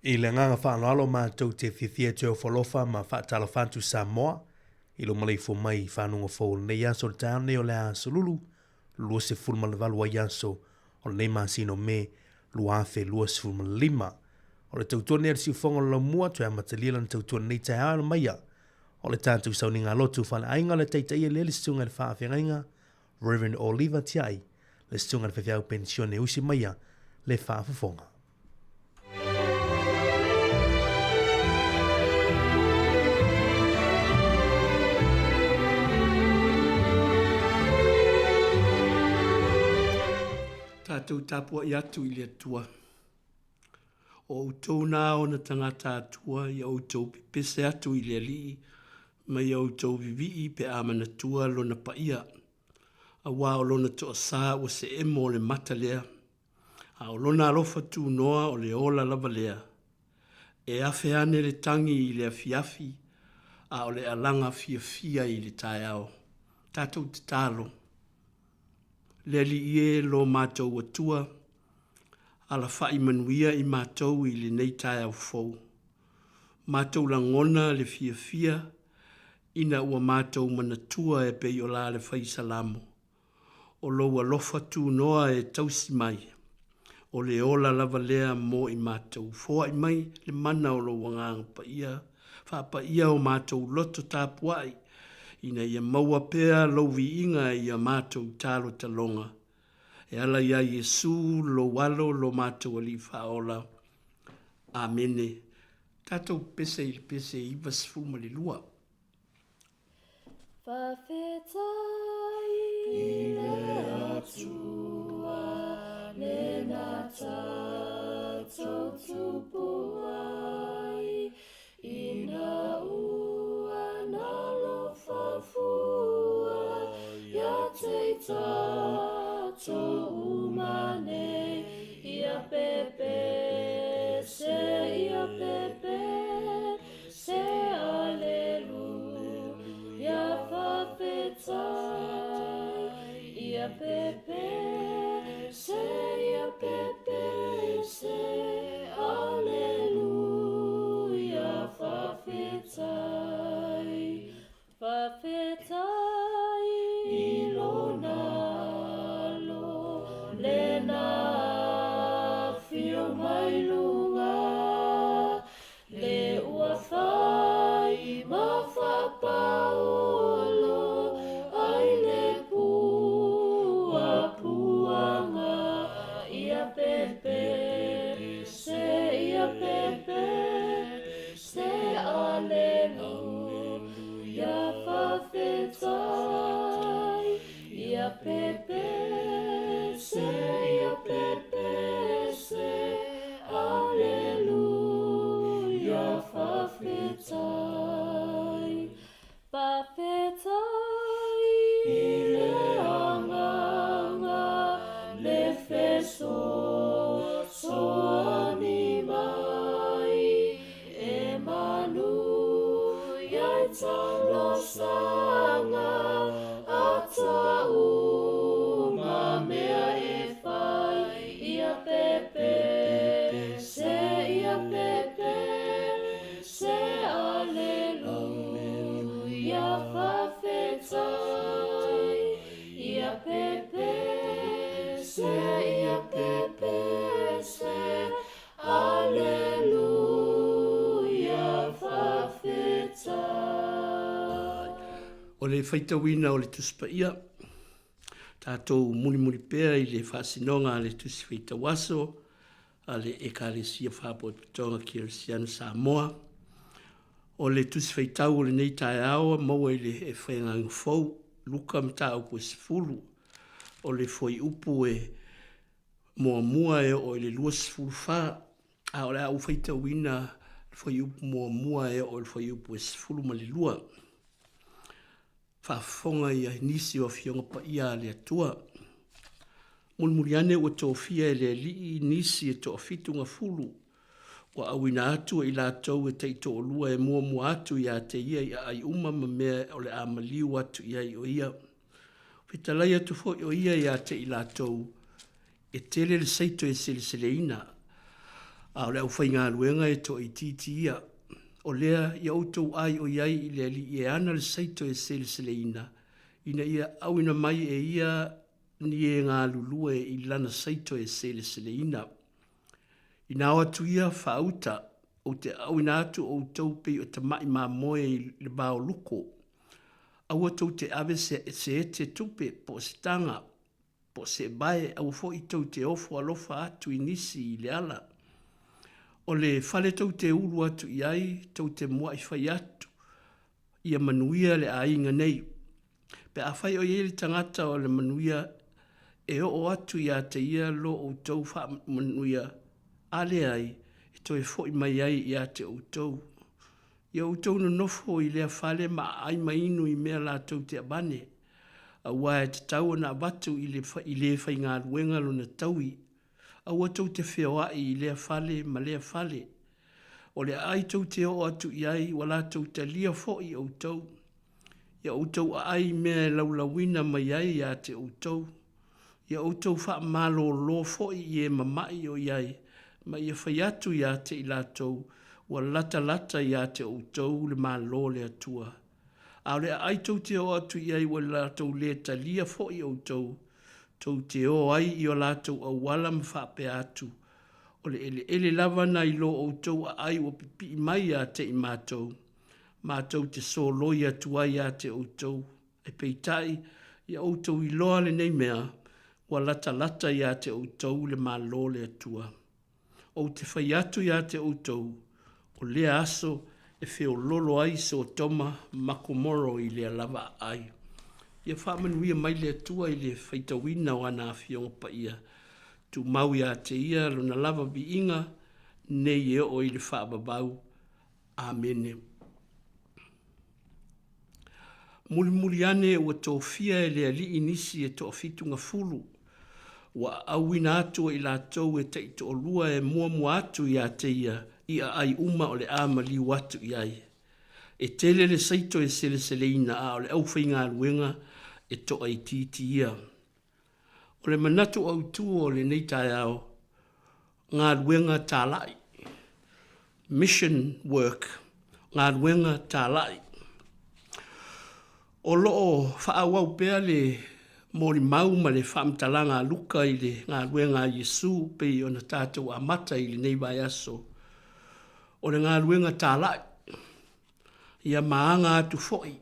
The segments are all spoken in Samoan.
I le agaga faaaloalo matou te fiafia e toe ofo alofa ma faatalofa atu Samoa i lou maleifua mai i fanuga fou o lenei aso le taeao nei o le aso Lulu 28 ai aso o lenei masina o Me 2025. O le tautua nei a le siufofoga o le laumua toe amatalia lana tautua i lenei taeao e maia o le tatou sauniga lotu faleaiga o le taitaia lea le susuga i le faafeagaiga Reverend Oliva Tiai, le susuga i le faifeau penisione usi maia le faafofoga. Tatou tapuai atu i le Atua. O outou na ona tagata Atua ia outou pepese atu i le Alii ma ia outou vivii pe a manatua lona paia, aua o lona toasā ua seemo o le mata lea, a o lona alofa tunoa o le ola lava lea. E afe ane le tagi i le afiafi, a o le alaga fiafia i le taeao. Tatou tatalo. Le Alii e, lo matou Atua, alafa'i manuia i matou i lenei taeao fou. Matou lagona le fiafia ina ua matou manatua e pei o la le fai Salamo, O lou alofa tunoa e tausi mai, o le ola lava lea mo i matou. Foai mai le mana o lou Agaga Paia, faapaia o matou loto tapuai, ina ia maua pea lou viiga i a matou talotaloga. E ala iā Iesu, lou Alo, lo matou Alii Faaola. Amene. Tatou pese i le pese 92. Faafetai i le Atua lena tatou tupu ai ina ua nalofa fua ia te i tatou uma nei ia pepe se ia pepe Se aleluia faafetai ia pepe se ia pepe se aleluia faafetai Faafetai i lona alo lena afio mai luga Le ua fai ma faapaolo ai le puapuaga ia pepe se ia pepe se aleluia faafetai ia pepe se ia pepe se aleluia faafetai Faafetai i le Agaga le fesoasoani mai e manuia i talosaga a tauma mea e fai ia pepe se ia pepe Se aleluia faafetai ia pepe se ia pepe se aleluia faafetai. O le faitauina o le Tusi Paia, tatou mulimuli pea i le faasinoga a le Tusi Faitauaso a le Ekalesia Faapotopotoga Kerisiano Samoa. O le Tusi Faitau o lenei taeao e maua i le Faiagaga Fou, Luka Mataupu e 10, o le fuaiupu e muamua e oo i le 24, a o le a ou faitauina le fuaiupu muamua e oo i le fuaiupu e 12. Faafofoga ia nisi o Afioga Paia a le Atua. Mulimuli ane ua tofia e le Alii nisi e toafitu gafulu, ua auina atu e i latou e taitoalua e muamua atu ia te ia i aai uma ma mea o le a maliu atu i ai o ia. Fetalai atu foi o ia ia te i latou, e tele le seito e seleseleina. A o le aufaigaluega e toaitiiti ia. O lea ia outou ai o i ai i le Alii e ana le saito e seleseleina, ina ia auina mai e ia ni e galulue i lana saito e seleseleina. Ina o atu ia faauta, ou te auina atu outou pei o tama'i mamoe i le vao luko. Aua tou te ave se, se ete tupe po o se taga, po o se vae, aua foi tou te ofo alofa atu i nisi i le ala. O le fale tou te ulu atu i ai, tou te mua'i fai atu, ia manuia le aiga nei. Pe afai o i ai le tagata o le manuia e oo atu ia te ia lo outou faamanuia, a leai, e toe foi mai ai ia te outou. Ia outou nonofo i lea fale ma aai ma inu i mea latou te avane, aua e tatau ona avatu i le, i le faigaluega lona taui. Aua tou te feoai i lea fale ma lea fale. O le aai tou te oo atu i ai, ua latou talia foi outou. Ia outou aai i mea e laulauina mai ai ia te outou. Ia outou faamalōlō foi i e mama'i o i ai, ma ia fai atu ia te i latou, ua latalata ia te outou le Malo o le Atua. A o le aai tou te oo atu i ai ua latou lē talia foi outou, tou te o ai i o latou auala ma faapea atu, O le eleele lava na i lo outou aai ua pipii mai ia te i matou, matou te soloi atu ai ia te outou. Ae peitai, ia outou iloa lenei mea, ua latalata ia te outou le Malo o le Atua. Ou te fai atu ia te outou, o lea aso e feololo ai Sotoma ma Komoro i lea lava aai. Ia faamanuia mai le Atua i le faitauina o ana Afioga Paia. Tumau ia te ia lona lava viiga nei e oo i le faavavau. Amene. Mulimuli ane ua tofia e le Alii nisi e toafitu gafulu, ua aauina atu e i latou e taitoalua e muamua atu ia te ia i aai uma o le a maliu atu i ai. E tele le saito e seleseleina a o le aufaigaluega e toaitiiti ia. O le manatu autu o lenei taeao, galuega talai, mission work, galuega talai. O lo o faaauau pea le molimau ma le faamatalaga a Luka i le galuega a Iesu pei ona tatou amata i lenei vaiaso, o le galuega talai, ia ma aga atu foi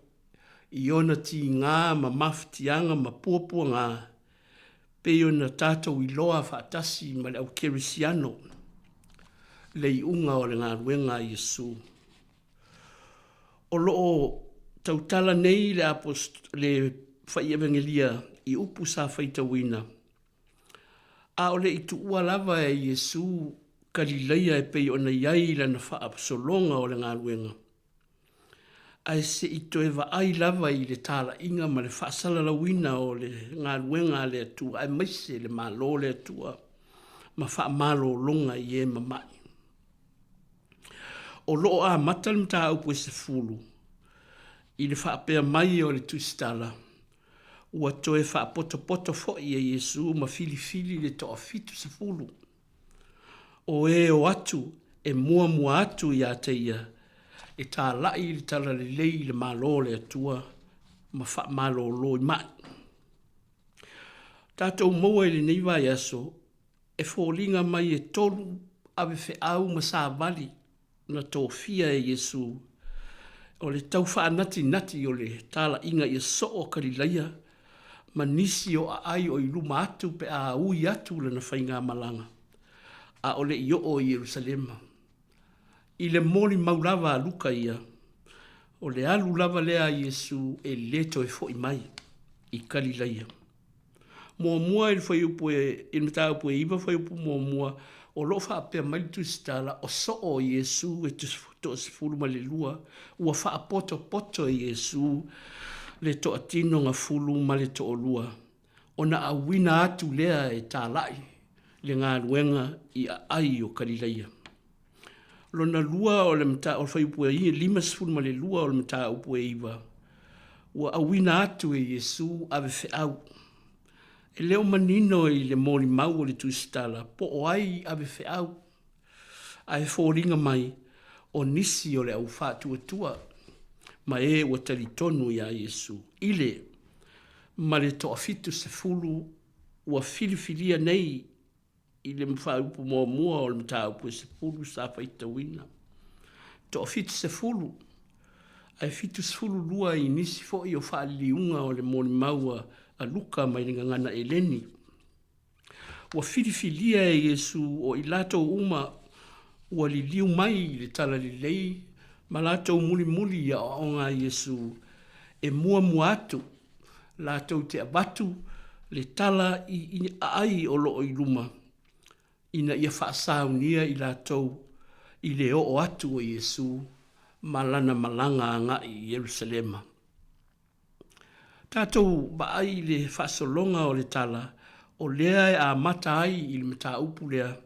i ona tigā ma mafatiaga ma puapuagā, pei ona tatou iloa faatasi ma le au kerisiano le iuga o le galuega a Iesu. O lo o tautala nei le, le fai evagelia i upu sa faitauina, a o le i tuua lava e Iesu Kalilaia e pei ona i ai lana faasologa o le galuega, Ae se i toe vaai lava i le talaiga ma le faasalalauina o le galuega a le Atua aemaise le Malo o le Atua ma faamalologa i e mama'i. O lo o amata le mataupu e 10 i le faapea mai o le Tusitala, ua toe faapotopoto foi e Iesu ma filifili le toafitu sefulu. O e o atu e muamua atu ia te ia, e tālaʻi i le talalelei i le Malo o le Atua ma faamalōlō i maʻi. Tatou maua i lenei vaiaso e foliga mai e tolu avefeau ma savali na tofia e Iesu, o le tau faanatinati o le talaiga ia soo Kalilaia ma nisi o aai o i luma atu pe a ui atu lana faigamalaga, a o le i oo i Ierusalema. I le molimau lava a Luka ia, o le alu lava lea a Iesu e le toe foi mai i Kalilaia. Muamua i le fuaiupu e, i le mataupu e 9 fuaiupu muamua, o lo o faapea mai le Tusitala, o soo o Iesu e 12 ua faapotopoto e Iesu le toatino gafulu ma le toalua, ona auina atu lea e talai le galuega i aai o Kalilaia. Lona lua o le mata, o le fuaiupu e 52 o le mataupu e 9, ua auina atu e Iesu avefeau. E le o manino i le molimau o le Tusitala po o ai avefeau. Ae foliga mai o nisi o le au faatuatua ma e ua talitonu iā Iesu i le ma le toafitusefulu ua filifilia nei i le fuaiupu muamua o le mataupu e 10 sa faitauina. Toafitusefulu, ae 72 i nisi foi o faaliliuga o le molimau a Luka mai le gagana Eleni. Ua filifilia e Iesu o i latou uma ua liliu mai i le talalelei ma latou mulimuli i aoaoga a Iesu e muamua atu latou te avatu le tala i aai o lo o i luma ina ia faasaunia i latou i le oo atu o Iesu ma lana malaga agai i Ierusalema. Tatou vaai i le faasologa o le tala o lea e amata ai i le mataupu lea,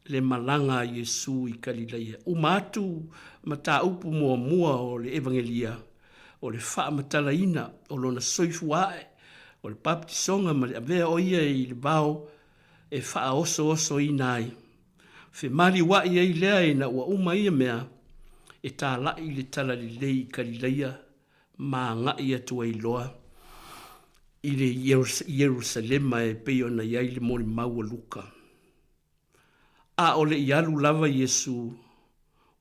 le malaga a Iesu i Kalilaia. Uma atu mataupu muamua o le Evagelia, o le faamatalaina o lona soifua ae, o le papatisoga ma le avea o ia i le vao e faaosoosoina ai. Femaliua'i ai lea ina ua uma ia mea, e tala'i le talalelei i Kalilaia ma agai atu ai loa i le Ierusalema e pei ona i ai le molimau a Luka. A o le i alu lava Iesu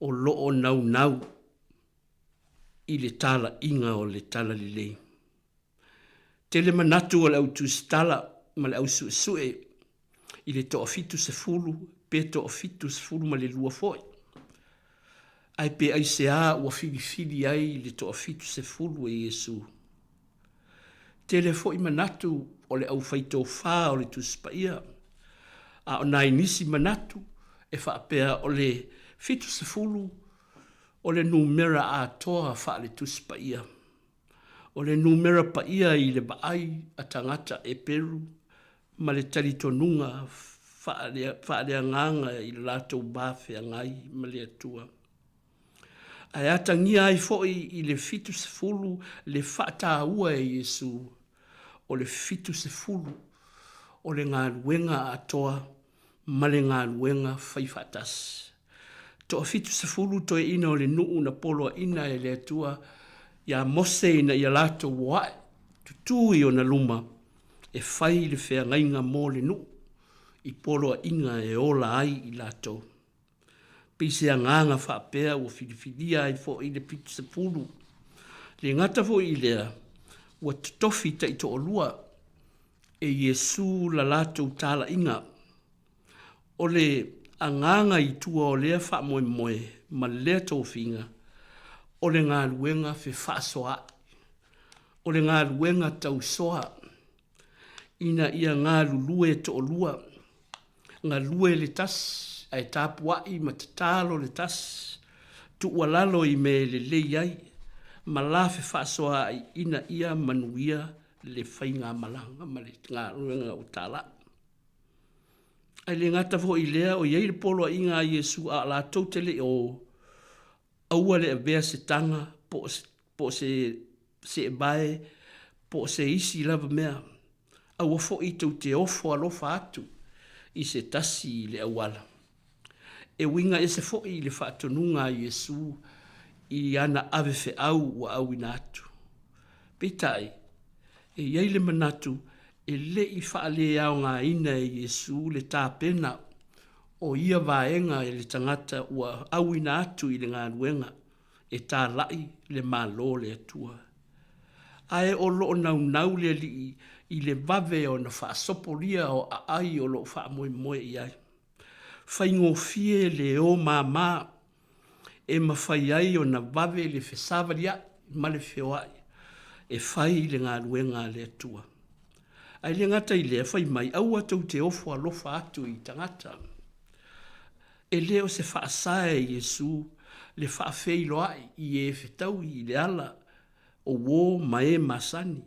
o lo o naunau i le talaiga o le talalelei. Tele manatu o le au tusitala ma le au suesue i le toafitusefulu pe toafitusefulu ma le lua foi. Ae pe aisea ua filifili ai le toafitusefulu e Iesu? Tele foi manatu o le aufaitofa o le Tusi Paia, a o nai nisi manatu e faapea o le 70 o le numera atoa faale-Tusi Paia. O le numera paia i le vaai a tagata Eperu ma le talitonuga faaleagaga i le latou va feagai ma le Atua. Ae atagia ai foi i le 70 le faataua e Iesu o le 70 o le galuega atoa ma le galuega faifaatasi. Toafitusefulu toeaina o le nuu na poloaina e le Atua iā Mose ina ia latou o ae tutū i ona luma e fai le feagaiga mo le nuu i poloaiga e ola ai i latou. Pei se agaga faapea ua filifilia ai foi le 70. Le gata foi i lea, ua totofi taitoalua e Iesu la latou talaiga. O le agaga i tua o lea faamoemoe ma lea tofiga, o le galuega fefaasoaai, o le galuega tausoa ina ia galulue toalua, galue le tasi ae tapuai ma tatalo le tasi, tuualalo i mea e lelei ai ma la fefaasoaai ina ia manuia le faigamalaga ma le galuega ua talai. Ae le gata foi i lea, o i ai le poloaiga a Iesu a o latou te le i o, aua le avea se taga po o se, po o se seevae po o se isi lava mea. Aua foi tou te ofo alofa atu i se tasi i le auala. E uiga ese foi le faatonuga a Iesu i ana avefeau ua auina atu. Peitai, e i ai le manatu e le i faaleaogaina e Iesu le tapena o ia vaega e le tagata ua auina atu i le galuega e talai le Malo o le Atua. Ae o lo o naunau le Alii i le vave ona faasopolia o aai o lo o faamoemoe i ai. Faigofie le o māmā e mafai ai ona vave le fesavaliaʻi ma le feoaʻi e fai le galuega a le Atua. Ae le gata i lea, fai mai, aua tou te ofo alofa atu i tagata. E le o se faasa e Iesu le faafeiloai i e fetaui i le ala o uō ma e masani,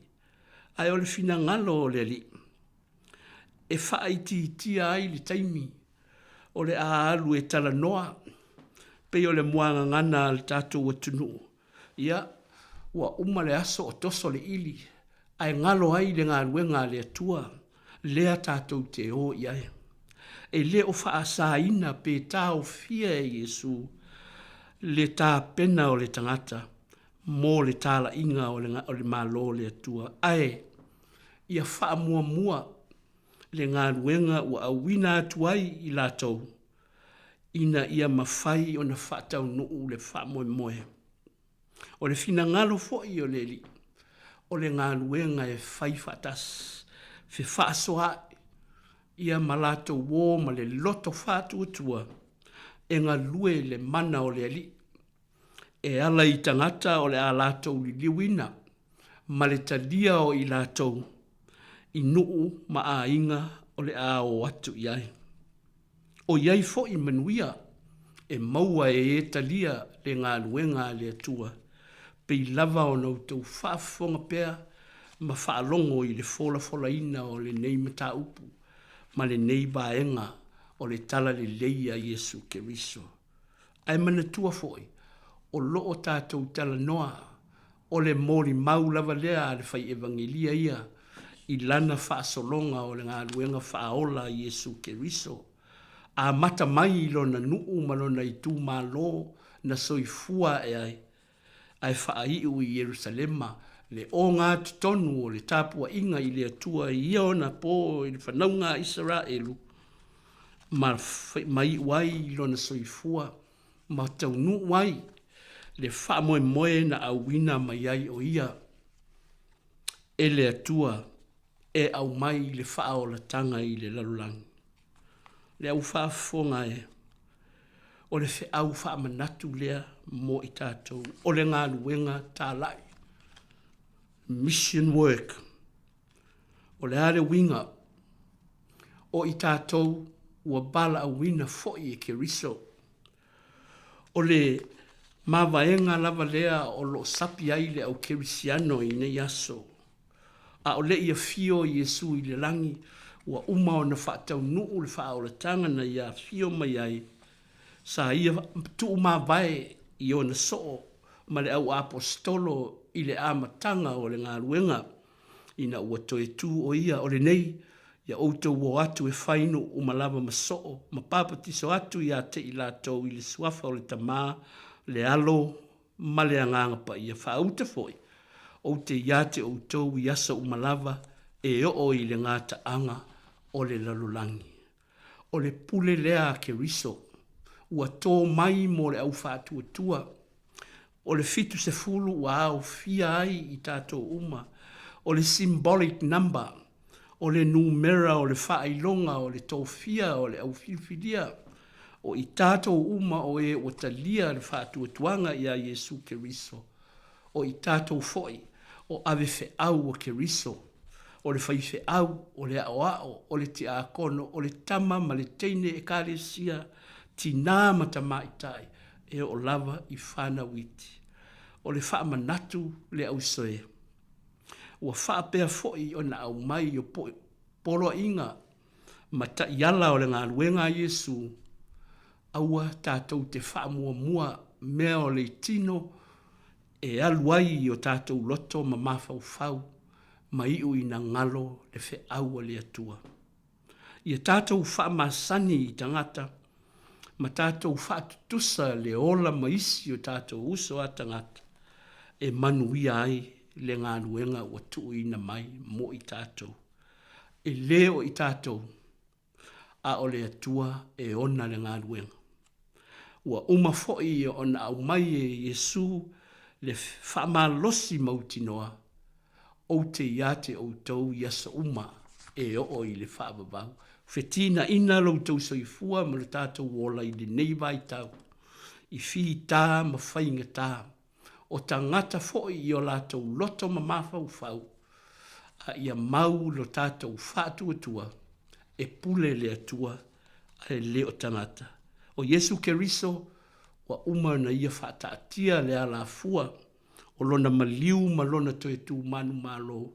ae o le finagalo o le Alii e faaitiitia ai le taimi o le a alu e talanoa, pei o le muagagana a le tatou atunuu, ia, ua uma le aso o toso le ʻili, ae galo ai le galuega a le Atua lea tatou te o i ai. E le o faasaina pe taofia e Iesu le tapena o le tagata mo le talaiga o le Malo o le Atua, ae ia faamuamua le galuega ua auina atu ai i latou ina ia mafai ona faataunuu le faamoemoe. O le finagalo foi o le Alii, o le galuega e fai faatasi, fefaasoaai ia ma latou o ma le loto faatuatua e galue le mana o le Alii, e ala i tagata o le a latou liliuina ma le talia o i latou i nuu ma aiga o le a o atu i ai. O i ai foi manuia e maua e e talia le galuega a le Atua, pei lava ona outou faafofoga pea ma faalogo i le folafolaina o lenei mataupu ma lenei vaega o le Talalelei a Iesu Keriso. Ae manatua foi, o lo o tatou talanoa, o le molimau lava lea a le fai evagelia ia i lana faasologa o le galuega faaola a Iesu Keriso, amata mai i lona nuu ma lona itumalo na soifua ae ai, ae faaiu i Ierusalema le ogatotonu o le tapuaiga i le Atua i ia ona po i le fanauga a Isaraelu, ma ma iu ai i lona soifua ma taunuu ai le faamoemoe na auina mai ai o ia e le Atua e aumai le faaolataga i le lalolagi. Le au faafofoga e, o le feau faamanatu lea mo i tatou, o le galuega talai, mission work. O le a le uiga? O i tatou ua valaauina foi e Keriso. O le mavaega lava lea o lo o sapi ai le au kerisiano i nei aso. A o le i afio Iesu i le lagi, ua uma ona faataunuu le faaolataga na ia afio mai ai, sa ia tuumavae i ona soo ma le au aposetolo i le amataga o le galuega, ina ua toe tu o ia o lenei, ia outou o atu e fai nuu uma lava ma soo ma papatiso atu ia te i latou i le suafa o le Tama, le Alo ma le Agaga Paia. Faauta foi, ou te ia te outou i aso uma lava e oo i le gataaga o le lalolagi. O le pule lea a Keriso, ua tō mai mo le au faatuatua. O le 70 ua aofia ai i tatou uma. O le symbolic number, o le numera o le faailoga o le tofia o le au filifilia, o i tatou uma o e ua talia le faatuatuaga iā Iesu Keriso. O i tatou foi o ave feau a Keriso, o le faifeau, o le aoao, o le tiakono, o le tama ma le teine ekalesia, tinā ma tamaitai, e oo lava i whanau iti. O le faamanatu le ausoe. Ua faapea foi ona aumai o poloaiga ma taiala o le galuega a Iesu, aua tatou te faamuamua mea o le tino e alu ai i o tatou loto ma mafaufau ma iu ina galo le feau a le Atua. Ia tatou faamasani i tagata ma tatou faatutusa le ola ma isi o tatou uso a tagata e manuia ai le galuega ua tuuina mai mo i tatou. E le o i tatou, a o le Atua e ona le galuega. Ua uma foi ona aumai e Iesu le faamalosi mautinoa, Ou te ia te outou i aso uma e oo i le faavavau. Fetinaina lo outou soifua ma lo tatou ola i lenei vaitau, i fita ma faigata, o tagata foi i o latou loto ma mafaufau, a ia mau lo tatou faatuatua e pule le Atua ae le o tagata. O Iesu Keriso ua uma ona ia faataatia le alafua o lona maliu ma lona toe tu manumalo,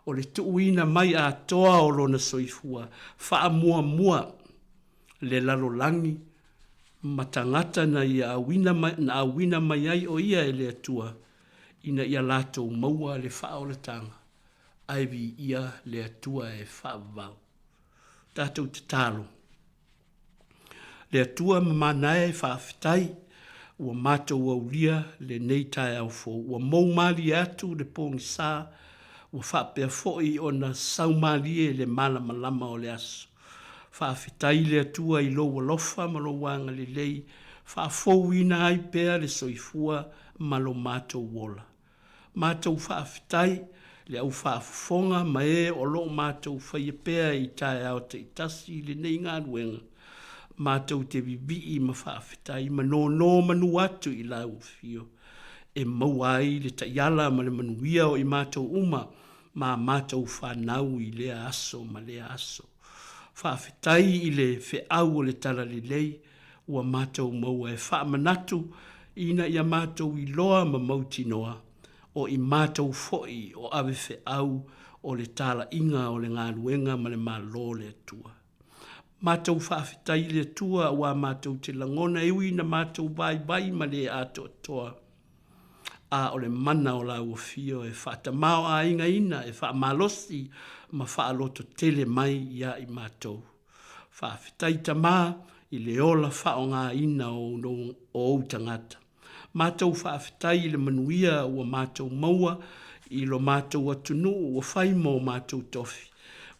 o le tuuina mai atoa o lona soifua faamuamua le lalolagi ma tagata na ia auina mai, na auina mai ai o ia e le Atua, ina ia latou maua le faaolataga, ae viia le Atua e faavavau. Tatou tatalo. Le Atua ma manae faafetai ua matou aulia lenei taeao fou. Ua mou malie atu le pogisa, ua faapea foi ona sau malie le malamalama o le aso. Faafetai le Atua i lou alofa ma lou agalelei, faafouina ai pea le soifua ma lo matou ola. Matou faafetai le au faafofoga ma e o lo o matou faia pea i taeao taitasi i lenei galuega, matou te vivii ma faafetai ma nonomanu atu i lau Afio e maua ai le taiala ma le manuia o i matou uma ma a matou fanau i lea aso ma lea aso. Faafetai i le feau o le Talalelei ua matou maua e faamanatu ina ia matou iloa ma mautinoa o i matou foi o ave feau o le talaiga o le galuega ma le Malo o le Atua. Matou faafetai i le Atua aua matou te lagona e ui ina matou vaivai ma le atoatoa, a o le mana o lau Afio e faatamaoaigaina, e faamalosi ma faalototele mai ia i matou. Faafetai Tama i le ola faaaogaina o ou tagata. Matou faafetai i le manuia ua matou maua i lo matou atunuu ua fai mo matou tofi.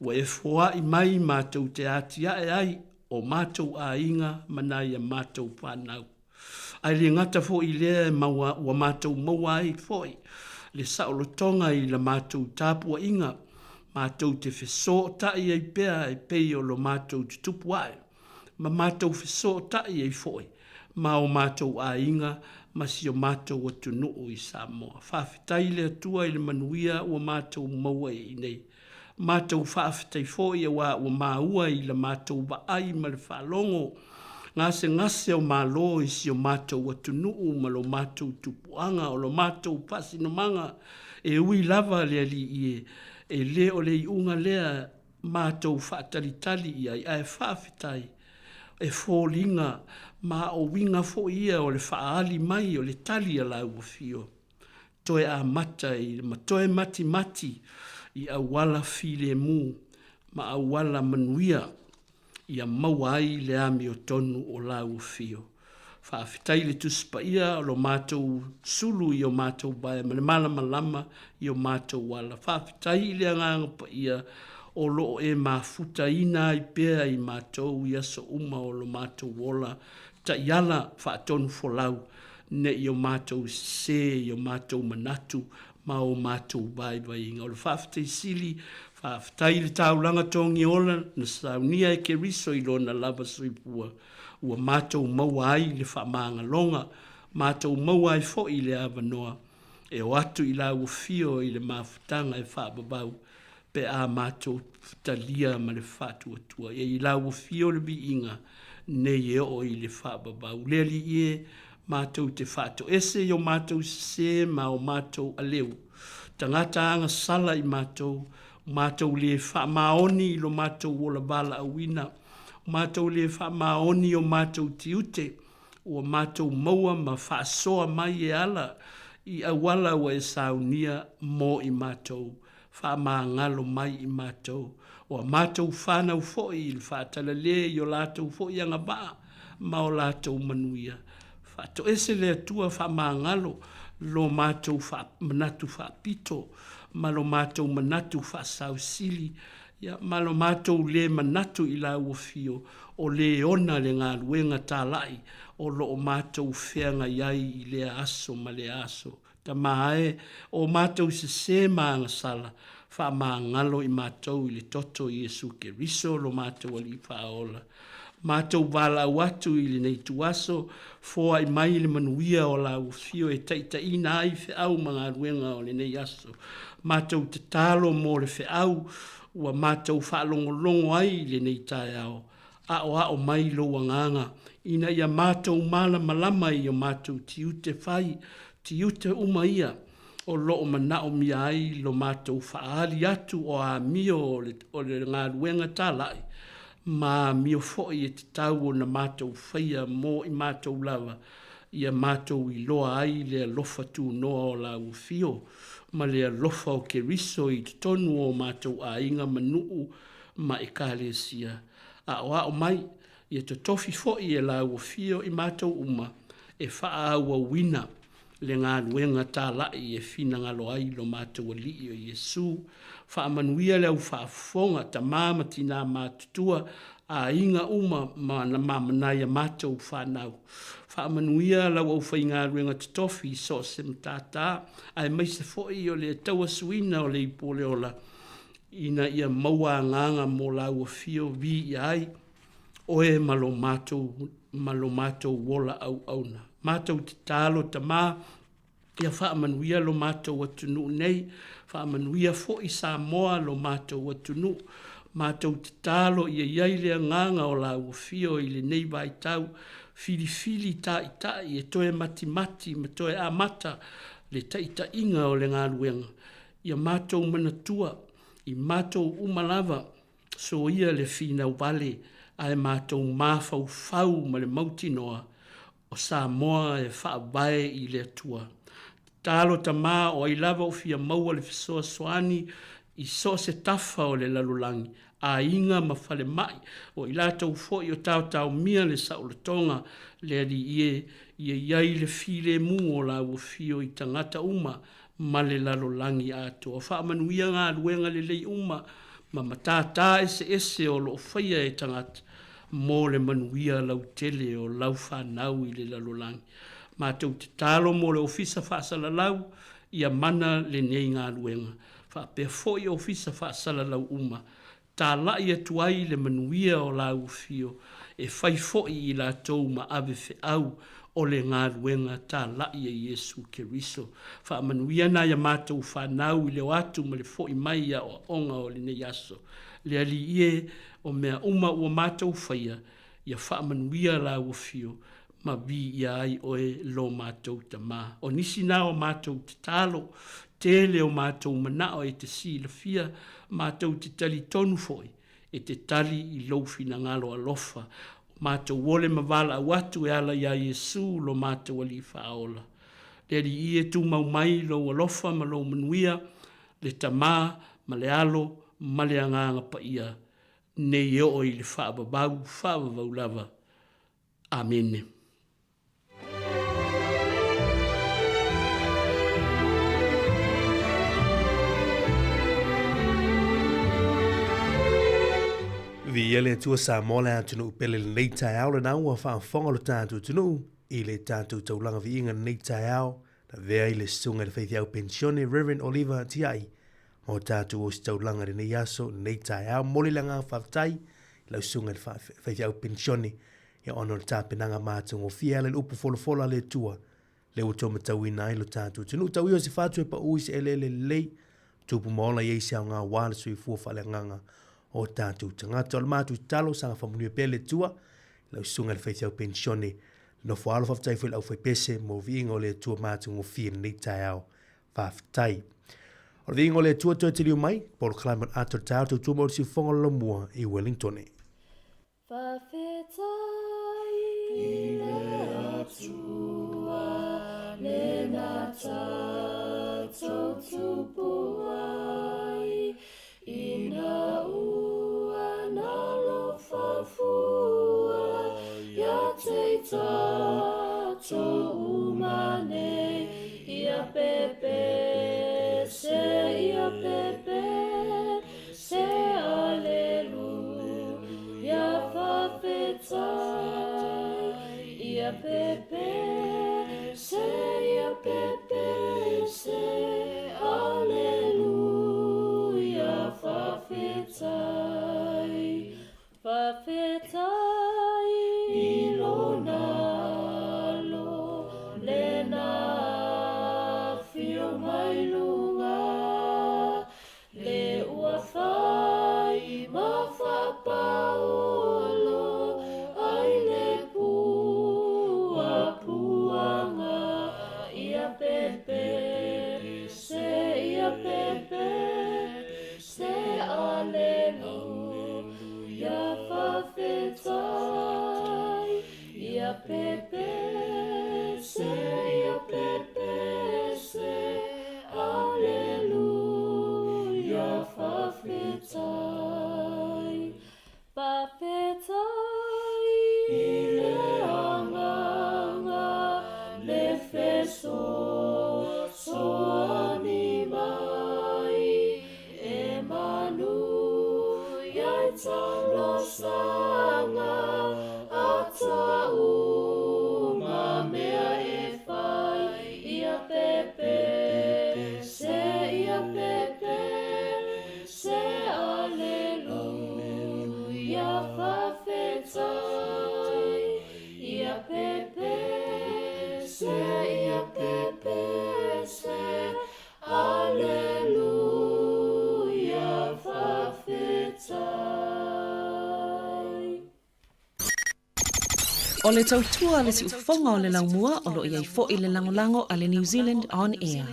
Ua e foai mai matou te atiae ai o matou aiga ma nai a matou fanau. Ae le gata foi i lea e maua ua matou maua ai foi le saolotoga i la matou tapuaiga, matou te fesootai ai pea e pei o lo matou tutupu ae, ma matou fesootai ai foi ma o matou aiga ma si o matou atunuu i Samoa. Faafetai i le Atua i le manuia ua matou maua i inei. Matou faafetai foi aua ua maua i la matou vaai ma le faalogo gasegase o Malo i si o matou atunuu ma lo matou tupuaga o lo matou faasinomaga e ui lava le Alii e, e le o le iuga lea matou faatalitali i ai ae faafetai e foliga ma o uiga foi ia o le faaali mai o le tali a lau Afio. Toe amata i ma toe matimati i auala filemu ma auala manuia ia maua ai le amiotonu o lau afio. Faafetai i le Tusi Paia o lo matou sulu i o matou vae ma le malamalama i o matou ala. Faafetai i le Agaga Paia o lo o e mafutaina ai pea i matou i aso uma o lo matou ola taiala faatonufolau ne i o matou sesē i o matou manatu ma o matou vaivaiga. O le faafetai sili, faafetai i le taulaga togiola na saunia e Keriso i lona lava soifua, ua matou maua ai le faamagaloga, matou maua ai foi le avanoa e o atu i lau afio i le mafutaga e faavavau pe a matou talia ma le faatuatua. Ia i lau afio le viiga nei e oo i le faavavau. Le Alii e, matou te faatoese i o matou sesē ma o matou aleu, tagata agasala i matou, matou le faamaoni i lo matou ola valaauina, matou le faamaoni i o matou tiute, ua matou maua ma faasoa mai e ala i auala ua e saunia mo i matou. Faamagalo mai i matou, o a matou fanau foi i le faatalale i o latou foi agavaa ma o latou manuia. Faatoese le Atua faamagalo lo matou manatu faapito ma lo matou manatu faasausili, ia, ma lo matou le manatu i lau afio o le ona le galuega talai o lo o matou feagai ai i lea aso ma lea aso. Tama e, o matou sesē ma agasala, faamagalo i matou i le toto o Iesu Keriso lo matou Alii Faaola. Matou valaau atu i lenei ituaso, foai mai le manuia o lau afio e taitaiina ai feau ma galuega o lenei aso. Matou tatalo mo le feau ua matou faalogologo ai i lenei taeao. Aoao mai lou agaga ina ia matou malamalama i o matou tiute fai, tiute uma ia o lo o manaomia ai lo matou faaali atu o amio o le galuega talai ma amio foi e tatau ona matou faia mo i matou lava, ia matou iloa ai le alofa tunoa o lau Afio ma le alofa o Keriso i totonu o matou aiga ma nuu ma Ekalesia. Aoao mai. Ia totofi foi e Lau Afio i matou uma e faaauauina le galuega talai e finagalo ai lo matou Alii o Iesu. Faamanuia le au faafofoga, tama ma tina matutua, aiga uma ma nai a matou fanau. Faamanuia lau aufaigaluega totofi i so o se matata, aemaise foi o le tauasuina o le ipu o le ola, ina ia maua agaga mo lau afio viia ai oe ma lo matou ma lo matou ola auauna. Matou tatalo Tama, ia faamanuia lo matou atunuu nei, faamanuia foi Samoa lo matou atunuu. Matou tatalo ia i ai le agaga o lau afio i lenei vaitau, filifili taitai e toe matimati ma toe amata le taitaiga o le galuega. Ia matou manatua i matou uma lava soia le finau vale ae matou mafaufau ma le mautinoa o Samoa e faavae i le Atua. Tatalo Tama o ai lava o fia maua le fesoasoani i so o se tafa o le lalolagi, aiga ma falemai, o i latou foi o taotaomia le saolotoga, le Alii e, ia i ai le filemu o Lau Afio i tagata uma ma le lalolagi atoa. Faamanuia galuega lelei uma ma matata eseese o lo o faia e tagata mo le manuia lautele o lau fanau i le lalolagi. Matou tatalo mo le Ofisa Faasalalau ia mana lenei galuega, faapea foi Ofisa Faasalalau uma talai atu ai le manuia o Lau Afio e fai foi i latou ma ave feau o le galuega talai a Iesu Keriso. Faamanuia nai a matou fanau i le o atu ma le foi mai i aoaoga o lenei aso. Le Alii e, o mea uma ua matou faia, ia faamanuia Lau Afio ma viia ai Oe lo matou Tama. O nisi na o matou tatalo, tele o matou manao e te silafia, matou te talitonu foi e te tali i lou finagalo alofa. O matou ole ma valaau atu e ala iā Iesu lo matou Alii Faaola. Le Alii e tumau mai lou alofa ma lou manuia, le Tama ma le Alo ma le Agaga Paia, nei e oo i le faavavau, faavavau lava. Amene. Viia le Atua Samoa le atunuu pele lenei taeao lena ua faafofoga lo tatou atunuu i le tatou taulaga viiga lenei taeao na avea ai le susuga i le faifeau penisione Reverend Oliver Tiai ma o tatou ositaulaga i lenei aso lenei taeao. Momoli le agaga faafetai i lau susuga i le faifeau penisione ia ona o le tapenaga matagofie e ala i le upu folafola a le Atua lea ua toe matauina ai lo tatou atunuu. Tau ia o se fatu e pau i se eleele lelei, tupu ma ola i ai se aoga aua le soifua faaleagaga o tatou tagata. O le matou tatalo, saga faamanuia pea le Atua i lau susuga i le faifeau penisione nofo alo. Faafetai foi i le aufaipese mo viiga o le Atua matagofie i lenei taeao. Faafetai. O le viiga o le Atua toe taliu mai, polokalame o le ata o le taeao, tautua mai o le siufofoga o le Laumua i Wellingtone. Faafetai i le Atua lena tatou tupu ai, ina ua nalofa fua ia te i tatou uma nei, ia pepese, ia pepese. Se Aleluia faafetai ia pepe se ia pepe se Aleluia faafetai faafetai i lona alo lena afio mai luga Le ua fai ma faapaolo ai le puapuaga ia pepe se ia pepe se Aleluia. pepese ia pepese Aleluia faafetai. O le tautua a le siufofoga o le laumua o lo o i ai foi le lagolago a le New Zealand On Air.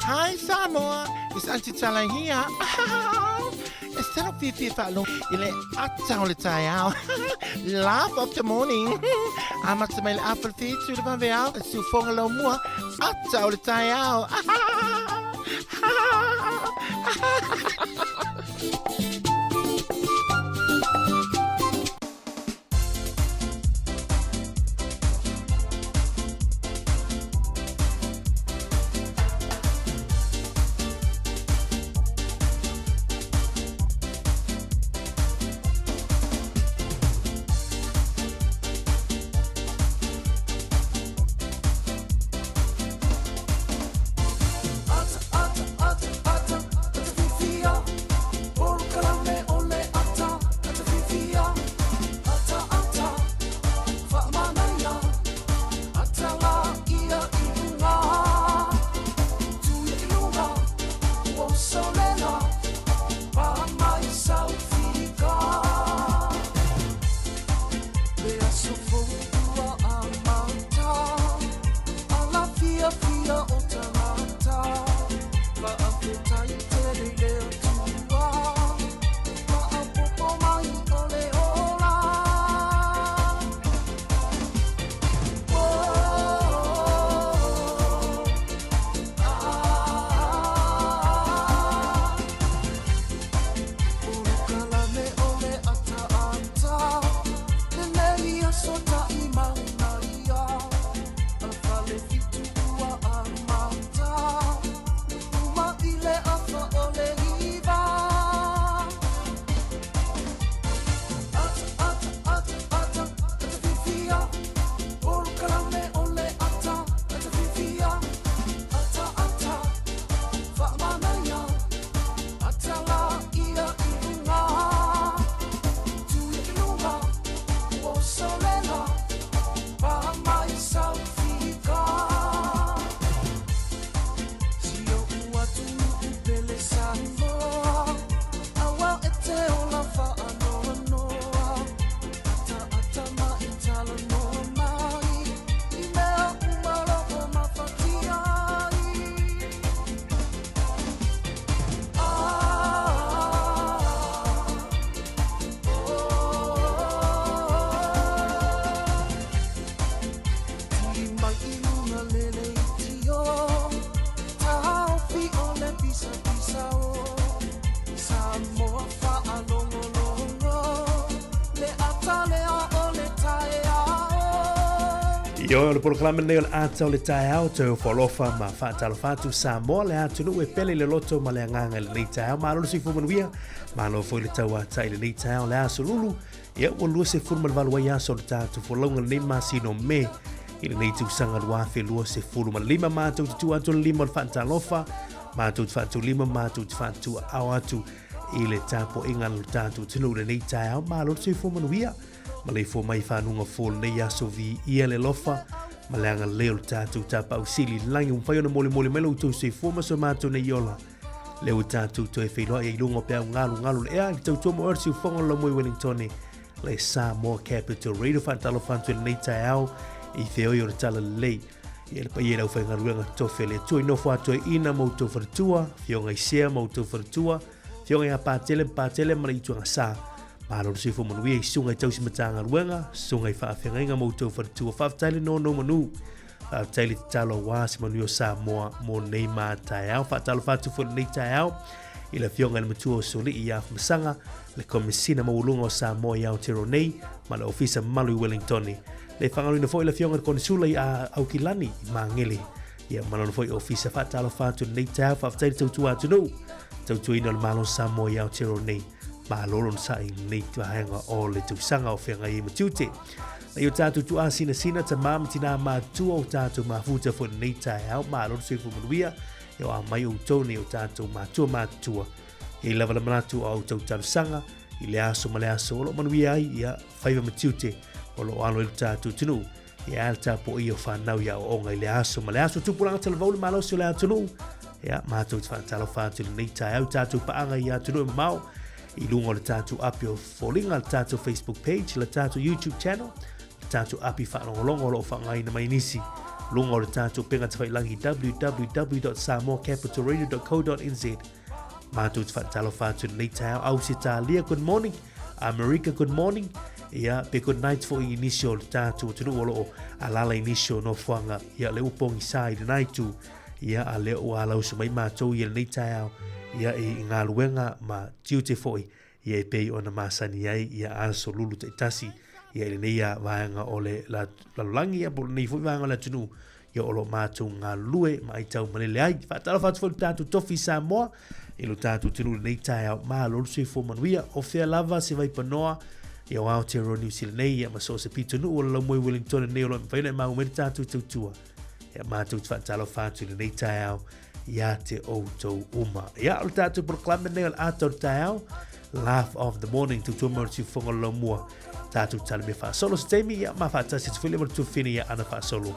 Hi Samoa, it's Auntie Tala here. E tino fiafia faalogo i le ata o le taeao. Laugh of the morning. Amata mai le afa le whitu le vaveao, e siufoga laumua, ata o le taeao. Ioe o le polokalame lenei o le ata o le taeao toe ofo alofa ma faatalofa atu Samoa le atunuu e pele i le loto ma le agaga i lenei taeao. Malo le soifua manuia, malo foi le tauatai i lenei taeao le aso lulu. Ia ua 28 ai aso o le tatou folauga lenei masina o Me i lenei tausaga 2025. Matou te tua atu le lima o le faatalofa, matou te faatulima, matou te faatuaao atu i le tapuaiga a lo tatou atunuu i lenei taeao. Malo le soifua manuia. Maleifua mai i fanuga fou o lenei aso viia le alofa ma le agalelei o le tatou Tapaau Sili i le lagi ua mafai ona molimoli mai lo outou soifua ma so matou nei ola. Lea ua tatou toe feiloai ai i luga o peau galugalu le ea i le tautua mo oe le siufofoga o le laumua i Wellingtone le Samoa Capital Radio. Faatalofa atu i lenei taeao i feoi o le Talalelei. Ia le paia i le aufaigaluega tofi a le Atua i nofo atu ai ina ma outou faletua, afioga i Sea ma outou faletua, afioga ia Patele ma Patele ma le Ituaga Sa. Malo le soifua manuia i susuga i tausi Matagaluega, susuga i faafeagaiga ma outou faletua. Faafetai le nonomanu. Faafetai le tatalo aua se manuia o Samoa mo nei ma taeao. Faatalofa atu foi lenei taeao i le afioga i le matua o Solii ia Afamasaga, le Komesina Maualuga o Samoa i Aotearoa nei, ma le Ofisa Mamalu i Wellingtone. Le faagaloina foi le afioga i le Konesula i Aukilani i Magele. Ia ma lona foi ofisa. Faatalofa atu lenei taeao. Faafetai le tautua atunuu, tautuaina o le Malo o Samoa i Aotearoa nei. Malo lona sa'i i lenei vaega o le tausaga o feagai ai ma tiute. Na i o tātou tuasinasina, tamā ma tinā mātua o tātou mafuta foi lenei taeao. Malo le soifua manuia. E o a mai outou nei o tātou mātua mātua. E lava le manatu o a outou talosaga i le aso ma le aso o lo o manuia ai ia faiva ma tiute o lo o alo ai lo tātou atunuu. Ia, le tapuaia o fanau i aoaoga i le aso ma le aso. Tupulaga talavou le malosi o le atunuu. Ia, matou te faatalofa atu i lenei taeao i tatou paaga i atunuu e mamao i luga o le tatou api o foliga, le tatou Facebook page, le tatou YouTube channel, le tatou api faalogologo o lo o faaaogaina mai nisi luga o le tatou upega tafailagi www.samoacapitalradio.co.nz. Matou te faatalofa atu i lenei taeao. Ausetalia, good morning. Amerika, good morning. Ia, pe good night foi i nisi o le tatou atunuu o lo o alala i nisi o nofoaga. Ia, le ua pogisa i lena itu. Ia, a lea ua alausu mai matou i lenei taeao. Ia, i galuega ma tiute foi. Ia, e pei ona masani ai, ia, aso lulu taitasi. Ia, i lenei vaega o le lalolagi, ia, po o lenei foi vaega o le atunuu. Ia o lo o matou galulue ma aitau malele ai. Faatalofa atu foi i le tatou tofi Samoa i lo tatou atunuu i lenei taeao. Malo le soifua manuia. O fea lava se vaipanoa ia o Aotearoa New Zealand nei ia ma so o se pitonuu o le laumoe Wellington nei o lo o mafai ona e maua mai le tatou tautua. Ia matou te faatalofa atu i lenei taeao ia te outou uma. Ia, o le tatou polokalame nei o le ata o le taeao, Laugh of the Morning, tautua mai o le siufofoga o le laumua, tatou tali mea faasolo se taimi, ia, ma faatasi atu foi le ma le tuafafine ia Ana Faasolo,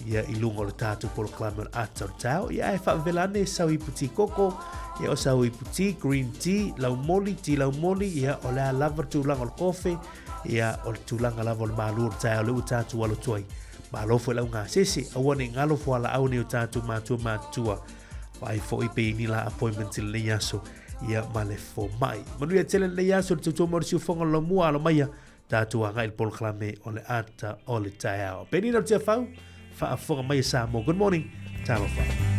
ia, i luga o le tatou polokalame o le ata o le taeao, ia, ae faavela ane sau ipu ti koko, ia, o sau ipu ti, green tea, laumoli, ti laumoli, ia, o le a lava le tulaga o le kofe, ia, o le tulaga lava o le malu o le taeao lea ua tatou alo atu ai. Malo foi lau gasese, aua ne i galo fualaau nei o tatou matua matutua. Vaai foi pe i ni la appointment i lenei aso, ia ma le fomai. Manuia tele lenei aso, le tautua mai o le siufofoga o le laumua, alo maia, tatou agai i le polokalame o le ata o le taeao. Penina Tiafau, faafofoga mai e Samoa. Good morning, talofa.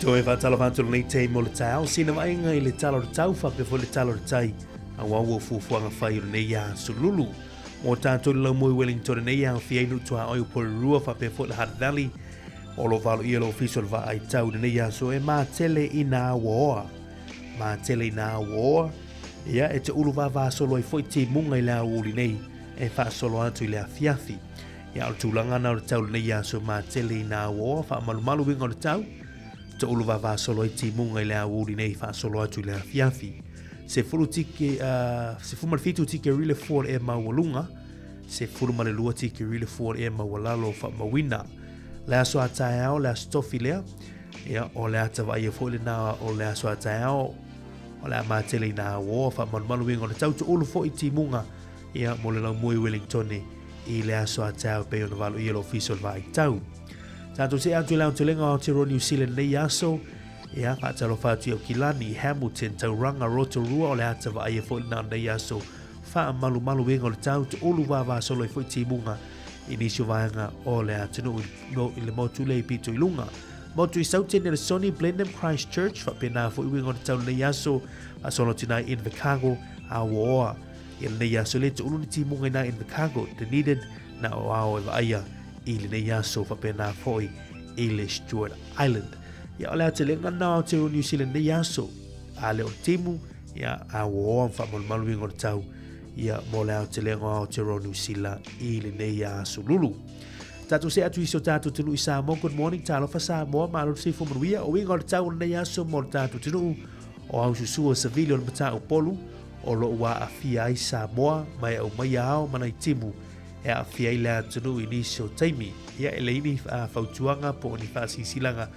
Toe faatalofa atu lenei taimi o le taeao, sina vaaiga i le tala o le tau faapea foi le tala o le tai aua ua fuafuaga fai o lenei aso lulu. Mo tātou le laumua i Wellington nei aofia ai nuu tuaoi o Porirua faapea foi le Hutt Valley. O lo valo ia le ofisa o le vaai tau i lenei aso e matele i nā uaoa. Matele i nā uaoa, ia e te ulu vavasolo ai foi timuga i le aoauli nei e faasolo atu i le afiafi. Ia o le tulaga na o le tau lenei aso e matele i nā uaoa faamalumalu uiga o le tau. Te ulu vavasolo ai timuga i le aoauli nei e faasolo atu i le afiafi. 10 tike, 17 tikeri le fua o le ea maualuga, 12 tikeri le fua o le ea maualalo faamauina. Le aso a taeao, le aso tofi lea, ia, o le ata vaaia foi lena o le aso a taeao, o le a matele i nā uoa faamalumalu uiga o le tau tuulu foi timuga, ia, mo le laumua i Wellingtone i le aso a taeao pei ona valoia le ofisa o le vaai tau. Tātou see atu i le aotelega o Aotearoa New Zealand nei aso, Ia, faatalofa atu i Aukilani, Hamilton, Tauranga, Rotorua, o le ata vaaia foi lena o lenei aso faamalumalu uiga o le tau, toulu vavasolo ai foi timuga i nisi o vaega o le atunuu no, i le motu lea i pito i luga. Motu i Sautene, le Sony, Blenheim, Christchurch, faapena foi uiga o le tau lenei aso, faasolo atu i Invercargill, Aoaoa. I lenei aso le toulu ni timuga i nā Invercargill, Dunedin, na o ao e vaaia i lenei aso, faapena foi i le Stewart Island. Ia, o le aotelega lena o Aotearoa New Zealand nei aso. A le o le timu, ia, a ua oa ma faamalumalu uiga o le tau, ia, mo le aotelega o Aotearoa New Zealand i lenei aso lulu. Tatou see atu i si o tatou atunuu i Samoa. Good morning, talofa Samoa, malo le soifua manuia. O uiga o le tau o lenei aso mo le tatou atunuu, o aususua o savili o le matau polu, o lo o ua aafia ai Samoa, ma e aumaia ao ma nai timu e aafia ai le atunuu i nisi o taimi. Ia, e leai ni fautuaga po o ni faasilasilaga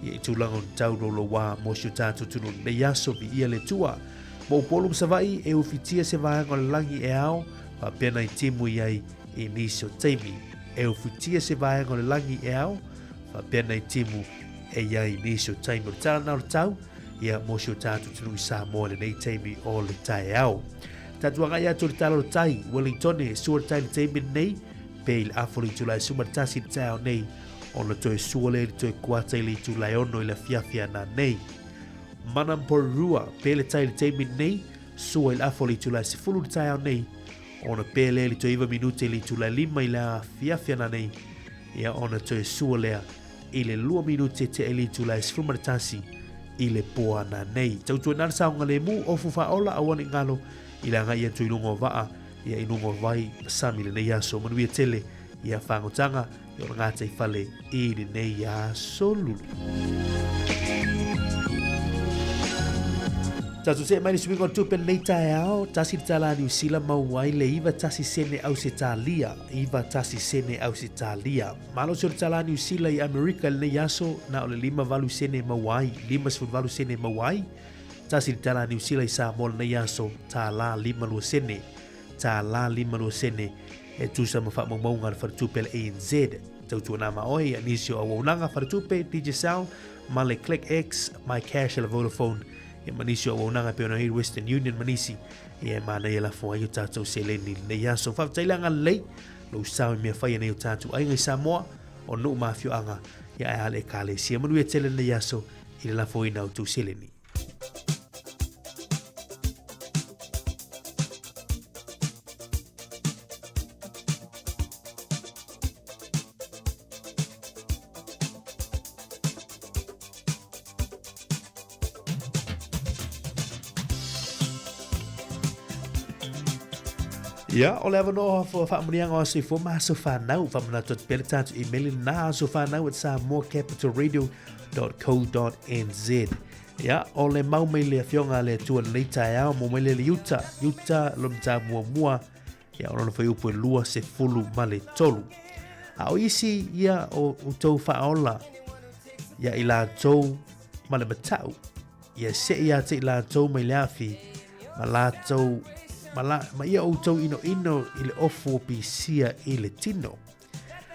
ia i tulaga o ni tau loulouā mo si o tatou atunuu i lenei aso. Viia le Atua. Mo Upolu ma Savaii, e ufitia se vaega o le lagi e ao, faapea nai timu i ai i nisi o taimi. E ufitia se vaega o le lagi e ao, faapea nai timu e i ai i nisi o taimi. O le tala na o le tau, ia mo si o tatou atunuu i Samoa i lenei taimi o le taeao. Tatou agai atu i le tala o le tai, Wellingtone, sua le tai i le taimi lenei, pe i le afa o le itula e 11 i le taeao nei, ona toe sua lea i le toe kuata i le itula e 6 i le afiafi ana nei. Mana Porirua, pe le tai i le taimi lenei, sua i le afa o le itula e 10 i le taeao nei, ona pe lea i le toe 9 minute i le itula e 5 i le afiafi ana nei, ia ona toe sua lea i le 2 minute tea i le itula e 11 i le po ana nei. Tautuana le saogalemu, ofu faaola aua ne i galo i le agai atu i luga o vaa, ia i luga o vai ma sami lenei aso. Manuia tele ia fagotanga i ona gata i fale i lenei aso lulu. Tatou see mai le suiga o le tupe lenei taeao, tasi le tala a Niu Sila maua ai le 91 sene Ausetalia, 91 sene Ausetalia. Malosi o le tala a Niu Sila i Amerika i lenei aso, na o le 58 sene e maua ai, 58 sene e maua ai. Tasi le tala a Niu Sila i Samoa lenei aso, tālā 52 sene, tālā 52 sene, e tusa ma faamaumauga a le faletupe a le ANZ. Tautuana ma oe ia nisi o auaunaga faletupe, Digicel, ma le ClickX, MyCash a le Vodafone, ia ma nisi o auaunaga e pei ona i ai Western Union ma nisi, ia e manaia lafo ai o tatou seleni i lenei aso. Faafetai le agalelei, lou sao i mea fai a nei o tatou aiga i Samoa, o nuu ma afioaga, ia ae a le Ekalesia. Manuia tele lenei aso i le lafoina o tou seleni. Ia, o le avanoa faamuniaga o aso ifo ma aso whanau, whamanatu atu pea le tātou email i nā aso whanau at samoacapitalradio.co.nz. Ia, o le mau mai le afioga a le Atua lenei taeao, mo mai le le Iuta, Iuta lo mta mua mua, ia o lona fuaiupu e 23. A o isi ia o outou faaola ia i latou ma le matau, ia seʻi ia te i latou mai le afi, ma latou, ma, la, ma ia outou inoino i le ofu o pisia i le tino.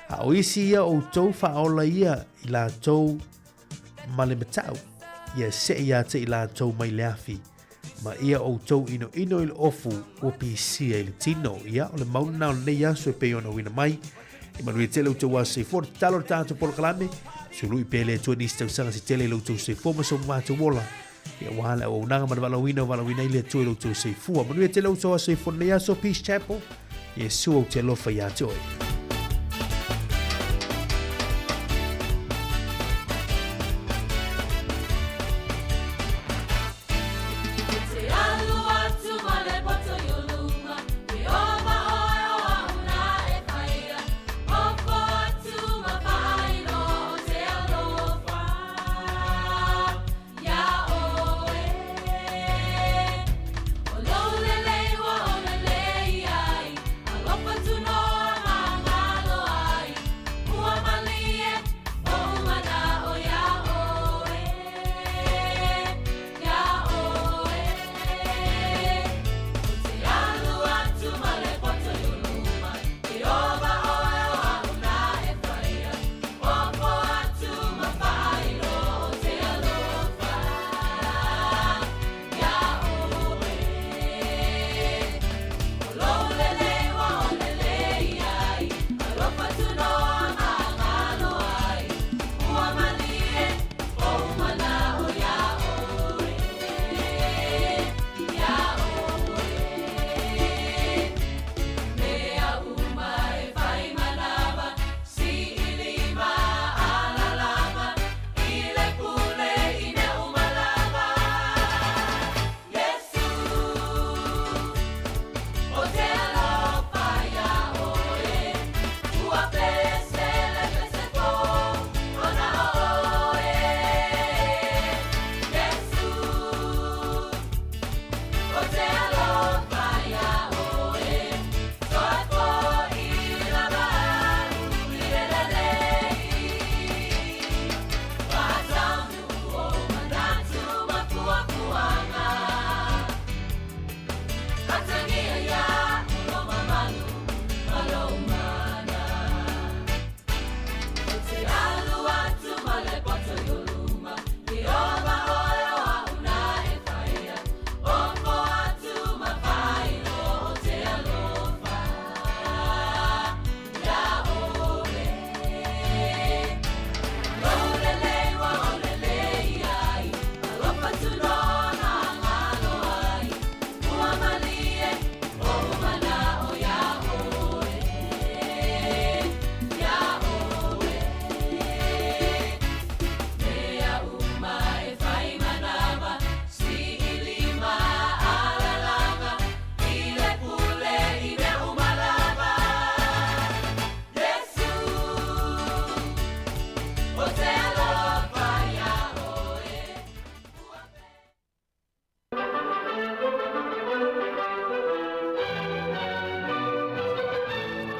A o isi ia o outou faaola ia i latou ma le matau, ia seʻi ia te i latou mai le afi, ma ia outou inoino i le ofu ua pisia i le tino. Ia, o le mau lena o lenei aso e pei ona uina mai. E manuia tele outou aso soifua. O le tatalo o le tatou polokalame, Sului pea le Atua i nisi tausaga se tele i lo outou soifua ma so matou ola, aua le auaunaga ma le valaauina o valaauina ai le Atua i lo outou soifua. Manuia tele outou aso soifua i lenei aso. Peace Chapel. Iesu ou te alofa iā te oe.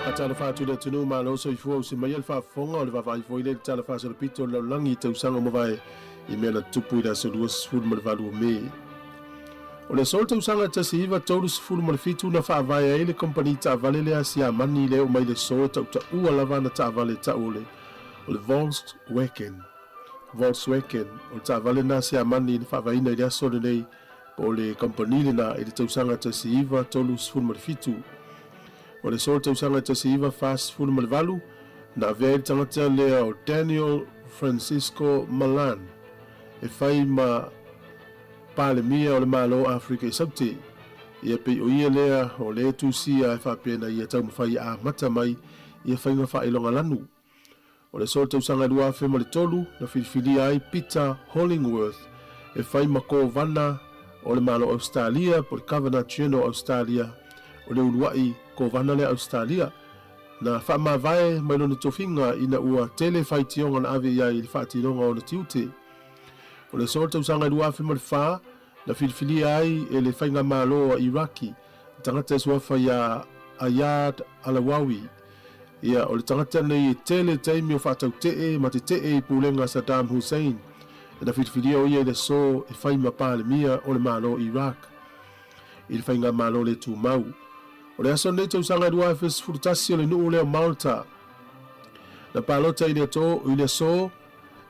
Faatalofa atu i le atunuu, malo soifua ua simaia le faafofoga o le vaavaai foi lea i le Tala Faasolopito o le Lalolagi i tausaga ua mavae i mea na tutupu i le aso 28 o Me. O le aso o le tausaga 1937 na faavae ai le kompani taavale lea a Siamani lea oo mai le aso e tautaua lava ana taavale e tau o le o le Volkswagen. Volkswagen, o le taavale lena a Siamani na faavaeina i le aso lenei po o le kamupani lena i le tausaga 1937. O le aso o le tausaga 1948, na avea ai le tagata lea o Daniel Francisco Malan e fai ma Palemia o le Malo o Afrika i Saute. Ia pei o ia lea o lea e tusia e faapea na ia taumafai e amata mai ia faiga faailoga lanu. O le aso o le tausaga 2003 na filifilia ai Peter Hollingworth e fai ma Kovana o le Malo o Ausetalia po o le Governor General o Ausetalia o le uluai Kovana lea Ausetalia na faamavae mai lona tofiga ina ua tele faitioga na ave i ai i le faatinoga o ona tiute. O le aso o le tausaga 2004 na filifilia ai e le Faigamalo a Iraki le tagata e suafa iā Ayad Allawi. Ia, o le tagata nei e tele taimi o faatautee ma tetee i pulega a Saddam Hussein. Na filifilia o ia i le aso e fai ma Palemia o le Malo Iraq i le Faigamalo le tumau. O le aso lenei tausaga e 2011 o le nuu lea o Malta na palota i le aso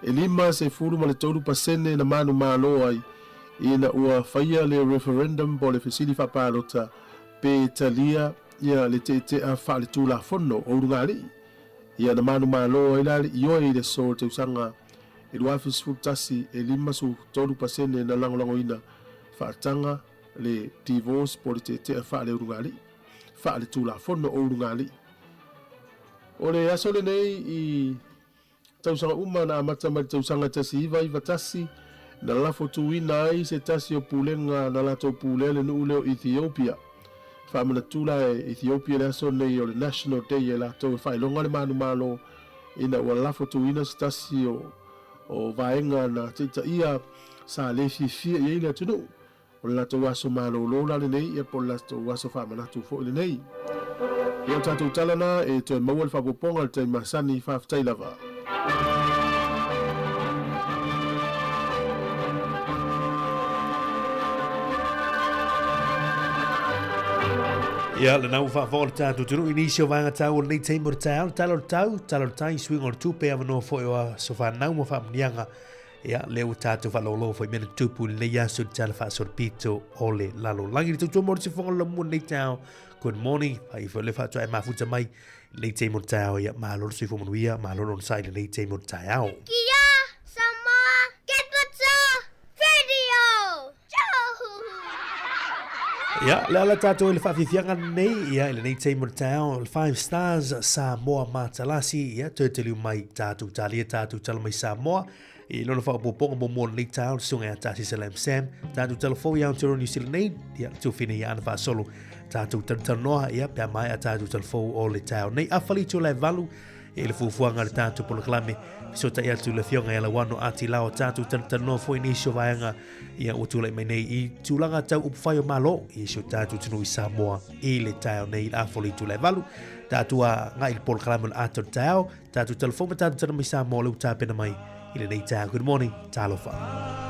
E 53% na manumalo ai ina ua faia le referendum po o le fesili faapalota pe talia ia le teetea faaletulafono o ulugalii. Ia na manumalo ai la le ioe i le aso o le tausaga e 2011 e 53% na lagolagoina faataga le divorce po o le teetea faaleulugalii, faaletulafono o ulugalii. O le aso lenei i tausaga uma na amata mai le tausaga 1991 na lafo tuina ai se tasi o pulega na latou pulea le nuu lea o Ethiopia. Faamanatu la e Ethiopia le aso lenei o le National Day e latou e faailoga le manumalo ina ua lafo tuina se tasi o o vaega na taitaia sa le fiafia i ai le atunuu. O le latou aso malolo la lenei ia po o le latou aso faamanatu foi lenei. Ia o tatou tala na e toe maua le faaopoopoga i le taimi masani. Faafetai lava. Ia, lena ua faafofoga le tatou atunuu i nisi o vaega taua o lenei taimi o le taeao, le tala o le tau, tala o le tai, suiga o le tupe, avanoa foi o aso fanau ma faamuniaga. Ia, lea ua tatou faalogologo foi i mea na tupu i lenei aso i le tala faasolopito o le lalolagi. Le tautua mo le sifofoga o le lamua lenei taeao. Good morning. Ai foi le faatoa e mafuta mai lenei taimi o le taeao. Ia, malo le soifua manuia, malo le onosai i lenei taimi o le taeao. Kia Samoa Capital Radio! Ia, le ala tātou i le whawhiwhianga nei, ia, i lenei taimi o le taeao, le Five Stars Samoa Matalasi, ia, toe te liu mai tātou tālia, tātou tala mai Samoa, i lona whaopoponga mō mō lenei taeao, le sunga ia tā Sisa Lam Sam, tātou tala fou i Aotearoa New Zealand nei, ia, tūwhina i ana whaasolo, tātou talanoa, ia, pea mai a tātou tala fou o le taeao nei, awhali tō lai valu, I le fuafuaga a le tatou polokalame, fesootai atu le Afioga ia Lauano Ati Lao, tatou talatalanoa foi nisi o vaega ia ua tulai mai nei i tulaga tau upufai o Malo i si o tatou atunuu i Samoa i le taeao nei i le afoli i tula e valu. Tatou agai i le polokalame o le ata o le taeao, tatou talafou ma tatou tala mai Samoa o lea ua tapena mai i lenei taeao. Good morning, talofa.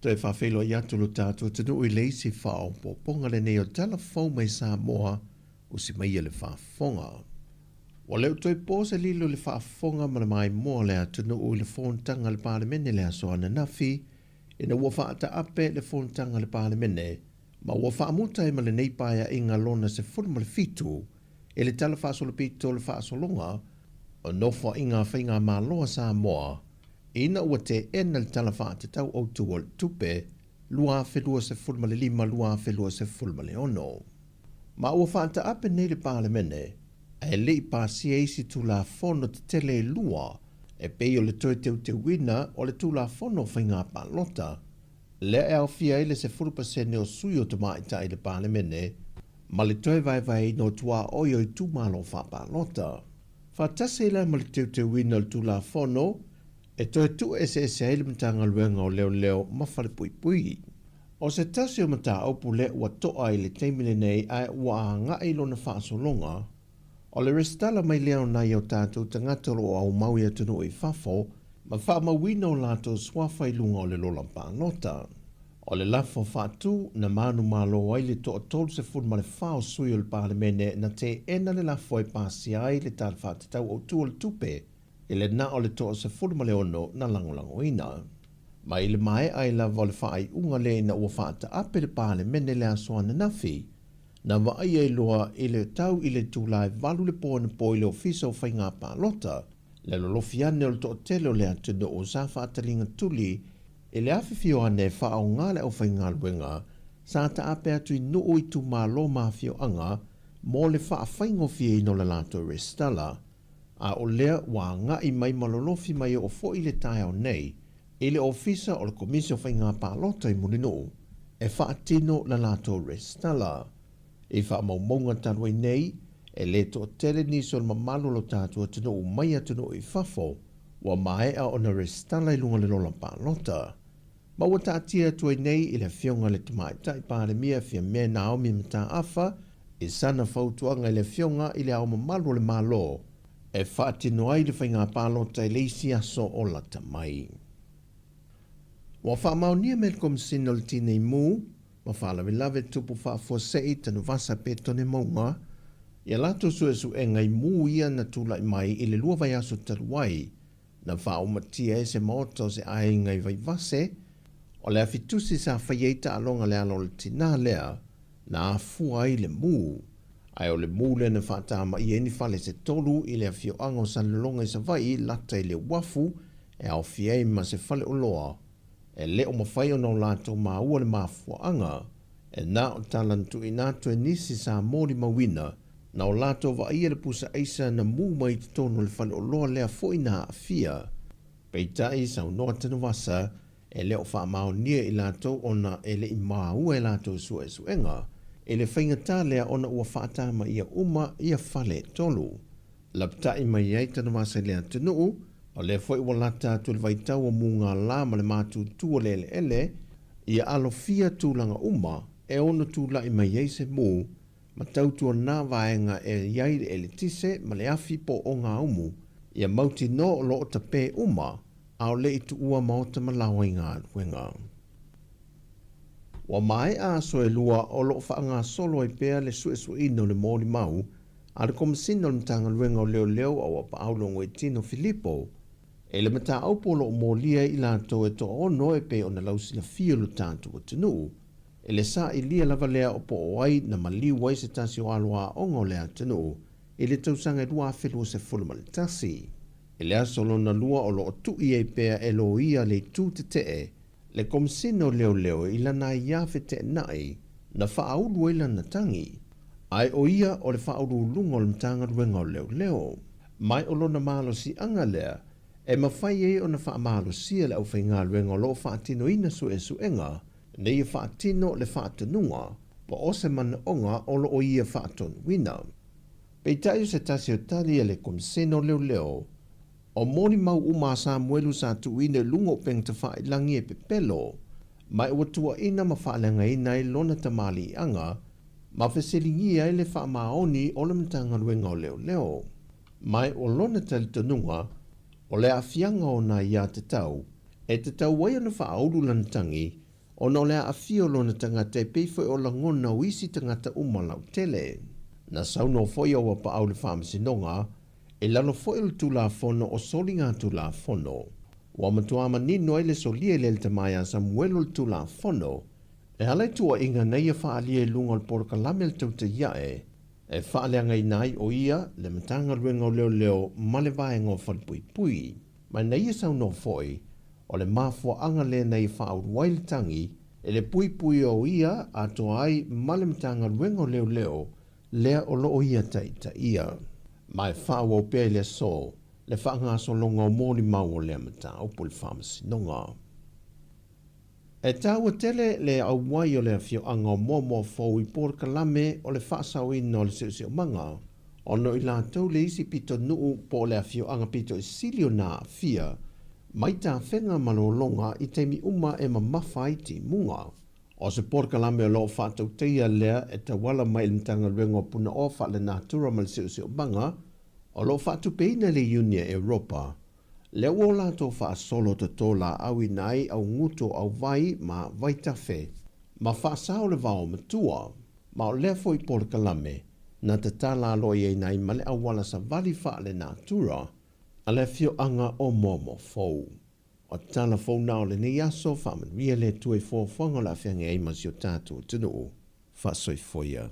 Toe faafeiloai atu lo tatou atunuu i le isi faaopoopoga lenei o Tala Fou mai Samoa, usi maia le faafofoga. Ua le o toe po se lilo i le faafofoga ma le maimoa o le atunuu i le fonotaga a le Palemene le aso ananafi, ina ua faataape le fonotaga a le Palemene ma ua faamuta ai ma lenei Paeaiga lona 17 i le Tala Faasolopito o le Faasologa o Nofoaiga a Faigamalo a Samoa ina ua teena le Tala Faatatau Autu o le Tupe 2025/2026. Ma ua faataape nei le Palemene ae le i pasia isi Tulafono tetele e lua e pei o le toe teuteuina o le Tulafono o Faiga Palota lea e aofia ai le 10% o sui o tamaitai i le Palemene ma le toe vaevaeina o tuaoi o itumalo faapalota. Faatasi ai la ma le teuteuina o le Tulafono e toe tuu eseese ai le Matagaluega o Leoleo ma Falepuipui. O se tasi o mataupu lea ua to'a i le taimi lenei ae ua agai lona faasologa, o le resitala mai lea o nai o tatou tagata o lo o aumau i atunuu i fafo ma faamauina o latou suafa i luga o le lola palota. O le lafo faatu na manumalo ai le toa 34 o sui o le Palemene na teena le lafo e pasia ai le Tala Faatatau Autu o le Tupe i le na o le toa 16 na lagolagoina. Ma i le maea ai lava o le faaiuga lea ina ua faataape le Palemene le aso ananafi, na vaai ai loa i le tau i le itula e 8 le po anapo i le Ofisa o Faiga Palota, le lolofi ane o le toatele o le atunuu sa faataliga tuli i le afifio ane e faaaoga le aufaigaluega sa taape atu i nuu, itumalo ma afioaga mo le faafaigofieina o le latou resitala, a o lea ua agai mai ma lolofi mai oo foi i le taeao nei i le Ofisa o le Komisi o Faiga Palota i Mulinuu e faatino le latou resitala. I faamaumauga talu ai nei, e le toatele nisi o le mamalu o lo tatou atunuu mai atunuu i fafo ua maea ona resitala i luga o le lola palota. Ma ua taatia atu ai nei i le Afioga i le Tamaitai Palemia Fiamē Naomi Mataafa i sana fautuaga i le Afioga i Le Ao Mamalu o le Malo e faatino ai le faiga palota i le isi aso o lata mai. Ua faamaonia mai e le Komesina o le Tinei Mu ma Faalavelave Tupu Faafuasei Tanuvasa Petone Mauga i a latou suesuega i mu ia na tulai mai i le lua vaiaso talu ai na faaumatia ai se maota o se aiga i Vaivase. O le afitusi sa fai ai taaloga le alo o le tinā lea na afua ai le mu. Ae o le mu lea na faatamaia ai ni fale se tolu i le afioaga o Salelologa i Savaii lata i le uafu e aofia ai ma se faleoloa. E le o mafai ona o latou maua le mafuaaga, e na o tala na tuuina atu e nisi sa molimauina, na o latou vaaia le pusa aisa na mu mai i totonu o le faleoloa lea foi na aafia. Peitai, saunoa Tanuvasa, e le o faamaonia i latou ona e le i maua e latou suesuega i le faigata lea ona ua faatamaia uma ia fale e tolu. Lapatai mai ai Tanuvasa i le atunuu, o lea foi ua lata atu le vaitau o mugala ma le matutu o le eleele, ia alofia tulaga uma e ono tulai mai ai se mu ma tautuana vaega e i ai le eletise ma le afi po o gaumu, ia mautinoa o lo o tapē uma a o le i tuua maota ma laoa i galuega. Ua maea aso e lua o lo o faagasolo ai pea le suesueina o le molimau a le Komesina o le Matagaluega o Leoleo a Uapaau Logoitino Filipo i le mataupu o lo o molia ai i latou e toaono e pei ona lausilafia lo tatou atunuu i le sailia lava lea o po o ai na maliu ai se tasi o alo aoga o le atunuu i le tausaga e 2021. I le aso lona lua o lo o tui ai pea e loia le itu tetee le Komesina o Leoleo i lana aiā feteenai na faaulu ai lana tagi, ae o ia o le faauluuluga o le Matagaluega o Leoleo. Mai o lona malosiaga lea e mafai ai ona faamalosia le aufaigaluega o lo o faatinoina suesuega ina ia faatino le faatonuga po o se manaoga o lo o ia faatonuina. Peitai o se tasi o tali a le Komesina o Leoleo, O molimau uma a Samuelu sa tuuina i luga o upega tafailagi e pepelo, ma e ua tuuaina ma faaleagaina ai lona tamaliiaga, ma fesiligia ai le faamaoni o le Matagaluega o Leoleo. Ma e o lona talitonuga, o le aafiaga o nai aiatatau e tatau ai ona faaulu lana tagi. ona o le aafia o lona tagata e pei foi o lagona o isi tagata uma lautele. Na saunoa foi Auapaau i le Faamasinoga, i lalo foi o le Tulafono o Soligatulafono. Ua matua manino ai le solia e le tama ia Samuelu o le Tulafono, e ala i tuuaiga na ia faaalia i luga o le polokalame a le Tautaiae, e faaleagaina ai o ia le Matagaluega o Leoleo ma le Vaega o Falepuipui. Ma na ia saunoa foi, o le mafuaaga lea na ia faaulu ai le tagi i le puipui o ia atoa ai ma le Matagaluega o Leoleo lea o loo ia taitaia. Ma e faaauau pea i le aso le faagasologa o molimau o lea mataupu i le Faamasinoga. E taua tele le auai o le afioaga o Moamoa Fou i polokalame o le faasaoina o le siosiomaga, ona o i latou le isi pitonuu po o le afioaga pito i sili ona aafia mai tafega ma lologa i taimi uma e mamafa ai timuga. O se polokalame o lo o faatautaia lea e tauala mai i le Matagaluega o Punaoa Faalenatura ma le Siosiomaga, o lo o faatupeina e le Iunia Europa, lea ua o latou faasolo toto laauina ai auguto auvai ma vaitafe, ma faasao le vao matua. Ma o lea foi polokalame na tatala aloaiaina ai ma le auala savali faalenatura a le afioaga o Moamoa Fou. O tala fou na o lenei aso, faamanuia le Atua i fuafuaga o le a feagai ai ma si o tatou atunuu. Faasoifua ia.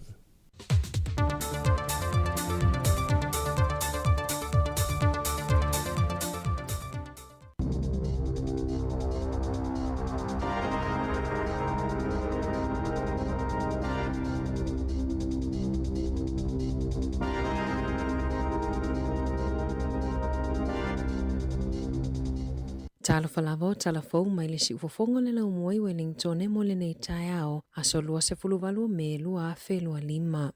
Talofa lava o tala fou mai le siufofoga o le laumua i Wellingtone mo lenei taeao, aso 28 o Me 2025.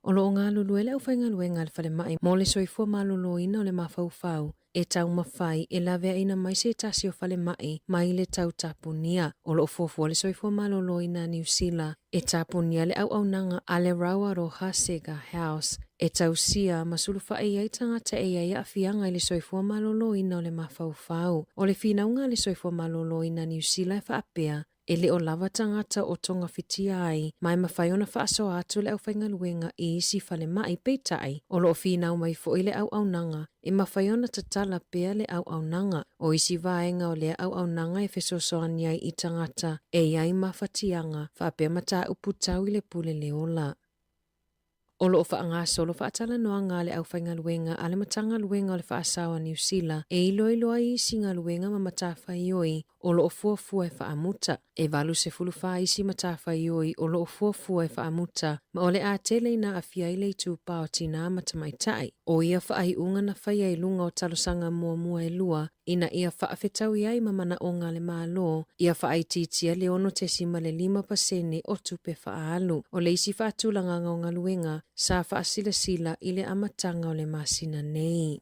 O lo o galulue le aufaigaluega a le falemai mo le soifua maloloina o le mafaufau e taumafai e laveaina mai se tasi o falemai mai le tau tapunia. O lo o fuafua le soifua maloloina a Niu Sila e tapunia le auaunaga a le Rauaroha Sega House e tausia ma sulufai ai tagata e i ai aafiaga i le soifua maloloina o le mafaufau. O le finauga a le soifua maloloina a Niu Sila e faapea, E le o lava tagata o togafitia ai ma e mafai ona faasoa atu le aufaigaluega i isi falemai, peitai, o lo o finau mai foi le auaunaga e mafai ona tatala pea le auaunaga. O isi vaega o lea auaunaga e fesoasoani ai i tagata e i ai mafatiaga faapea mataupu tau i le pule le ola. O lo o faagasolo faatalanoaga a le aufaigaluega a le Matagaluega o le Faasao a Niu Sila e iloilo ai isi galuega ma matafaioi o lo o fuafua e faamuta. E 84 isi matafaioi o lo o fuafua e faamuta ma o le a tele ina aafia ai le itupa o tinā ma tamaitai. O ia faaiuga na faia i luga o talosaga muamua e lua ina ia faafetaui ai ma manaoga a le Malo ia faaitiitia le 6.5 pasene o tupe faaalu. O le isi faatulagaga o galuega sa faasilasila i le amataga o le masina nei.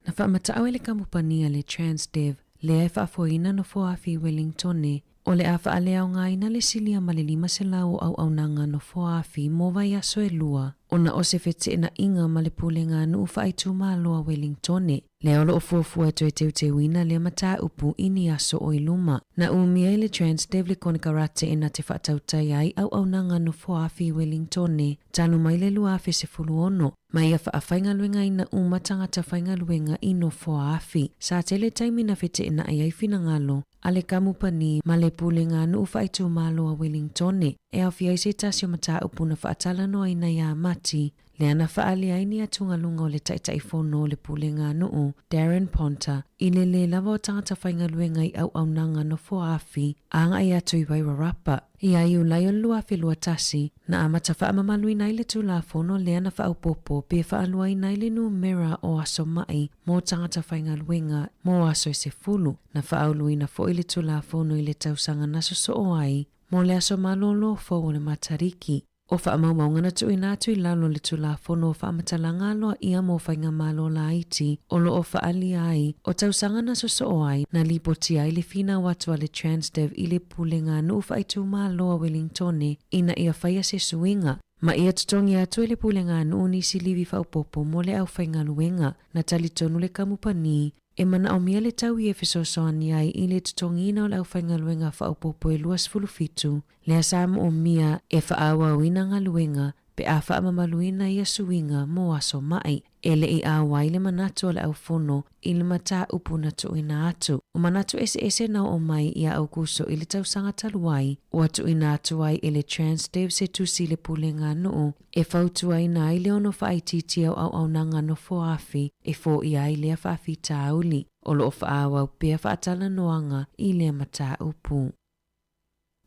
Na faamatau e le kamupani a le Transdev lea e faafoeina nofoaafi i Wellingtone, o le a faaleaogaina le silia ma le 500 o auaunaga nofoaafi mo vaiaso e lua ona o se feteenaiga ma le Pulega a Nuu Faaitumalo a Wellingtone, lea o lo o fuafua e toe teuteuina lea mataupu i ni aso o i luma. Na umia e le Transdev le konekarate e na te faatautai ai auaunaga nofoaafi i Wellingtone talu mai le 2016, ma ia faafaigaluegaina uma tagata faigaluega i nofoaafi. Sa tele taimi na feteenai ai finagalo a le kamupani ma le Pulega a Nuu Faaitumalo a Wellingtone e aofia ai se tasi o mataupu na faatalanoaina iā Mati, lea na faaali ai ni atugaluga o le Taitaifono o le Pulega a Nuu, Darren Ponter, i le lē lava o tagata faigaluega i auaunaga nofoaafi agai atu i Wairarapa. Iā Iulai o le 2021, na amata faamamaluina ai le Tulafono lea na faaopoopo pe faaluaina ai le numera o aso ma'i mo tagata faigaluega mo aso e 10. Na faauluina foi le Tulafono i le tausaga na sosoo ai mo le aso malōlō fou o le Matariki. O faamaumauga na tuuina atu i lalo o le Tulafono o Faamatalaga Aloaia mo Faigamalo Laiti o lo o faaalia ai o tausaga na sosoo ai na lipotia ai le finau atu a le Transdev i le Pulega a Nuu Faaitumalo a Wellingtone ina ia faia se suiga ma ia totogi atu e le Pulega a Nuu nisi livi faaopoopo mo le aufaigaluega. Na talitonu le kamupani. E manaomia le taui e fesoasoani ai i le totogiina o le aufaigaluega faaopoopo e 27, lea sa moomia e faaauauina galuega pe a faamamaluina ia suiga mo aso ma'i. E le i auai le manatu o le aufono i le mataupu na tuuina atu. O manatu eseese na oo mai ia Aukuso i le tausaga talu ai, ua tuuina atu ai e le Transdev se tusi i le Pulega a Nuu e fautuaina ai le ono faaitiitia o auaunaga nofoafi e foia ai lea faafitauli. O lo o faaauau pea faatalanoaga i lea mataupu.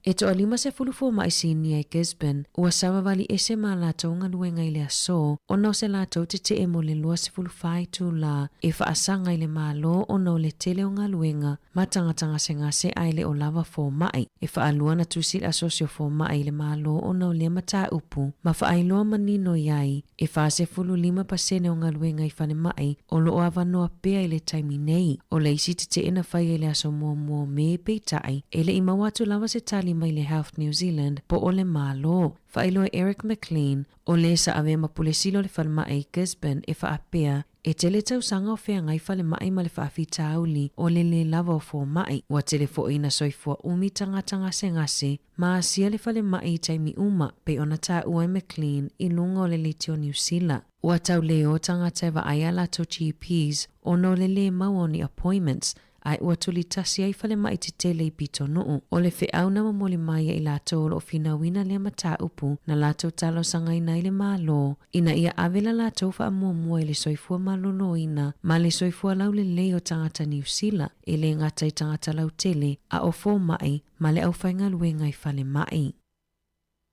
E toalima sefulu fomaʻi sinia i Gisborne ua savavali ese ma latou galuega i le aso ona o se latou tetee mo le 24 itulā e faasaga i le Malo ona o le tele o galuega ma tagata gasegase ae le o lava fomaʻi. E faalua ona tusi le Asosi o Fomaʻi i le Malo ona o lea mataupu ma faailoa manino i ai E 45 pasene o galuega i falemai o lo o avanoa pea i le taimi nei. O le isi tetee na faia i le aso muamua o Me, peitai, e le i maua atu lava se tali mai le Health New Zealand po o le Malo. Faailoa e Eric McLean, o le sa avea ma pulesila o le falemai i Gisborne e faapea, E tele tausaga o feagai falemai ma le faafitauli o le lē lava o fomai. Ua tele foi ina soifua umi tagata gasegase ma asia le falemai i taimi uma, pei ona taua e McLean i luga o le leitio Niu Sila. Ua tau lē o tagata e vaai a latou GPs ona o le lē maua o ni appointments, ae ua tulitasi ai falemai tetele i pitonuu. O le feau na momoli mai e i latou o lo o finauina lea mataupu na latou talosagaina ai le Malo ina ia ave la latou faamuamua i le soifua maloloina ma le soifua laulelei o tagata Niu Sila, e le gata i tagata lautele a o fomai ma le aufaigaluega i falemai.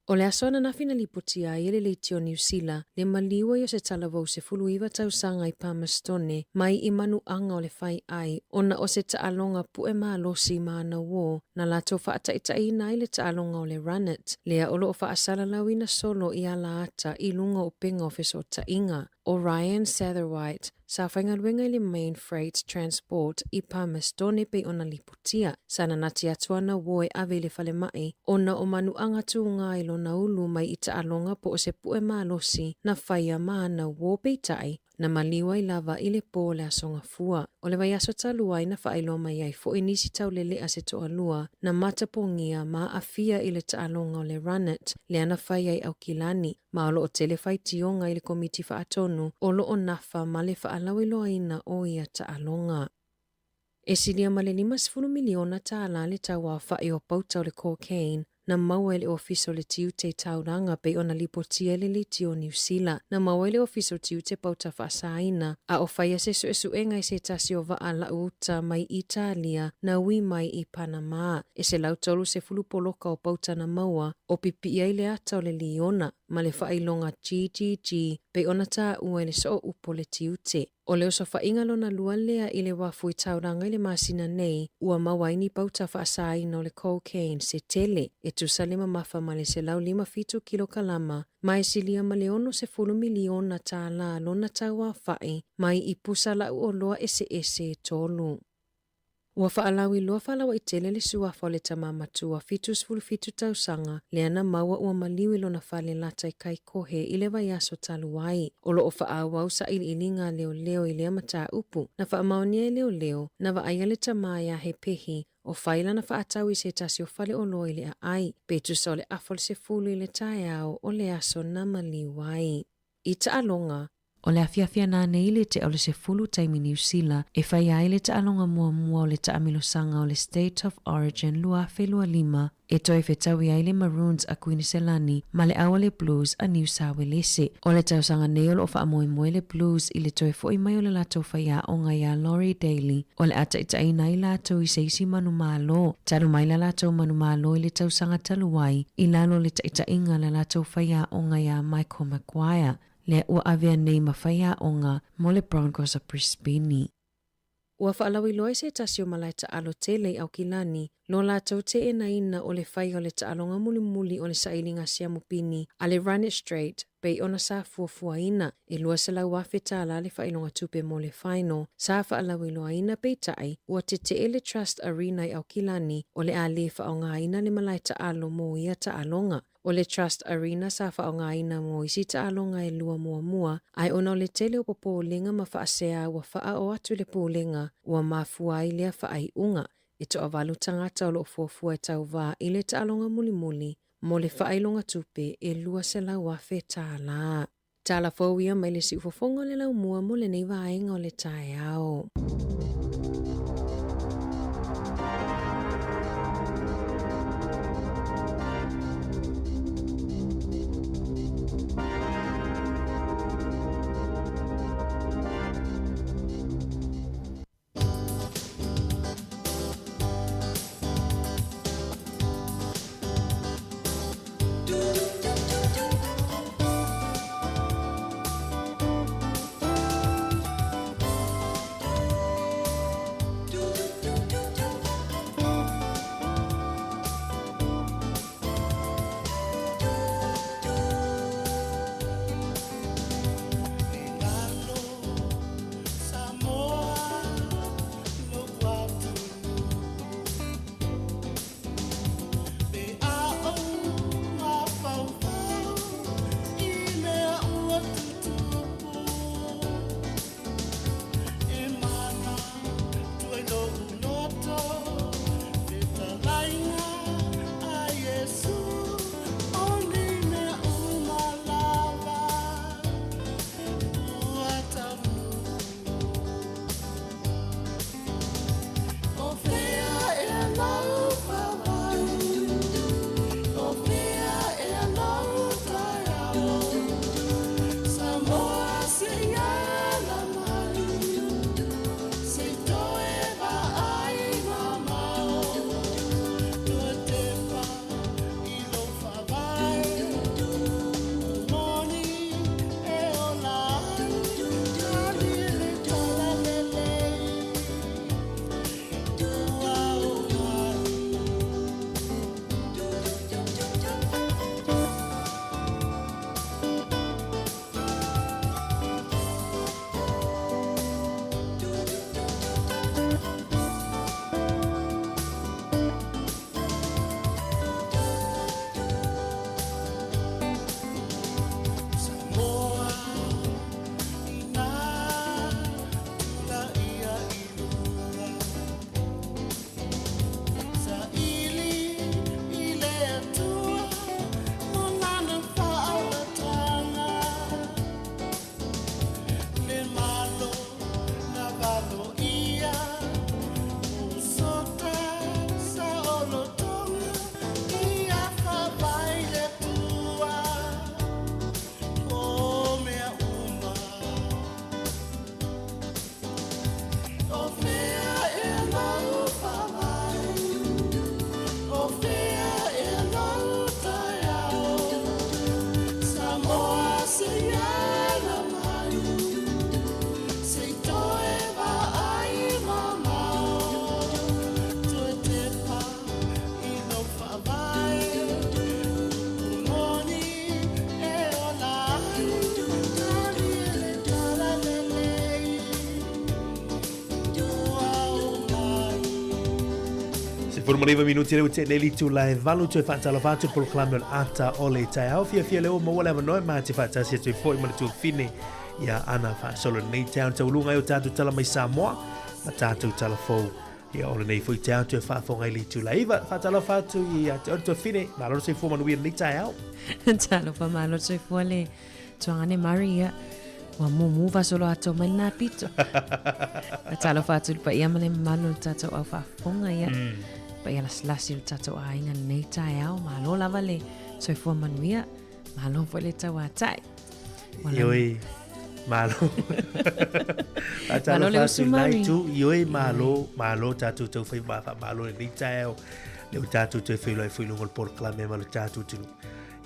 O le aso ananafi na lipotia ai e le Leitio Niu Sila le maliu ai o se talavou 19 tausaga i Palmerstone mai i manuaga o le fai ai ona o se taaloga puʻe malosi ma ana uō na latou faataitaiina ai le taaloga o le Run It lea o lo o faasalalauina solo i ala ata i luga o upega o fesootaiga. O Ryan Satherwaite sa faigaluega i le Main Freight Transport i Palmerstone pei ona lipotia. Sa nanati atu ana uō e ave i le falemai ona o manuaga tūgā i lona ulu mai i taaloga po o se puʻe malosi na faia ma ana uō peitai na maliu ai lava i le pō o le aso Gafua. O le vaiaso talu ai na faailoa mai ai foʻi nisi tauleleʻa se toalua na matapogia ma aafia i le taaloga o le Run It lea na fai ai Aukilani ma o lo o tele faitioga i le Komiti Faatonu o lo o nafa ma le faalauiloaina o ia taaloga. E silia ma le $50 miliona tālā le tauaofaʻi o pauta o le cocaine na maua e le Ofisa o le Tiute i Tauranga pei ona lipotia e le Leitio o Niu Sila. Na maua e le Ofisa o Tiute pauta faasaina a o faia se suesuega i se tasi o vaa lau uta mai Italia na ui mai i Panama. E 130 poloka o pauta na maua o pipii ai le ata o le liona ma le faailoga GGG pei ona taua i le sooupu o le tiute. O le osofaiga lona lua lea i le uafu i Tauranga i le masina nei, ua maua ai ni pauta faasaina o le cocaine se tele, e tusa le mamafa ma le 157 kilokalama, ma e silia ma le $60 miliona tālā lona tauaofaʻi mai i pusa lau oloa eseese e tolu. Ua faalauiloa faalauaitele le suafa o le tama matua 77 tausaga lea na maua ua maliu i lona fale lata i Kaikohe i le vaiaso talu ai. O lo o faaauau sailiiliga a leoleo i lea mataupu. Na faamaonia e leoleo, na vaaia le tama e ahe pehi o fai lana faatau i se tasi o fale oloa i le aai, pe tusa o le afa o le sefulu i le taeao o le aso na maliu ai. I taaloga, O le afiafi ananei le tea o le sefulu taimi Niu Sila e faia ai le taaloga muamua o le taamilosaga o le State of Origin 2025 e toe fetaui ai le Maroons a Kuiniselani ma le au a le Blues a Niu Sawelese. O le tausaga nei o lo o faamoemoe le Blues i le toe foʻi mai o le latou faiaoga iā Laurie Daley o le a taitaiina ai latou i se isi manumalo talu mai la latou manumalo i le tausaga talu ai i lalo o le taitaiga a le latou faiaoga iā Michael Maguire lea ua avea nei ma faiaoga mo le Broncos a Brisbane. Ua faalauiloa i se tasi o malae taalo tele i Aukilani lo latou teenaina o le faia o le taaloga mulimuli o le sailiga siamupini a le Run It Straight pei ona sa fuafuaina e $200,000 tālā le faailoga tupe mo le final sa faalauiloaina peitai ua tetee le Trust Arena i Aukilani o le a le faaaogaina le malae taalo mo ia taaloga. O le Trust Arena sa faaaogaina mo isi taaloga e lua muamua, ae ona o le tele o popolega ma faasea ua faaoo atu le Pulega, ua mafua ai lea faaiuga. E toavalu tagata o lo o fuafua e tauva i le taaloga mulimuli mo le faailoga tupe e $200,000. Tala fou ia mai le siufofoga o le laumua mo lenei vaega o le taeao. 19 minuti le ute nei litu la e valu toe faatalofa atu polokalame o le ata o le taeao fiafia leo maua le avanoa ma te faatasi atu ai foi ma le tuafine ia ana faasolo nei taeao tauluga ai o tatou tala mai Samoa ma tatou tala fou Ia, o lenei foi taeao toe faafofoga i le itula 9. Faatalofa atu ia te oe le tuafine, malo le soifua manuia lenei taeao. Talofa malo le soifua le tuagane Murray, ia. Ua mumu fasolo atoa mai lena pito. Talofa atu i le paia ma le mamalu o le tatou au faafofoga, ia. Paia lasilasi o le tatou aiga lenei taeao, malo lava le soifua manuia. Malo foi le tauatai. Ioe, malo. Malo le usu Mari. Ioe, malo, malo tātou tau whai maa malo lenei taeao. Le o tātou toe whailoi foi lunga o le polokalame ma le tātou tunu.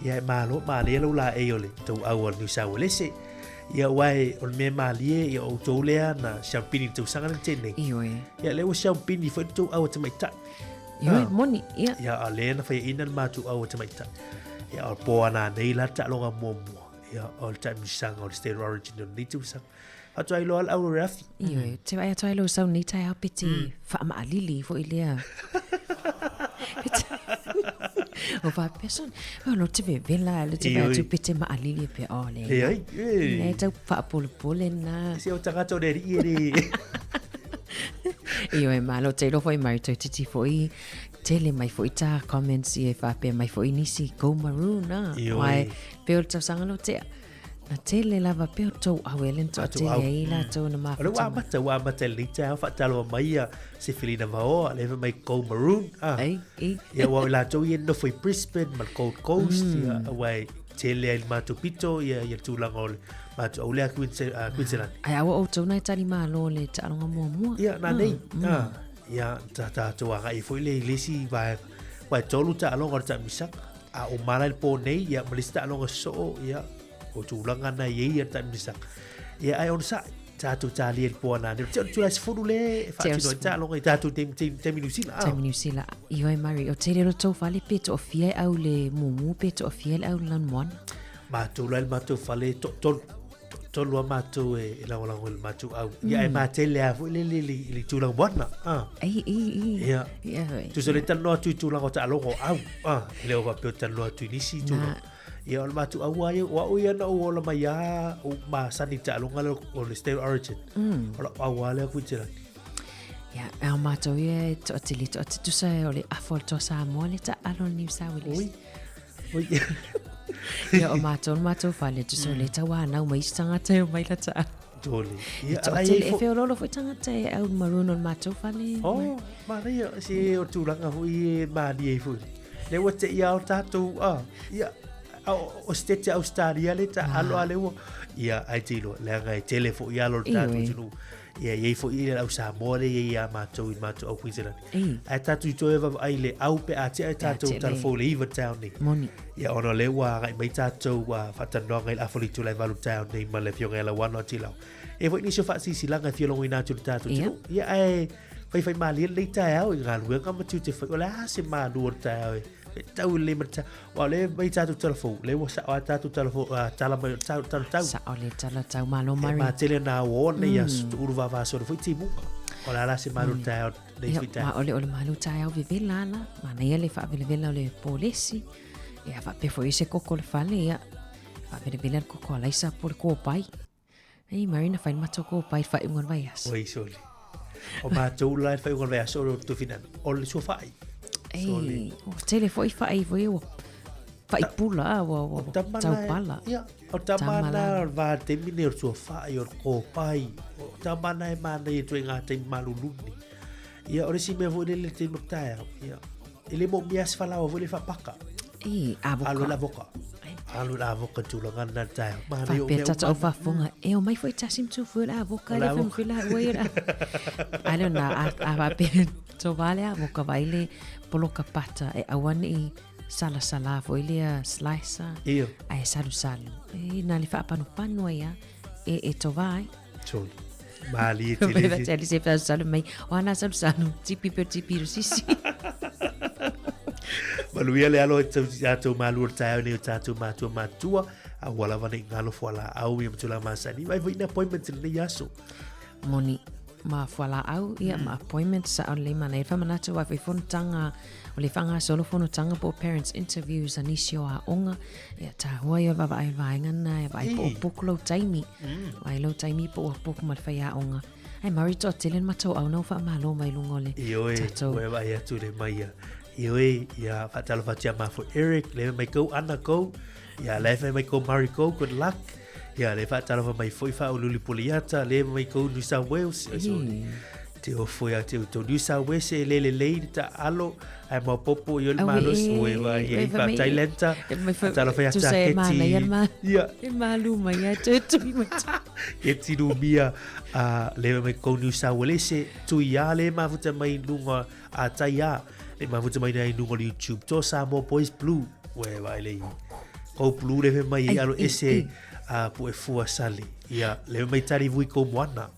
Ia e malo, mālie lau la e o le tau au o le New South Wales. Ia uae o le mea mālie, ia o tou lea na siampini le tausaga na tēnei. Ioe. Ia le ua siampini foi le tou au a tamaitai. Ioe, moni, ia. Ia, a le na whai ina le mātou au a tamaitai. Ia, o po ana nei la taaloga muamua. Ia, o le taimisaga o le State of Origin o lenei tausaga. Faatoa iloa le au o le afi. Ioe, te vaai atu ai lou sau nei taeao pe te whaamaalili foi lea. O faapea sona, o lo te vevela, lo te vai atu pe te maalili pe o le. Leai, e. Le tau whaapolepole na. Se o tagata o le rii e le. Io e malo te ilo foi mai tau titi foi tele mai foi tā comments i e whapea mai foi nisi go maroon a. Ioe. Wai, pe o le tausaga lo tea. Na tele lava pe o tou au e le toa Atu tele au. ai latou na O le ua mafuta. amata, ua amata i lenei taeao faatalofa mai ia se Felina Vaoa, le mai Go Maroon. Ah. Ei, ei. Ia ua o i latou ia nofo i Brisbane ma le Gold Coast, ia ua e tele ai le matou pito, ia ia le tulaga o le matou au lea Queensland. Ai aua outou na e tali malo le taaloga muamua. Ia, na nei. Ah, ia, ta tatou agai foi le i le isi vaega. Ua e tolu taaloga o le taamisaga. A o mala i le pō nei, ia, ma le isi taaloga soo, ia, o tulaga na i ai ia le taamisaga. Ia, ae onosai, tatou talia i le pō anane. Te o le Tulae 10 le e faatino ai taaloga i tatou taimi, taimi, taimi Niu Sila. Ah. Taimi Niu Sila. Ioe Murray, o tele o le tou fale pe toafia e au le mumu pe toafia le au le lanumoana? Matou la i le matou fale toatolu. Toatolu a matou e, e lagolago i le matou au. Ia, e matele a foi le le le le tulaga moana. Ah. Ei, ei, ei. Ia. Ia, hoi. Tusa le talanoa atu i tulaga o taaloga o au. Ah, e le o faapea o talanoa atu i nisi tulaga. Ia, o le matou au a ia, o au ia na ou ola mai a, o masani i taaloga lea o le State of Origin. O lau au a lea Queensland. Ia, ao matou ia e toatele, toate tusa e o le afa o le toa Samoa le taalo le New South Wales. Oi. Oi. Ia, o matou le matou fale, tusa o le tauanau mai isi tagata e omai la taalo. Tole. E Ia, ala toatele, ia e fo... feoloolo foi tagata e au maroon o le matou fale. Oh, manaia, se o tulaga foi e malie ai foi. Le ua te ia o tātou, ah, ia, o state Australia le ta alo ale ua, ia, ai te iloa, leaga e tele foi alo le tātou Ioe. atunuu. Ia, i ai foi le au Samoa le i ai a mātou i mātou au Queensland. Ei. Ae tātou i toe vaavaai le au pe a tea e tātou tea le- talafou le iva taeao nei. Moni. Ia, ona o lea ua agai mai tātou ua faatalanoaga i le afa o le itula e valu taeao nei ma le afioga ia Lauano Atilao. E foi nisi o faasilasila e fia logoina atu i le tātou Ia. atunuu. Ia, ae faifai malie lenei taeao i galuega ma tiute fai. O le a se malu o le taeao e e tau lelei ma le taeao. Aua o lea e mai tātou talafou, lea ua sao a tātou talafou, a tala mai o le tau, tala tau. Sao le tala tau malo E Murray. matele nā o nei aso tuulu vavasolo foi timuga. O le a la se malu o le taeao nei Ia, foi ma taeao. o le o le malu taeao vevela ala, manaia le faavelevela o le polesi. Ia, faapea foi i se koko o le fale, ia, faavelevela le koko alaisa po o le kopai. Ei, Murray, na fai le matou kopai i le faaiuga o le vaiaso. Oi, sole. O mātou la i le faaiuga o le vaiaso o le tufinana. O le suafaai. Sole. Ei, o tele foi faai foi ua faipula, ah, ua, ua, ua Tama na- taupala. Ia, o tama Tama na la. o le vā taimi nei o le suafaai, o le kopai. O tama na e manaia atu ai ngā taimi maluluni. Ia, o le isi mea foi lele le taimi o le taeao. Ia, e le moomia se falaoa foi le faapaka. Ei, Alo avoka. le avoka. Alo le avoka tulaga na le taeao. Manaia o Faapea mea tatou au uma. faafofoga, e omai foi tasi ma tufua le avoka, O le le avoka. fai ma fila ua ia. Ai leo na, a, a faapea, tovā le avoka vai le poloka pata e aua nei salasala foi lea slicer. Ia. Ae salusalu. E, na le faapanupanu ai a, e, e tovā ai. Sole. Malie Vai tele. vai te se salusalu mai, o ana salusalu, tipi pe tipi ro sisi. Manuia le alo e tau tātou malu o le taeao nei o tātou mātua mātua. A ua lava nei ngalo fualaau ia ma tulaga masani. Vai foi ina appointment i lenei aso. Moni, ma fualaau ia ma appointment sa o le mana e whamanatu ai foi fonotaga o le whangasolo fonotaga po o parents interviews a nisi o aoga ia tāhua ia vaavaai o le vaega lena e vaai po o puku lou taimi vai lou taimi po ua puku ma le faiaoga ae Murray toatele le matou auna ua faamālō mai luga o le Ioe, tatou ua e vaai atu le mai ia. Ioe, ia faatalofa atu ia mafua Eric, le mai kou Ana kou, ia le fai mai kou Murray kou, good luck. Ia le faatalofa mai foi faauluulu Poliata, le mai kou New South Wales. Ia, sorry. Te ofo ia te utou New South Wales e lele lelei le taalo, ae maopoopo i o le Au e malosi, ua e vaai e ai fai mai- faatailanta, e mai fai- faatalofa ia tusa e manaia le ma- Taketi. Ia, e malu mai ia tuitui mai Keti Rumia, a le mai kou New South Wales, tui ia le mafuta mai luga a tai a, le mafuta mai nei luga o le YouTube, to Samoa Boys Blue, ue vai le kou Blue le mai Ai, alo ai, ese ai. a pu e fua sale. Ia, le mai tari vui kou moana.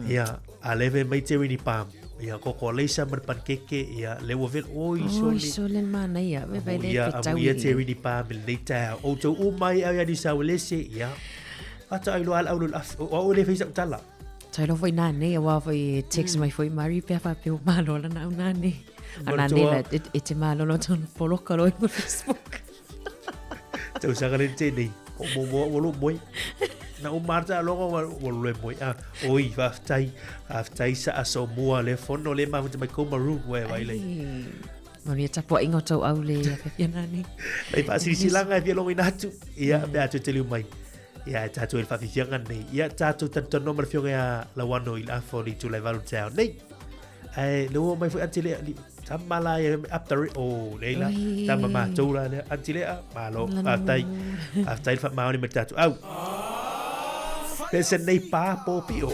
Ia, a le mai te rini pam. Ia, koko leisa ma le pankeke, ia, le ua vel, oi, Oi, sole. sole le manaia ve vai le Ia, fetau amuia te i rini pam i lenei taeao. O tau o mai au ia New South Wales, ia. Ata ai loa al au lo af, o o le feisa utala. Tai lo foi nā nei, aua foi e text mai foi Murray pea whapea o malo la nau nā nei. Ana nela e te malolo tonu poloka loi mo Facebook. Tausaga le tēnei. O mo mo o lo moe. Na o marta aloga wa o lo moe. Ah, oi, faafetai. Faafetai sa aso mua le fono le mafuta mai kou maroon wa vai le. Manuia tapuaiga o tou au le afiafi nei. Nei faasilasilanga e fia logoina atu. Ia, pe a toe taliu mai. Ia, e tātou e le faafiafiaga nei. Ia, tātou tanutanoa ma le afioga ia Lauano i le afa o le itula e valu i le taeao nei. Ae, le ua mai foi Aunty Lea, li, tama la ia, up the, oh, nei la, tama mātou la lea, Aunty Lea, malo, faafetai, faafetai le faamaoni mai le tātou au. Pese nei pā pōpio.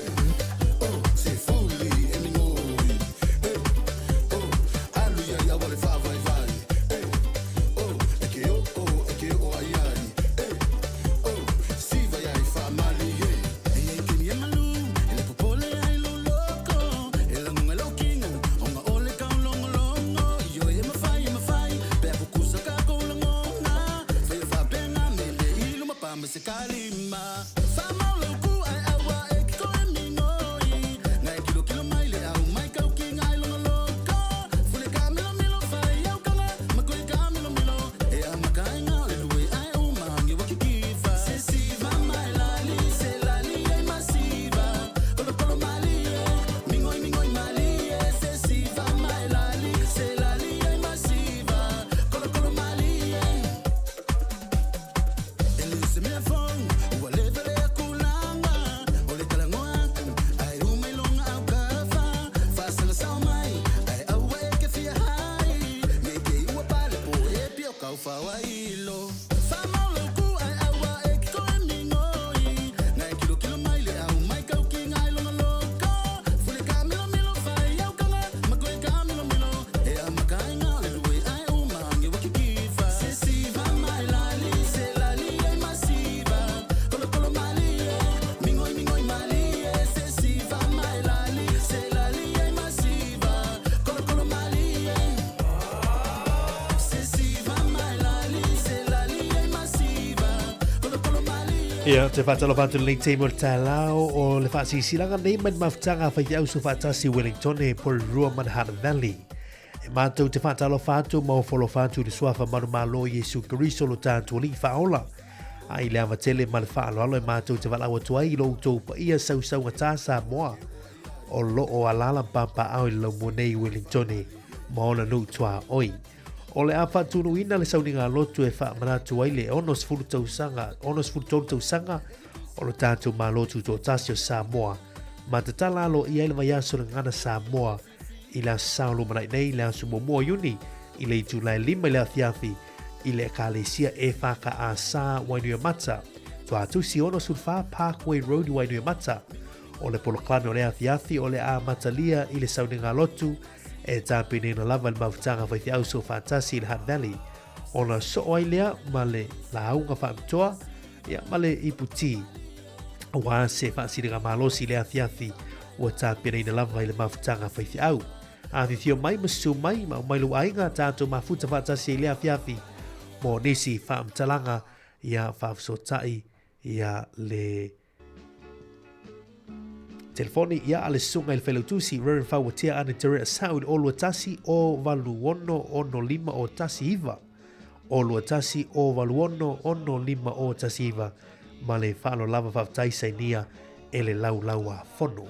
Ia, te whātalo whātu lenei team o le taelao o le whaasisilaga nei mai mafutaga whai te ausu whaatasi Wellington e Porirua ma le Hutt Valley. E mātou te whātalo whātu ma o wholo whātu le suafa manu malo Iesu Keriso lo tātu alii whaola. A i le ava tele ma le whaaloalo e mātou te walaua atu ai i lo outou paia sausauga tā Samoa o lo o alala papaao i le laumua nei i Wellington ma ona nuu tuaoi. O le a faatunuina le sauniga lotu e faamanatu ai le 60 tausaga, 63 tausaga o lo tatou Malo Tutoatasi o Samoa ma tatala aloaia ai le vaiaso o le Gagana Samoa i le Aso Sa o lumanai nei, le aso muamua o Iuni i le itula e 5 i le afiafi i le Ekalesia EFKA Sa Wainuiomata, Tuatusi 64 Parkway Road i Wainuiomata. O le polokalame o le afiafi o le a amatalia i le sauniga lotu E tāpeneina lava le mafutaga faifeau soofaatasi i le Hutt Valley, ona soo ai lea ma le lauga faapitoa ia, ma le ipu tī. Aua se faasiliga malosi i le afiafi ua tapenaina lava i le mafutaga faifeau. Afifio mai ma susu mai ma aumai lou aiga tatou mafuta faatasi ai i le afiafi mo nisi faamatalaga ia faafesootai ia le Telefoni ia a le susuga i le Failautusi Reverend Fauatea Ane Terea Sau i le 021 086 6519 021 086 6519 ma le faaaloalo lava faafetai sainia e le laulau a fono.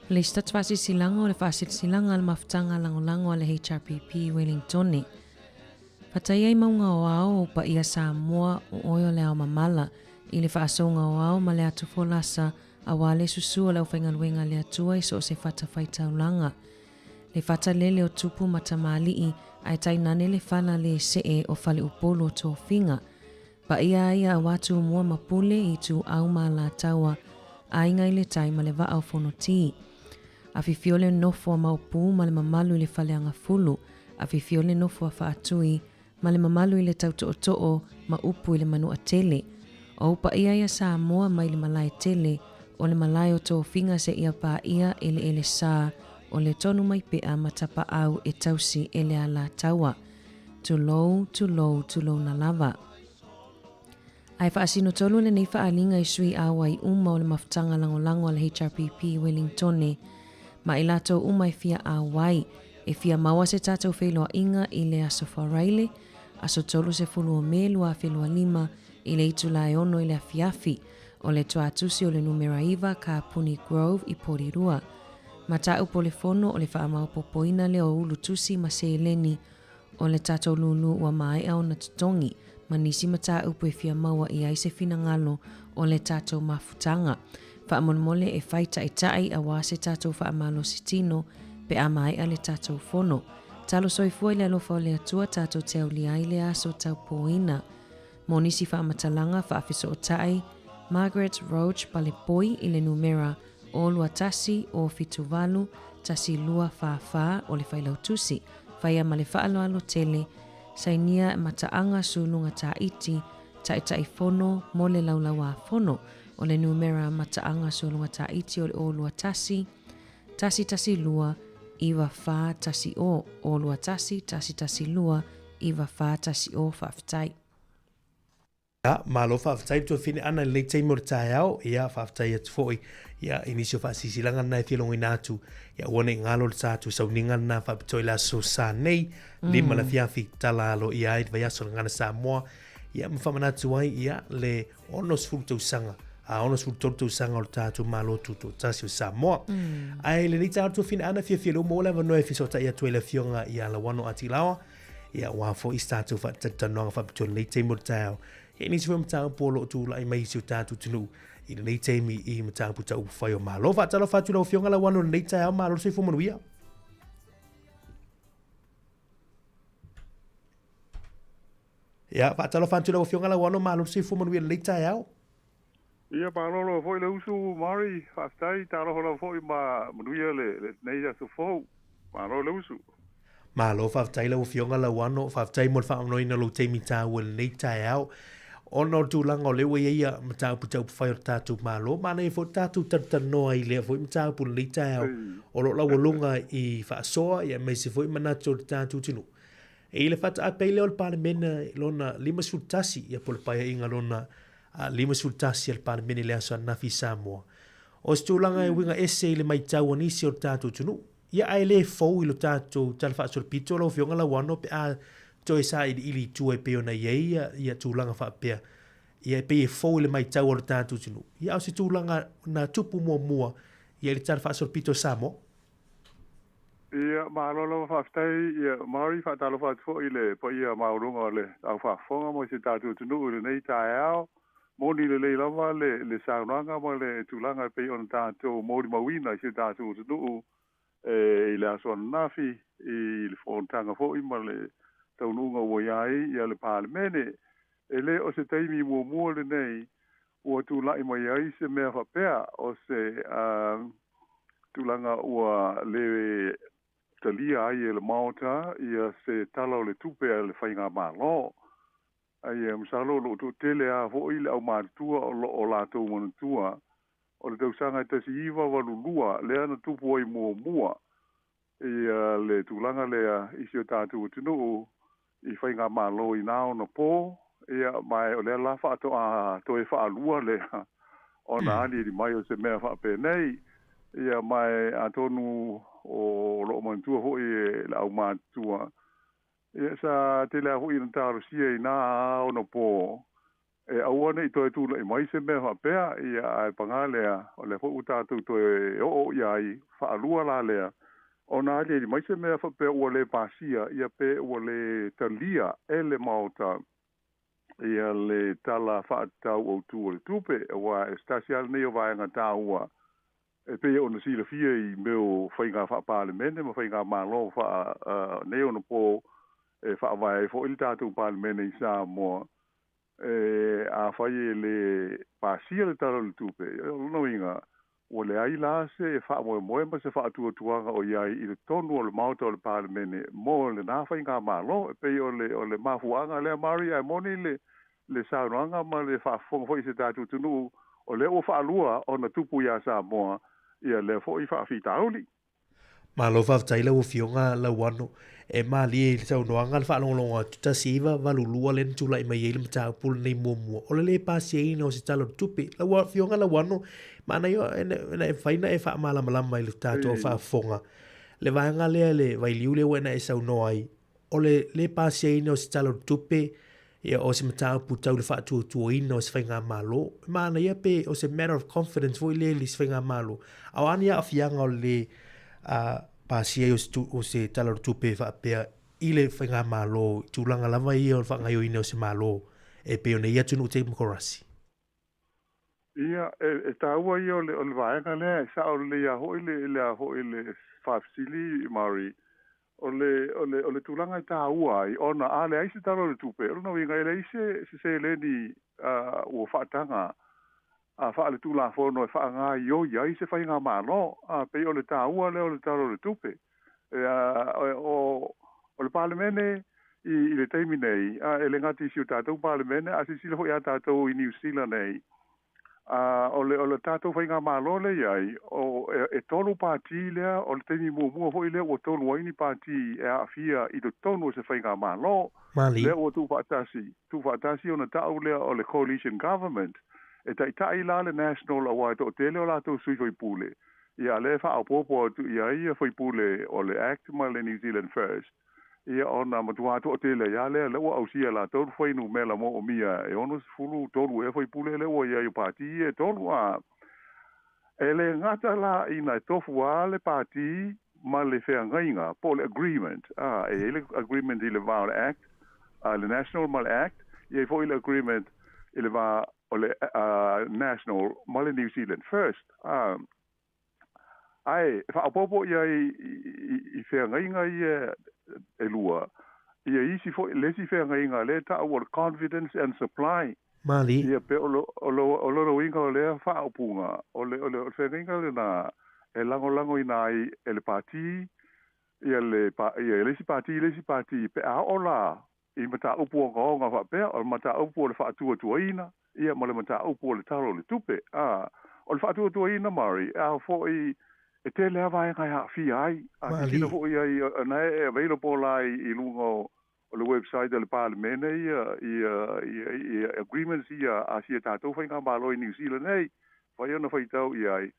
Lista Tfasisilaga o le Faasilasilaga a le Mafutaga Lagolago a le HRPP i Wellingtone. Fatai ai mauga o ao o paia Samoa o oe o le ao mamala I le faasouga o ao ma le atu folasa, auā le susu o le aufaigaluega a le Atua i so o se fata faitaulaga. Le fata lele o Tupu ma Tamalii, ae tainane le fala le see o Faleupolu o Tofiga. Paia ai a auā Tumua ma Pule i Ituau ma Alataua, Aiga i le Tai ma le Vaa o Fonoti. Afifio le nofo a Maopu ma le mamalu i le Faleagafulu, afifio le nofo a Faatui, ma le mamalu i le tautootoo ma upu i le Manuatele. O ou paia ia Samoa mai le malae tele, o le malae o tofiga seia paia eleele sa o le tonu mai pea ma tapaau e tausi e le Alataua. Tulou, tulou, tulouna lava. Ae faasino tonu lenei faaaliga i sui auai uma o le mafutaga lagolago a le HRPP i Wellingtone ma i latou uma e fia auai. E fia maua se tatou feiloaiga i le Aso Faraile, aso 30 o Me 2025 i le itula e 6 i le afiafi, o le Tuatusi o le numera 9 Kapuni Grove i Porirua. Mataupu o le Fono o le faamaopopoina lea o ulu tusi ma seleni o le tatou lūlū ua maea ona totogi, ma nisi mataupu e fia maua i ai se finagalo o le tatou mafutaga. Faamolemole e fai taʻitaʻi aua se tatou faamalosi tino pe a maea le tatou fono. Talo soifua i le alofa o le Atua tatou te aulia ai le aso taupōina. Mo nisi faamatalaga faafesootai, Margaret Roach Palepoi i le numera 0 21 0 78 1244 o le Failautusi, faia ma le faaaloalo tele, sainia mataaga suluga tāiti, Taitaifono mo le Laulauāfono, o le numera mataaga suluga tāiti o le 0 21 112 9410, 0 21 112 9410. Faafetai. Ia, malo faafetai le tuafine ana i lenei taimi o le taeao. Ia, faafetai atu foi ia, i nisi o faasilasilaga na e fia logoina atu. Ia, aua ne i galo le tatou sauniga lena faapitoa i le aso Sa nei, 5 le afiafi, tala alo ia ai le vaiaso o le Gagana Samoa. Ia, ma faamanatu ai, ia, le 60 tausaga, a 63 tausaga o le tatou Malo Tutoatasi o Samoa. Ae i lenei taeao le tuafine ana, fiafia lea ua maua le avanoa e fesootai atu ai le Afioga ia Lauano Atilaoa, Ia, aua foi se tatou faatalatalanoaga faapitoa i lenei taimi o le taeao. Ia, i nisi foi mataupu o lo o tulai mai i si o tatou atunuu i lenei taimi i mataupu tau upufai o Malo. Faatalofa atu i lau Afioga Lauano i lenei taeao, malo le soifua manuia. Ia, faatalofa atu i lau Afioga Lauano, malo le soifua manuia i lenei taeao. Ia, malolo foi le usu Mari, faafetai, talofa lava foi ma manuia lenei aso fou. Malo le usu. Malo faafetai lau Afioga Lauano, faafetai mo le faaavanoaina o lou taimi taua i lenei taeao. Ona o le tulaga o lea ua i ai ia mataupu tau upufai o le tatou Malo, manaia foi le tatou talatalanoa i lea foi mataupu i lenei taeao o lo o laualuga i faasoa aemaise foi manatu o le tatou atunuu. I le faataape ai lea o le Palemene lona 51, ia po o le Paeaiga lona 51 a le Palemene i le aso ananafi i Samoa. O se tulaga e uiga ese i le matau a nisi o le tatou atunuu, ia ae le fou i lo tatou Tala Faasolopito lau Afioga Lauano pe a toe sailiili i tua e pei ona i ai ia tulaga faapea, ia e pei e fou i le matau a lo tatou atunuu. Ia a o se tulaga na tupu muamua ia i le Tala Faasolopito o Samoa. Ia, malo lava faafetai. Ia, Mari, faatalofa atu foi i le paia maualuga o le au faafofoga ma si o tatou atunuu i lenei taeao. Moni lelei lava le, le saunoaga ma le tulaga e pei ona tatou molimauina i si o tatou atunuu e, i le aso ananafi, i le fonotaga foi ma le taunuuga ua i ai ia le Palemene. E le o se taimi muamua lenei ua tulai mai ai se mea faapea, o se uh, tulaga ua le talia ai e le Maota ia se Tala o le Tupe a le Faigamalo. Ae masalo o lo o toatele lava foi le aumatutua o lo o latou manatua o le tausaga e 1982 lea na tupu ai muamua ia le tulaga lea i si o tatou atunuu i faigamalo i na ona po, ia, ma o lea la faatoa toe faalua lea ona aliali mai o se mea faapenei. Ia, ma atonu o lo o manatua foi e le aumatutua, ia, sa tele lava foi ina talosia i na ona po e aua ne i toe tulai mai se mea faapea, ia, ae paga lea, o lea foi ua tatou toe oo i ai, faalua la lea, ona aliali mai se mea faapea ua le pasia, ia, pe ua le talia e le Maota ia le Tala Faatatau Autu o le Tupe, aua e se tasi lava lenei o vaega taua e pei ona silafia i mea o faiga faa-Palemene ma faigamalo faa nei ona po e faavae ai foi le tatou Palemene i Samoa, e afai e le pasia le Tala o le Tupe, o lona uiga, ua leai la se faamoemoe ma se faatuatuaga o i ai i totonu o le Maota o le Palemene mo lena faigamalo. E pei o le, o le mafuaaga lea, Mari, ae moni le, le saunoaga ma le faafofoga foi i se tatou atunuu, o lea ua faalua ona tupu iā Samoa ia lea foi faafitauli. Malo faafetai lau Afioga Lauano. E malie i le saunoaga le faalogologo atu 1982 lea na tulai mai ai le mataupu lenei muamua o le lē pasiaina o se Tala o le Tupe. Lau Afioga Lauano, manaia e mafai ona e faamalamalama i le tatou faafofoga. Le vaega lea le vailiu lea ua e na e saunoa ai, o le lē pasiaina o se Tala o le Tupe, ia, o se mataupu tau le faatuatuaina o se faigamalo. E manaia pe o se matter of confidence foi lea i le isi faigamalo, a o a ni aafiaga o le lē pasia ai o se Tala o le Tupe faapea i le faigamalo i tulaga lava ia o le faagaoioina o se Malo e pei ona i ai atunuu temokarasi? Ia, e taua ia o le vaega lea, e sao lelei lava foi le, le a foi le faafesili Murray, o le, o le, o le tulaga e taua ai, ona a leai se Tala o le Tupe, o lona uiga e leai se, se seleni ua faataga faaletulafono e faagaoioi ai se faigamalo. A pei o le taua lea o le Tala o le Tupe. O le Palemene i le taimi nei, e le gata i si o tatou Palemene, a silasila foi ia tatou i Niu Sila nei, o le tatou faigamalo lea e i ai, e tolu pati lea, o le taimi muamua foi lea ua tolu ai ni pati e aafia i totonu o se faigamalo. Lea ua tuufaatasi ona tau lea o le Coalition Government, e taitai la le National aua e toatele o latou sui usufono. Ia, lea e faaopoopo atu i ai ia sui usufono o le Act ma le New Zealand First, ia ona matua toatele ai lava lea, lea ua ausia e latou le fuainumera moomia e 63 ea sui usufono lea ua i ai o pati ia e tolu. A e le gata la ina e tofu lava le pati ma le feagaiga po o le agreement, a e i ai le agreement i le va o le Act, a le National ma le Act, e i ai foi le agreement i le va o le National ma le New Zealand First. Ae e faaopoopo i ai i feagaiga ia e lua, ia isi foi, le isi feagaiga lea e tau o le confidence and supply. Malie. Ia pe o lona uiga o lea faaupuga, o le feagaiga lena e lagolagoina ai e le pati ia le isi pati i le isi pati pe a oo la i mataupu ogaoga faapea, o le mataupu o le faatuatuaina, ia ma le mataupu o le Tala o le Tupe. A, o le faatuatuaina, Murray, a foi e tele lava vaega e aafia ai. A silasila foi i ai, o na e available la i luga o le website a le Palemene ia, ia, ia, ia agreements ia a si a tatou faigamalo i Niu Sila nei, mafai ona faitau i ai.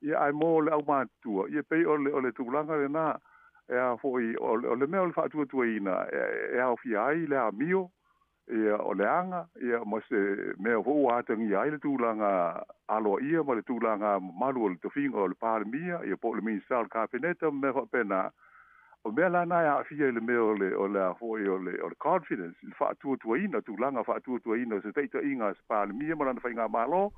Ia, ae mo le aumatutua, ia pei o le, o le tulaga lena, e a foi, o le, o le mea o le faatuatuaina e aofia ai le amio, ia, o le aga, ia, ma se mea foi ua atagia ai le tulaga aloaia ma le tulaga mamalu o le tofiga o le Palemia, ia, po o le Minisita o le Kapeneta ma mea faapena. O mea la na e aafia i le mea o le, o le a foi, o le, o le confidence, le faatuatuaina, tulaga faatuatuaina o se taitaiga a se Palemia ma lana faigamalo,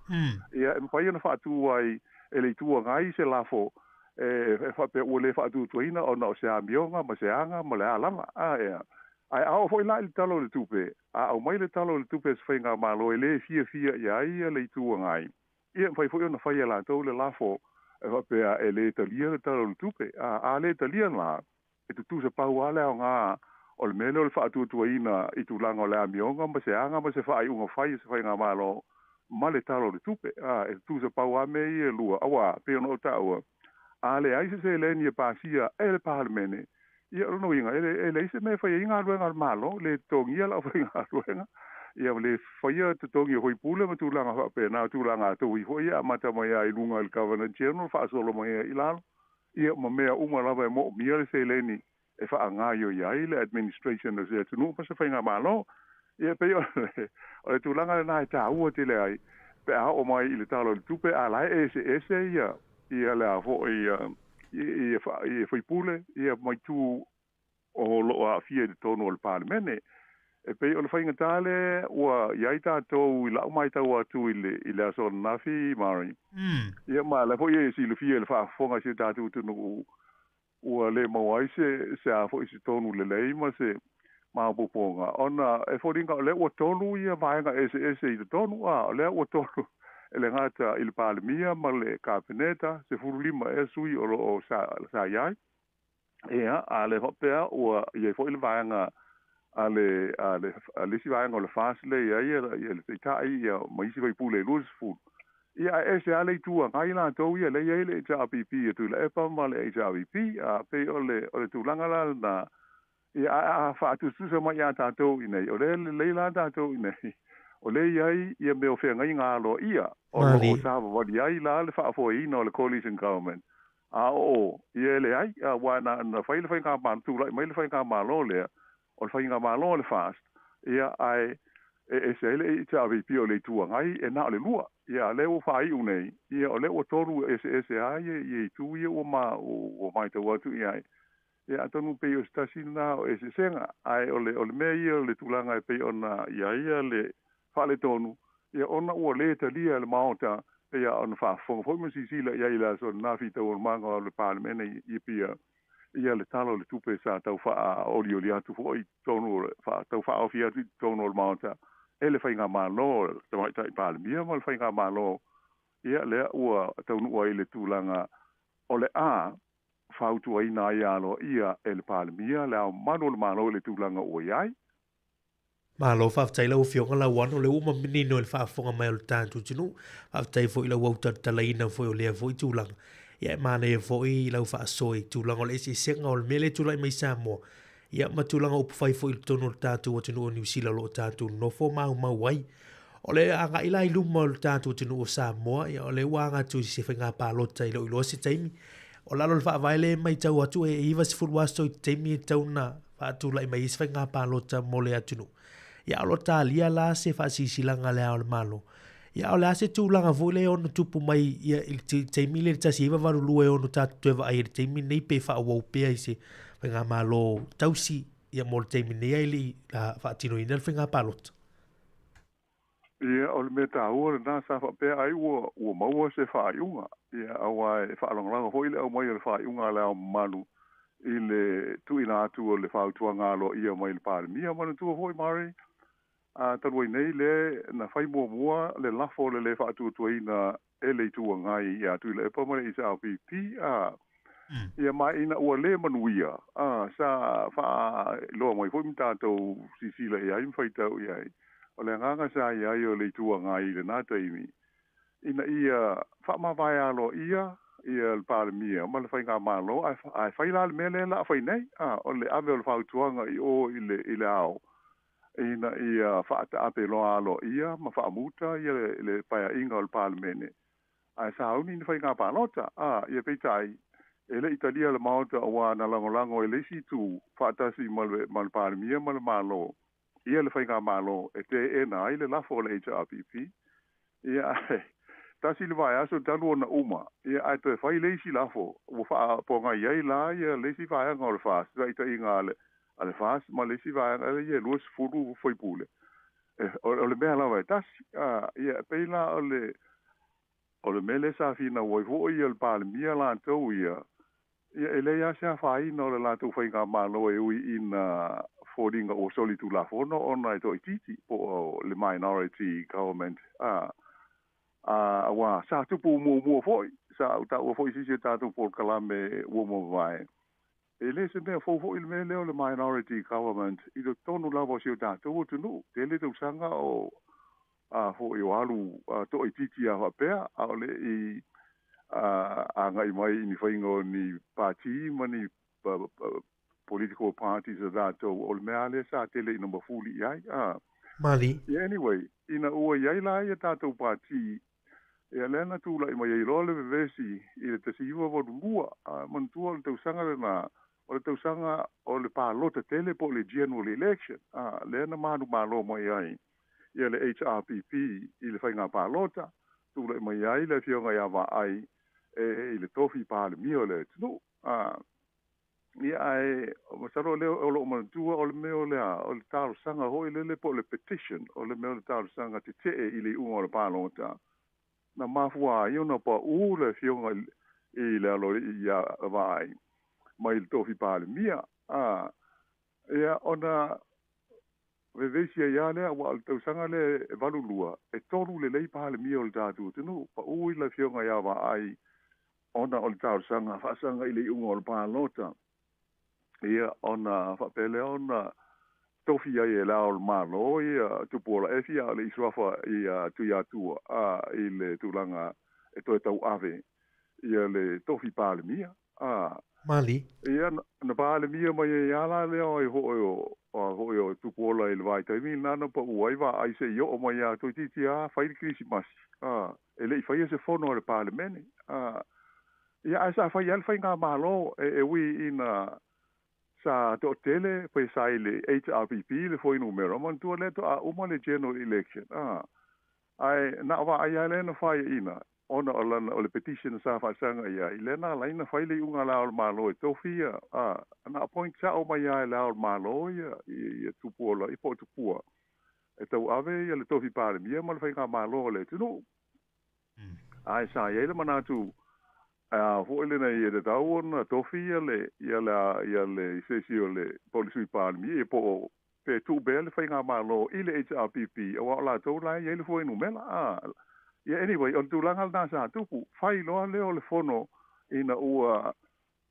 ia, e mafai ona faatu ai e le Itu Agai se lafo e faapea ua le faatuatuaina ona o se amioga ma se aga ma le a lava. A, ea. Ae a oo foi la i le Tala o le Tupe, a aumai le Tala o le Tupe a se faigamalo e le fiafia i ai le Itu Agai, Ia, e mafai foi ona fai e latou le lafo e faapea e le talia le Tala o le Tupe. A, a le talia la, e tutusa pau lava le aoga o le mea lea o le faatuatuaina i tulaga o le amioga ma se aga ma se faaiuga fai a se faigamalo ma le Tala o le Tupe. A, e tutusa pau lava mea ia e lua, auā, pei ona ou taua, a leai se seleni e pasia e le Palemene, Ia, o lona uiga, e leai se mea e fai ai galuega a le Malo, le totogia le aufaigaluega, ia le faia totogi o faipule ma tulaga faapena, o tulaga a toui foi ia e amata mai lava i luga i le Governor General faasolo mai ai i lalo, ia ma mea uma lava e moomia le seleni e faagaoioi ai le administration o se atunuu ma se faigamalo. Ia, e pei o le tulaga lena e taua tele ai pe a oo mai i le Tala o le Tupe, a la e eseese ia ia le a foi ia ia faipule ia ma itu o lo o aafia i totonu o le Palemene. E pei o le faigata lea ua i ai tatou i lau matau atu i le i le aso ananafi, Murray. Ia ma o lea foi e silafia i le faafofoga a si o tatou atunuu ua le maua ai se se a foi se tonu lelei ma se maopoopoga ona e foliga o lea ua tolu ia vaega eseese i totonu, a o lea ua tolu e le gata i le Palemia ma le Kapeneta, 15 ea sui o lo o sa, sa i ai. Ia, a le faapea ua i ai foi le vaega a le, a le, a le isi vaega o le FAST lea e i ai ia le Taitai ia ma isi faipule e 20. Ia, ae ese lava le Itu Agai latou ia lea e i ai le HRPP a Tuilaepa ma le HRVP, a pei o le, o le tulaga la lena, ia, ae a faatusatusa mai ia tatou i inei, o lea e lelei la tatou i inei, o lea e i ai ia mea o feagaiga aloaia o lo o savavali ai la le faafoeina o le Coalition Government. A o o, ia e leai, aua na fai le faigamalo, tulai mai le faigamalo lea, o le faigamalo a le FAST, ia ae e ese ai le HRPP o le Itu Agai e na o le lua. Ia a lea ua faaiu nei, ia o lea ua tolu eseese lava ia itu ia ua ma ua matau atu i ai. Ia atonu pei o se tasi lena o eseesega, ae o le o le mea ia o le tulaga e pei ona i ai ia le faaletonu, ia ona ua le talia e le Maota, pei lava ona faafofoga foi ma silasila i ai i le aso lena fitaualumaga o le Palemene i Apia, ia le Tala o le Tupe sa tau faaolioli atu foi i totonu o le, tau faaofi atu i totonu o le Maota e le Faigamalo, le Tamaitai Palemia ma le Faigamalo, ia lea ua taunuu ai i le tulaga o le a fautuaina ai aloaia e le Palemia le Ao Mamalu o le Malo i le tulaga ua i ai. Malo faafetai lau Afioga Lauano, o lea ua manino i le faafofoga mai o le tatou atunuu. Faafetai foi i lau autalatalaina foi o lea foi tulaga. Ia e manaia foi i lau faasoa i tulaga o le eseesega o le mea lea e tulai mai i Samoa, ia ma tulaga upufai foi i totonu o le tatou atunuu o Niu Sila o lo o tatou nofo maumau ai. O le agai la i luma o le tatou atunuu o Samoa, ia o lea ua aga atu i se faiga palota e le o iloa se taimi. O lalo o le faavae lea e matau atu e 90 aso i te taimi e tatau ona faatulai mai ai se faiga palota mo le atunuu. Ia o lo o talia la se faasilasilaga a Le Ao o le Malo. Ia o le a se tulaga foi lea e ono tupu mai ia i le taimi lea i le 1982 e ono tatou toe vaai ai i le taimi lenei pe faaauau pea i se faigamalo tausi ia mo le taimi nei ae le i faatinoina le faiga palota. Ia, o le mea taua lena sa faapea ai ua, ua maua se faaiuga. Ia, aua e faalagolago foi le aumai o le faaiuga a Le Ao Mamalu i le tuuina atu o le fautuaga aloaia mai le Palemia. Manatua foi Murray, a, talu ai nei le na fai muamua le lafo o le le faatuatuaina e le Itu Agai ia Tuilaepa ma le HRPP, a, ia ma ina ua le manuia, a, sa faailoa mai foi ma tatou silasila i ai ma faitau i ai, o le agaga sa i ai o le Itu Agai i lena taimi, ina ia faamavae aloaia ia le Palemia ma le Faigamalo, ae, ae fai la le mea lea o le a fai nei, a, o le ave o le fautuaga i o i le, i le ao, ina ia faataape loa aloaia ma faamuta ia le paeaiga o le Palemene, ae sauni ni faiga palota. A, ia peitai, e le i talia le Maota aua na lagolago e le isi itu faatasi ma le, ma le Palemia ma le Malo ia le Faigamalo e teena ai le lafo o le HRPP. Ia, ae tasi le vaiaso talu ona uma, ia ae toe fai le isi lafo ua faapogai ai la ia le isi vaega o le FAST, taitaiga a le, a le FAST ma le isi vaega ia 20 faipule. E, o, o le mea lava e tasi. A, ia, pei la o le, o le mea lea sa finau ai foi ia le Palemia latou ia, ia e leai lava se afaina o le latou faigamalo e ui ina foliga ua solitulafono ona e toaitiiti po o le minority government, a, a, aua sa tupu muamua foi, sa ou taua foi i se isi o tatou polokalame ua mavae, e le se mea fou foi le mea lea o le minority government i totonu lava o si o tatou atunuu. Tele tausaga o a foi o alu toaitiiti lava faapea, a o le i agai mai i ni faiga o ni pati ma ni political parties a tatou, o le mea lava lea sa tele ina mafuli i ai. A. Mali. Yeah, anyway, ina ua i ai la ia tatou pati, ia lea na tulai mai ai loa le vevesi i le 1982, a manatua o le tausaga lena, o le tausaga o le palota tele po o le general election, a lea na manumalo mai ai ia le HRPP i le faiga palota, tulai mai ai le Afioga ia Vaai e i le tofi Palemia o le atunuu. A, ia ae masalo lea o loo manatua o le mea o le a, o le talosaga foi lele po o le petition, o le mea o le talosaga tetee i le iuga o le palota, na mafua ai ona paū le Afioga i le aloalii ia Vaai mai le tofi Palemia. A, ia ona vevesi ai lava lea, aua o le tausaga lea e 82, e tolu lelei Palemia o le tatou atunuu, paū i le Afioga ia Vaai ona o le talosaga faasaga i le iuga o le palota, ia ona faapea lea ona tofi ai e Le Ao o le Malo ia Tupuola Efi a o le i suafa ia Tuiatua a i le tulaga e toe tauave ia le tofi Palemia a. Mali. Ia na Palemia mai ai lava la lea o ai foi o a foi o Tupuola i le vaitaimi lena na pau ai Vaai se i oo mai lava toeitiiti lava fai le Kerisimasi a e le i faia se fono a le Palemene a. Ia ae sa fai lava le faigamalo e ui ina sa toatele pe sa i le HRPP le fuainumera, manatua lea toa uma le general election, a. Ae na o vaai lava lea na faiaina ona o lana o le petition sa faasaga i ai, lea na ala ai ona fai le iuga a Le Ao o le Malo e tofi ia, a, na appoint sao mai lava e Le Ao o le Malo ia ia Tupuola po o Tupua e tauave ia le tofi Palemia ma le faigamalo a le atunuu. Ae sa i ai le manatu a foi lenei e tatau ona tofi ia le ia le ia le se isi o le po o le Sui Palemia ia po o pe tuu pea le faigamalo i le HRPP aua o latou la e i ai le fuainumera a. Ia anyway o le tulaga lena sa tupu, fai loa lea o le fono ina ua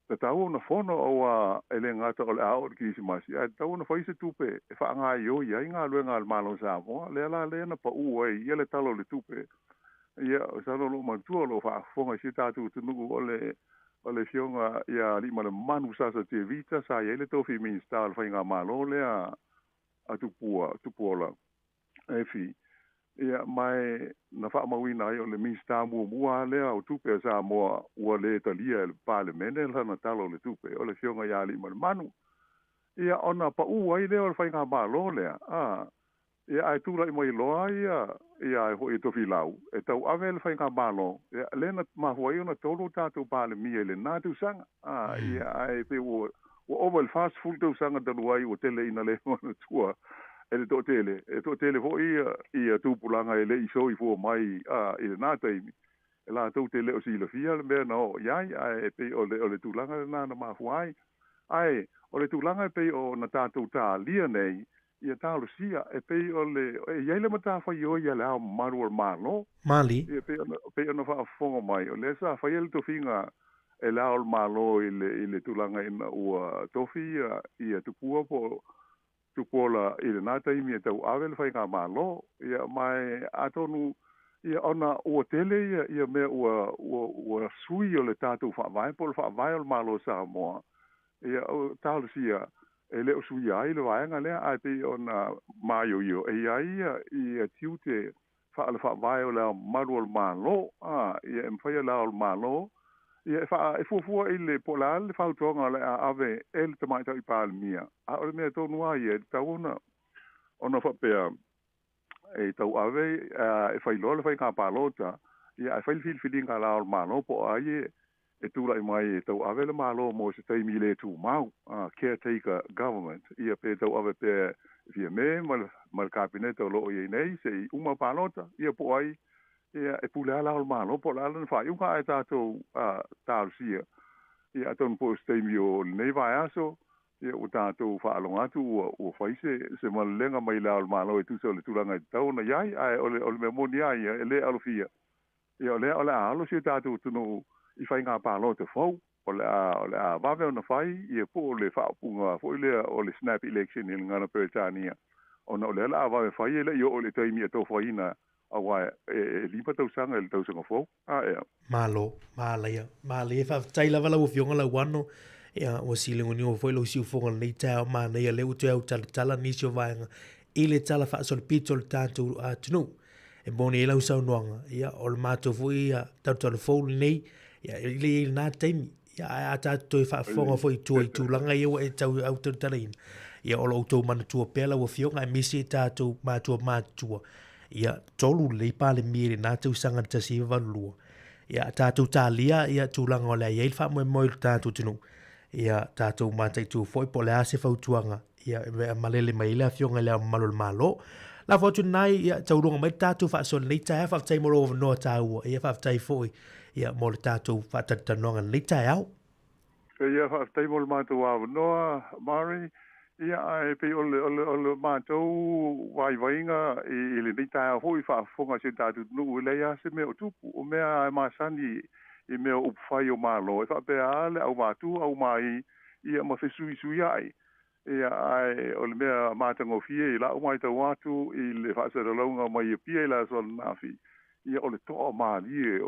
tatau ona fono aua e le gata o le a oo i le Kerisimasi ae tatau ona fai se tupe e faagaoioi ai galuega a le Malo o Samoa. Lea la lea na pau ai ia le Tala o le Tupe. Ia, masalo o lo o manatua o lo o faafofoga i si o tatou atunuu o le o le Afioga ia Aliimalemanu Sasa Tevita sa i ai le tofi Minisita o le Faigamalo lea a Tupua, Tupuola. Efi, ia, ma e na faamauina ai o le Minisita muamua lava lea o Tupe a Samoa ua le talia e le Palemene lana Tala o le Tupe, o le Afioga ia Aliimalemanu. Ia, ona pau ai lea o le Faigamalo lea, a, ia, ae tulai mai loa ia, ia ai foi e Tofilau e tauave le Faigamalo, ia, lea na mafua ai ona tolu o tatou Palemia i lena tausaga, a, ia, ae pei ua, ua ova i le 40 tausaga talu ai ua tele ina le manatua e le toatele, e toatele foi ia, ia tupulaga e le i soifua mai a, i lena taimi, e latou te le o silafia le mea na oo i ai, ae pei o le, o le tulaga lena na mafua ai. Ae o le tulaga e pei ona tatou talia nei, ia talosia, e pei o le, e i ai le matafaioi a Le Ao Mamalu o le Malo. Mali. Ia, pei ona, pei ona faafofoga mai, o lea sa faia le tofiga e Le Ao o le Malo i le, i le tulaga ina ua tofi ia, ia Tupua po o Tupuola i lena taimi e tauave le faigamalo. Ia, ma e atonu, ia, ona ua tele ia, ia mea ua, ua, ua sui o le tatou Faavae po o le Faavae o le Malo o Samoa, ia, o talosia e le o suia ai le vaega lea, ae pei ona maioio e i ai ia, ia tiute faale-faavae o Le Ao Mamalu o le Malo, a, ia e mafai e Le Ao o le Malo, ia e faa, e fuafua i le, po o le a le fautuaga o le a ave e le Tamaitai Palemia, a o le mea tonu lava ia, e tatau ona, ona faapea, e tauave, a, e fai loa le faiga palota, ia ae fai le filifiliga a Le Ao o le Malo po o ai e, e tulai mai e tauave le Malo mo se taimi le tumau, caretaker government, ia pe tauave pea e Fiame ma le, ma le Kapeneta o lo o i ai nei se i uma palota, ia po o ai ia e pule lava Le Ao o le Malo po o le a lana faaiuga ae tatou talosia. Ia atonu po o se taimi o lenei vaiaso, ia ua tatou faalogo atu ua, ua fai se, se malelega mai Le Ao o le Malo e tusa o le tulaga e tatau ona i ai, ae o le, o le mea moni lava ia, e le alofia Ia, o lea o le a alo si o tatou atunuu i faiga palota fou, o le a, o le a vave ona fai, ia po o le faaupuga foi lea o le snap election i le gagana Peretania, ona o lea o le a vave fai e le i oo i le taimi e tofaina, aua e, e lima tausaga i le tausaga fou. A ea. Malo, malaia, malaia. Faafetai lava lau Afioga Lauano, ia, ua siligonigo foi lou siufofoga i lenei taeao manaia lea ua toe autalatala nisi o vaega i le Tala Faasolopito o le tatou atunuu. E moni ai lau saunoaga, ia, o le matou foi ia, talutalu fou lenei, ia, e le i ai lena taimi. Ia, ae a tatou toe faafofoga foi i tua i tulaga ia ua e tau autalutalaina, ia, o lo o outou manatua pea lau Afioga, aemaise tatou matua matutua, ia, tolu lelei Palemia i lena tausaga i le 1982. Ia, a tatou talia ia tulaga o le a i ai le faamoemoe i le tatou atunuu, ia, tatou mataitu foi po o le a se fautuaga ia e malele mai ai le Afioga i Le Ao Mamalu o le Malo. Lafo atu lena ia tauluga mai le tatou faasoa i lenei taeao. Faafetai mo lou avanoa taua. Ia faafetai foi ia mo le tatou faatalatalanoaga i lenei taeao. Ia faafetai mo le matou avanoa, Murray. Ia ae pei o le, o le, o le matou vaivaiga i, i lenei taeao foi faafofoga i si o tatou atunuu, e leai lava se mea o tupu. O mea e masani i mea o upufai o Malo, e faapea lava le aumatu aumai ia ma fesuisuiai. Ia, ae o le mea matagofie i la'u matau atu i le faasalalauga mai Apia i le aso ananafi, ia o le toa malie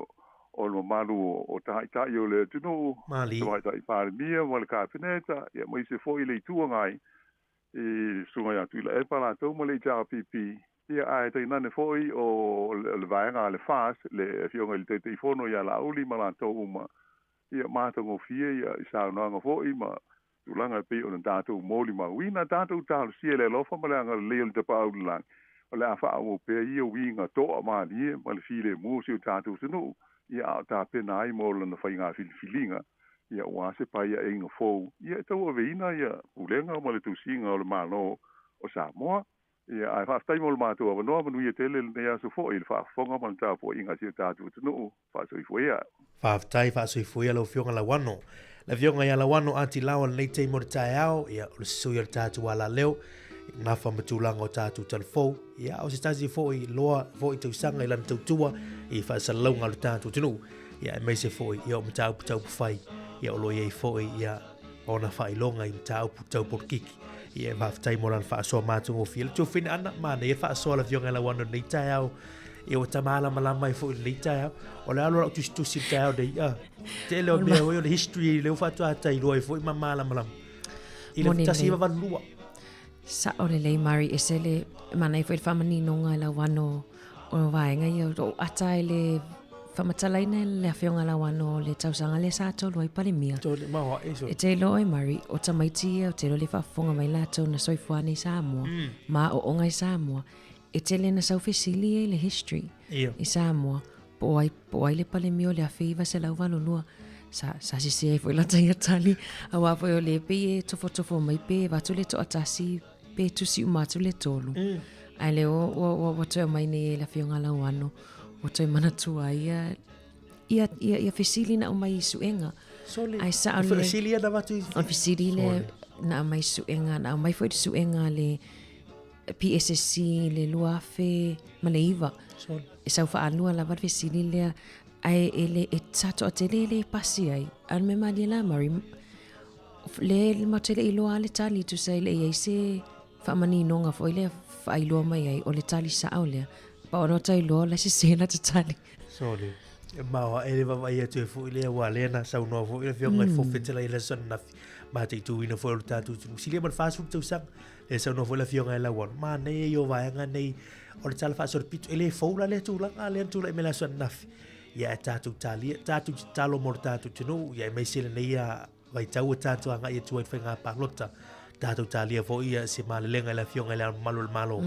o le mamalu o taitai o le atunuu, Tamaitai Palemia ma le Kapeneta, ia aemaise foi le Itu Agai i le Susuga ia Tuilaepa latou ma le HRPP, ia ae tainane foi o le vaega a le FAST, le Afioga i le Taitaifono ia Laauli ma latou uma. Ia matagofie ia i saunoaga foi ma tulaga e pei ona tatou molimauina, tatou talosia i le alofa ma le agalelei o le Tapaau i le Lagi, o le a faaauau pea ia uiga toamalie ma le filemu o si o tatou atunuu, ia a o tapena ai mo lana faiga filifiliga, ia aua se paiaʻeiga fou, ia e tauaveina ia pulega ma le tusiga o le Malo o Samoa. Ia, ae faafetai mo le matou avanoa, manuia tele lenei aso foi i le faafofoga ma le tapuaiga a si o tatou atunuu. Faasoifua ia. Faafetai faasoifua ia lau Afioga Lauano. Le Afioga ia Lauano Ati Laoa lenei taimi o le taeao, ia, o le sui o le tatou alaleo, i nafa ma tulaga o tatou talafou, ia, o se tasi foi loa foi tausaga i lana tautua i faasalalauga o le tatou atunuu, ia, aemaise foi, ia, o mataupu taumafai, ia, o lo o i ai foi, ia, ona faailoga i mataupu tau polokiki. Ia, e faafetai mo lana faasoa matagofie. Le tuafine Ana, manaia le faasoa a le Afioga ia Lauano i lenei taeao. Ia ua ta malamalama ai foi i lenei taeao. O le alo o lau tusitusi i le taeao nei, ah, tele o mea foi o le history lea ua faatoa tailua ai foi ma malamalama. I le Moni lelei. 1982. Sa'o lelei Mari, ese le manaia foi le faamaninoga i Lauano o vaega ia o loo ata i le faamatalaina e le afioga Lauano o le tausaga lea sa tolu ai Palemia. E te iloa oe Mari, o tamaiti ia ou te iloa le faafofoga mai latou na soifua ane i Samoa, ma aooga i Samoa. E tele na sau fesili ia i le history i Samoa, po o ai, po o ai le Palemia o le 1982. Sa, sa sese ai foi lata ia tali, auā foi o lea pei e tofotofo mai pe avatu le toatasi pe tusi uma atu le tolu. Ae lea ua, ua, ua, ua toe aumai nei e le Afioga Lauano, ua toe manatua ai ia, ia, ia, ia fesili na aumai i suega. Sole. Ae sao lelei. Fesili ia na avatu i... O le fesili lea na aumai i suega, na aumai foi le suega a le PSSC i le 2009. Sole. E sau faalua lava le fesili lea, ae e le, e, sa toatele e le pasi ai. A o le mea malie la Murray, Le matou te le i iloa lava le tali, tusa e le i i ai se faamaninoga foi lea faailoa mai ai, o le tali sao lea. Pau lava ta iloa o la e sese lata tali. Sole, e mao ae le vaavaai atu ai foi lea, aua lea na saunoa foi le Afioga i le Fofoga Fetalai i le aso ananafi, mataituina foi o le tatou atunuu. Silia ma le 40 tausaga, lea saunoa foi le Afioga ia Lauano, manaia ia o vaega nei o le Tala Faasolopito. E le fou la lea tulaga lea na tulai mai le aso ananafi. Ia e tatou talia, tatou tatalo mo le tatou atunuu, ia aemaise lenei vaitau ua tatou agai atu ai i le faiga palota. Tatou talia foi ia se malelega i le Afioga i Le Ao Mamalu o le Malo,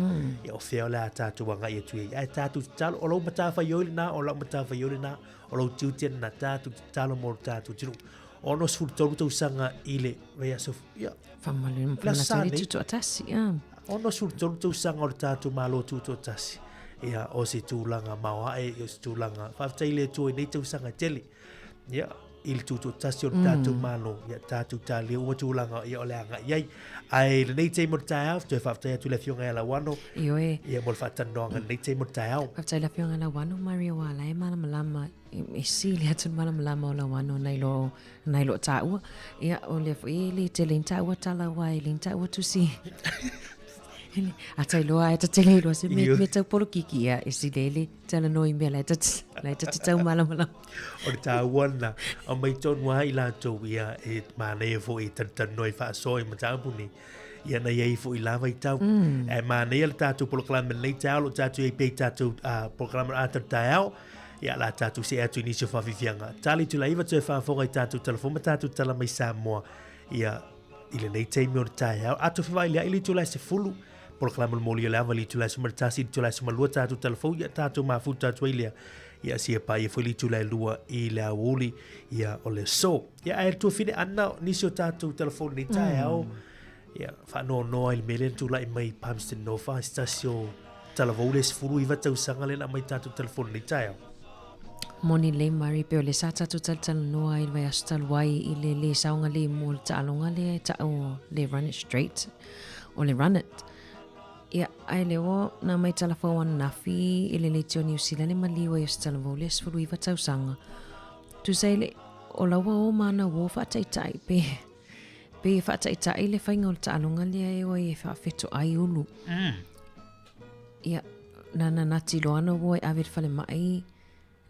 ia o fea o le a tatou agai atu ai. Ae tatou tatalo, o lou matafaioi lena, o lau matafaioi lena, o lou tiute lena, tatou tatalo mo le tatou atunuu. 63 tausaga i le vaiaso, ia, Faamalu, le aso Sa nei. Tutoatasi, ia. 63 tausaga o le tatou Malo Tutoatasi. Ia, o se tulaga maoae, o se tulaga, faafetai i le Atua i nei tausaga e tele. Ia, i le tutoatasi o le tatou Malo, ia tatou talia uma tulaga ia o le agai i ai. Ae i lenei taimi o le taeao, toe faafetai atu i le Afioga ia Lauano. Ioe. Ia mo le faatalanoaga i lenei taimi o le taeao. Faafetai i le Afioga ia Lauano, Maria aua o la e malamalama, e sili atu le malamalama o Lauano nai lo nai lo taua. Ia, o lea foi e le tele ni taua tala aua e le ni taua tusi. A ta iloa e ta tele iloa se me, me tau polokiki ia e sili le talanoa i mea la e ta la e ta te tau malamalama. O le taua lena, aumai tonu lava i latou ia e manaia foi e talatalanoa i faasoa i mataupu nei. Ia na i ai foi i la vaitau. Ae manaia le tatou polokalame lenei taeao, o lo o tatou i ai pea i tatou polokalame o le ata o le taeao. Ia o le a tatou see atu i nisi o faafiafiaga. Tali atu la iva toe faafofoga i tatou tala fou ma tatou tala mai Samoa. Ia i lenei taimi o le taeao. A toe fevailiai le itula e 10, polokalame o le moli o le ava i le itula e 11 i le itula e 12 tatou tala fou, ia tatou mafuta atu ai lea. Ia sia paia foi le itula e 2 i le aoauli, ia o le aso. Ia ae tuafine Anna, nisi o tatou tala fou lenei taeao, ia faanoanoa i le mea lea na tulai mai i Palmerston North, a se tasi o talavou le 19 tausaga lea na aumai tatou tala fou lenei taeao. Moni lelei Mari, pei o lea sa tatou talatalanoa ai i le vaiaso talu ai i le lē saogalemu o le taaloga lea e ta'u o le Run It Straight, o le Run It. Ia, ae lea ua na aumai tala fou ananafi i le leitio Niu Sila le maliu ai o se talavou lea 19 tausaga. Tusa i le, o la ua o ma ana uō faataitai pe, pe e faataitai le faiga o le taaloga lea e o ai e faafetoai ulu. Ia, na nanati loa ana uō e ave i le falemai,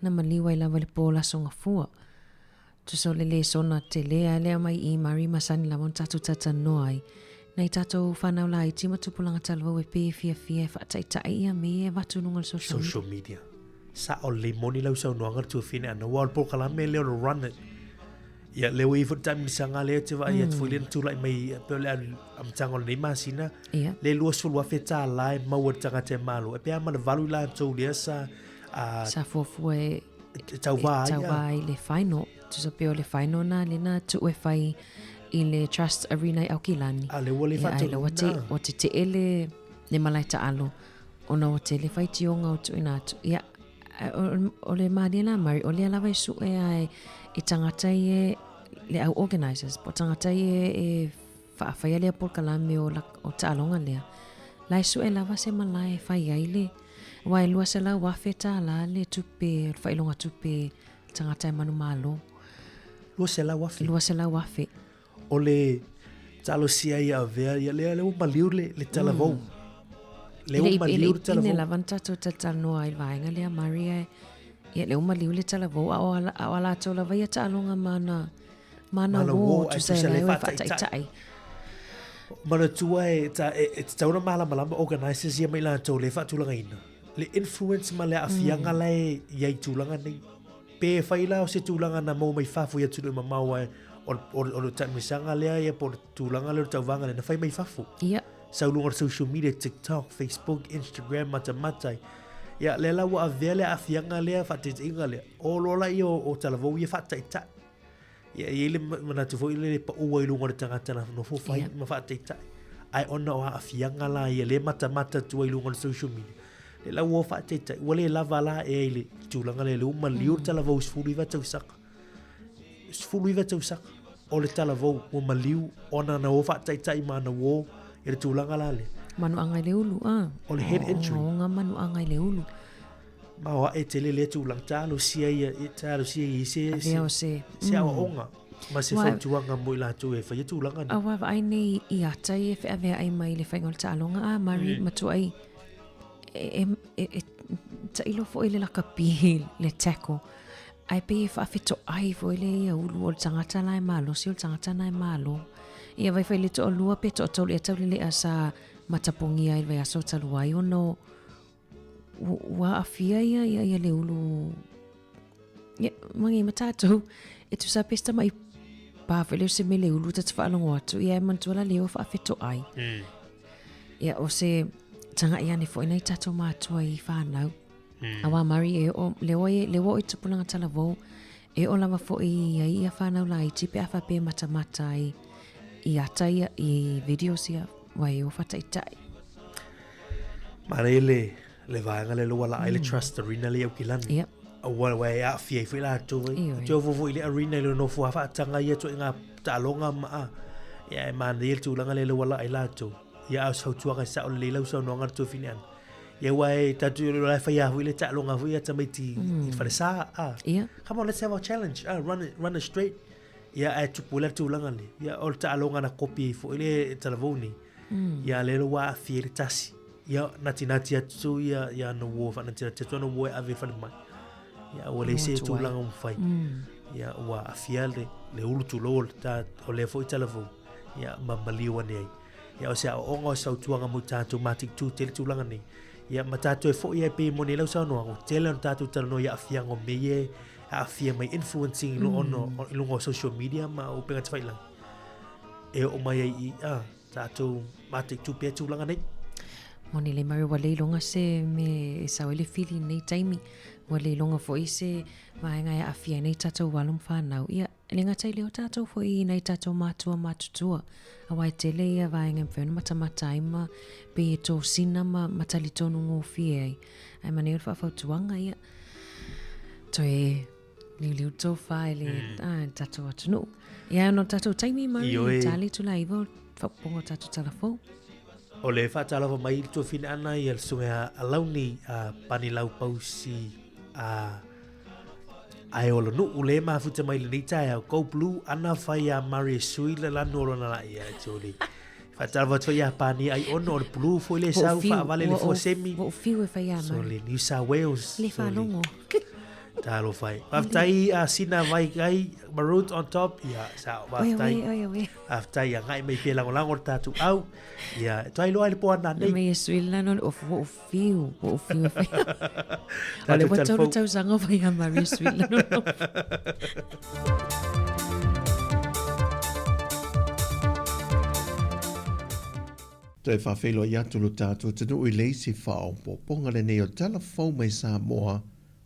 na maliu ai lava i le pō o le Aso Gafua. Tusa o le lesona tele lava lea mai i Mari masani lava ona tatou talatalanoa ai. Nai tatou whanau laiti ma tupulaga talavou e pei e fiafia e faataitai ia mea ia e avatu i luga o le social media. Social media. Sao lelei moni lau saunoaga le tuafine ana, aua o le polokalame lea o le Run It. Ia, lea ua i ai foi le taamilosaga lea ou te vaai atu foi lea na tulai mai pei o le amataga o lenei masina, lea $20,000 e maua e le tagata e malo, e pe a ma le valu i latou lea sa Sa fuafua e e tauva ai. Tauva ai i le final. Tusa pei o le final na lea na tuu e fai i le Trust Arena i Aukilani. A lea ua le faatonuina. Ua tetee le le malae taalo ona ua tele faitioga o tuuina atu. Ia, o le malie la Murray, o lea lava e sue a i tagata ia le au organizers, po o tagata ia e faafaia lea polokalame o, o taaloga lea. La e sue lava se malae e fai ai le, aua e $200,000 le tupe, o le faailoga tupe tagata e manumalo. $200,000? $200,000. O le talosia ia avea, ia lea lea ua maliu le, le talavou. Mm. Lea ua maliu le talavou. E le lava na tatou talatalanoa ai le vaega lea, Maria, ia lea ua maliu le talavou, a o a latou lava ia taaloga ma ana, ma ana uō, tusa e lai o e faataitai. Manatua e, ta, e, e tatau ona malamalama organizers ia ma i latou le faatulagaina. Le influence ma le aafiaga mm. la e i ai tulaga nei. Pe fai la o se tulaga na maua mai fafo i atunuu mamao ae o, o, o le taamilosaga lea ia po o le tulaga lea o le tauvaga lea na fai mai fafo. Ia. Sau luga o le social media, TikTok, Facebook, Instagram, matamata ai. Ia, lea la ua avea le aafiaga lea, faataitaiga lea. O loa laia o, o talavou ia faataitai. Ia, e i ai le manatu foi lele pau ai i luga o le tagata na nofo fai yeah. ma faataitai. Ae ona o aafiaga la ia le matamata atu ai i luga o le social media. Le la ua faataitai, ua le lava la e ai le tulaga lea le ua maliu le talavou 19 tausaga. 19 tausaga o le talavou ua maliu ona na o faataitai ma na uō i le tulaga la lea. Manuaga i le ulu, ah. O le head injury. Ogaoga manuaga i le ulu. Ma o ae tele lea tulaga, talosia ia, talosia ia i se, Avea o se, se aoaoga ma se fautuaga mo i latou e faia tulaga nei. Aua vaai nei i ata ia e feaveai mai le faiga o le taaloga a Mari mm. matua ai e, e, e, e tailo foi le lakapi le tackle ae pei e faafetoai foi le ia ulu o le tagata la e malosi o le tagata na e malo. Ia vai fai le toalua pe toatolu ea taulelea sa matapogia ai le vaiaso talu ai ona o ua aafia ia ia ia le ulu ia magi ma tatou e tusa pe se tama'i pā foi lea o se mea le ulu ta te faalogo atu ia e manatua la leo faafetoai mm. ia o se taga'i ane foi nai tatou mātua i whānau mm. Aua Mari e o le oi le o i tupulaga talavou e o lava foi i ai ia whānau laiti pe a faapea matamata ai i ata ia i videos ia wai o whataitai. Manaia le, le vaega lea ua laa ai le mm. Trust Arena le i Aukilani. Yep. Ua ua e aafia ai foi latou ai. Te ofo foi i le arena i le nofo a faataga ia ituaiga taaloga ma a. Ia e manaia le tulaga lea ua laa ai latou. Ia a o se fautuaga e sao lelei lau saunoaga le tuafine ana. Ia ua e tatou i la e faia foi le taaloga foi ia tamaiti i le falesa a. Yeah. Come on, let's have our challenge. Ah, run it, run it straight. Ia ae tupu ai la le tulaga lea. Ia o le taaloga na kopi ai foi le talavou nei. Mm. Ia lea ua aafia ai le tasi. Ia natinati atu ia ia ana uō whaanatinati atu ana uō e ave i falemai. Ia ua leai se tulaga ua mafai. Mm. Ia ua aafia le le ulu tulou o le ta o lea foi talavou. Ia ma maliu ane ai. Ia o se aoaoga o se fautuaga mo i tatou mataitu tele tulaga nei. Ia ma tatou e foi ai pei e moni ai lau saunoaga, ua tele ona tatou talanoa i aafiaga o mea ia e aafia mai influencing i luga i luga o social media ma upega tafailagi. E oo mai ai i a tatou mataitu pea tulaga nei. Moni le Murray, ua le iloga se me e sao ai le fili i lenei taimi. Ua le iloga foi se vaega e aafia ai nei tatou alo ma fanau. Ia, E le gata i lea o tatou foi i nai tatou matua matutua, aua e tele ia vaega e mafai ona matamata ai ma pei e tosina ma, ma talitonu gofie ai. Ae manaia o le faafautuaga ia, toe liuliu le tofa i le mm. ah, tatou atunuu. Ia ona o tatou taimi Murray, Ioe. tali itula iva o faapopoga o tatou tala fou. O le faatalofa mai i le tuafine ana ia le susuga a Alauni a Panilau Pausi a Ae o le nuu le mafuta mai lenei taeao, Go Blue ana fai a Murray e sui le lanu o lona lai ia Julie. Faatalofa atu foi ia Pania ai ono o le blue foi le sau faavale le fua semi. Ua ou fiu e fai a So Murray. le New South Wales. Le So le faalogo. Talofa e. Faafetai a Sina Vai Kai, Maroons on top. Ia, sao, Oe, faafetai. oe, oe, oe. Faafetai, ia ngai mai pea lagolago le tatou au. Ia, e toai loa i le po ana nei. Me e sui le lanu o le ofu, ua ou fiu, ua ou fiu e fai. O le Tatou ua tolu talafou. tausaga o fai a Murray e sui le lanu o le ofu. Toe faafeiloai atu lo tatou atunuu i le isi faaopoopoga lenei o Tala Fou mai Samoa,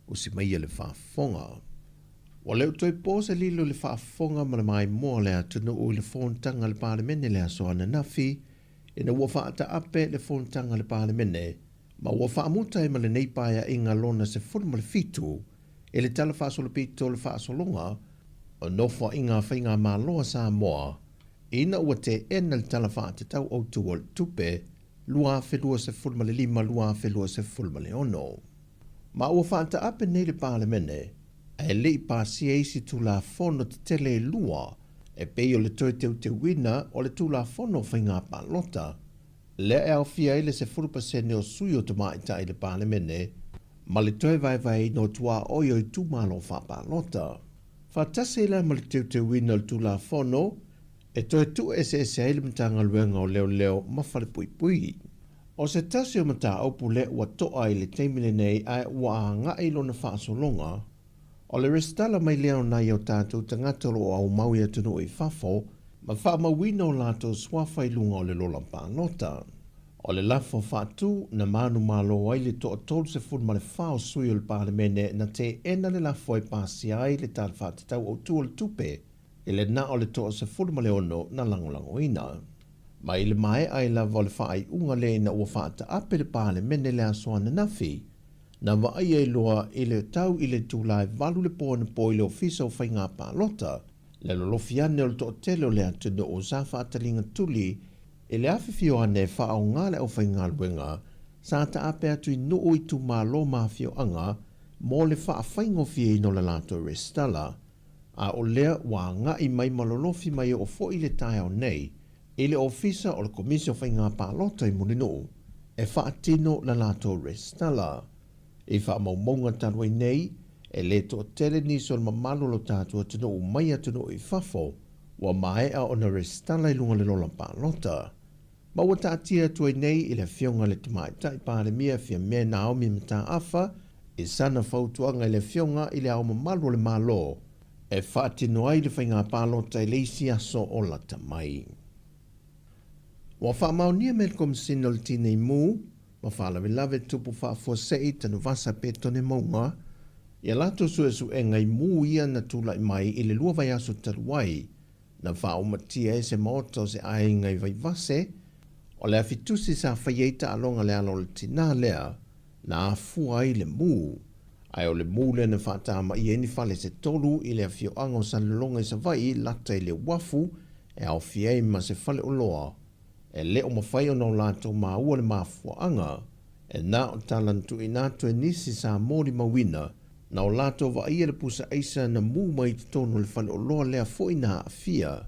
usi maia le faafofoga. Ua le o toe po se lilo i le faafofoga ma le maimoa o le atunuu i le fonotaga a le Palemene i le aso ananafi, ina ua faataape le fonotaga a le Palemene ma ua faamuta ai ma lenei Paeaiga lona 17 i le Tala Faasolopito o le Faasologa o Nofoaiga a Faigamalo a Samoa ina ua teena le Tala Faatatau Autu o le Tupe 2025/2026. Ma ua faataape nei le Palemene ae le i pasia isi Tulafono tetele e lua e pei o le toe teuteuina o le Tulafono o Faiga Palota lea e aofia ai le 10% o sui o tamaitai i le Palemene ma le toe vaevaeina o tuaoi o itumalo faapalota. Faatasi ai la ma le teuteuina o le Tulafono e toe tuu eseese ai le Matagaluega o Leoleo ma Falepuipui. O se tasi o mataupu lea ua to'a i le taimi lenei ae ua agai lona faasologa, o le resitala mai lea o nai o tatou tagata o lo o aumau i atunuu i fafo ma faamauina o latou suafa i luga o le lola palota. O le lafo faatu na manumalo ai le toa 34 o sui o le Palemene na teena le lafo e pasia ai le Tala Faatatau Autu o le Tupe i le na o le toa 16 na lagolagoina. Ma i le maea ai lava o le faaiuga lea ina ua faataape le Palemene le aso ananafi, na vaai ai loa i le tau i le itula e 8 le po anapo i le Ofisa o Faiga Palota, le lolofi ane o le toatele o le atunuu sa faataliga tuli i le afifio ane e faaaoga le aufaigaluega sa taape atu i nuu, itumalo ma afioaga mo le faafaigofieina o le latou resitala, a o lea ua agai mai ma lolofi mai oo foi i le taeao nei i le Ofisa o le Komisi o Faiga Palota i Mulinuu e faatino le latou resitala. I faamaumauga talu ai nei, e le toatele nisi o le mamalu o lo tatou atunuu mai atunuu i fafo ua maea ona resitala i luga o le lola palota. Ma ua taatia atu ai nei i le Afioga i le Tamaitai Palemia Fiamē Naomi Mataafa i sana fautuaga i le Afioga i Le Ao Mamalu o le Malo e faatino ai le faiga palota i le isi aso o lata mai. Ua faamaonia mai e le Komesina o le Tinei Mu ma Faalavelave Tupu Faafuasei Tanuvasa Petone Mauga i a latou suesuega i mu ia na tulai mai i le lua vaiaso talu ai na faaumatia ai se maota o se aiga i Vaivase, o le afitusi sa fai ai taaloga le alo o le tinā lea na afua ai le mu. Ae o le mu lea na faatamaia ai ni fale se tolu i le afioaga o Salelologa i Savaii lata i le uafu e aofia ai ma se faleoloa e le o mafai ona o latou maua le mafuaaga e na o tala na tuuina atu e nisi sa molimauina na o latou vaaia le pusa aisa na mu mai i totonu o le faleoloa lea foi na aafia.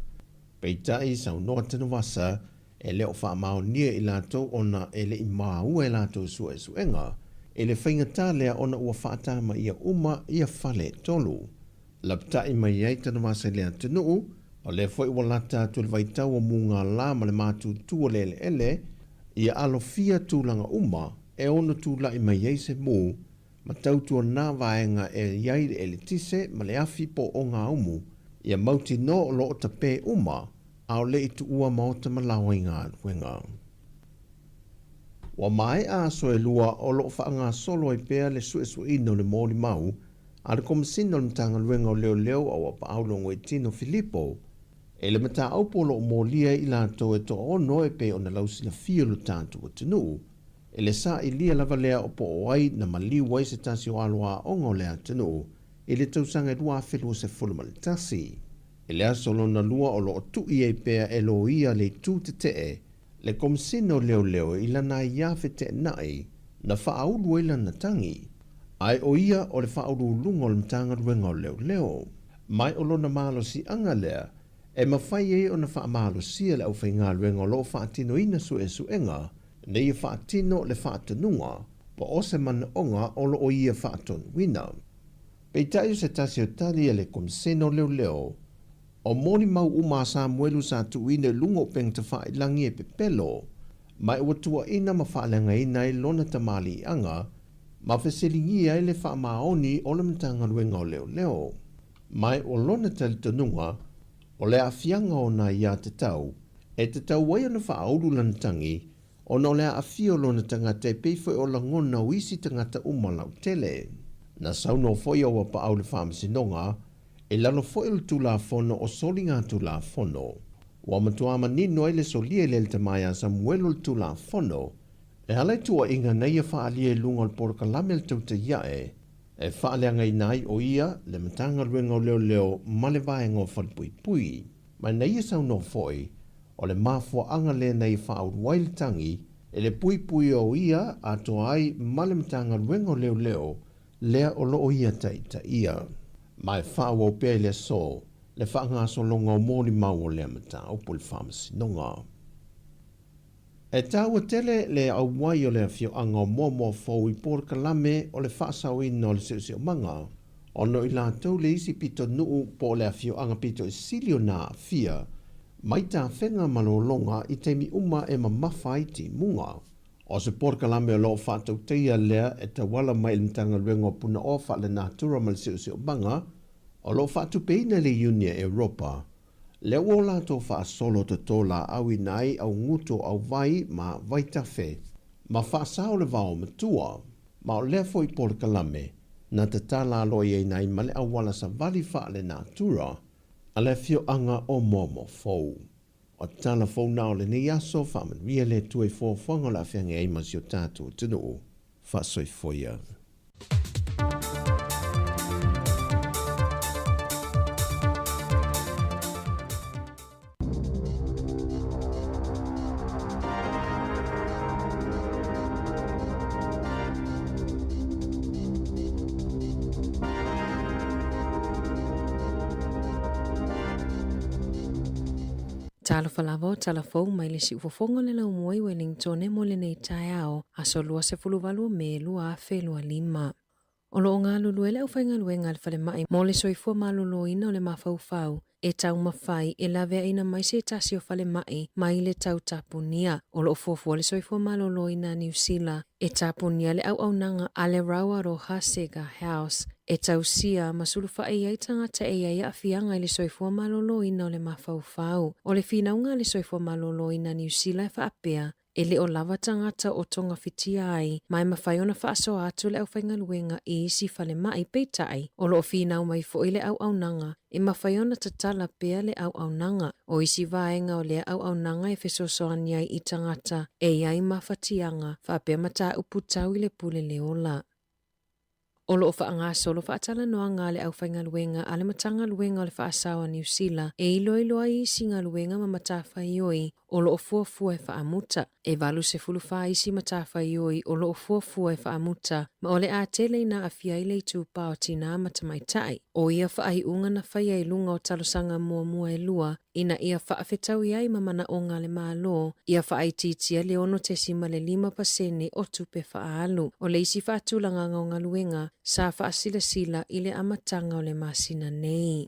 Peitai, saunoa Tanuvasa, e le o faamaonia i latou ona e le i maua e latou suesuega i le faigata lea ona ua faatamaia uma ia fale e tolu. Lapatai mai ai Tanuvasa i le atunuu, o lea foi ua lata atu le vaitau o mugala ma le matutu o le eleele, ia alofia tulaga uma e ono tulai mai ai se mu ma tautuana vaega e i ai le eletise ma le afi po o gaumu, ia mautinoa o lo o tapē uma a o le i tuua maota ma laoa i galuega. Ua maea aso e lua o lo o faagasolo ai pea le suesueina o le molimau a le Komesina o le Matagaluega o Leoleo a Uapaau Logoitino Filipo i le mataupu o lo o molia ai i latou e toaono e pei ona lausilafia lo tatou atunuu i le sailia lava lea o po o ai na maliu ai se tasi o alo aoga o le atunuu i le tausaga e 2021. I le aso lona lua o lo o tui ai pea e loia le itu tetee le Komesina o Leoleo i lana aiā feteenai na faaulu ai lana tagi, ae o ia o le faauluuluga o le Matagaluega o Leoleo. Mai o lona malosiaga lea e mafai ai ona faamalosia le aufaigaluega o lo o faatinoina suesuega ina ia faatino le faatonuga po o se manaoga o lo o ia faatonuina. Peitai o se tasi o tali a le Komesina o Leoleo, o molimau uma a Samuelu sa tuuina i luga o upega tafailagi e pepelo, ma e ua tuuaina ma faaleagaina ai lona tamaliiaga ma fesiligia ai le faamaoni o le Matagaluega o Leoleo. Ma e o lona talitonuga, o le aafiaga o nai aiatatau e tatau ai ona faaulu lana tagi. ona o le aafia o lona tagata e pei foi o lagona o isi tagata uma lautele. Na saunoa foi Auapaau i le Faamasinoga, i lalo foi o le Tulafono o Soligatulafono. Ua matua manino ai le solia e le tama ia Samuelu o le Tulafono, e ala i tuuaiga na ia faaalia i luga o le polokalame a le Tautaiae, e faaleagaina ai o ia le Matagaluega o Leoleo ma le Vaega o Falepuipui. Ma na ia saunoa foi, o le mafuaaga lea na ia faaulu ai le tagi i le puipui o ia atoa ai ma le Matagaluega o Leoleo lea o lo o ia taitaia. Ma e faaauau pea i le aso le faagasologa o molimau o lea mataupu i le Faamasinoga. E taua tele le auai o le afioaga o Moamoa Fou i polokalame o le faasaoina o le siosiomaga, ona o i latou le isi pitonuu po o le afioaga pito i sili ona aafia mai tafega ma lologa i taimi uma e mamafa ai timuga. O se polokalame o lo o faatautaia lea e tauala mai i le Matagaluega o Punaoa Faalenatura ma le Siosiomaga, o lo o faatupeina e le Iuni a Europa, lea ua o latou faasolo toto laauina ai augutu o auvai ma vaitafe ma faasao le vao matua, ma o lea foi polokalame na tatala aloaiaina ai ma le auala savali faalenatura a le afioaga o Moamoa Fou. O tala fou na o lenei aso, faamanuia le Atua i fuafuaga o le a feagai ai ma si o tatou atunuu. Faasoifoia. Talofa lava o tala fou mai le siufofoga o le laumua i Wellingtone mo lenei taeao, aso 28 o Me 2025. O lo o galulue le aufaigaluega a le falemai mo le soifua maloloina o le mafaufau e taumafai e laveaina mai se tasi o falemai mai le tau tapunia. O lo o fuafua le soifua maloloina a Niu Sila e tapunia le auaunaga a le Rauaroha Sega House e tausia ma sulufai ai tagata e i ai aafiaga i le soifua maloloina o le mafaufau. O le finauga a le soifua maloloina a Niu Sila e faapea, E le o lava tagata o togafitia ai ma e mafai ona faasoa atu le aufaigaluega i isi falemai, peitai, o lo o finau mai foi le auaunaga e mafai ona tatala pea le auaunaga. O isi vaega o lea auaunaga e fesoasoani ai i tagata e i ai mafatiaga faapea mataupu tau i le pule le ola. O lo o faagasolo faatalanoaga a le aufaigaluega a le Matagaluega o le Faasao a Niu Sila e iloilo ai isi galuega ma matafaioi o lo o fuafua e faamuta. E 84 isi matafaioi o lo o fuafua e faamuta ma o le a tele ina aafia ai le itupa o tinā ma tamaitai. O ia faaiuga na faia i luga o talosaga muamua e lua ina ia faafetaui ai ma manaoga a le Malo ia faaitiitia le 6.5 pasene o tupe faaalu. O le isi faatulagaga o galuega sa faasilasila i le amataga o le masina nei.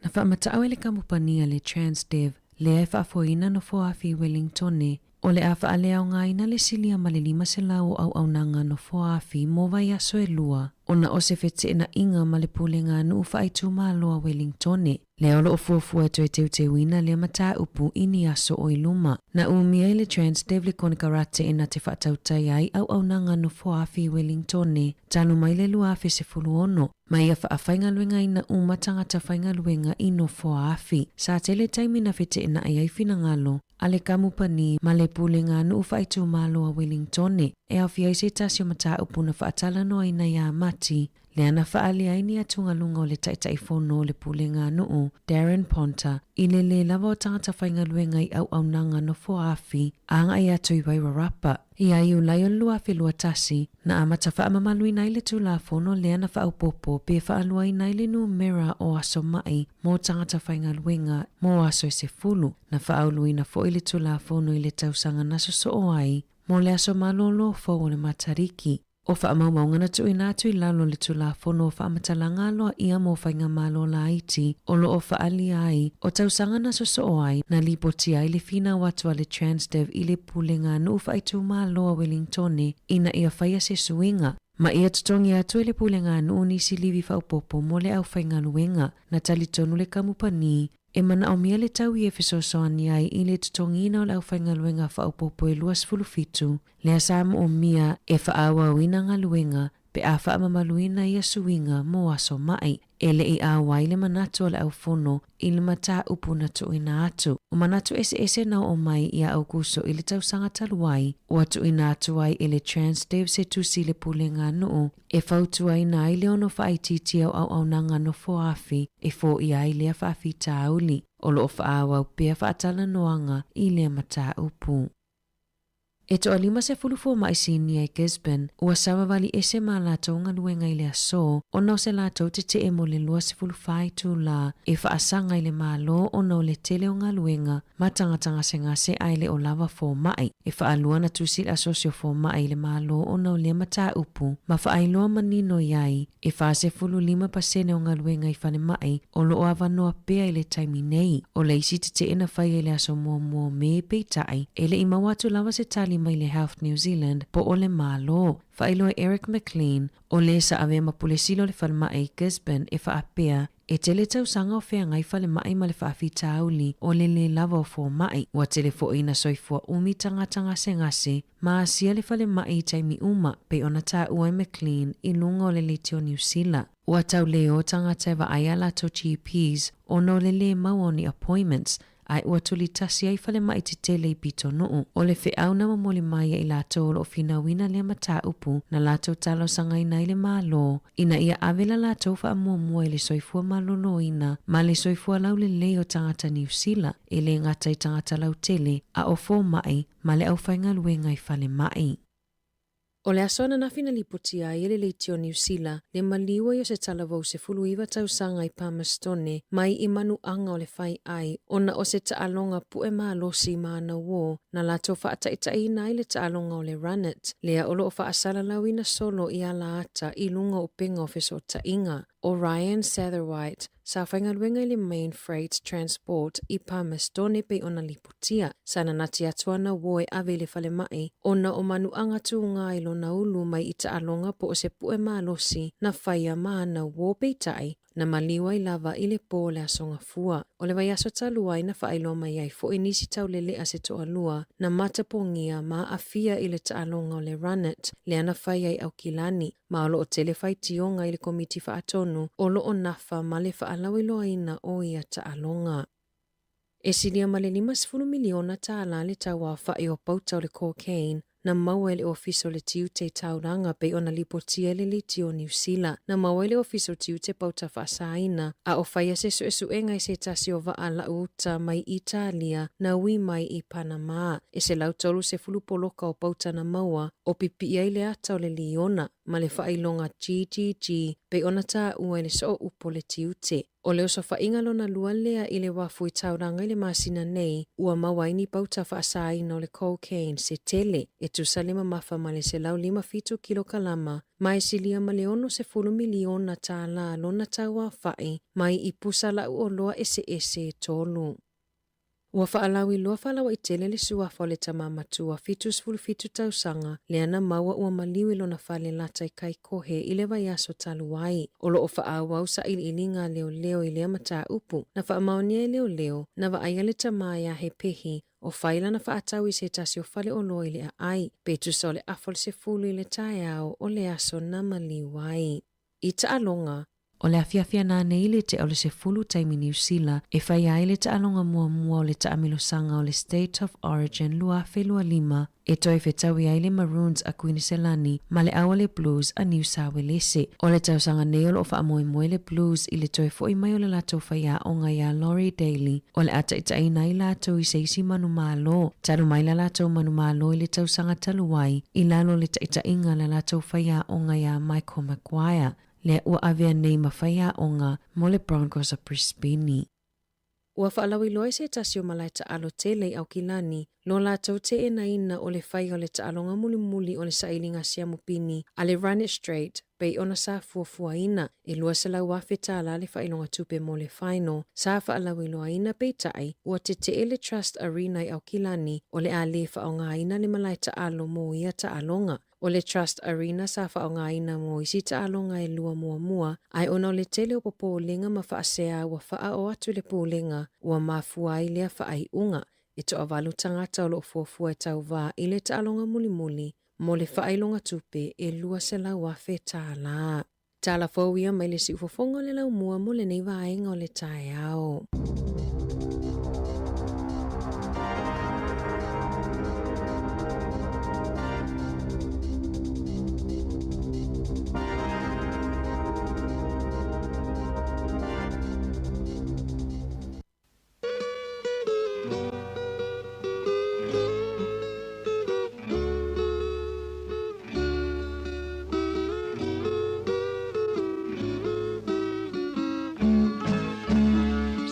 Na faamatau e le kamupani a le Transdev lea e faafoeina nofoaafi i Wellingtone, o le a faaleaogaina le silia ma le 500 o auaunaga nofoaafi mo vaiaso e lua ona o se feteenaiga ma le Pulega a Nuu Faaitumalo a Wellingtone, lea o lo o fuafua e toe teuteuina lea mataupu i ni aso o i luma. Na umia i le Transdev le konekarate e na te faatautai ai auaunaga nofoaafi i Wellingtone talu mai le 2016, ma ia faafaigaluegaina uma tagata faigaluega i nofoaafi. Sa tele taimi na feteenai ai finagalo a le kamupani ma le Pulega a Nuu Faaitumalo a Wellingtone e aofia ai se tasi o mataupu na faatalanoaina iā Mati, lea na faaali ai ni atugaluga o le Taitaifono o le Pulega a Nuu, Darren Ponter, i le lē lava o tagata faigaluega i auaunaga nofoaafi agai atu i Wairarapa. Ia Iulai o le 2021, na amata faamamaluina ai le Tulafono lea na faaopoopo pe faaluaina ai le numera o aso ma'i mo tagata faigaluega mo aso e 10. Na faauluina foi le Tulafono i le tausaga na sosoo ai mo le aso malōlō fou o le Matariki. O faamaumauga na tuuina atu i lalo o le Tulafono o Faamatalaga Aloaia mo Faigamalo Laiti o lo o faaalia ai o tausaga na sosoo ai na lipotia ai le finau atu a le Transdev i le Pulega a Nuu Faaitumalo a Wellingtone ina ia faia se suiga ma ia totogi atu e le Pulega a Nuu nisi livi faaopoopo mo le aufaigaluega. Na talitonu le kamupani. E manaomia le taui e fesoasoani ai i le totogiina o le aufaigaluega faaopoopo e 27, lea sa moomia e faaauauina galuega pe a faamamaluina ia suiga mo aso ma'i. E le i auai le manatu o le aufono i le mataupu na tuuina atu. O manatu eseese na oo mai ia Aukuso i le tausaga talu ai, ua tuuina atu ai e le Transdev se tusi i le Pulega a Nuu e fautuaina ai le ono faaitiitia o auaunaga nofoafi e foia ai lea faafitauli. O lo o faaauau pea faatalanoaga i lea mataupu. E toa 50 fomai sinia i Gisborne ua savavali ese ma latou galuega i le aso ona o se latou tetee mo le 24 itulā e faasaga i le Malo ona o le tele o galuega ma tagata gasegase ae le o lava fomai. E faalua ona tusi le asosi o fomai i le Malo ona o lea mataupu ma faailoa manino i ai e 45% o galuega i falemai o lo o avanoa pea i le taimi nei. O le isi tetee na faia i le aso muamua o Me, peitai, e le i maua atu lava se tali mai le Health New Zealand po o le Malo. Faailoa e Eric McLean, o le sa avea ma Pule Sili o le Falemai i Gisborne e faapea, E tele tausaga o feagai falemai ma le faafitauli o le lē lava o fomai. Ua tele foi ina soifua umi tagata gasegase ma asia le falemai i taimi uma, pei ona taua e McLean i luga o le leitio Niu Sila. Ua tau lē o tagata e vaai a latou GPs ona o le lē maua o ni appointments, ae ua tulitasi ai falemai tetele i pitonuu. O le feau na momoli mai e i latou o lo o finauina lea mataupu na latou talosagaina ai le Malo ina ia ave la latou faamuamua i le soifua maloloina ma le soifua laulelei o tagata Niu Sila, e le gata i tagata lautele a o fomai ma le aufaigaluega i falemai. O le aso ananafi na lipotia ai e le Leitio Niu Sila le maliu ai o se talavou 19 tausaga i Palmerstone mai i manuaga o le fai ai ona o se taaloga pu'e malosi ma ana uō na latou faataitaiina ai le taaloga o le Run It lea o lo o faasalalauina solo i ala ata i luga o upega o fesootaiga. O Ryan Satherwaite, sa faigaluega i le Main Freight Transport i Palmerstone pei ona lipotia. Sa nanati atu ana uō e ave i le falemai ona o manuaga tūgā i lona ulu mai i taaloga po o se puʻe malosi na faia ma ana uō peitai na maliu ai lava i le pō o le aso Gafua. O le vaiaso talu ai na faailoa mai ai foʻi nisi tauleleʻa se toalua na matapogia ma aafia i le taaloga o le Run It lea na fai ai Aukilani ma o lo o tele faitioga i le Komiti Faatonu o lo o nafa ma le faalauiloaina o ia taaloga. E silia ma le $50 miliona tālā le tauaofaʻi o pauta o le cocaine na maua e le Ofisa o le Tiute i Tauranga pei ona lipotia e le Leitio o Niu Sila. Na maua e le Ofisa o Tiute pauta faasaina a o faia se suesuega i se tasi o vaa lau uta mai Italia na ui mai i Panama. E 130 poloka o pauta na maua o pipii ai le ata o le liona ma le faailoga GGG pei ona taua i le sooupu o le tiute. O le osofaiga lona lua lea i le uafu i Tauranga i le masina nei, ua maua ai ni pauta faasaina o le cocaine se tele, e tusa le mamafa ma le 157 kilokalama, ma e silia ma le $60 miliona tālā lona tauaofaʻi mai i pusa lau oloa eseese e tolu. Ua faalauiloa faalauaitele le suafa o le tama matua 77 tausaga lea na maua ua maliu i lona fale lata i Kaikohe i le vaiaso talu ai. O lo o faaauau sailiiliga a leoleo i lea mataupu. Na faamaonia e leoleo, na vaaia le tama e ahe pehi o fai lana faatau i se tasi o fale oloa i le aai, pe tusa o le afa o le sefulu i le taeao o le aso na maliu ai. I taaloga, O le afiafi ananei le tea o le 10 taimi Niu Sila e faia ai le taaloga muamua o le taamilosaga o le State of Origin 2025 e toe fetaui ai le Maroons a Kuiniselani ma le au a le Blues a Niu Sawelese. O le tausaga nei o lo o faamoemoe le Blues i le toe foʻi mai o le latou faiaoga iā Laurie Daley o le a taitaiina ai latou i se isi manumalo. Talu mai la latou manumalo i le tausaga talu ai i lalo o le taitaiga a le latou faiaoga iā Michael Maguire. Lea ua avea nei ma faiaoga mo le Broncos a Brisbane. Ua faalauiloa i se tasi o malae taalo tele i Aukilani lo latou teenaina o le faia o le taaloga mulimuli o le sailiga siamupini a le Run It Straight pei ona sa fuafuaina e $200,000 tālā le faailoga tupe mo le final sa faalauiloaina peitai ua tetee le Trust Arena i Aukilani o le a le faaaogaina le malae taalo mo ia taaloga. O le Trust Arena sa faaaogaina mo isi taaloga e lua muamua, ae ona o le tele o popolega ma faasea ua faaoo atu i le Pulega, ua mafua ai lea faaiuga. E toavalu tagata o lo o fuafua e tauva i le taaloga mulimuli mo le faailoga tupe e $200,000. Tala fou ia mai le siufofoga o le laumua mo lenei vaega o le taeao.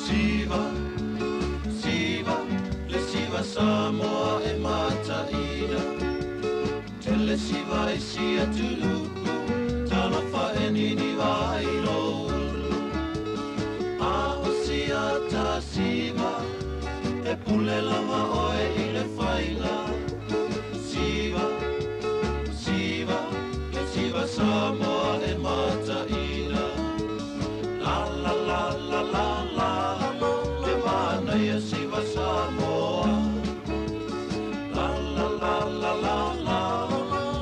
Siva, siva, le siva Samoa e mataina. Tele siva i si atunuu, talofa e niniva ai lou ulu. A o siata siva, e pule lava oe i le faiga. Siva, siva, le siva Samoa e mataina. La la la la la la, le manaia siva Samoa. La la la la la la,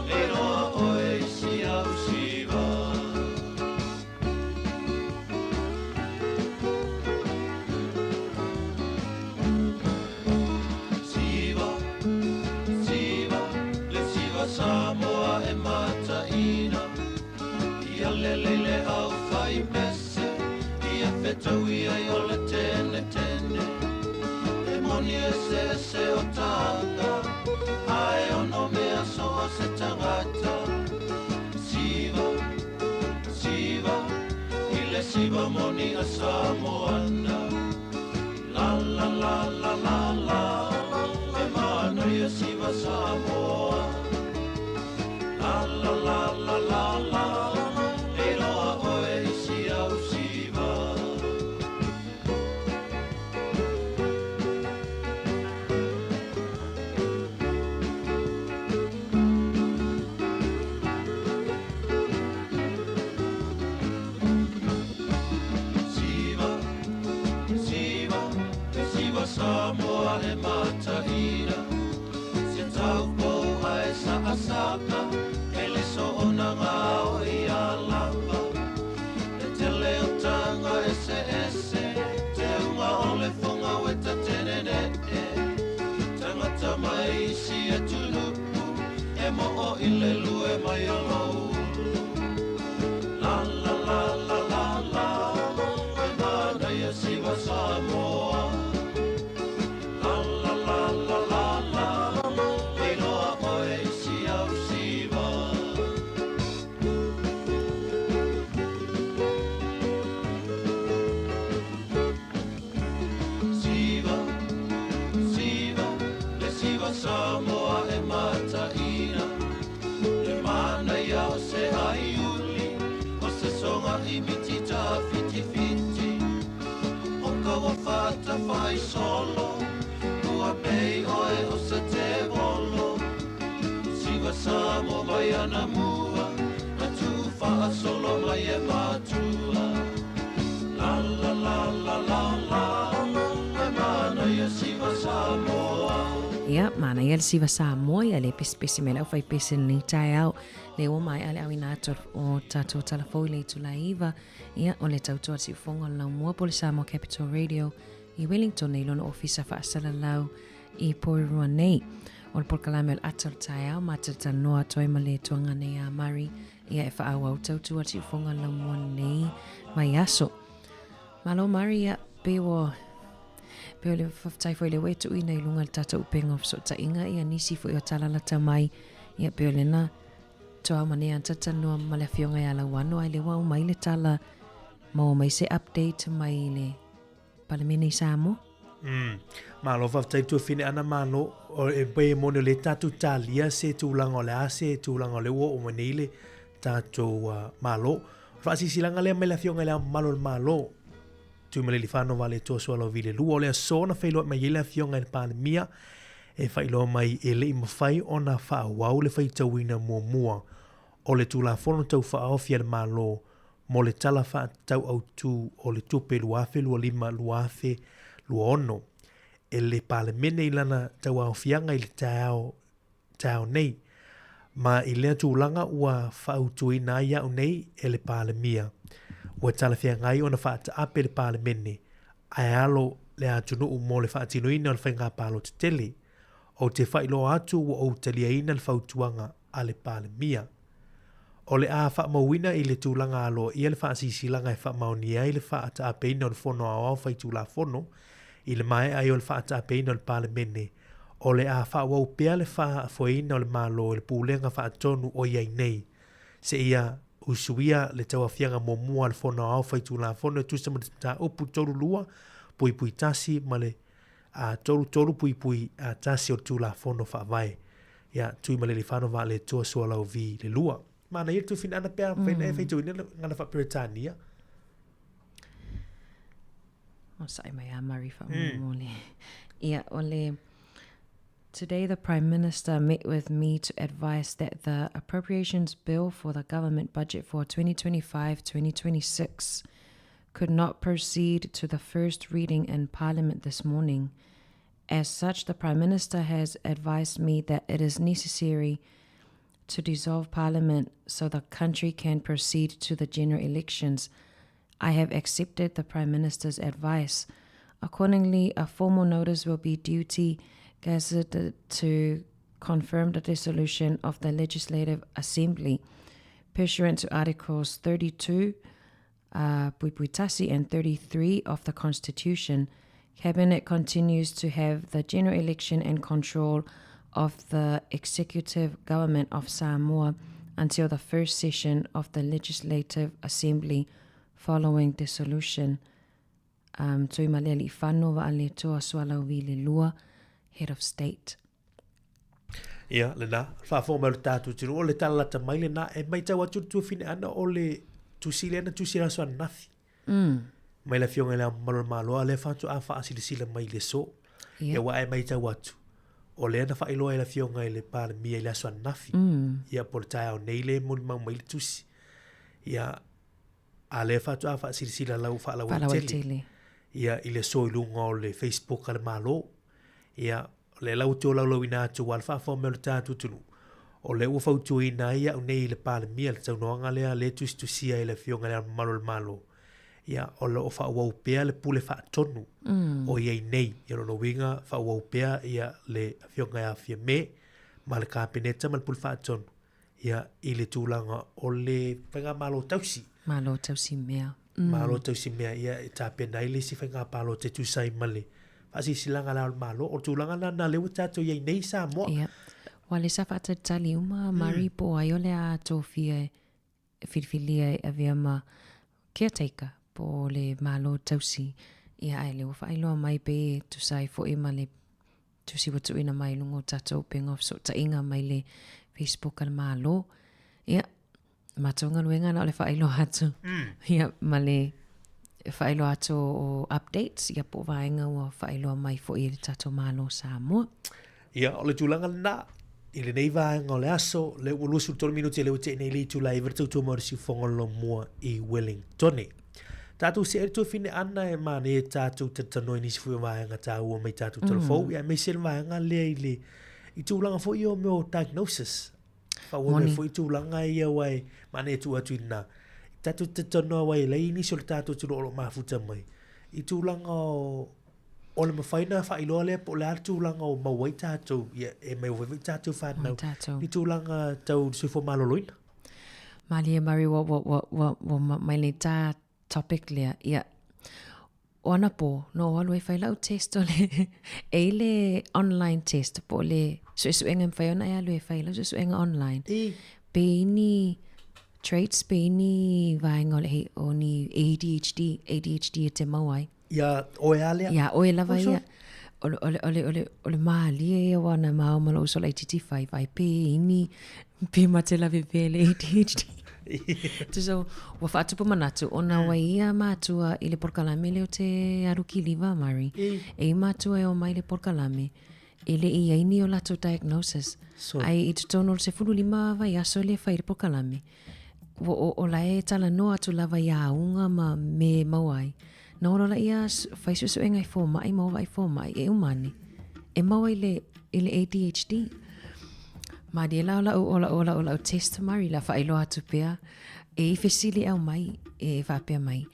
e loa oe i si au siva. Siva, siva, le siva Samoa e mataina. Ia lelei le au fai pese, ia fetaui ai o le tene tene. E moni e se se o tanga, ae ono mea so o se tangata. Siva, siva, i le siva moni a Samoana. La la la la la la, e manaia siva Samoa. La la la la la la, e loa oe i si au siva. Siva, siva, le siva Samoa e mataina. Se taupou ae saasaka, e le soona ngao i a lava. Le tele o tanga e se ese, te unga o le fonga weta tenene e. Tangata mai si e tunupu, e mo o i le lue mai o loulu. La la la la la la, e manaia siva Samoa. La la la la la la, e loa oe i si au siva. Siva, siva, le siva Samoa e mataina. Le manaia o se aiuli, o se songa i miti ta fiti fiti. O ka ua fata fai solo, ua pei oe o se te bolo. Siva Samoa mai ana mua, na tufa solo mai e matua. La la la la la la, e manaia siva Samoa. Ia, manaia le siva Samoa, ia le pesepese mai le aufaipese i lenei taeao. Le ua maea le auina atu o tatou tala fou i le itula 9, ia, o le tautua siufoga o le laumua po o le Samoa Capital Radio i Wellington i lona ofisa faasalalau i Porirua nei. O le polokalame o le ata o le taeao, ma talatalanoa atu ai ma le tuaga nei a Murray, ia e faaauau tautua siufoga o le laumua lenei vaiaso. Malo Murray, ia, pe ua Pe o le faafetai foi le ua e tuuina i luga le tatou upega o fesootaiga ia nisi foi o tala lata mai ia pe o lena toa ma nei talatalanoa ma le afioga ia Lauano ai le ua aumai le tala maua mai se update mai le Palemene i Samoa. Malo faafetai tuafine ana malo o e pe moni o le tatou talia se tulaga o le a se tulaga o le ua oo mai nei le tatou malo. O le faasilasilaga lea mai le afioga i le Ao Mamalu o le Malo Tuimalealiifano Vaaletoa Sualauvi i le 2 o le aso na feiloai mai ai le afioga i le Palemia. e faailoa mai e le i mafai ona faaauau le faitauina muamua o le Tulafono Tau Faaofi a le Malo mo le Tala Faatatau Autu o le Tupe 2025/2026 e le Palemene i lana tauaofiaga i le taeao taeao nei, ma i lea tulaga ua faautuina ai au nei e le Palemia, ua talafeagai ona faataape le Palemene ae alo le atunuu mo le faatinoina o le faiga palota tele. Ou te faailoa atu ua ou taliaina le fautuaga a le Palemia. O le a faamauina i le tulaga aloaia le faasilasilaga e faamaonia ai le faataapeina o le Fono Aoao Faitulafono i le maea ai o le faataapeina o le Palemene. O le a faaauau pea le faafoeina o le Malo e le Pulega Faatonu o i ai nei, seia usuia le tauaofiaga muamua a le Fono Aoao Faitulafono e tusa ma le Mataupu 32.1 ma le 33.1 o le Tulafono Faavae. Ia, Tuimalealiifano Vaaletoa Sualauvi le 2. Manaia le tufinana pe a mafai ona e faitauina le gagana faa-Peretania. Onosai mai a Murray faamolemole. Ia, o le Today the Prime Minister met with me to advise that the Appropriations Bill for the Government Budget for 2025-2026 could not proceed to the first reading in Parliament this morning. As such, the Prime Minister has advised me that it is necessary to dissolve Parliament so the country can proceed to the general elections. I have accepted the Prime Minister's advice. Accordingly, a formal notice will be duty gazetted to confirm the dissolution of the Legislative Assembly, pursuant to Articles 32, uh, Puipuitasi and 33 of the Constitution. Cabinet continues to have the general election and control of the executive government of Samoa until the first session of the Legislative Assembly following dissolution. Um, Tuimalealiifano Vaaletoa Sualauvi le Lua, Head of State. Ia, lena, faafofoga mai o le tatou atunuu, o le tala lata mai lena, e matau atu le tuafine ana o le tusi lea na tusi i le aso ananafi. Mm. Mai le afioga i le Ao Mamalu o le Malo, a o lea faatoa faasilasila mai i le aso. Ia. Ia, ua e matau atu, o lea na faailoa e le afioga i le Palemia i le aso ananafi. Mm. Ia, po o le taeao nei lea e molimau mai le tusi. Ia, a lea faatoa faasilasila lau faalauaitele. Ia, i le aso i luga o le Facebook a le Malo. Ia, o lea la ua tolaulauina atu aua le faafofoga mai o le tatou atunuu, o lea ua fautuaina ai au nei i le Palemia le saunoaga lea lea e tusitusia e le Afioga i Le Ao Mamalu o le Malo, ia, o lo o faaauau pea le pule faatonu mm. o i ai nei. Ia, lona uiga, faaauau pea ia, le Afioga ia Fiame ma le Kapeneta ma le pule faatonu ia, i le tulaga o le faigamalo tausi. Malo tausi mea. Mm. Malo tausi mea, ia, e tapena ai le isi faiga palota e tusa ai ma le faasilasilaga a Le Ao o le Malo. O le tulaga lena lea ua tatou i ai nei i Samoa. Ia. Ua le sa faatalitali uma Mari mm. po o ai o le a tofia e filifilia e avea ma caretaker po o le Malo tausi. Ia ae lea ua faailoa mai pe e tusa ai foi ma le tusi ua tuuina mai i luga o tatou upega o fesootaiga mai le Facebook a le Malo. Ia, matou galuega na o le faailoa atu. Mm. Ia, ma le faailoa atu o updates, ia po o vaega ua faailoa mai foi e le tatou Malo o Samoa. Ia, o le tulaga lena, i lenei vaega o le aso, lea ua 23 minute lea ua tea nei le itula e 9 le tautua mai o le siufofoga o le Lomua i Wellingtone. Tatou see le tuafine ana e manaia tatou talatalanoa i nisi foi o vaega taua mai tatou talafou, mm. ia aemaise le vaega lea i le i tulaga foi ia o mea o diagnosis. Faaauau mai foi tulaga ia aua e manaia tuu atu i lena. Tatou talatalanoa aua e leai nisi o le tatou atunuu o lo o mafuta mai i tulaga o o le mafai ona faailoa lea po o le a le tulaga o maua ai tatou, ia, e mai foi tatou whanau i tulaga tau soifua maloloina. Malie Murray, ua, ua, ua, ua, ua mai le tā topic lea. Ia, o anapo, no o alu e fai lau test o le, e i le online test, po o le suesuega e mafai ona e alu e fai lau suesuega online. I. Pe i ni traits, pe i ni vaega o le, o ni ADHD, ADHD e te mau ai. Iā oe a lea. Iā oe lava ia. O le, o le, o le, o le, o le mālie ia ua na māo ma lou uso laitiiti fai fai pe ini pe ma te lavevea i le ADHD. So, ua faatupu manatu, ona ua ia mātua i le polokalame lea o te alu kiliva, Murray. E i mātua e o mai le polokalame. E le i ai ni o latou diagnosis. So, Ae i totonu o le 15 vaiaso lea e fai ai le polokalame, ua o, o la e talanoa atu lava i auga ma me e maua ai. Na ola laia fai suesuega i fomai ma ova i fomai e uma ane, e maua i le, i le ADHD. Malie la o lau, o lau, o lau, o lau test Mari la faailoa atu pea, e i fesili e aumai, e faapea mai,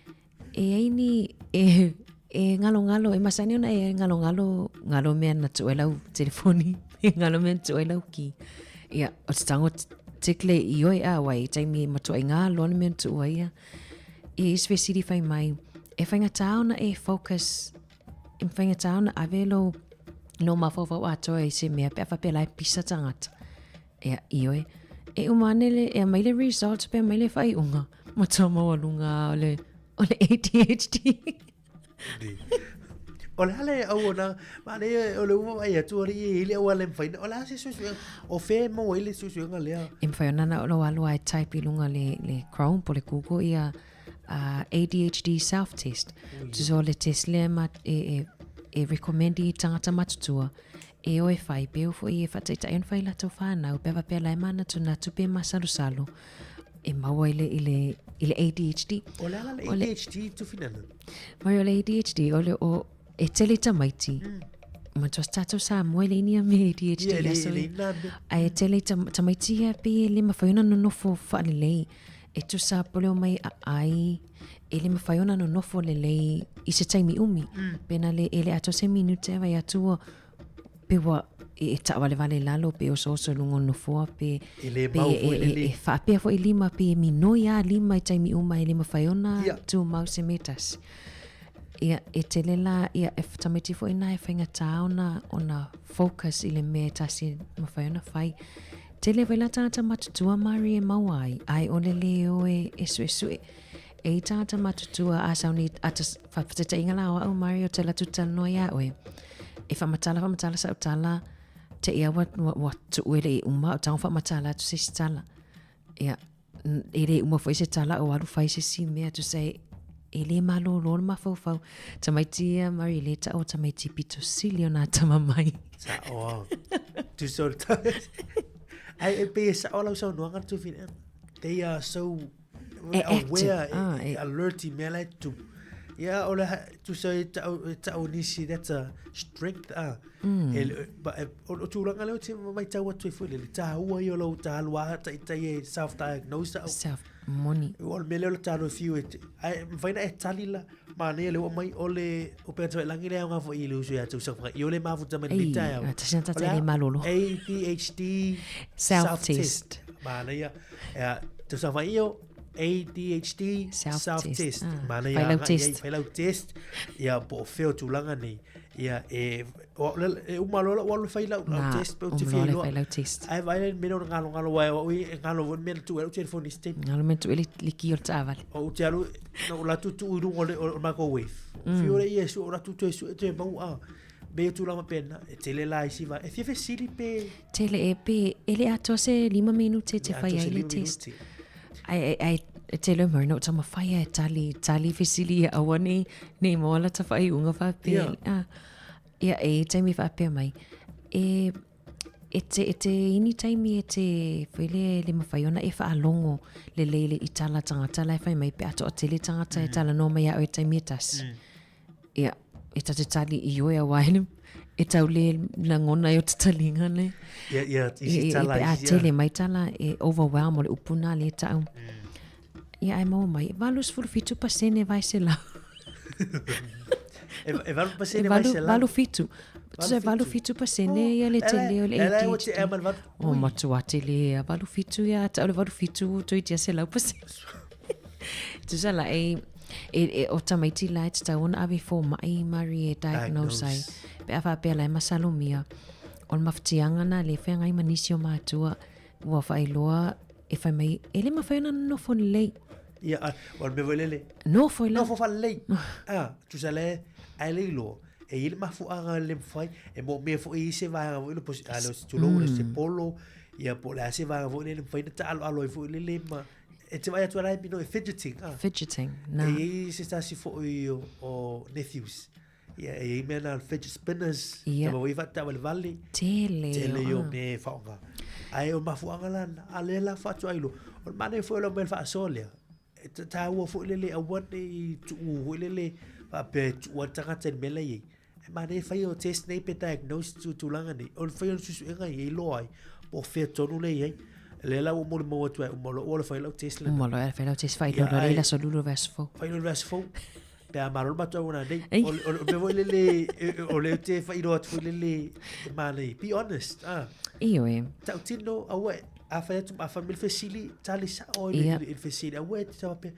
E ai ni, e, e ngalongalo, e masani ona e ngalongalo, ngalo mea na tuu ai lau telefoni, e ngalo mea na tuu ai lau ki. Ia, o te tango tikle i oi a wai, i taimi e matua i ngā loa na mea na tuu ai ia. I isi fesili whai mai, e whaingatā ona e focus, e whaingatā ona ave lou, lou mafaufau atoa i se mea, pe a whapea la e pisa tangata. Ia, ioe. E uma ane le, e aumai le results pe aumai le faaiuga, matua maualuga o le, o le ADHD. O le a le auaunaga, ma le o le ua vaai atu alii e i le auala e mafai ona, o le a se suesuega, o fea e maua ai le suesuega lea? E mafai ona na lou alu lava e type i luga le, le Chrome po o le Google ia uh, ADHD self test. Tusa o le test lea ma, e, e, e recommend i tagata matutua E o e whai, pe o foi e whataitai ona whai latou whanau, pe faapea la e manatunatu pe masalosalo, e maua i le, i le, i le ADHD. O le ala le ADHD tufinana? Mai o le ADHD, o le, o, e tele tamaiti. Mm. Ma tuas tātou Samoa le inia me ADHD. Yeah, le, le ina me. Ai e tele tamaiti ia pe e le mawhai ona nonofo whaalelei. E tusa pole o mai a ai, e le mawhai ona nonofo lelei i se taimi umi. Mm. Pena le e le ato se minute e vai atu pe ua e, e taʻavalevale i lalo pe osooso i luga o le nofoa pe E lē pe mau e, foi e, lelei. e faapea foi lima pe e minoi a lima i taimi uma e le mafai ona Ia. tumau se mea e tasi. Ia, e tele la, ia, e tamaiti foi na e faigata ona, ona focus i le mea e tasi e mafai ona fai. Tele foi la tagata matutua Mari e maua ai, ae ʻole lē o e, e suesue. E i tagata matutua a sauni a ta faataitaiga la o au Mari o te alu atu talanoa iā oe. E faamatala faamatala sau tala, te i a ua, ua, ua tuu e le i uma o tago faamatala atu se isi tala. Ia, e le uma foi se tala o alu fai se isi mea tusa e, e le malōlō le mafaufau. Tamaiti ia Mari e le taʻu o tamaiti pito sili ona atamamai. Sao a. Tusa o le Ai, e pei e sao lau saunoaga le Tufina. They are so E active. aware, Ah, e, e- alert i mea la e tupu. Ia, o le tusa e tau, e tau nisi, that's a strength, ah. Mm. E, ba, e, o, o tūranga leo te maitau atu e foi le, le tāua i o lau tālua taitai e self-diagnose au. Self, moni. O le mea lea o le tālua whiu e te, ai, mawhai na e tali la, manaia le ua mai o le, o pea tau e langi le au ngā foi i le usu ia tau sa whanga, i o le mafuta mai Ei, le tai au. a tasi na O tata le e le malolo. ADHD Self-test. Manaia, ea, tau sa whai o, ADHD Self-test. self-test. Ah, Manaia, whailau anga i ai, test. whailau test. Ia, po o feo tūlanga nei. Ia, e, o, le, e uma loa lau alu whai lau, lau Nā, test, pe o te uma whia loa le iloa. whailau test. Ai, vai le mea o ngalo ngalo wai, o ui, e ngalo voi mea tu e lau telefoni si taimi. Ngalo mea tu e le, le ki o le taavale. O te alu, na o la tu tu i runga o le, o le microwave. Mm. Whio le ia, su, o la tu tu e su, e tu e mau a. Me o tūlanga pena, e tele la isi va. E fia fesili pe... Tele e pe, e le atoa se lima minute te E whai atoa se ai le lima test. minute. Ai, ai, ai, e te leo mai no tama whai e tali, tali fesili ia aua nei, nei mo ala ta whai unga whapea. Ia. Ah, ia, e taimi whapea mai. E, e te, e te ini taimi e te whaile le mawhai ona e whaalongo le leile i tala tangata lai whai mai pe atoa tele tangata e tala no mai au e taimi e tasi. Ia, e ta te tali i oe a waele, e tau le langona i o te talinga le. Ia, ia, E, isi e, e tala, pe a isi ia. tele mai tala e overwhelm o le upuna le tau. Ia, ai maua mai, 87% vai se lau. E, e valu E pasene vai valu, se lau. valu fitu. Tusa valu fitu pasene ia le tele o le Ela e o te ADHD. e ma le valu. O matua tele, a valu fitu ia, tau le valu fitu, toi tia se lau pasene. Tusa la e, e, e o tamaiti la e te tau ona ave fō mai mari e diagnose ai. Diagnose. Pe a whaapea la e masalomia. O le mafatiaga na le whengai ma nisi o mātua, ua whailoa e whai mai, e le mawhai ona nofo lelei. Ia, a, o le mea foi lele. Nofo i la. Nofo whalelei. Ah, tusa le, ai le iloa. E i le mafuaga le mawhai, e mo mea foi i se vaega foi le posi, a le o se tulou, le se polo, ia po le a se vaega foi le le mawhai na ta alo alo ai foi le le ma, e te vai atu ala e pino e fidgeting. Ah. Fidgeting, na. E i se tasi foi o, o nephews. Ia, e i ai mea na o le fidget spinners, Ia. tama foi faataavalevale. Tele Tele o, ia o ah. mea e faaaoga. Ae o mafuaaga la na, a lea la faatoa iloa. O le manaia foi o lau mea faasoa lea, e taua foi lele aua ne i tuu foi lele faapea e tuu ai le tagata i le mea la e i ai. E manaia fai o test nei pe diagnose tu tulaga nei. O le fai o le suesuega ia e iloa ai po o fea tonu lea e i ai. Lea la ua molimau atu ai, uma loa ua fai lau test lena. Uma loa fai lau test faailoa loa le aso lulu o le vaiaso fou. Faailoa le vaiaso fou. Pe a malo le matou auaunaga nei. Ei. O le mea foi lele, o lea ou te faailoa atu foi lele e manaia. Be honest. Ah. Ioe. Tautino, aua, a fai atu, a fai mai le fesili, tali sao i le fesili. Aua e te faapea,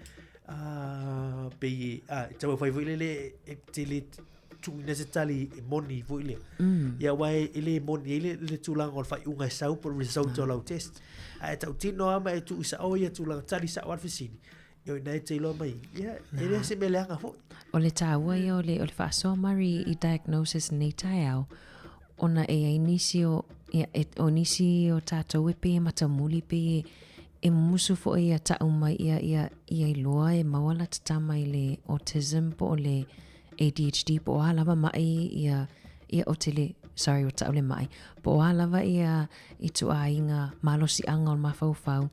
ah, pei, ah, e tau fai foi lele, e te le tuuina se tali e moni foi lea. Ia aua e le moni ai le tulaga o le faaiuga e sau po o le result o lau test. Ae tautino lava ma e tuu sao ia tulaga, tali sao lava le fesili. Ia o i ina e te iloa mai, ia, e le o se mea leaga foi. O le taua ia o le, o le faasoa Mari i diagnosis i lenei taeao, ona e i ai nisi o, ia, e, o nisi o tatou e pei e matamuli, pei e, e mumusu foi ia ta'u mai ia, ia, ia iloa e maua lata tama i le autism po o le ADHD po o a lava ma'i ia, ia o te le, sorry ua ta'u le ma'i, po o a lava ia ituaiga malosi'aga o le mafaufau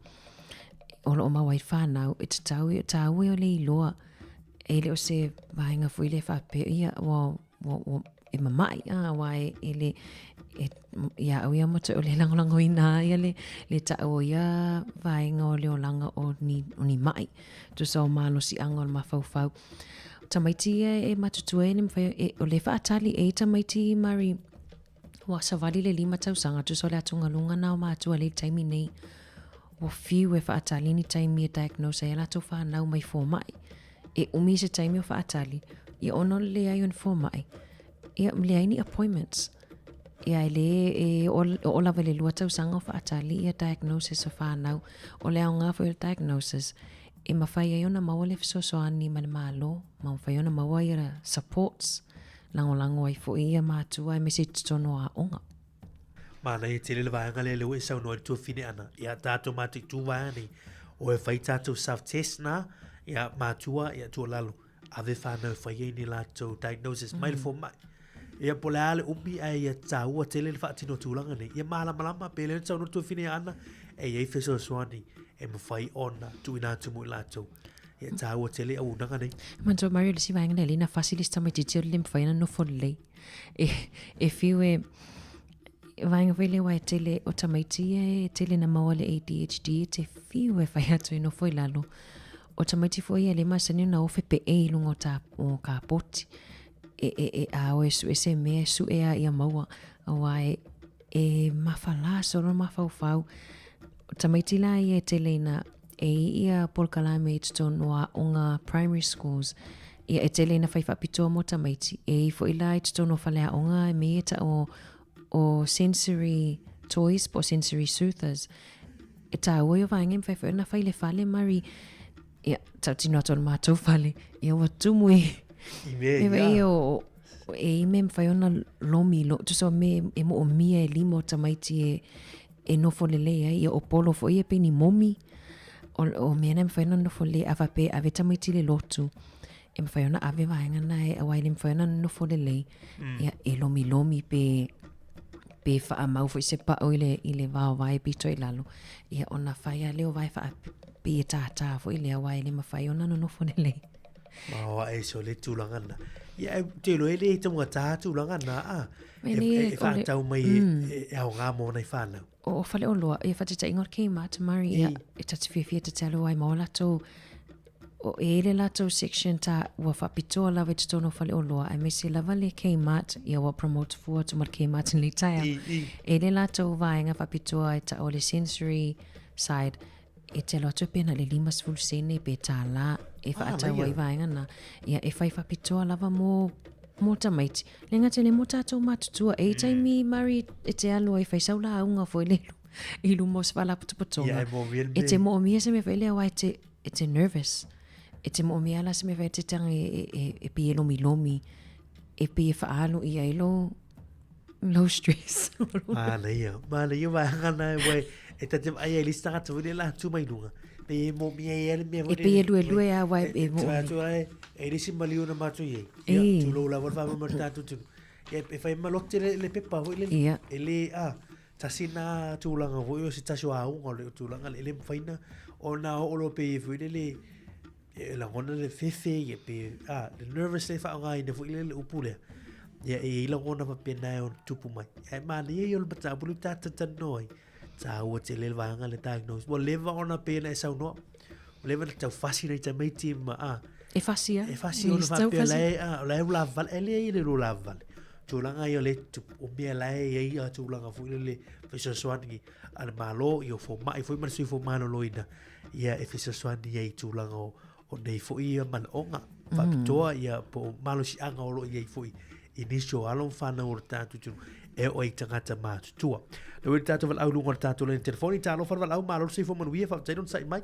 o lo o maua ai fanau, e tatau, e taua ia o le iloa, e le o se vaega foi lea faapea, ia, ua, ua, ua, e mama'i, a, aua e, e le, e, ia au ia ma toe o le lagolagoina ia le, le ta'u o ia vaega o le olaga o ni, o ni ma'i, tusa o malosi'aga o le mafaufau. Tamaiti ia e matutua e le mafai, e, o le faatali e i tamaiti Mari, ua savali le lima tausaga, tusa o le atugaluga na o matua lea i le taimi nei. Ua fiu e faatali ni taimi e diagnose ai a latou fanau mai fomai. E umi se taimi o faatali, ia ona o le leai o ni fomai, ia leai ni appointments. Ia e le e oo lava i le lua tausaga o faatali ia diagnosis o fanau. O le aoga foi o le diagnosis, e mafai ai ona maua le fesoasoani mai le Malo, ma mafai ona maua ia supports, lagolago ai foi ia matua aemaise i totonu o aoga. Manaia tele le vaega lea lea ua e saunoa i le tuafine ana. Ia tatou mataitu vaega nei. O e fai tatou self test na, ia matua, ia tuualalo. Ave whanau e whai ai ni latou diagnosis mai le fomai. Ia po o le a le umi ae ia taua tele le faatino tulaga nei. Ia malamalama pe le ona saunoa le tuafine ana, e i ai fesoasoani e mafai ona tuuina atu mo i latou. Ia taua tele auaunaga nei. Manatua Mario le isi vaega lea e alii na fasi le isi tamaitiiti o le le mafai ona nofo lelei. E, e fiu e, vaega foi lea aua e tele o tamaiti ia e tele na maua le ADHD e te fiu e fai atu e nofo i lalo. O tamaiti foi ia le masani ona o fepe'e i luga o ta, o kapoti. E, e, e, a o e su'e se mea e su'e a ia maua aua e, e mafalā solo le mafaufau. O tamaiti la ia e tele ina e i ia polokalame i totonu o aoga primary schools, ia e tele ina fai faapitoa mo tamaiti. E i foi la i totonu o faleaoga e mea ia ta'u o, o sensory toys po o sensory soothers. E tāua ia o vaega e mafai foi ona fai i le fale Mari, ia, tautino atu o le matou fale, ia ua tumu i, I mea e ia. ia o, e i mea e mafai ona lomi, lo, tusa o mea e moomia e lima o tamaiti e, e nofo lelei ai, ia o polo foi ia pei ni momi, o, o mea na e mafai ona nofo lelei, a faapea e ave tamaiti i le lotu, e mafai ona ave vaega na e, aua e le mafai ona nofo lelei, ia, e lomilomi pe, pe faamau foi se pao i le, i le vaovae pito i lalo, ia ona fai lava lea o vae faa, pei e tātā foi lea, aua e le mafai ona nonofo lelei. Maoae se o le tulaga na. Ia, e te iloa e le taugata tulaga na, a. Me E, le, e, e o le- whaatau mai e, e, e aoga mō nai whānau. O, o Faleoloa, ia faataitaiga o le Kmart, Murray, ia, e ta te fiafia ta te alu ai ma o latou, o e le latou section ta ua faapitoa lava i totonu o Faleoloa, aemaise lava le Kmart, ia ua promote fua atu ma le Kmart i lenei taeao. E le latou vaega faapitoa e ta'u o le sensory side, e te alu atu pe na o le 50 sene pe tālā e faatau ai vaega na, ia e whai faapitoa lava mō mō tamaiti. Le gata i le mō tātou matutua, e i taimi Murray e te alu ai whai sau lauga foi le i luma o se faalapotopotoga. Ia, e moomia le E te mea. moomia se mea foi lea aua e te, e te nervous. E te moomia la se mea foi e te tanga e, e, e, e pei e lomilomi, e pei e faaalu i ai lou, lou stress. Manaia, manaia vaega na e wai, e ta te vaai ai le isi tagata foi lea la tu mai luga. Pe e mōmia ai a le mea E pei e luelue a wa e mōmia. Atu ai, e le isi maliu na mātou i ai. Ia, tūlou lava le whaamama le tātou tunu. Ia, e whai malote le, le pepa foi le. Ia. E le, a, tasi nā tūlanga foi o se tasi o āunga o le tūlanga le, e le mawhaina o nā o olo pe e foi le le, e lagona le fefe, ia pe, a, le nervous le whaongaina foi le le upu lea. Ia, e i lagona whapena e o tupu mai. E mānia i o le mataupu le tātata noa ai. Tāua tele le vaega le diagnose. Ua leva ona pena e saunoa. Ua leva na taufasi nai tamaiti ma a. E fasi a. E fasi ona faapea la e a, la e ula vale, e le i le ula vale. Tulaga ia le tupu, o mea la e i a tulaga foi le le fesoasoani a le Malo i o fomai foi ma le soifua maloloina ia e fesoasoani ai i tulaga o o nei foi ia manaoga faapitoa ia po o malosiaga o lo o i ai foi i nisi o alo ma fanau o le tatou atunuu e oo ai i tagata matutua. Lea ua i le tatou valaau i luga o le tatou laina telefoni, talofa le valaau, malo le soifua manuia, faafetai lona sa'i mai.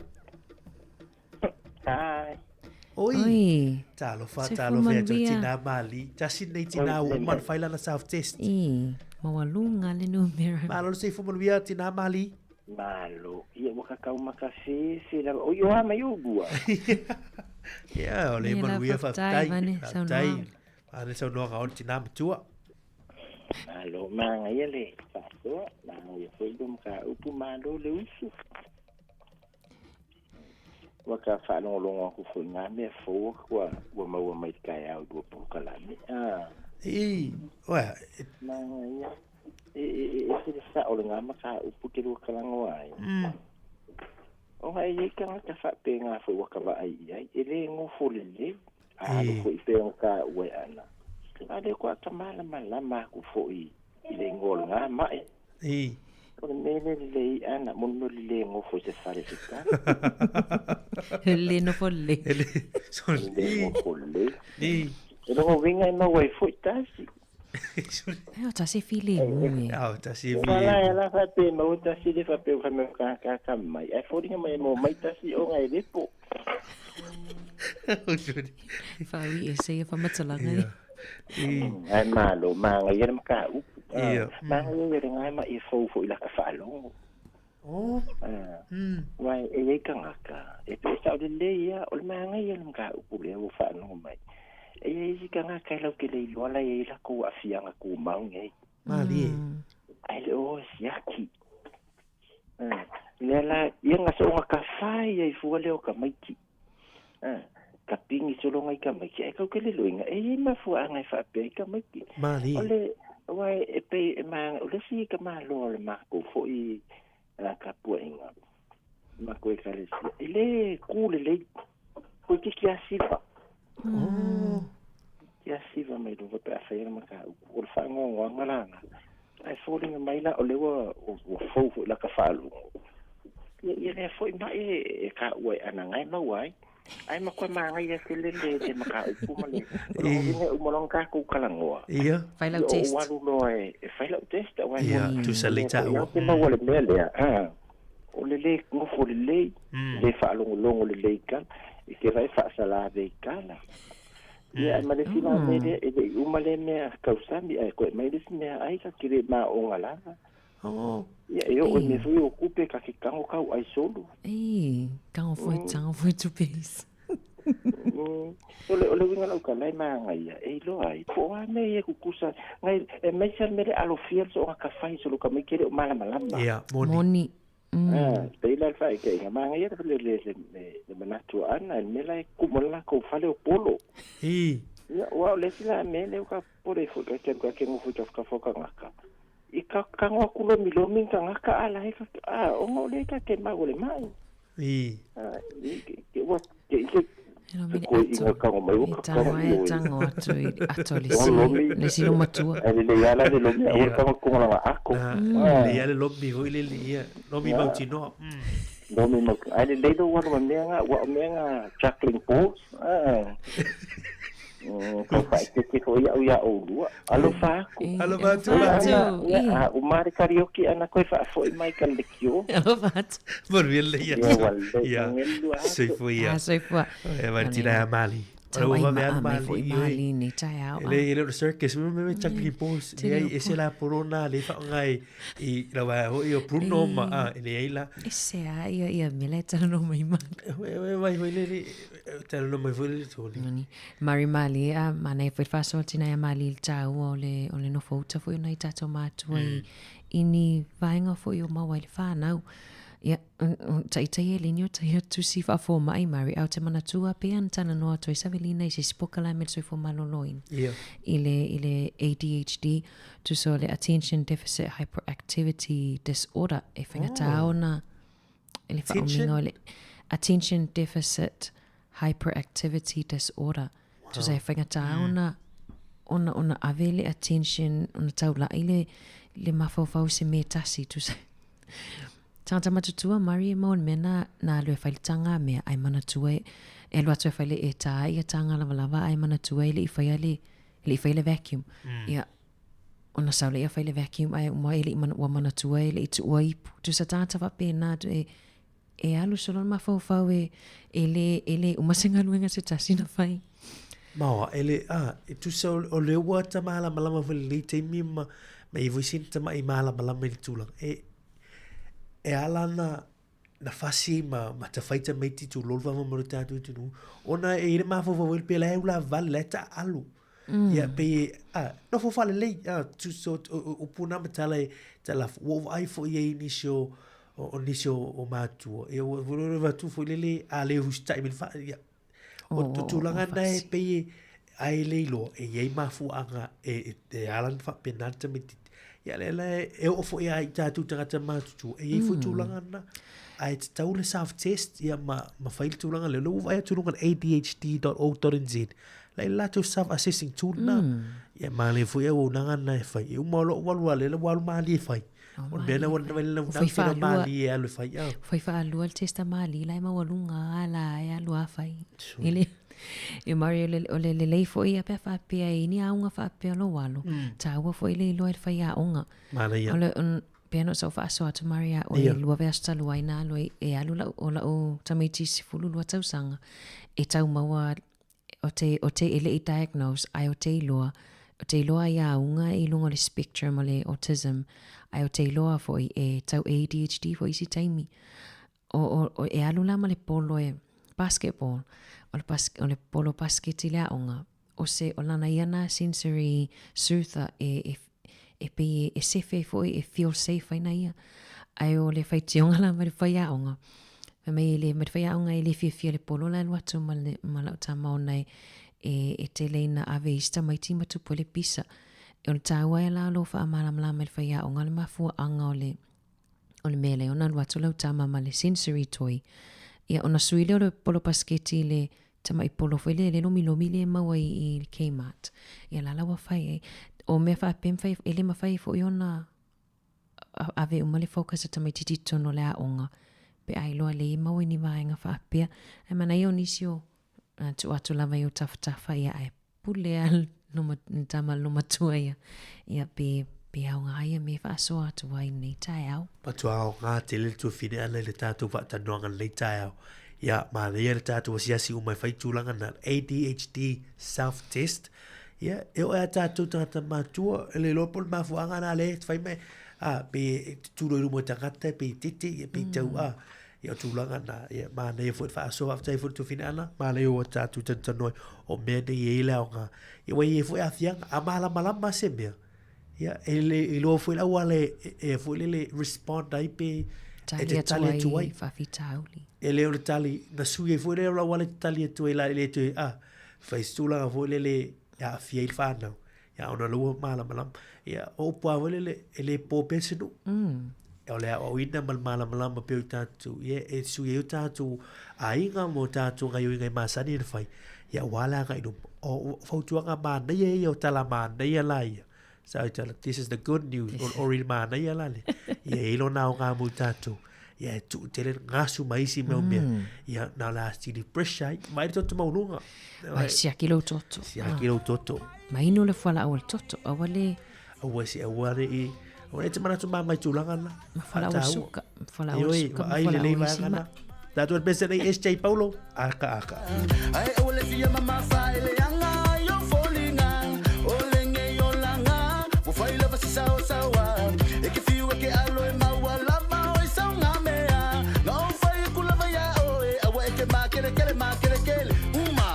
Hi. Oi. Oi. Talofa, Soifua talofa ia te manuia. tina mali. Tasi nei tina ua uma ona fai lana self test. I, maualuga le numera. Malo le soifua manuia tina mali. Malo, ia ua kakau ma ka fefe lava. O ioa mai o lua. Ia, o le Ia la, manuia faafetai, faafetai. Vane, Faafetai. saunoaga. Vane saunoaga o le tina matua. Malo, magaia le faasoa, magaia foi lo mataupu, malo le usu. Ua ka faalogologo aku foi i ngā mea fou ua, ua maua mai le taeao i lua polokalame. Ah. I, oa, e, Magaia. E, e, e, e se le sao le ngā mataupu te lua kalangoa ai. Ona e iai tagata faapena foi ua ka vaai i ai, e le nofo lelei, a alu foi pea ona taua e ana. A lea koa ka malamalama aku foi i le igoa o lena mai. O le mea lea lelei ana, mo le mea o le le nofo i se fale se tala. Le nofo lelei. E le, sorry. Le nofo lelei. E lona uiga e maua ai foi tasi. E o tasi e filemu e. Ao, tasi e Ua la filemu. e la faapea e maua tasi le faapea ua fai mai kakaka mai. Ae foliga mai e maua mai tasi ona e lepo. Whaui e se ia whamatalanga e. Ae malo, magaia le mataupu. Ia. Magaia ia le gae ma e fou foi i laka faalogo. Oh. Aua e iai tagata, e pe sao lelei ia, o le magaia le mataupu lea ua faalogo mai. E iai isi tagata e lautele iloa la e iai latou aafiaga tumau nei. Malie. Ae le o siaki. Lea la, ia na soonga ka fai ai fua lea o tamaiti. Ka pingi sologa i tamaiti, ae kau ke le loiga, e iai mafuaaga e faapea i tamaiti. Malie. O le, aua e pei e ma, o le isi ka malo o le matou foi tapuaiga, matou ekalesia, e le ku lelei, toeitiiti lava siva. Oh. Ti lava siva mai luga pe a fai ana mataupu, o le faanoanoaga lana. Ae foliga mai la o lea ua, ua fou foi laka faalogo. Ia, ia lea foi mai e taua e ana gae maua ai. Ae matua manaia tele le, le mataupu ma le, o lona uiga e uma loa ona tatou talanoa. Ia. Fai lau Ia, test. ou alu loa e, e fai lau test, aua e Ia, moni. tusa lei Lea foi taua. lava ke maua le mea lea, a, o le le nofo lelei, le faalogologo lelei i tala, e te vaai faasalave i tala. Ia, ae ma le isi la mea lea, e le i uma lea mea tausami, ae toe aumai le isi mea ai, ka te le maoga lava. Oh. Ia, e oo i mea foi o tupe, ka te tago tau ai solo. Ei, tago foi, tago foi tupe isi. O le, o le uiga o lau tala e magaia, e iloa ai, po o a mea ia e tutusa, ngai, e aemaise lava le mea lea e alofia le soonga tafai solo tamaiti e le o malamalama. Ia, moni. Moni. Ah, pei la le faaekeʻiga, magaia le, le, le, le, le manatu o Ana, i le mea la e kumu ai le latou fale o polo. I. Ia, aua o le isi la mea lea ua ka popole ai foi ka te alu ka te nofo i tafatafa o tagata, i ka tago atu lomilomi ni tagata a la e ka, a, ona o lea ka te mau o le mai. I. Ah, i, ke, ke, ua, ke, ke, E lomi le fekoiʻiga ato. tago mai ua E ka tago tago ai, i o i. tago atu i le ato le O si, lomi. le si lo matua. Ae lelei lava la le lomi, aua le Ia. tago i totonu o lana ato. Na, Ah. lelei lava le lomi foi lele, ia. Lomi Ia. mautinoa. Lomi mautinoa. Ae lelei lou alu ma mea na, aua o mea na juggling balls. Ah. Tau faaeteete foi au iā oulua. Alofa atu. Alofa atu. Ia, Alofa atu. ia, a uma le karaoke ana koe faafoʻi mai ka lekiō. Alofa atu. Manuia lelei Ia, atu. ua lelei Ia. magelu atu. Soifua ia. Ah, soifua. E mai tina ia mali. Tau ai maa mai foi mali ni taeao. E le e le o circus me me juggling balls le ai ese la porona le fa ngai i la wa ho i o Bruno ma a le ai la. Ese a ia ia me le tala no mai ma. We we vai foi le le tala no mai foi le toli. Nani mari mali a mana foi fa so tina ia mali le tau o le o le no fouta foi na i tatou matua i i ni vaenga foi o maua i le whanau. Ia, taitai e lini o tai atu si faafomai Mary, a o te manatua pea na talanoa atu ai Savelina i se isi pokalame le soifua maloloina. Ia. I le, i le ADHD, tusa o le Attention Deficit Hyperactivity Disorder, e faigata oh. ona e le faaumiga o le Attention Deficit Hyperactivity Disorder. Wow. Tusa e faigata ona, ona, ona ave le attention, ona taulai le, le mafaufau se mea tasi, tusa. Tagata matutua Murray e mau le mea na, na alu e fai le taga mea ae manatua e, e alu atu e fai le e tā ia taga lavalava ae manatua e le i faia le, e le i faia le vacuum. Ia, ona sau lea fai le vacuum ae uma e le i mana, ua manatua e le i tuua ipu. Tusa tagata faapena e, e alu solo le mafaufau e, e le, e le uma se galuega se tasi na fai. Maoa, e le, a, e tusa o, o le ua ta malamalama foi lenei taimi ma, ma i foi sina tama'i malamalama i le tulaga. E, e ala na, na fasi ai ma, ma tafai tamaiti tulou le faamoemoe o le tatou atunuu, ona e i ai le mafaufau foi pei la e ulavale, la e taaalo. Ia, pei e, a, nofo faalelei, a, tusa o, o, o upu na ma tala e, tala, ua ou vaai foi i ai i nisi o, o, o nisi o, o matua, ia ua, ua, ua, ua foi lele, a le usitai mai le faa, ia, O o tulaga na e pei e, ai le iloa, e i ai mafuaaga e, e, e ala ona faapena le tamaitiiti. Ia lea la e, e oo foi lava i tatou tagata matutua, e i ai foi tulaga na. Ae tatau le self test ia ma, ma fai le tulaga lea. O lea ua vaai atu i luga o le adhd.org.nz, la i le latou self assessing tool na. Ia manaia foi auaunaga na e fai. E uma loa ua alu lava lea ua alu malie e fai. O le mea lea ua Ua fai faalua. malie e alu e fai. Ua fai faalua le test a malie la e maualuga lava la e alu lava fai. E le, e Mario, o le lelei foi ia pe a faapea e i ni auga faapea o lou alo, taua foi le iloa i le faiaoga. Manaia. O le, pei ona ou faasoa atu Mario ia oe, lua vaiaso talu ai na alu ai, e alu lau, o lau tamaiti 12 tausaga, e tau maua o te, o te e le i diagnose, ae o te iloa, o te iloa ai auga i luga o le spectrum o le autism, ae o te iloa foi e tau ADHD foi isi taimi. O, o, o, e alu la ma le polo e basketball, o le, bas, o le polo basketi le aoga, o se, o lana ia na sensory soother e, e, e pei e sefe ai foi, e feel safe ai na ia. Ae o le faitioga la mai le faiaoga, fai mai e le, mai le faiaoga e le fiafia le polo la e alu atu ma, le, ma lau tama ona e, e, e tele ina ave i isi tamaiti ma tupu ai le pisa. O le taua ia la o lou faamalamalama i le faiaoga le mafuaaga o le, o le mea lea ona alu atu lau tama ma le sensory toy. Ia ona sui lea o le polo pasiketi i le tamai polo foi lea le lomilomi lea e maua i, i le Kmart. Ia la la ua fai ai. O mea faapea mafai, e le mafai foi ona ave uma le focus a tamaititi i totonu o le aoga pe a iloa lelei e maua i ni vaega faapea. Ae manaia o nisi o tuu atu lava i ou tafatafa ia ae pule a le tama le matua ia, ia pe, pe aoga ia me faasoa atu ai lenei taeao. Matua aoga tele le tuafine ana i le tātou faatanoaga lenei taeao. Ia, manaia le tātou asiasi uma e whai tulaga na ADHD self-test. Ia, e oe a tātou tangata matua, e le iloa po o le mafuaaga na le, whai mai, a, pe e tūro i luma o tangata, pe tete, ia, pe tau, a, Ia, o tulaga na, ia, manaia foi le faasoa, faafetai foi le tuafine ana, manaia ua tātou tanutanu ai, o mea nei e i ai le aoga. Ia, ua i ai foi aafiaga, a malamalama se mea, ia, e le iloa foi le auala e, e, e foi lele respond ai pe e te tali atu ai. Faafitauli. E le o le tali, na sui ai foi lea o le auala e te tali atu ai la, e le toe, a, fai se tulaga foi lele e aafia ai le whānau. Ia, ona lua malamalama. Ia, o upu lava foi lele, e le pō pea se nuu. O le aoaoina ma le malamalama pea o tatou, ia, e sui ai o tatou aiga ma o tatou gaioiga e masani ona fai, ia aua le agai i luma. O fautuaga manaia ia, o tala manaia la ia. Sa i tala, this is the good news, o le ori manaia la le. Ia, e i ai lona aoga mo i tatou. Ia, e tuu tele gasu ma isi mau mea. Ia, na o le a sili pressure ai. Vaai le toto maualuga. Vai siaki lou toto. Siaki lou toto. Ma inu le fualaau o le toto. Aua le... Aua se aua le i... Aua le te manatu mama i tulaga na. Ma fualaau o le suka. Ma fualaau o le suka. Ma fualaau o isi ma. Tatou le pese nei SJ Paulo, aka aka. Ai o le fia mamafa i le anga i o foliga o le ngei o laga ua fai lava si saosaoa e ke fiu e ke alo e maua lava o i sauga mea na ou fai aku lava iā oe aua e ke makelekele makelekele uma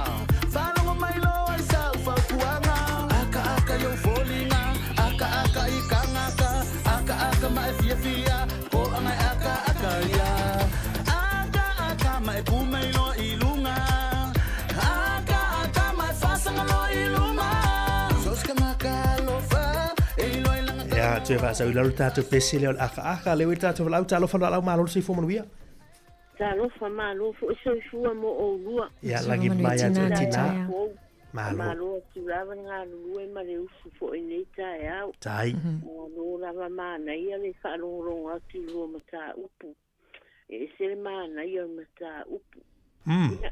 faalogo mai loa i sau fautuaga akaaka i ou foliga akaaka i kagaka akaaka ma e fiafia Toaga e akaaka ia Akaaka ma e ku mai loa i luga Akaaka ma e faasagaloa i luma So se kanaka alofa e iloa i lana Ia, toe faasau i lalo le tatou pese lea o le akaaka. Lea ua i le tatou valaau, talofa Loau malo le soifua manuia. Talofa malo foi soifua mo oulua. Ia, lagi mai ia te oe tina. Malo. Malo atu lava le galulue ma le usu foi i lenei taeao. Tai. Malo lava manaia le faalogologo atu i lua mataupu. E ese le manaia o le mataupu. Ia,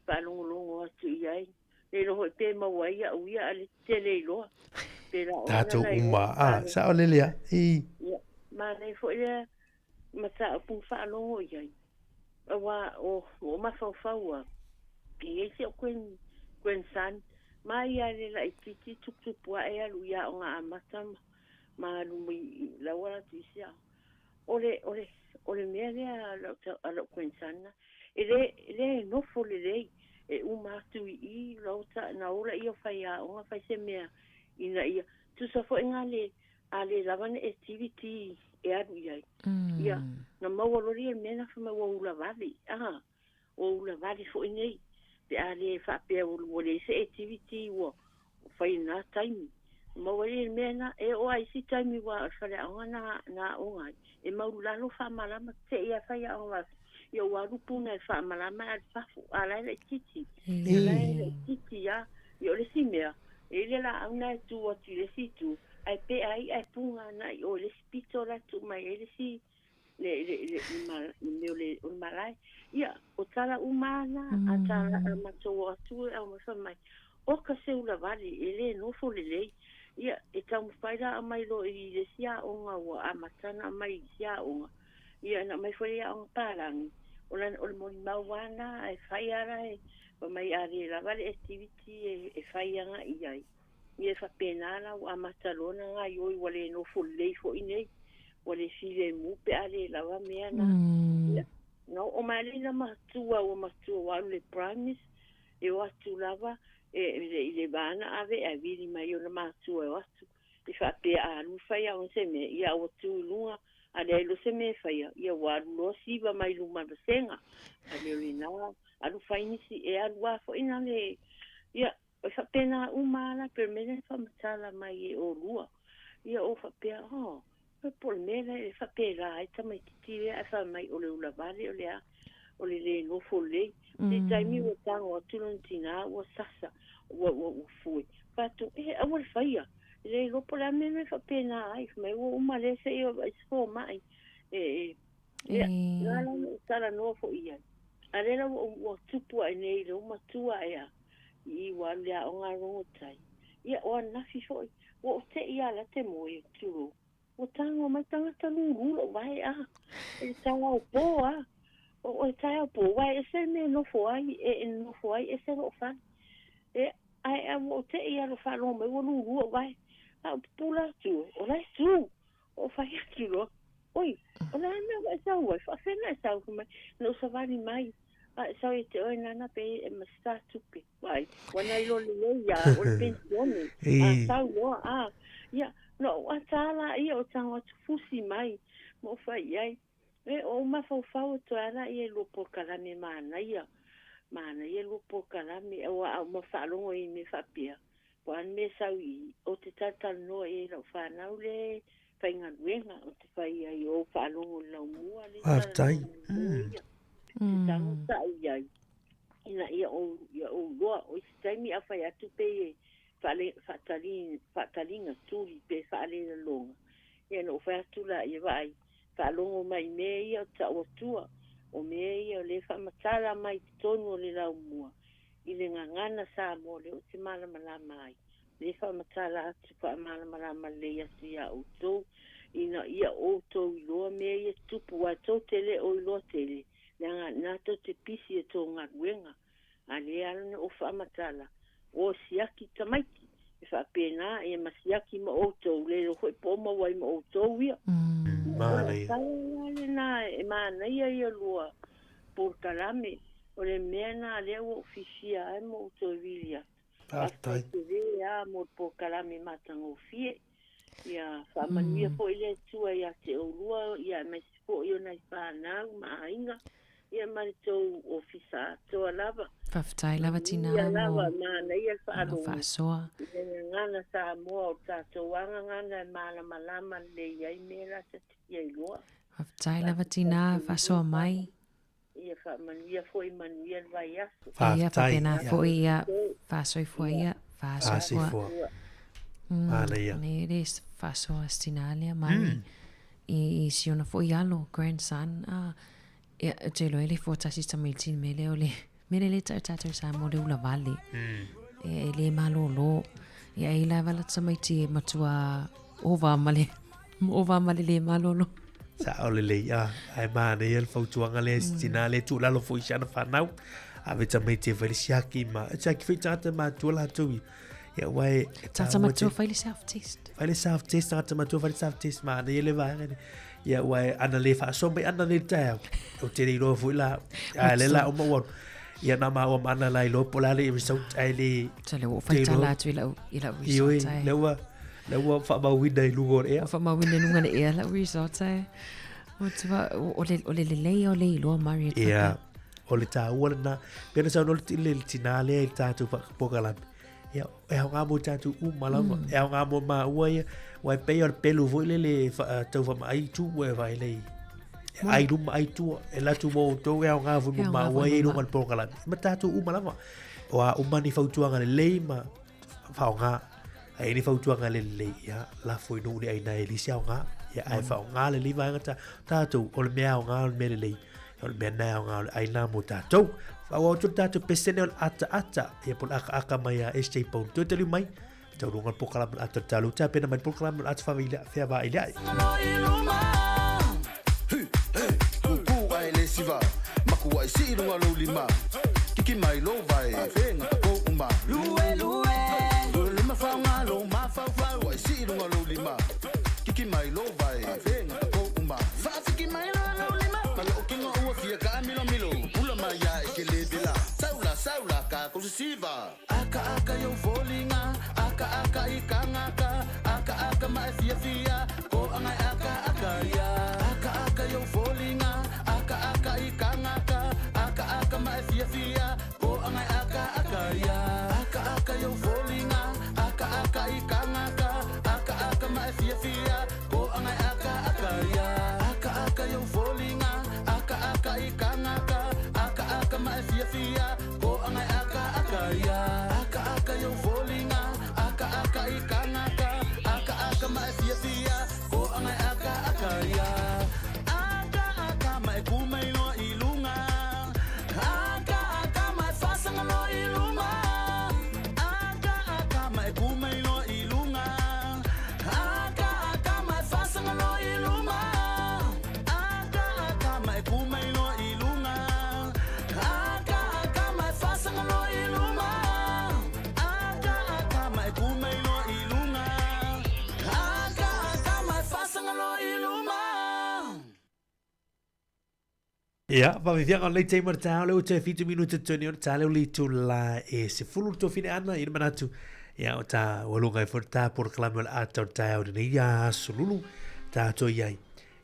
faalogologo atu i ai. Le iloa foi pe maua ai au ia a le tele iloa. Pe la ona Tatou uma, a, sao lele a. I. Ia, manaia foi lea mataupu faalogo i ai. Aua o ua mafaufau a e i ai si au grandson ma ia le laitiiti tuputupu ae alu i aoga amata ma alu mai la ua alu atu i isi aoga. O le o le o le mea lea a lau a lau grandson e le e le nofo lelei e uma atu i i la ua na o laia o faiaoga fai se mea ina ia tusa foi na le a le lava ni activity e alu i ai. Ia, na maua loa lea i le mea lena fai mai ua ula vale, a, ua ula vale foi nei, pe a le faapea ua leai se activity ua fai i lena taimi. Na maua ai lea i le mea lena, e oo lava i isi taimi aua o le faleaoga na na aoga ai, e maulalo faamalama, te i lava faiaoga fai atu, ia ua alu puna e faamalama ae alu i fafo, a o la e laitiiti, o la e laitiiti lava. Ia o le isi mea, e i ai le laau lena e tu atu i le isi itu, Ae pe ai ae puga ana i o i le isi pito la e tuu mai ai le isi le le le le mea o le o le malae. Ia, o tala uma lava na a tala a matou o atu e aumai fai mai, oka se ula vale e le nofo lelei. Ia, e taumafai la aumai loa i le isi aoga ua amata ona aumai i isi aoga. Ia, na aumai foi i le aoga palagi, o la o le molimau lava lena ae fai lava la e fai mai a le lava le activity e fai agai i ai. Ia e faapena la ua amata loa ona gaioi ua le nofo lelei foi nei, ua le filemu pe a le lava mea na. Ia, na oo mai lea ina matua ua matua ua alu i le Primus, e o atu lava e, i le va na ave ae vili mai ona matua e o atu. E faapea a alu fai aoga se mea, ia ua tu i luga, a leai loa se mea e faia, ia ua alu loa siva mai luma o le vasega. A le o lena, alu fai nisi, e alu lava foi na le, ia, E faapena uma lava la, pei o le mea lea na faamatala mai e olua. Ia ou faapea, oh, po o le mea lea e faapela ai tamaititi lea ae fai mai o le ula vale o le a, o le le nofo lelei. Se taimi ua tago atu lona tina ua sasa, ua, ua, ua fue. Fai atu, e, aua le faia. E le iloa po o le a le mea e faapena ai. Fai mai ua uma lea se i o i se fomai. E, e, ia, na la na ou talanoa foi i ai. A lea la ua, ua tupu ae nei lea ua matua ae a. I ua alu i le aoga a Rongotai. Ia, o ananafi foi, ua ou te'i lava la te moe, tulou. Ua tago mai tagata lulu lou vae a, e le taeao pō a. O e taeao pō, aua e ese le mea e nofo ai, e nofo ai ese lou fale. E, ae a ua ou te'i lava i lou faalogo mai ua lulu lou vae. A ou pupula atu, o la e tu. Ou fai atu loa, Oi, o le a le mea ua e sau ai? Faafefea ona e sau? Fai mai, na ou savali mai. A e sau ia te oe nana pe e ma se tā tupe. Vai, ua na iloa lelei ia o le penisione. A sau loa, a, ia, na ou ata la ia o tago atu fusi mai, ma ou fai i ai. E, o ou mafaufau e toe ala ia i lua polokalame manaia, manaia lua polokalame, aua a ou faalogo i mea faapea, Po o a le mea e sau i i, ou te talatalanoa i ai i lau fanau le faigaluega, ou te fai ai o ou faalogo i laumua le Faafetai. talanoa ia. Te tago sau i ai, ina ia ou, ia ou iloa, o isi taimi a fai atu pei e faale, faatali, faataliga tuli pe faalelaloga, ia ona ou fai atu laia, vaai, faalogo mai i mea ia o tau atua, o mea ia o lea e faamatala mai i totonu o le laumua, I le gagana Samoa lea ou te malamalama ai, lea e faamatala atu, faamalamalama lelei atu iā outou, ina ia outou iloa mea ia tupu, aua tou te le o iloa tele, Leaga na tou te pisi e tou galuega, a lea ala na ou faamatala, o siaki tamaiti, e faapena ia ma siaki ma outou, le iloa foi po o maua ai ma outou ia. O le tala la lena e manaia ia lua polokalame, o le mea lena lea ua ou fiafia ai ma ou toe vili atu. Faafetai tele lava mo le polokalame matagofie. Ia faamanuia foi le Atua ia te oulua, ia aemaise foi o nai fanau ma aiga, ia ma le tou ofisa atoa lava. Faafetai lava tina Manuia mo lava, manaia le lou faalogo faasoa. i le gagana Samoa o le tatou lava gagana e malamalama lelei ai mea la ta te fia iloa. Faafetai lava Faafetai tina tele faasoa mai. Ia faamanuia foi manuia le vaiaso. Ia Faafetai. faapena Ia. foi ia faasoifua Ia. ia faasoifua. Faasoifua. Manaia. Le le faasoa si tina lea mai i si ona foi alo grandson a ia ou te iloa e le fua tasi tamaiti i le mea lea o le mea lea e tau e tatou i Samoa o le ula vale. E le malolo. Ia e i lava la tamaiti e matua ova ma le ova ma le le malolo. Sao lelei, a, ae manaia le fautuaga lea i si tina lea e tuulalo foi i si ana fanau. Ave tamaiti e fai le siaki ma, siaki foi tagata matua latou ia. Ia aua e, e Tagata taua matua tele. fai le self test. Fai le self test, tagata matua fai le self test, manaia le vaega lea. Ia aua e, ana le faasoa mai ana nei le taeao, ou te le iloa foi la, a le la uma ua alu. Ia na maua ma ana la iloa po o le a le result ae le, So le ua ou te iloa. faitala atu i lau, i lau Ioe, result ai. lea ua, lea ua faamauina i luga o le ea. Ua faamauina i luga o le ea lau result ai. O tua, o le, o le lelei o le iloa Mari e Ia, o le taua lena. Pei ona saunoa le, le, le tinā lea i le tatou polokalame. Ia, e aoga mo tatou uma lava. E aoga mo maua ia. Aua e pei o le pelu foi lele e wha, tau whamaai i tū e whai lei. E ai luma ai tua. E la tu mo outou e aoga foi mo E aoga maua foi ia i mo luga o le polokalame. Ma tatou uma lava. O a uma ni fautuaga lelei ma faaaoga. A i ai ni fautuaga le lelei, ia, lafo i nuu le aina e leai se aoga. Ia, ae faaaoga lelei vaega ta, tatou, o le mea aoga, o le mea lelei. O le mea na e aoga o le aina mo tatou. Faaauau atu le tatou pesene o le ataata, ia po o le akaaka mai a SJ Bone. Toe taliu mai, taunuuga le polokalame o le ata o le talo, tapena mai le polokalame o le ata feavailia'i. Kūkū ae le siva Makuaʻi sii luga lou lima Kiki mai lou vae Fegata kou uma Lue lue Lue lima faoga lou mafaufau Kuaʻi sii luga lou lima Kiki mai lou vae Fegata kou uma Faafiki mai loa lou lima Ma lou kino ua fia kaamilomilo Pula mai ia e ke le vela Saula saula kakou sisiva Akaaka i ou foliga Akaaka i kagaka Akaaka ma e fiafia Koaga e akaaka ia Akaaka i ou foliga Akaaka i kagaka Akaaka ma e fiafia Koaga e akaaka ia Akaaka i ou foliga Akaaka i kagaka Akaaka ma e fiafia Koaga e akaaka ia Akaaka i ou foliga Akaaka i kagaka Akaaka ma e fiafia Koaga e akaaka ia Akaaka i ou foliga Akaaka i kagaka Akaaka ma e fiafia Koaga e akaaka ia Akaaka ma e ku mai loa i luga Akaaka ma e faasaga loa i luma Akaaka ma e ku mai loa i luga Akaaka ma e faasaga loa i luma Akaaka ma e ku mai loa i luga Akaaka ma e faasaga loa i luma Akaaka ma e ku mai loa i luga Akaaka ma e faasaga loa i luma. Ia, faafefiaga o lenei taimi o le taeao lea ua toe fitu minute tonu o le taeao lea o le itula e 10 le tofine ana i le manatu. Ia, o tā ua luga ai foi le tā polokalame o le ata o le taeao i lenei aso lulu tātou i ai.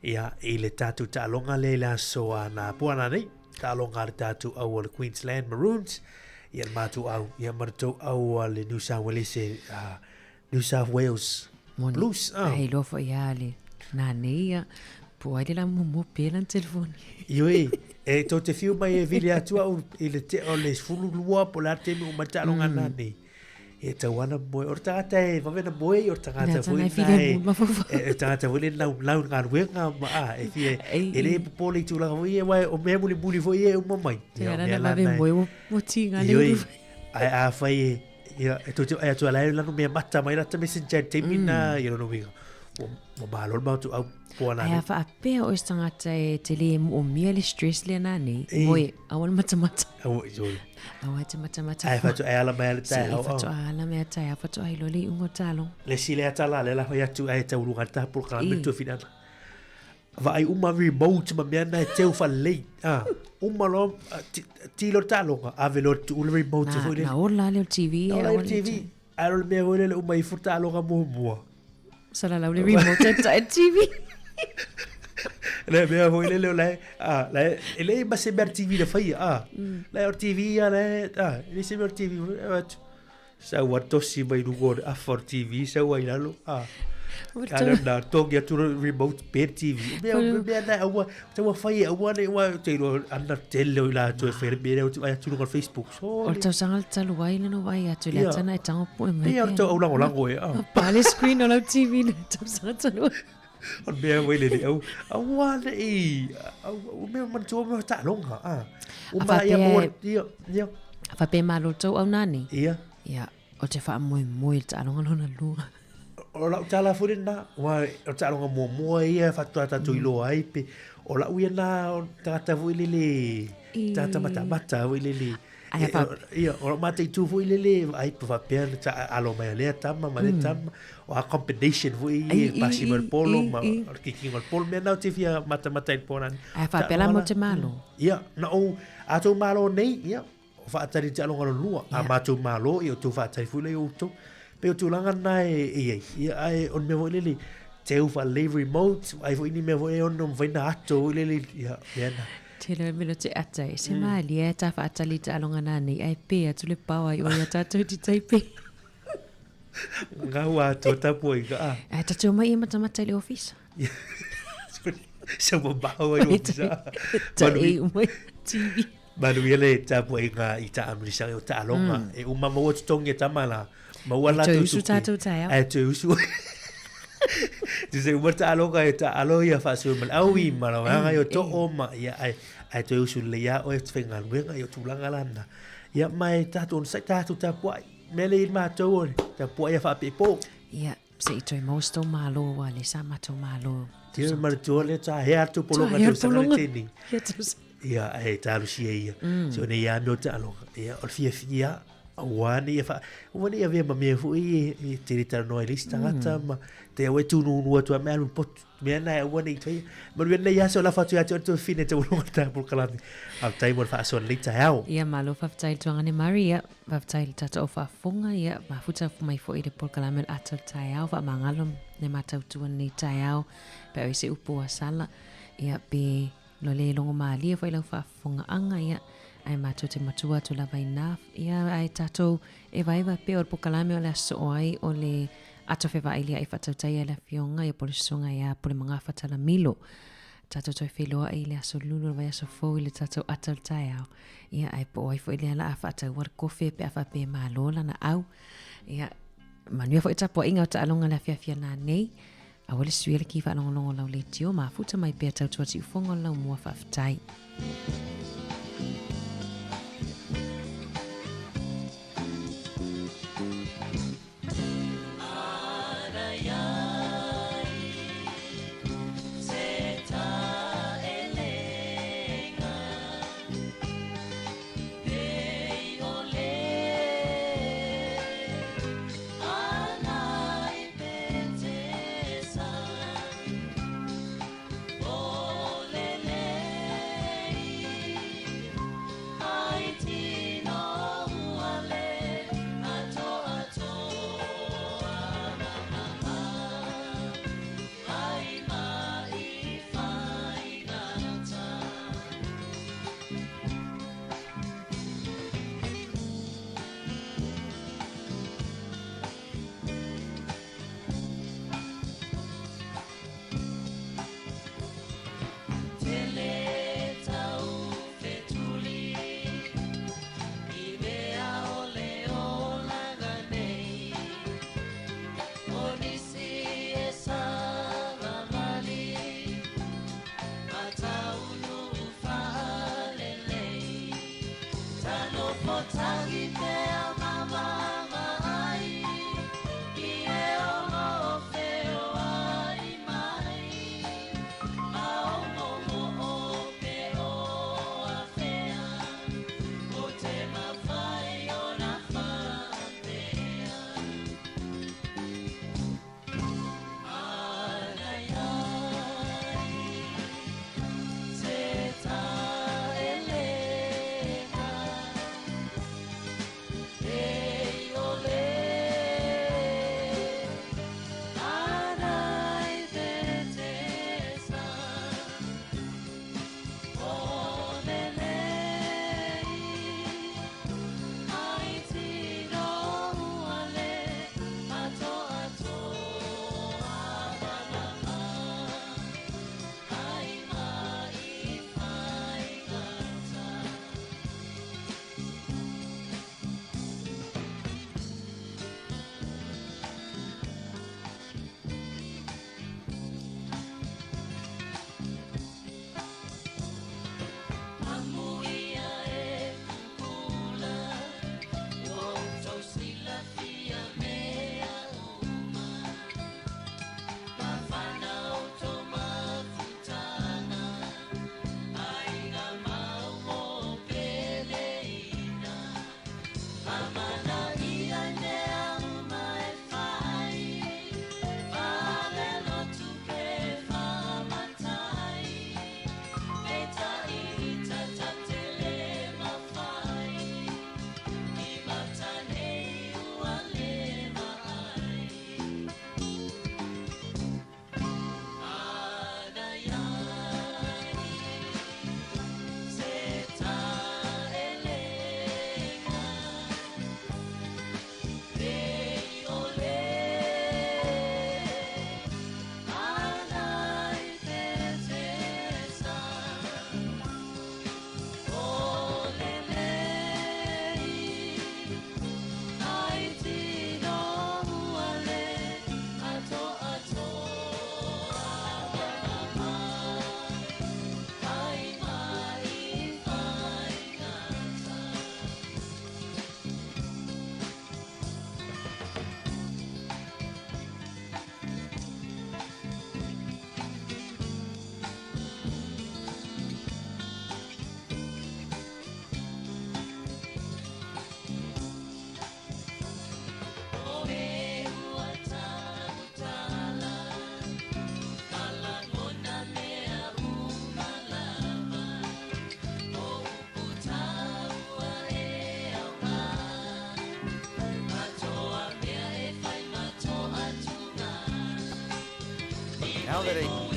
Ia, i le tātou taaloga lea i le aso a nā puana nei, taaloga a le tātou au o le Queensland Maroons, ia le matou au, ia ma le tou au a le New South Wales, New South Wales Moni. Blues. Ah. Hei loa foi ia le nā nei ia, po ai le la muamua pe lana telefoni. Ioe, e tou te whiu mai e vili atu au i le te o le 12 po o le a le taimi uma taaloga nā nei. E tau ana moe, o le tagata e vave na moe, o le tagata Nā foi tana e na whiria e, mō mafaufau. e, e tagata foi le lau lau galuega ma a, e fia, e le popole i tulaga foi ia, wai o mea mulimuli foi ia e uma mai. Te Ia, o ara mea na la vave na e- moe, ua tinga le Ioe, uru. ai a whai e, ia, e tau te, ai atu ala e lanu mea mata mai rata messenger taimi na, ia lona uiga. Ua malo le matou au po ana. Ae a faapea o se tagata e te lē moomia le stress lea nanei, moe, aua le matamata. Aua, sorry. Aua e te matamata. Ae faatoa e ala mai le taeao. Se faatoa ala mai le taeao, faatoa iloa le iuga o taaloga. Le isi lea tala lea la fai atu ae tauluga le tapu ka me tu finana. Vaai uma remote ma mea na e teu whalei. Ah, uma loa, tilo taaloga, ave loa tuu le remote foi le. Na ola le o TV. Na ola le TV. Ae o le mea foi lele uma ifo taaloga muamua. Salalau le remote e tae TV. Le mea foi lele o lae, ah, lae, e le ma se mea TV na whaia, ah. Lae o TV ia, lae, ah, e le se mea TV, atu. Sau a tosi mai luga o le afa o le TV, sau ai lalo, ah. Ka na tongi atu le remote pe TV. Mea, mea na aua, taua whai aua ne ua, te iloa ana tele o i la atu e whai, mea lea o ai atu luga o Facebook. So, O le tausaga le talu ai lena ua ai atu i le atana e tango poe mai. Ia, o le au langolango e. Ah. Pa le screen o lau TV le tausaga talu ai. O le mea foi lele, au, aua ne i, au, au mea manatua mea taaloga, ah. Uma ia mo, ia, ia. A faapea malo tou au nani. Ia. Ia, o te faamoemoe i le taaloga lona lua. O lau tala foi lena, ua o taaloga muamua ia faatoa tatou iloa ai pe, o lau ia na o tagata foi lele, tagata matamata foi lele. Ai, fa... Ia, o lau mataitu foi lele, ai pe faapea na ta alo mai a lea tama ma lea tama, o a combination foi ia, le pasi mai o le polo ma o le kikinga o le polo, mea na ou te fia matamata ai i le po nani. Ai, faapea la mo te malo. Ia, na ou, a tou malo nei, ia, o faatali te aloga lua, a matou malo, ia o tou faatali foi lea i outou. Pei o tulaga na e i ai. Ia, ae o le mea foi lele, teu faalelei remote, ai foi ni mea foi e ono mafai na ato foi lele, ia, mea na. Tele o mea te ata e se malie e tā whaatali te alonga nā nei, ai pē atu le pao ai o ia tātou ti taipe. Ngā hua atua tapu ai ka a. Ai tātou mai e matamata i le ofisa. Sa mamao ai ofisa. Ta e umai TV. Manuia le tapuaiga i taamilisage o taaloga. E uma maua totogi e tama la. Maua E latou toe usu tupe. tatou taeao. Ae toe usu. Tusa uma taaloga e taalo ia faasue ma le aui ma la vaega i o too ma ia ae ae toe usu lelei lava oe te faigaluega i o tulaga lana. Ia ma e tatou onosai tatou tapuai. Mea lea i le matou o le tapuai ia faapeepoo. Ia, se i toe maua se tou malo ua le sa matou malo. Tino manatua lea taea atu pologa tausaga le teni. Ia tausaga. Ia, e talosia ia. So nei a mea o taaloga. Ia, o le fiafia, aua ne i aua ne i avea ma mea foi e tele talanoa ai le isi tagata ma te aua e tūnunu atu ai mea alu i le potu. Mea na e aua ne i faia. Manuia lenei aso, lafo atu ia te oe le tuafafine e taualoga le tatou polokalame. Faafetai mo le faasoa lenei taeao. Ia, malo faafetai i le tuagane Murray, ia, faafetai i le tatou faafofoga, ia, mafuta mai foi i le polokalame o le ata o le taeao, faamagalo le matautua lenei taeao, pe au i se upu ua sala, ia, pe Lo le logo mālie foi lau faafofogaaga, ia, ae matou te matua atu lava inā, ia, ae tatou e vaevae pea o le pokalame o le aso soo ai o le ato fevaailia e faatautaia e le Afioga ia po le Susuga ia Pulemagafa Talamilo. Tatou toe feiloai i le aso lulu o le vaiaso fou i le tatou ata o le taeao, ia, ae po o ai foi lea la a faataua le kofe pe a faapea e malo lana au. Ia, manuia foi tapuaiga o taaloga i le afiafi ana nei. Aua le suia le ki faalogologo o lau leitio, mafuta mai pea tautua tiufoga o le laumua faafetai. Now that I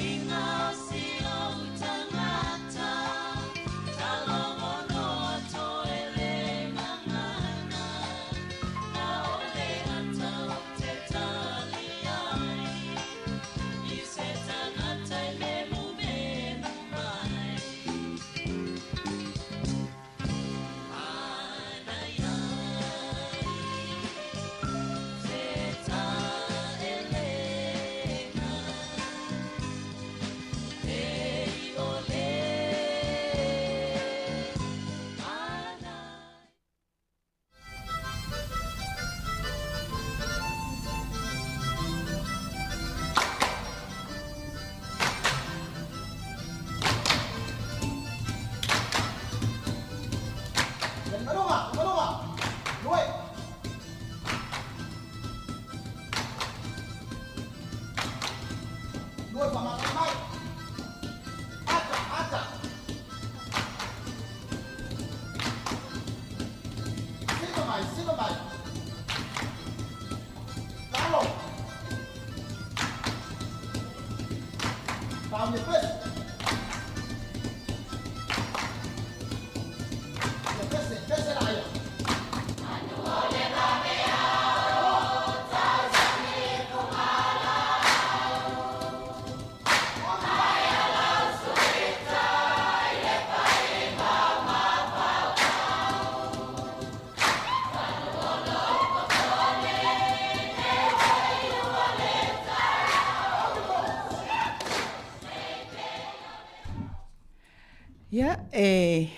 Ia, e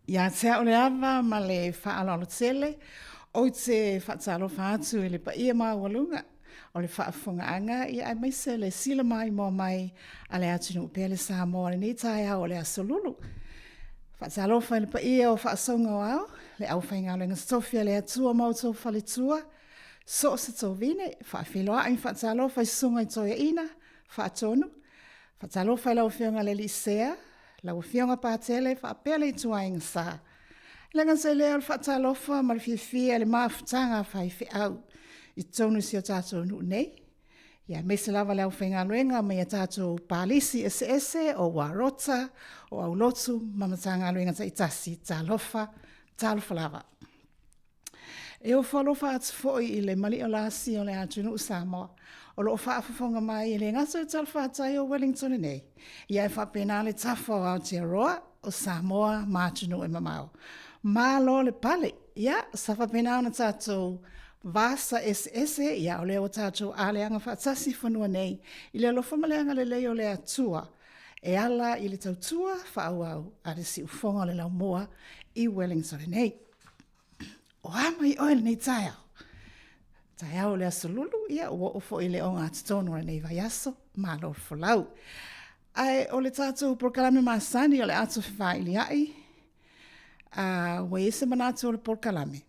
ia te au le ava ma le faaaloalo tele, ou te faatalofa atu i le paia maualuga o le faafofogaaga, ia aemaise le sila maimoa mai a le atunuu pea le Samoa i lenei taeao o le Aso Lulu. Faatalofa i le paia o faasoga o ao, le aufaigaluega totofi a le Atua ma outou faletua, so o se tovine, faafeiloai ma faatalofa i susuga i toeaiina, faatonu, Faatalofa i lau Afioga i le Alii Sea, lau Afioga Patele faapea le ituaiga sa. E le gata i lea o le faatalofa ma le fiafia i le mafutaga a faifeau i totonu o si o tatou nuu nei, ia aemaise lava le aufaigaluega mai a tatou palisi eseese o Uarota, o Aulotu ma Matagaluega taitasi. Talofa, talofa lava. E ofo alofa atu foi i le mali'i o lasi o le atunuu Samoa o lo o faafofoga mai e le gata i le talafatai o Wellington nei, ia ae faapena le tafa o Aotearoa, o Samoa ma atunuu e mamao. Malo le pale! Ia, sa faapena ona tatou vasa eseese, ia o lea ua tatou aleaga faatasi i fanua nei i le alofa ma le agalelei o le Atua e ala i le tautua faaauau a le Siufofoga o le Laumua i Wellington nei. O a mai oe lenei taeao? Taeao o le aso lulu, ia ua oo foi i le ogatotonu o lenei vaiaso, malo le folau. Ae o le tatou polokalame masani o le ato fevailiai, a ua i ai se manatu o le polokalame.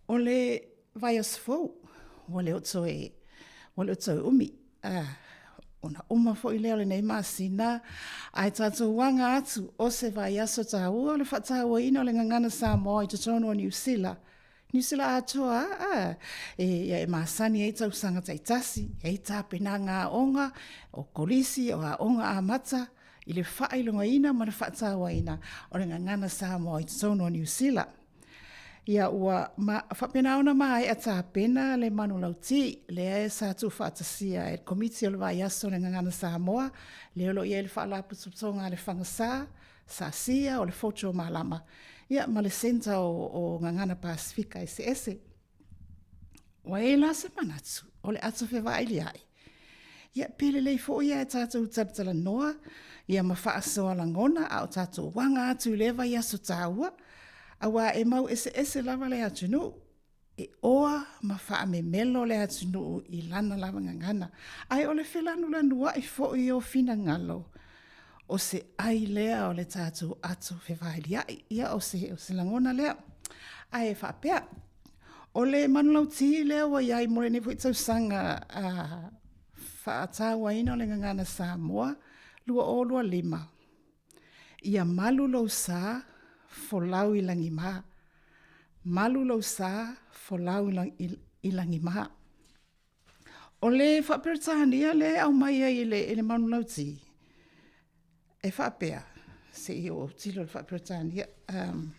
O le vaiaso fou, ua le o toe, ua le o toe umi. Ona uma foi lea o lenei masina, ae tatou aga atu o se vaiaso taua o le faatauaina o le gagana Samoa i totonu o Niu Sila, Niu Sila atoa a, e, ia e masani ai tausaga taitasi, e ai tapenaga aoga, o kolisi, o aoga amata, i le faailogaina ma le faatauaina o le gagana Samoa i totonu o Niu Sila. Ia ua ma, faapena ona maea tapena le manulauti lea sa tuufaatasia e le Komiti o le Vaiaso o le Gagana Samoa, lea o lo o i ai le Faalapotopotoga a le Fagasa, Sasia o le Fotu o Malama, ia ma le Centre o, o Gagana Pasefika eseese. Ua i ai la se manatu o le ato fevailiai. Ia, pe lelei foi ae tatou talatalanoa ia ma faasoa lagona a o tatou aga atu i lea vaiaso taua, auā e mau eseese lava le atunuu, e oa ma faamemelo le atunuu i lana lava gagana. Ae o le felanulanuai foi o finagalo, o se ai lea o le tatou ato fevailiai. Ia, o se, o se lagona lea. Ae faapea, o le manulauti lea ua i ai mo lenei foi tausaga a faatauaina o le Gagana Samoa 2025, ia malu lou sa, folau i lagima. Malu lou sa, folau i lagima. O le Faa-Peretania lea e aumai ai e le, e le manulauti, e faapea, se i ou autilo i le Faa-Peretania, um,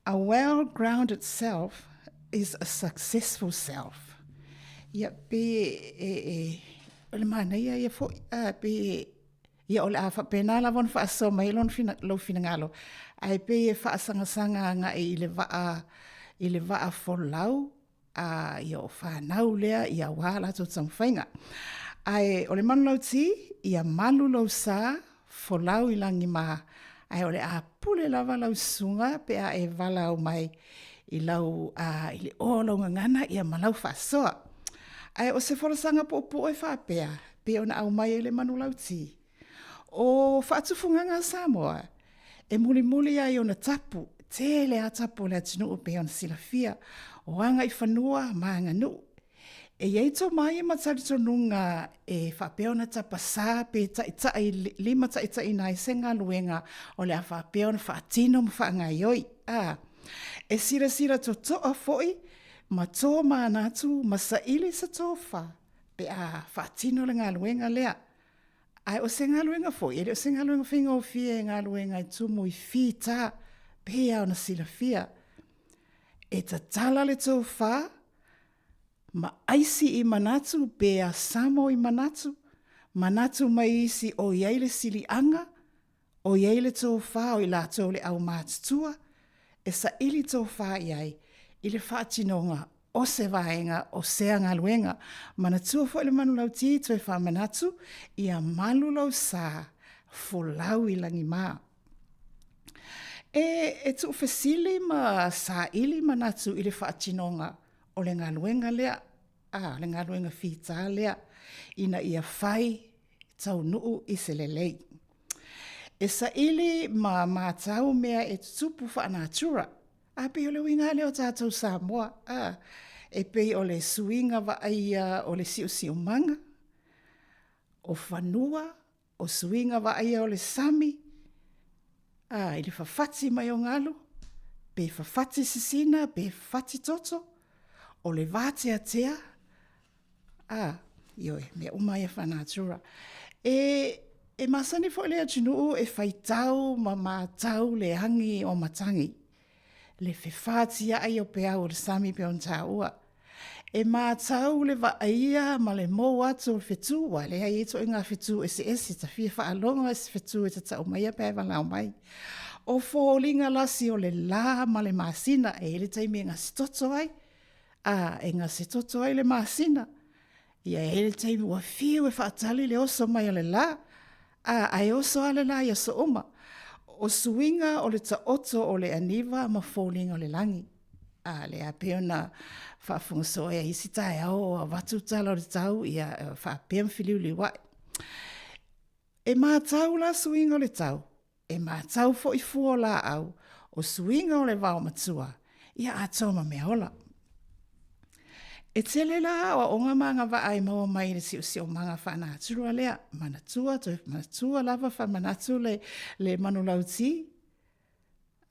A well-grounded self is a successful self. Ia, pe e, e, o le manaia ia foi, uh, pe ia o le a faapena lava ona faasoa mai lona fina, lou finagalo, ae pei e faasagasaga agai i le vaa, i le vaa folau, a ia o fanau lea ia aua latou taumafaiga. Ae o le manulauti, ia malu lou sa, folau i lagima, ae o le a pule lava lau susuga pe a e valaau mai i lau a, i le o o lau gagana ia ma lau faasoa. Ae o se folasaga puupuu e faapea, pei ona aumai e le manulauti, O faatufugaga a Samoa, e mulimuli ai ona tapu, tele a tapu o le atunuu pei ona silafia, o agaifanua ma aganuu. E i ai tomai ma talitonuga e faapea ona tapasā pe taitai limataitaiina ai se galuega o le a faapea ona faatino ma faagaoioi. A e silasila totoa foi ma tō manatu ma saili se tofa pe a faatino le galuega lea. Ae o se galuega foi, e le o se galuega faigofie e galuega e tumu i fita, pei lava ona silafia. E tatala le tofa ma aisi i manatu pe asamo i manatu, manatu mai isi o i ai le siliaga, o i ai le tofa o i latou le aumatutua e saili tofa i ai i le faatinoga o se vaega o sea galuega. Manatua foi le manulauti toe faamanatu, ia malu lou sa, folau i lagima. E, e tuufesili ma saili manatu i le faatinoga o le galuega lea, a, le galuega fita lea, ina ia fai taunuu i se lelei. E saili ma matau mea e tutupu faanatura, a pei o le uiga lava lea o tatou Samoa, a, e pei o le suiga vaaia o le siosiomaga, o fanua, o suiga vaaia o le sami, a, i le fafati mai o galu, pe fafati sisina, pe fafati toto, o le vateatea, A, ioe, mea uma ia faanatura. E, e masani foi le atunuu e faitau ma matau le agi o matagi, le fefatiai o peau o le sami pei ona taua. E matau le vaaia ma le mou atu o le fetu, aua o lea e i ai ituaiga fetu eseese, ta fia faalogo i se fetu e tatau maia pe a e valaau mai. O foliga lasi o le la ma le masina, e i ai le taimi e gasitoto ai, A e gasetoto ai le masina, ia e i ai le taimi ua fiu e faatali le oso mai o le la, a ae oso lava le la i aso uma. O suiga o le taoto o le aniva ma foliga o le lagi. A lea pei ona faafogasoa i isi taeao o avatu tala o le tau, ia faapea ma feliuliuai. E matau la suiga o le tau, E matau foi fua o laau, o suiga o le vaomatua, ia atoa ma meaola. E tele la aoaoga ma agavaa e maua mai i le siosiomaga faanatura lea, manatua, toe manatua lava faamanatu le, le manulauti,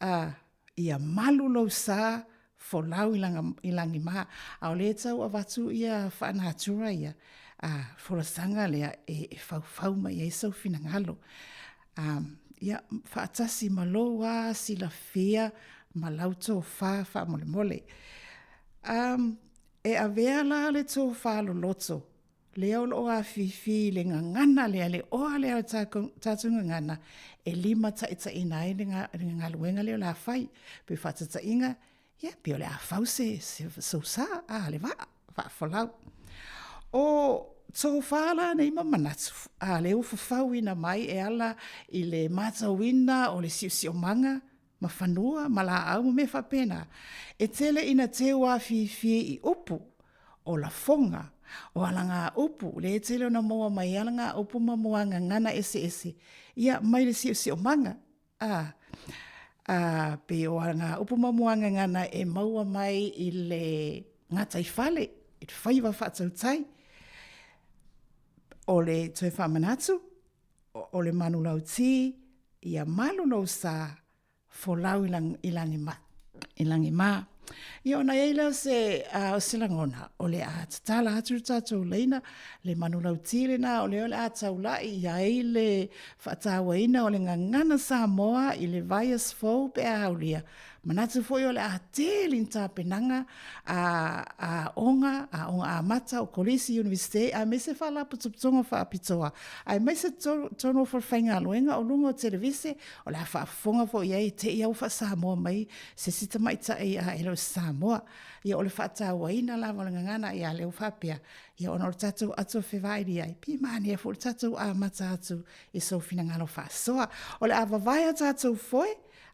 a, ia malu lou sa folau i, langa, i lagima. A o lea e tau avatu ia faanatura ia, a, folasaga lea e, e faufau mai ai sou finagalo. A, ia, faatasi ma lou a silafia ma lau tofa faamolemole. A, e avea la le tofa loloto lea o lo o afifi i le gagana lea, le oa lea o le tatou gagana e limataitaiina ai le galuega lea o le a fai. Pei o faataitaiga, ia, pei o le a fau se, se sousa, a, le vaa, vaa folau. O tofa la nei ma manatu, a, lea ua fafauina mai e ala i le matauina o le siosiomaga ma fanua ma laau ma mea faapena, e tele ina teu afifi i upu, o lafoga, o alagaupu, lea e tele ona maua mai alagaupu ma muagagana eseese, ia, mai le siosiomaga, a, a, pei o alagaupu ma muagagana e maua mai i le gataifale, i le faiva faatautai. O le toe faamanatu, o le manulauti, ia malu lou sa, folau i lagima. Ia ona i ai lea o se, o se lagona, o le a tatala atu le tatou laina, le manulauti lena o lea o le a taula'i i ai le faatauaina o le gagana Samoa i le vaiaso fou pe a aulia. Manatu foi o le a tele ni tapenaga a aoga, aoga amata o Kolisi, Iunivesite aemaise faalapotopotoga faapitoa, aemaise totonu o falefaigaluega o luga o televise, o le a faafofoga foi i ai te i a ua faa-Samoa mai se isi tamaitai a e le o se Samoa. Ia o le faatauaina lava o le gagana ia lea ua faapea, ia ona o le tatou ato fevailiai, pe manaia foi le tatou amata atu i sou finagalo faasoa. O le a vavae a tatou foe,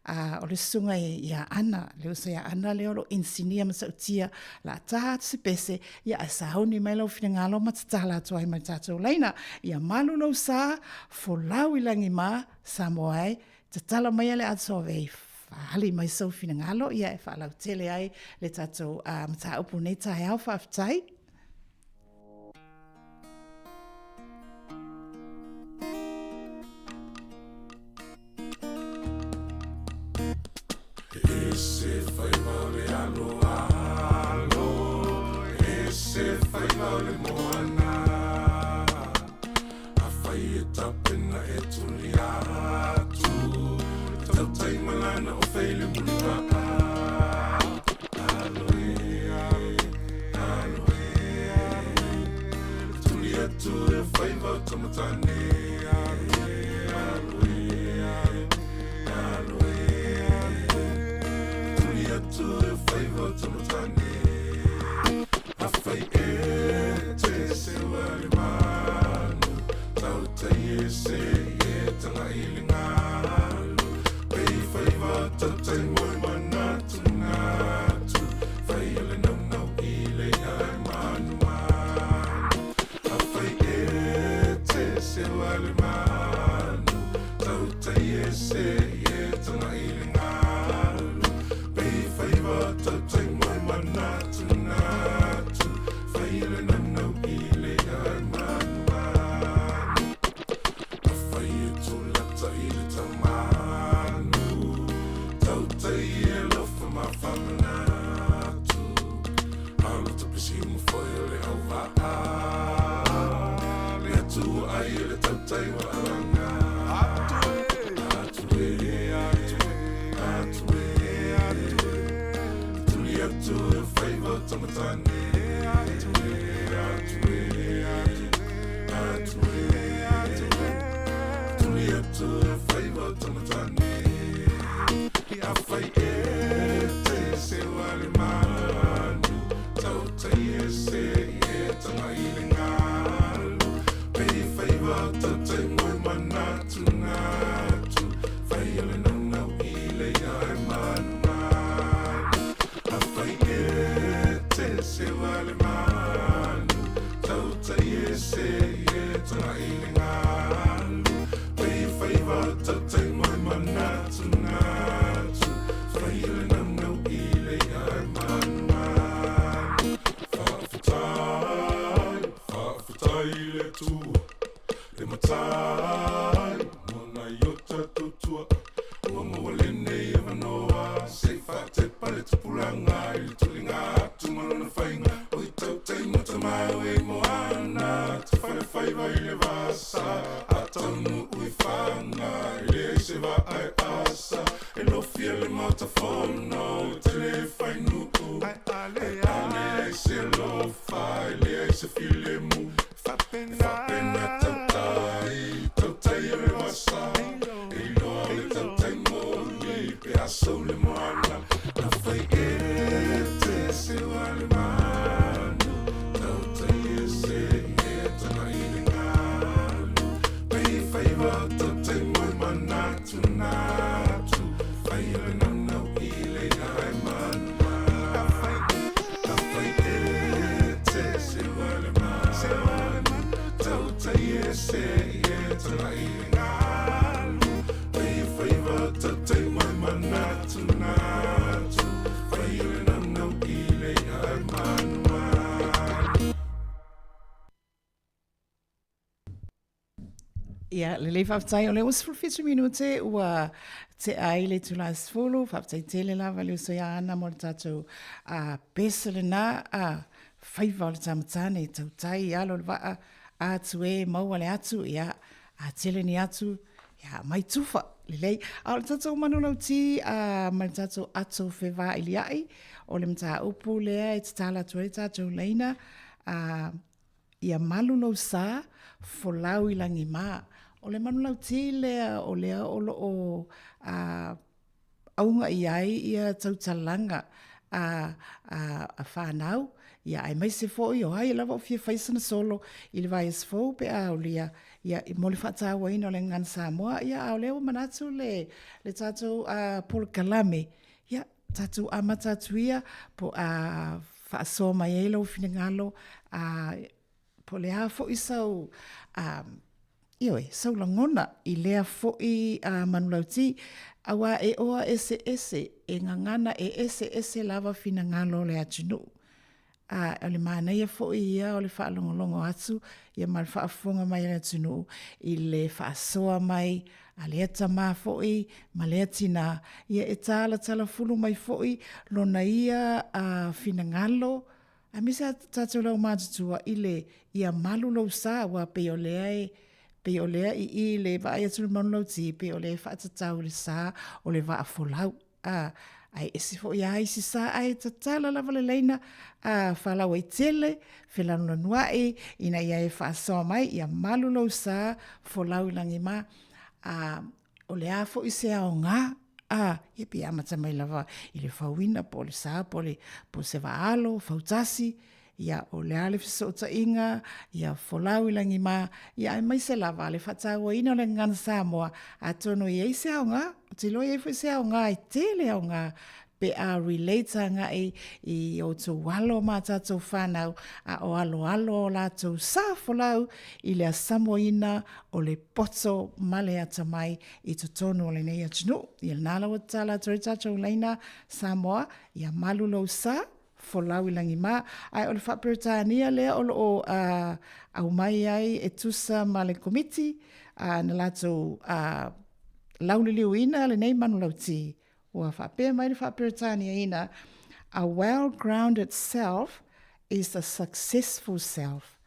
a o le susuga ia Ana, le uso ia Ana lea o lo o inisinia matautia, la ta atu se pese, ia ae sauni mai lou finagalo ma tatala atu ai ma le tatou laina. Ia malu lou sa, folau i lagi ma Samoa e, tatala maia le ato e faaali mai sou finagalo, ia e faalautele ai le tatou mataupu nei taeao. Faafetai. E se faiva o le aloalo, e se faiva o le moana. Afai e tapena e tuli atu, e tautai ma lana o fei le muliva'a. Alo e, alo e, alo e, tuli atu e faiva o tamatane. Alo e, alo e, alo e, alo e, tuli atu e faiva o tamatane. Afai e te seua le manu, tautai e se e tanga i le ngalu. Pei faiva tautai moe manatu natu, fai o le naunau i le ia e manu manu. Afai e te seua le manu, tautai e se e tanga i le ngalu. Pei faiva tautai moe manatu natu, fai o le naunau i le ia e manu manu. Afai e tulata i le tamanu, tautai e alofa ma faamanatu. Alo tapisi ma foe o le auvaa, le Atua ai e le tautai o alaga. Atu e, atu e, atu e, atu e, tuli atu e faiva o tamatane. Atu e, atu e, atu e, atu e, tuli atu e faiva o tamatane. Afai e te seua le manu, tautai e se e tanga i le ngalu. Pei faiva tautai moe manatu natu, fai o le naunau i le ia e manu manu. Afai e te seua le manu, tautai e se e tanga i le ngalu. Pei faiva tautai moe manatu natu, fai o le naunau i le ia e manu manu. Faafetai, faafetai i le Atua, le Matai mo nai o tatou tuaa. Ua maua lenei avanoa, se i faatepa le tupulaga i le tuliga atu ma lona faiga. O i tautai ma tamau e i moana, te falefaiva i le vasa, a taunuu i faga, e leai se vaa e asa. E lofia le Maota Fono, e tele e fainuu, ae a leai se alofa, e leai se filemu. Faapena tautai, tautai o le vasa, e iloa le tautai moni pe a sou le moana. Afai e te seua le manu, tautai e se e tanga i le ngalu. Pei faiva tautai moe manatu natu, fai o le naunau i le ia e manu. Afai e te seua le manu, tautai e se e tanga i le ngalu. Pei faiva tautai moe manatu natu, fai o le naunau i le ia e manu manu. Ia, lelei faafetai, o lea ua 17 minute ua tea ai le itula e 10, faafetai tele lava i le uso ia Ana mo le tatou pese lena, faiva o le tamatane, tautai alo le vaa, atu e maua le atu, ia, a tele ni atu, ia, aumai tufa, lelei. A o le tatou manulauti ma le tatou ato fevailiai, o le mataupu lea e tatala atu ai le tatou laina, Ia malu lou sa, folau i lagimā. O le manulauti lea o lea o lo o auga i ai ia tautalaga a fanau, ia aemaise foi o ai lava o fia fai sana solo i le vaiaso fou pe a aulia, ia mo le faatauaina o le Gagana Samoa, ia a o lea ua manatu le tatou polokalame, ia tatou amata atu ia po a faasoa mai ai lou finagalo, a po o le a foi sau a ioe, sau lagona i lea foi manulauti, aua e oa eseese, e gagana e eseese lava finagalo o le atunuu. A o le manaia foi ia o le faalogologo atu ia ma le faafofoga mai a le atunuu i le faasoa mai a lea tama foi ma lea tinā, ia e talatalafulu mai foi lona ia finagalo, aemaise lava tatou le aumatutua i le ia malu lou sa, aua pei o lea e pei o lea i i le vaai atu i le manulauti, pei o lea e faatatau i le sa o le vaa folau. A, ae ese foi lava isi sa ae tatala lava le laina a faalauaitele, felanulanuai ina ia e faasoa mai, ia malu lou sa, folau i lagima. A, o le a foi se aoga, a, ia pei e amata mai lava i le fauina po o le sa po o le, po o se vaaalo, fautasi, ia o le a le fesootaiga, ia folau i lagima, ia aemaise lava le faatauaina o le gagana Samoa, atonu e i ai se aoga, ou te iloa e i ai foi se aoga e tele aoga pe a relate agai i outou alo ma tatou fanau a o aloalo o latou sa folau i le Samoaina o le poto ma le atamai i totonu o lenei atunuu. Ia lena la ua tatala atu ai tatou laina Samoa, ia malu lou sa, folau i lagimā. Ae o le faa-Peretania lea o lo o aumai ai e tusa ma le Komiti na latou lauliliuina lenei manulauti, ua faapea mai le faa-Peretaniaina, A well-grounded self is a successful self.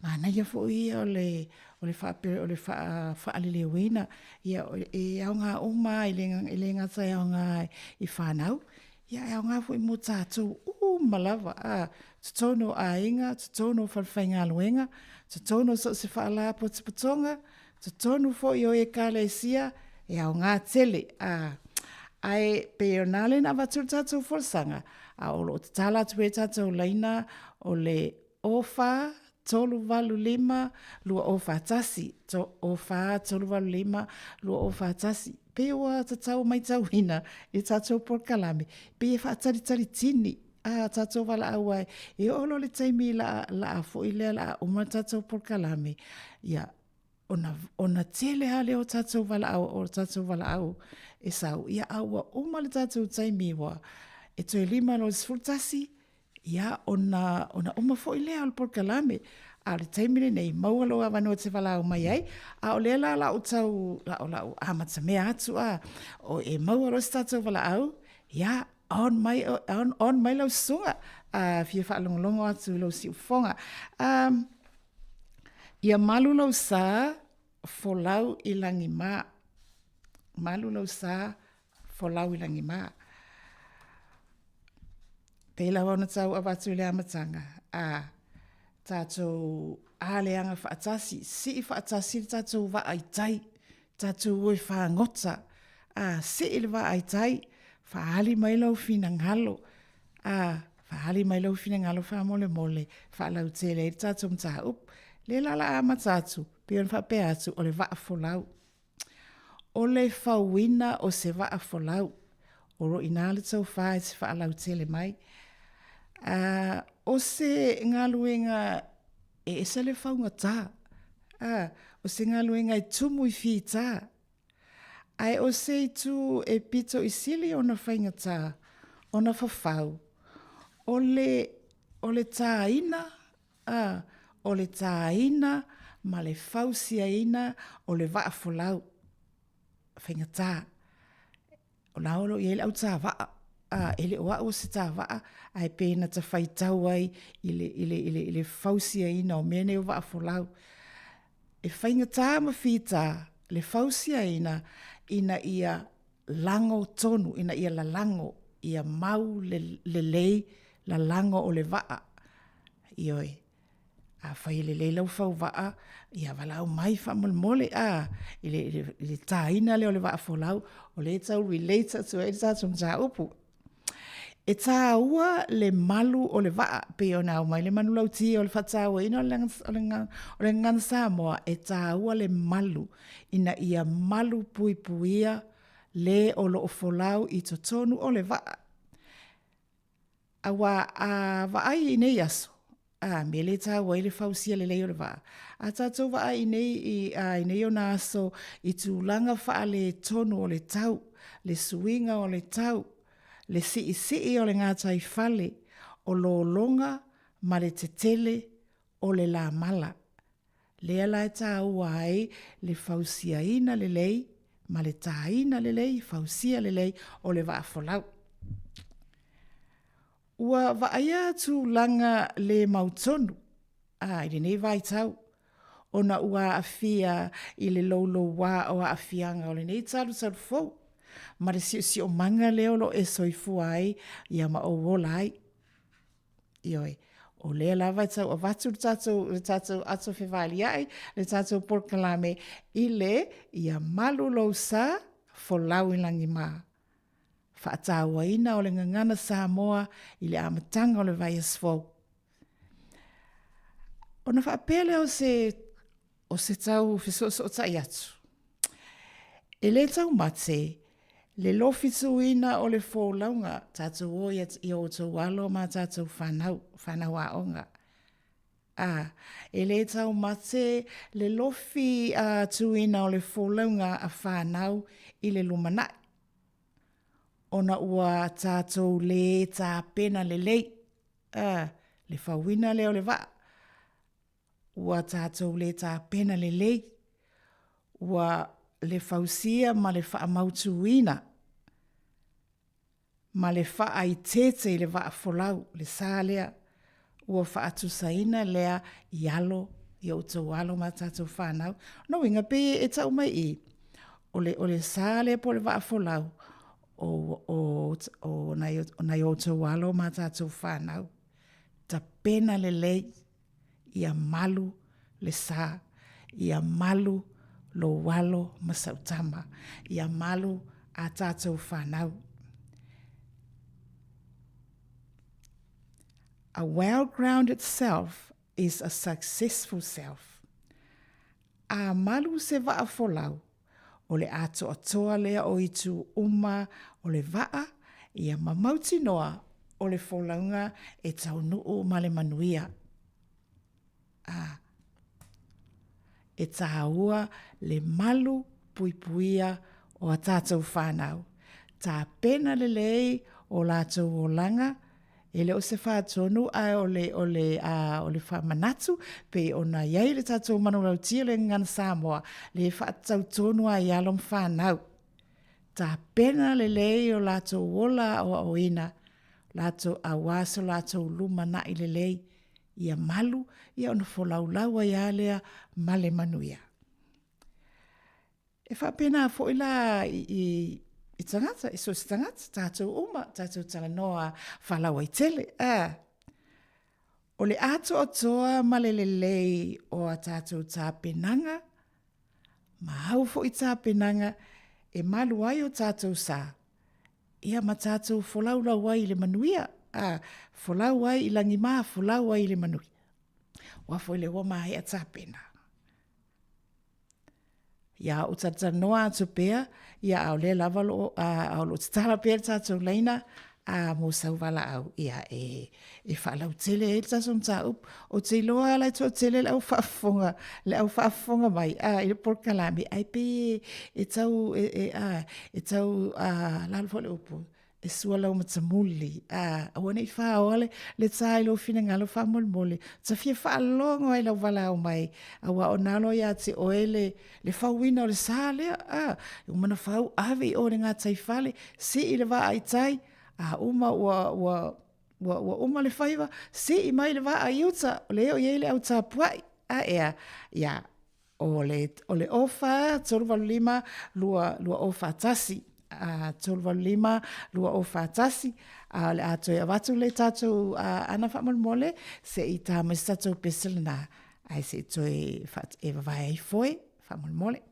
Manaia foi ia o le o le faape o le faaliliuina ia e aoga uma e le gata e aoga i fanau, ia e aoga foi mo tatou uma lava, a, totonu o aiga, totonu o falefaigaluega, totonu o so o se faalapotopotoga, totonu foi o Ekalesia, e aoga tele, a. Ae pei o lena lea na avatu le tatou folasaga, a o lo o tatala atu pea le tatou laina o le 04 385 2041, 04 385 2041. Pei ua tatau maitauina i tatou polokalame, pei e faatalitali tini a tatou valaau ai. E oo loa le taimi la, la foi lea la uma le tatou polokalame, ia, ona, ona tele lava lea o tatou valaau, o tatou valaau e sau, ia, a ua uma le tatou taimi ua, e toe 5 loa i le 11, Ia, ona, ona uma foi lea o le polokalame. A o le taimi lenei, maua lou avanoa e te valaau mai ai, a o lea la la ou tau, la o lau amatamea atu a, o e maua loa se tatou valaau, ia, on mai, on, on mai lau susuga, a fia faalogologo atu i lou siufofoga. Um, ia malu lou sa, folau i lagimā. Malu lou sa, folau i lagimā. Pei lava ona tau avatu i le amataga, a tatou aleaga faatasi, sii faatasi le tatou vaa i tai, tatou o e fagota, a sii le vaa i tai, faaali mai lou finagalo, a faaali mai lou finagalo faamolemole, faalautele ai le tatou mataupu. Lea la o le a amata atu, pei ona faapea atu, o le vaa folau. O le fauina o se vaa folau, o lo o i ina le tofa e te faalautele mai. A, o se galuega e ese le faugata, a, o se galuega e tumu i fita, ae o se itu e pito i sili ona faigata ona fafau, o le, o le tāina, a, o le tāina. ma le fausiaina o le vaa folau faigata. O la o lo o i ai le au tāvaa, a, e le o au o se tāvaa, ae pei na ta faitau ai i le, i le, i le, i le fausiaina o mea nei o vaa folau. E faigata ma fita le fausiaina ina ia lago tonu, ina ia lalago, ia mau lelei lalago o le vaa. Ioe. Afai e lelei lau fauvaa, ia valaau mai faamolemole, a, i le, i le, i le tāina lea o le vaa folau, o lea e tau relate atu ai le tatou mataupu. E tāua le malu o le vaa, pei ona aumai le manulauti o le faatauaina o le, o le, o le gagana Samoa, e tāua le malu, ina ia malu puipuia le o lo o folau i totonu o le vaa. Aua a vaai i nei aso, a mea lea e tāua ai le fausia lelei o le vaa, a tātou vaai i nei, i, a, i nei ona aso i tulaga faaletonu o le tau, le suiga o le tau, le siisii o le gataifale, o lologa ma le tetele o le lamala. Lea la e tāua ai le fausiaina lelei ma le tāina lelei, fausia lelei o le vaa folau. Ua vaaia tulaga le mautonu, a, i lenei vaitau, ona ua aafia i le loulouā o aafiaga o lenei talutalu fou ma le siosiomaga lea o lo o e soifua ai ia ma ou ola ai. Ioe, o lea lava e tau avatu le tatou, le tatou ato fevaliai, le tatou polokalame i le ia malu lou sa, folau i lagimā. Faatauaina o le gagana Samoa i le amataga o le vaiaso fou. Ona faapea lea o se o se tau fesoosootai atu. E le taumate le lofituina o le folauga tatou o i o outou alo ma tatou fanau, fanau aoga. A, e le taumate le lofi a tuina o le folauga a fanau i le lumanai, ona ua tatou le tapena lelei, a, le fauina lea o le vaa, Ua tatou le tapena lelei, ua le fausia ma le faamautuina ma le faaiteete i le vaa folau, le sa lea, ua faatusaina lea i alo, i outou alo ma tatou fanau. Lona uiga, pei e tau mai i i, o le, o le sa lea po o le vaa folau, o, o, o nai, o nai outou alo ma tatou fanau. Tapena lelei ia malu le sa, ia malu lou alo ma sau tama, ia malu a tatou fanau. A well-grounded self is a successful self. A malu se vaa folau, o le atoatoa lea o itu uma o le vaa, ia ma mautinoa o le folauga e taunuu ma le manuia. A. E tāua le malu puipuia o a tātou whānau. Tāpena lelei o lātou olaga, E le o se faatonu ae o le, o le, a, o le faamanatu pei ona i ai le tatou manulauti o le Gagana Samoa, le faatatau tonu lava i alo ma fanau. Tapena lelei o latou ola aoaoina, latou, aua so latou lumanai lelei, ia malu, ia ona folaulau ai lava lea ma le manuia. E faapena foi la i, i, i tagata, i so o se tagata, tatou uma, tatou talanoa faalauaitele. A, o le atoatoa ma le lelei o a tatou tapenaga, ma au foi tapenaga e malu ai o tatou sa, ia ma tatou folaulau ai i le manuia, a, folau ai i lagimā, folau ai i le manuia. Aua foi lea ua maea tapena. Ia ou talatalanoa atu pea, ia a o lea lava o lo o, a o lo o tatala pea le tatou laina a mo sau valaau, ia e, e faalautele ai le tatou mataupu. Ou te iloa la e toatele le au faafofoga, le au faafofoga mai a i le polokalame, ae pei e, e tau, e, e, a, e tau, a, lalo foi le upu, E sua lau matamuli, a, aua ne i whaoa le, le tā i lou finagalo faamolemole. Ta fia faalogo ai lau valaau mai, auā o nalo ia te oe le, le fauina o le sa lea, a, e uma na fau ave i o le gatai fale, sii le vaa i tai, a uma ua, ua, ua, ua uma le faiva, sii mai le vaa i uta, o lea o i ai le au tapuai, a ea, ia, O le, o le ofa 385 2 2 0 4 1. A 385 2 0 4 1. A o le a toe avatu le tātou uh, ana faamolemole se i tā mai se tātou pese lena. Ai se i toe wha, e vavae ai foe faamolemole.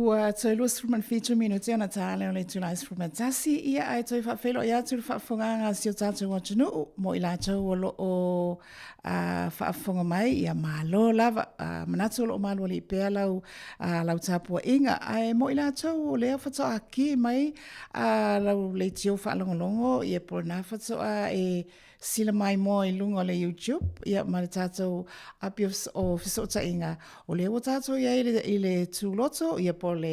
Ua toe 27 minute ona tā lea o le itula e 11, ia ae toe faafeiloai atu le faafofogaaga a si o tātou atunuu mo i latou o lo o faafofoga mai, ia malo lava. Manatu o lo o malualii pea lau, lau tapuaiga. Ae mo i latou o lea faatoa ki mai lau leitio faalogologo, ia po o lena faatoa e sila maimoa i luga o le YouTube ia ma le tatou api o fesootaiga, o lea ua tatou i ai i le tūloto, ia po o le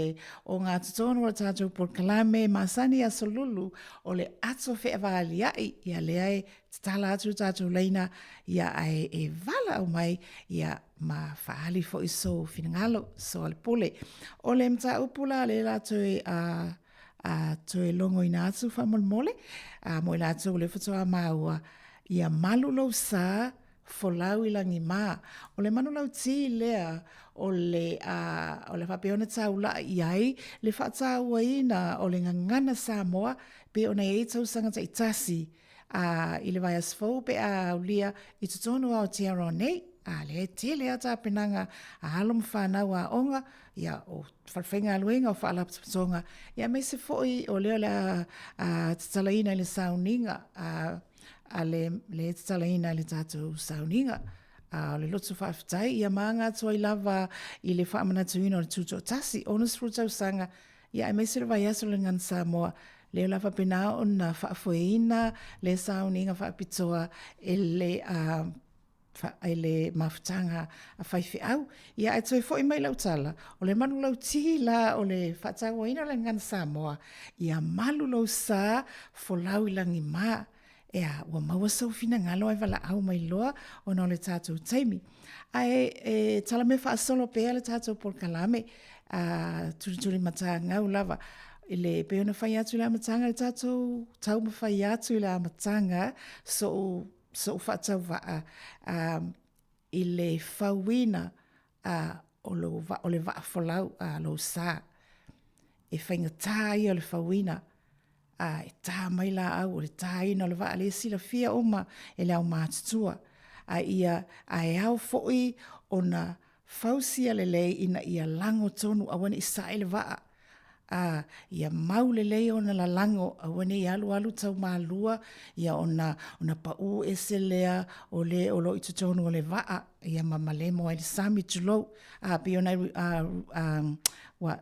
ogatotonu o le tatou polokalame masani Aso Lulu o le ato feavaalia'i, ia lea e tatala atu le tatou laina, ia ae e valaau mai, ia ma faaali foi sou finagalo, soalepule. O le mataupu la lea la toe a toe logoina atu faamolemole, a mo i latou o lea faatoa maua, ia malu lou sa, folau i lagi mā. O le manulauti lea o le, a, o le faapea ona taulai i ai le faatauaina o le gagana Samoa pei ona i ai tausaga taitasi a, i le vaiaso fou pe a aulia i totonu o Aotearoa nei. A, lea e tele lava tapenaga a alo ma fanau aoga, ia, o falefaigaluega, o faalapotopotoga, ia aemaise foi o lea o le a tatalaina i le sauniga a, a le, le tatalaina i le tatou sauniga. A o le loto faafetai, ia ma aga atu ai lava i le faamanatuina o le Tutoatasi, 60 tausaga, ia aemaise le vaiaso o le Gagana Samoa, lea o le a faapena ona faafoeina le sauniga faapitoa e le a i le mafutaga a faifeau. Ia ae toe foi mai lau tala, o le manulauti la o le faatauaina o le Gagana Samoa, ia malu lou sa, folau i lagi mā. Ea, ua maua sou finagalo ae valaau mai loa ona o le tatou taimi. Ae e talamea faasolo pea le tatou polokalame, a tulitulimatagau lava i le pei ona fai atu i le amataga le tatou taumafai atu i le amataga so'u so'u faatauvaa a i le fauina a o lou o le vaa folau a lou sa. E faigata ia o le fauina a e tā mai laau o le tāina o le vaa lea e silafia uma e le aumatutua. A ia a e ao foi ona fausia lelei ina ia lago tonu aua ne i sae le vaa, a ia mau lelei ona lalago aua ne i alualu taumalua ia ona ona pau ese lea o le o lo o i totonu o le vaa ia ma malemo ai le sami tulou. A pei ona a ua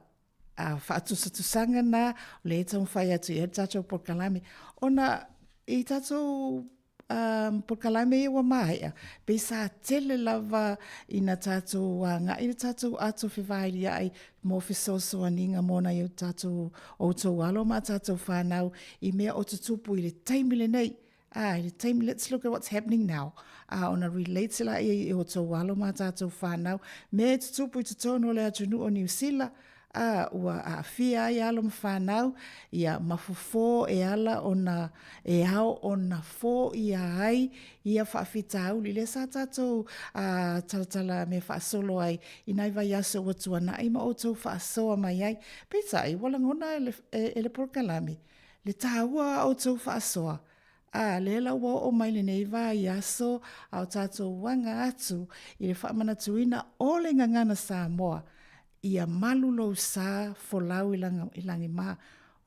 a faatusatusaga na o lea e taumafai atu i ai le tatou polokalame ona i tatou um, polokalame ia ua maea, pei sa tele lava ina tatou agai le tatou ato fevailiai mo fesoasoaniga mo nai o tatou outou alo ma tatou whanau i mea o tutupu i le taimi lenei. Ah, i le taimi, let's look at what's happening now. Ah, ona relate la ia i outou alo ma tatou whanau. Mea e tutupu i totonu o le atunuu o Niu Sila, ā, ua aafia ai alo ma fanau, ia, ma fofo e ala ona, e ao ona foia ai ia faafitauli. Lea sa tatou, ā, talatala mea faasolo ai i nai vaiaso ua tuanai ma outou faasoa mai ai. Peitai, ua lagona e le, e le polokalame, le taua o a outou faasoa, ā, lea la ua oo mai lenei vaiaso a o tatou aga atu i le faamanatuina o le Gagana Samoa, Ia malu lou sa folau i langa, i lagimā.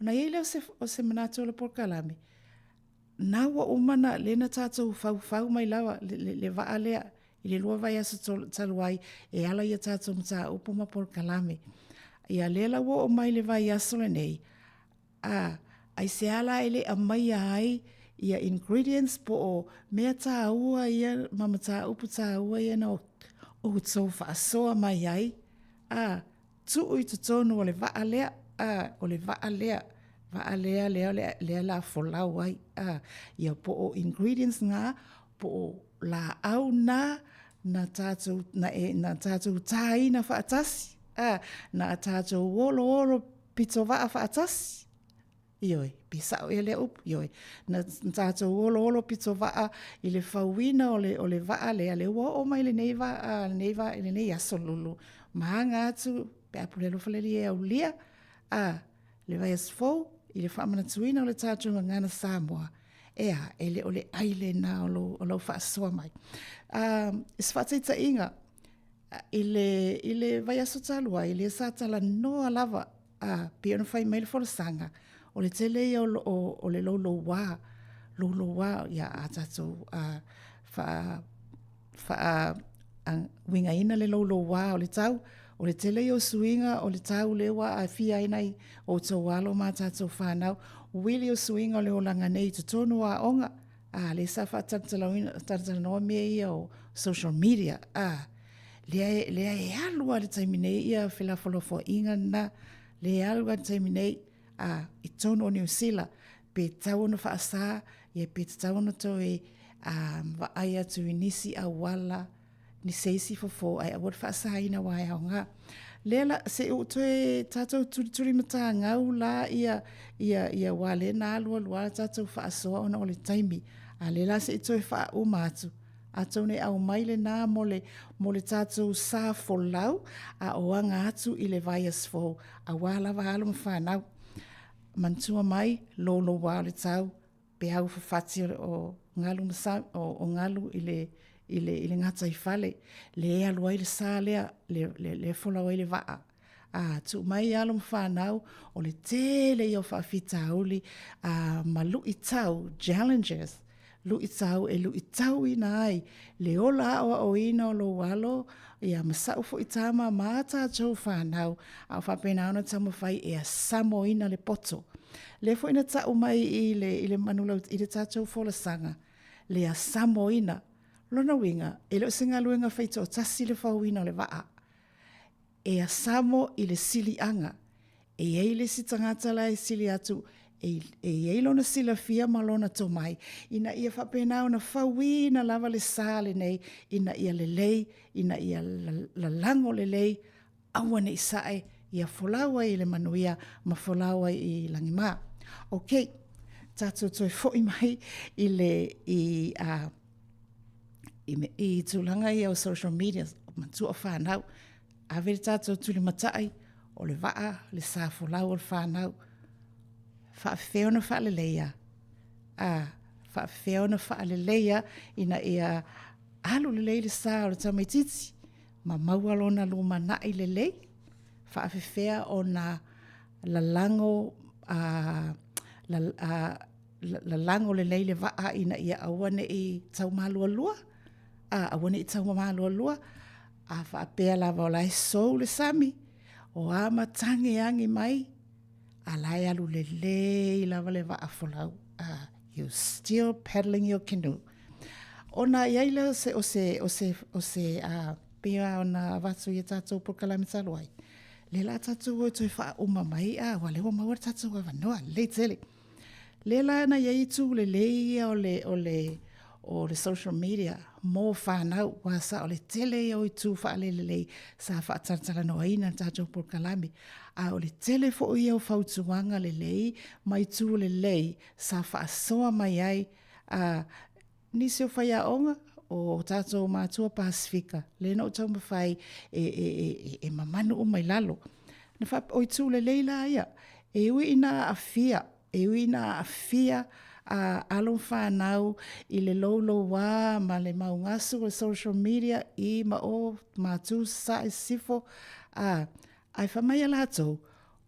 Ona i ai lea o se, o se manatu o le polokalame, na ua uma na, lea na tatou faufau mai lava le, le, le vaa lea i le lua vaiaso talu ai e ala ia tatou mataupu ma polokalame. Ia lea la ua oo mai le vaiaso lenei, A, aisea la e le aumaia ai ia ingredients po o mea tāua ia ma mataupu tāua ia na outou faasoa mai ai, a, tuu i totonu o le vaa lea, a, o le vaa lea, vaa lea lea lea, lea la folau ai, a, ia po o ingredients na, po o laau na, na tātou, na, e, na tātou tāina faatasi, a, na tātou oloolo Pito vaa faatasi? Ioe, pe sao ea lea upu? Ioe. Na tatou oloolo pito vaa i le fauina o le, o le vaa lea, lea ua oo mai lenei vaa, lenei vaa, lenei aso lulu. Ma aga atu, pe a pule alofa le Alii e aulia, a, le vaiaso fou, i le faamanatuina o le tatou gagana Samoa, ea, e le o le ai lena o lou, o lau faasoa mai. A, se faataitaiga, I le, i le vaiaso talu ai, lea sa talanoa lava, a, pei ona fai mai le folasaga, o le tele ia o, o, o le loulouā, loulouā, ia, a tatou, a, faa, faa, a, uigaina le loulouā o le tau, o le tele ia o suiga o le tau lea ua aafia ai nai o outou alo ma a tatou fanau, uili o suiga o le olaga nei i totonu o aoga, a, lea sa faatalatalanoa mea ia o social media, a, lea e, lea e alu lava i le taimi nei ia felafolafoaiga lena, lea e alu lava i le taimi nei, a, i totonu o Niu Sila, pe tatau ona faasa, ia pe tatau ona toe a, vaai atu i nisi auala, ni se isi fofo ae aua le faasaina aua e aoga. Lea la, se i ou toe tatou tulituli matagau la ia, ia, ia aua lea na alualu lava le tatou faasoa ona o le taimi. A lea la se i toe faauma atu, atonu e aumai lena mo le, mo le tatou sa folau a o aga atu i le vaiaso fou, aua lava alo ma fanau. Manatua mai, louloua o le tau, peau fafati o galu ma sa, o, o galu i le, i le, i le gataifale, le e alu ai le sa lea, le, le, le folau ai le vaa. A, tuu mai alo ma fanau, o le tele ia o faafitauli, a, ma luitau, challenges, luitau e luitauina ai le ola aoaoina o lou alo, ia ma sa'u foi tama ma a tatou fanau, a o faapena ona taumafai e asamoina le poto. Lea foi na ta'u mai i le, i le manulau, i le tatou folasaga, le asamoina. Lona uiga, e le o se galuega faitoatasi le fauina o le vaa. E asamo i le siliaga. E i ai le isi tagata la e sili atu, e, e i ai lona silafia ma lona tomai, ina ia faapena ona fauina lava le sa lenei, ina ia lelei, ina ia lalago lelei, aua ne i sae, ia folau ai i le manuia ma folau ai i lagima. Ok, tatou toe foi mai i le, i, a, i, i tulaga ia o social media, matua whanau, ave le tatou tulimatai, o le vaa, le sa folau o le whanau, faafefea ona faaleleia, a, faafefea ona faaleleia ina ia alu lelei le sa o le tamaitiiti, ma maua lona lumanai lelei, faafefea ona lalago a, la, a, lalago lelei le vaa ina ia aua ne i taumalualua, a, aua ne i taumamalualua, a faapea lava o la e sou le sami, o a matagi e agi mai, a la e alu lelei lava le vaa folau. A, you still paddling your canoe. Ona i ai lea o se, o se, o se, o se, a, pei lava ona avatu i a tatou polokalame talu ai, lea la tatou o e toe faauma mai, a, ua lea ua maua le tatou avanoa, lelei tele. Lea la na i ai itu lelei ia o le, o le, o le social media mo fanau, aua sa o le tele ia o itu faalelelei sa faatalatalanoaina i le tatou polokalame. A o le tele foi ia o fautuaga lelei ma itu lelei sa faasoa mai ai a nisi o faiaoga o tatou matua Pasefika, lea na ou taumafai e, e, e, e mamanu uma i lalo. Na faapea, o itu lelei la ia, e ui ina aafia, e ui ina aafia a alo ma fanau i le loulouā ma le maugasu o le social media i ma o, matu, sasae, sisifo, a, ae fai mai a latou,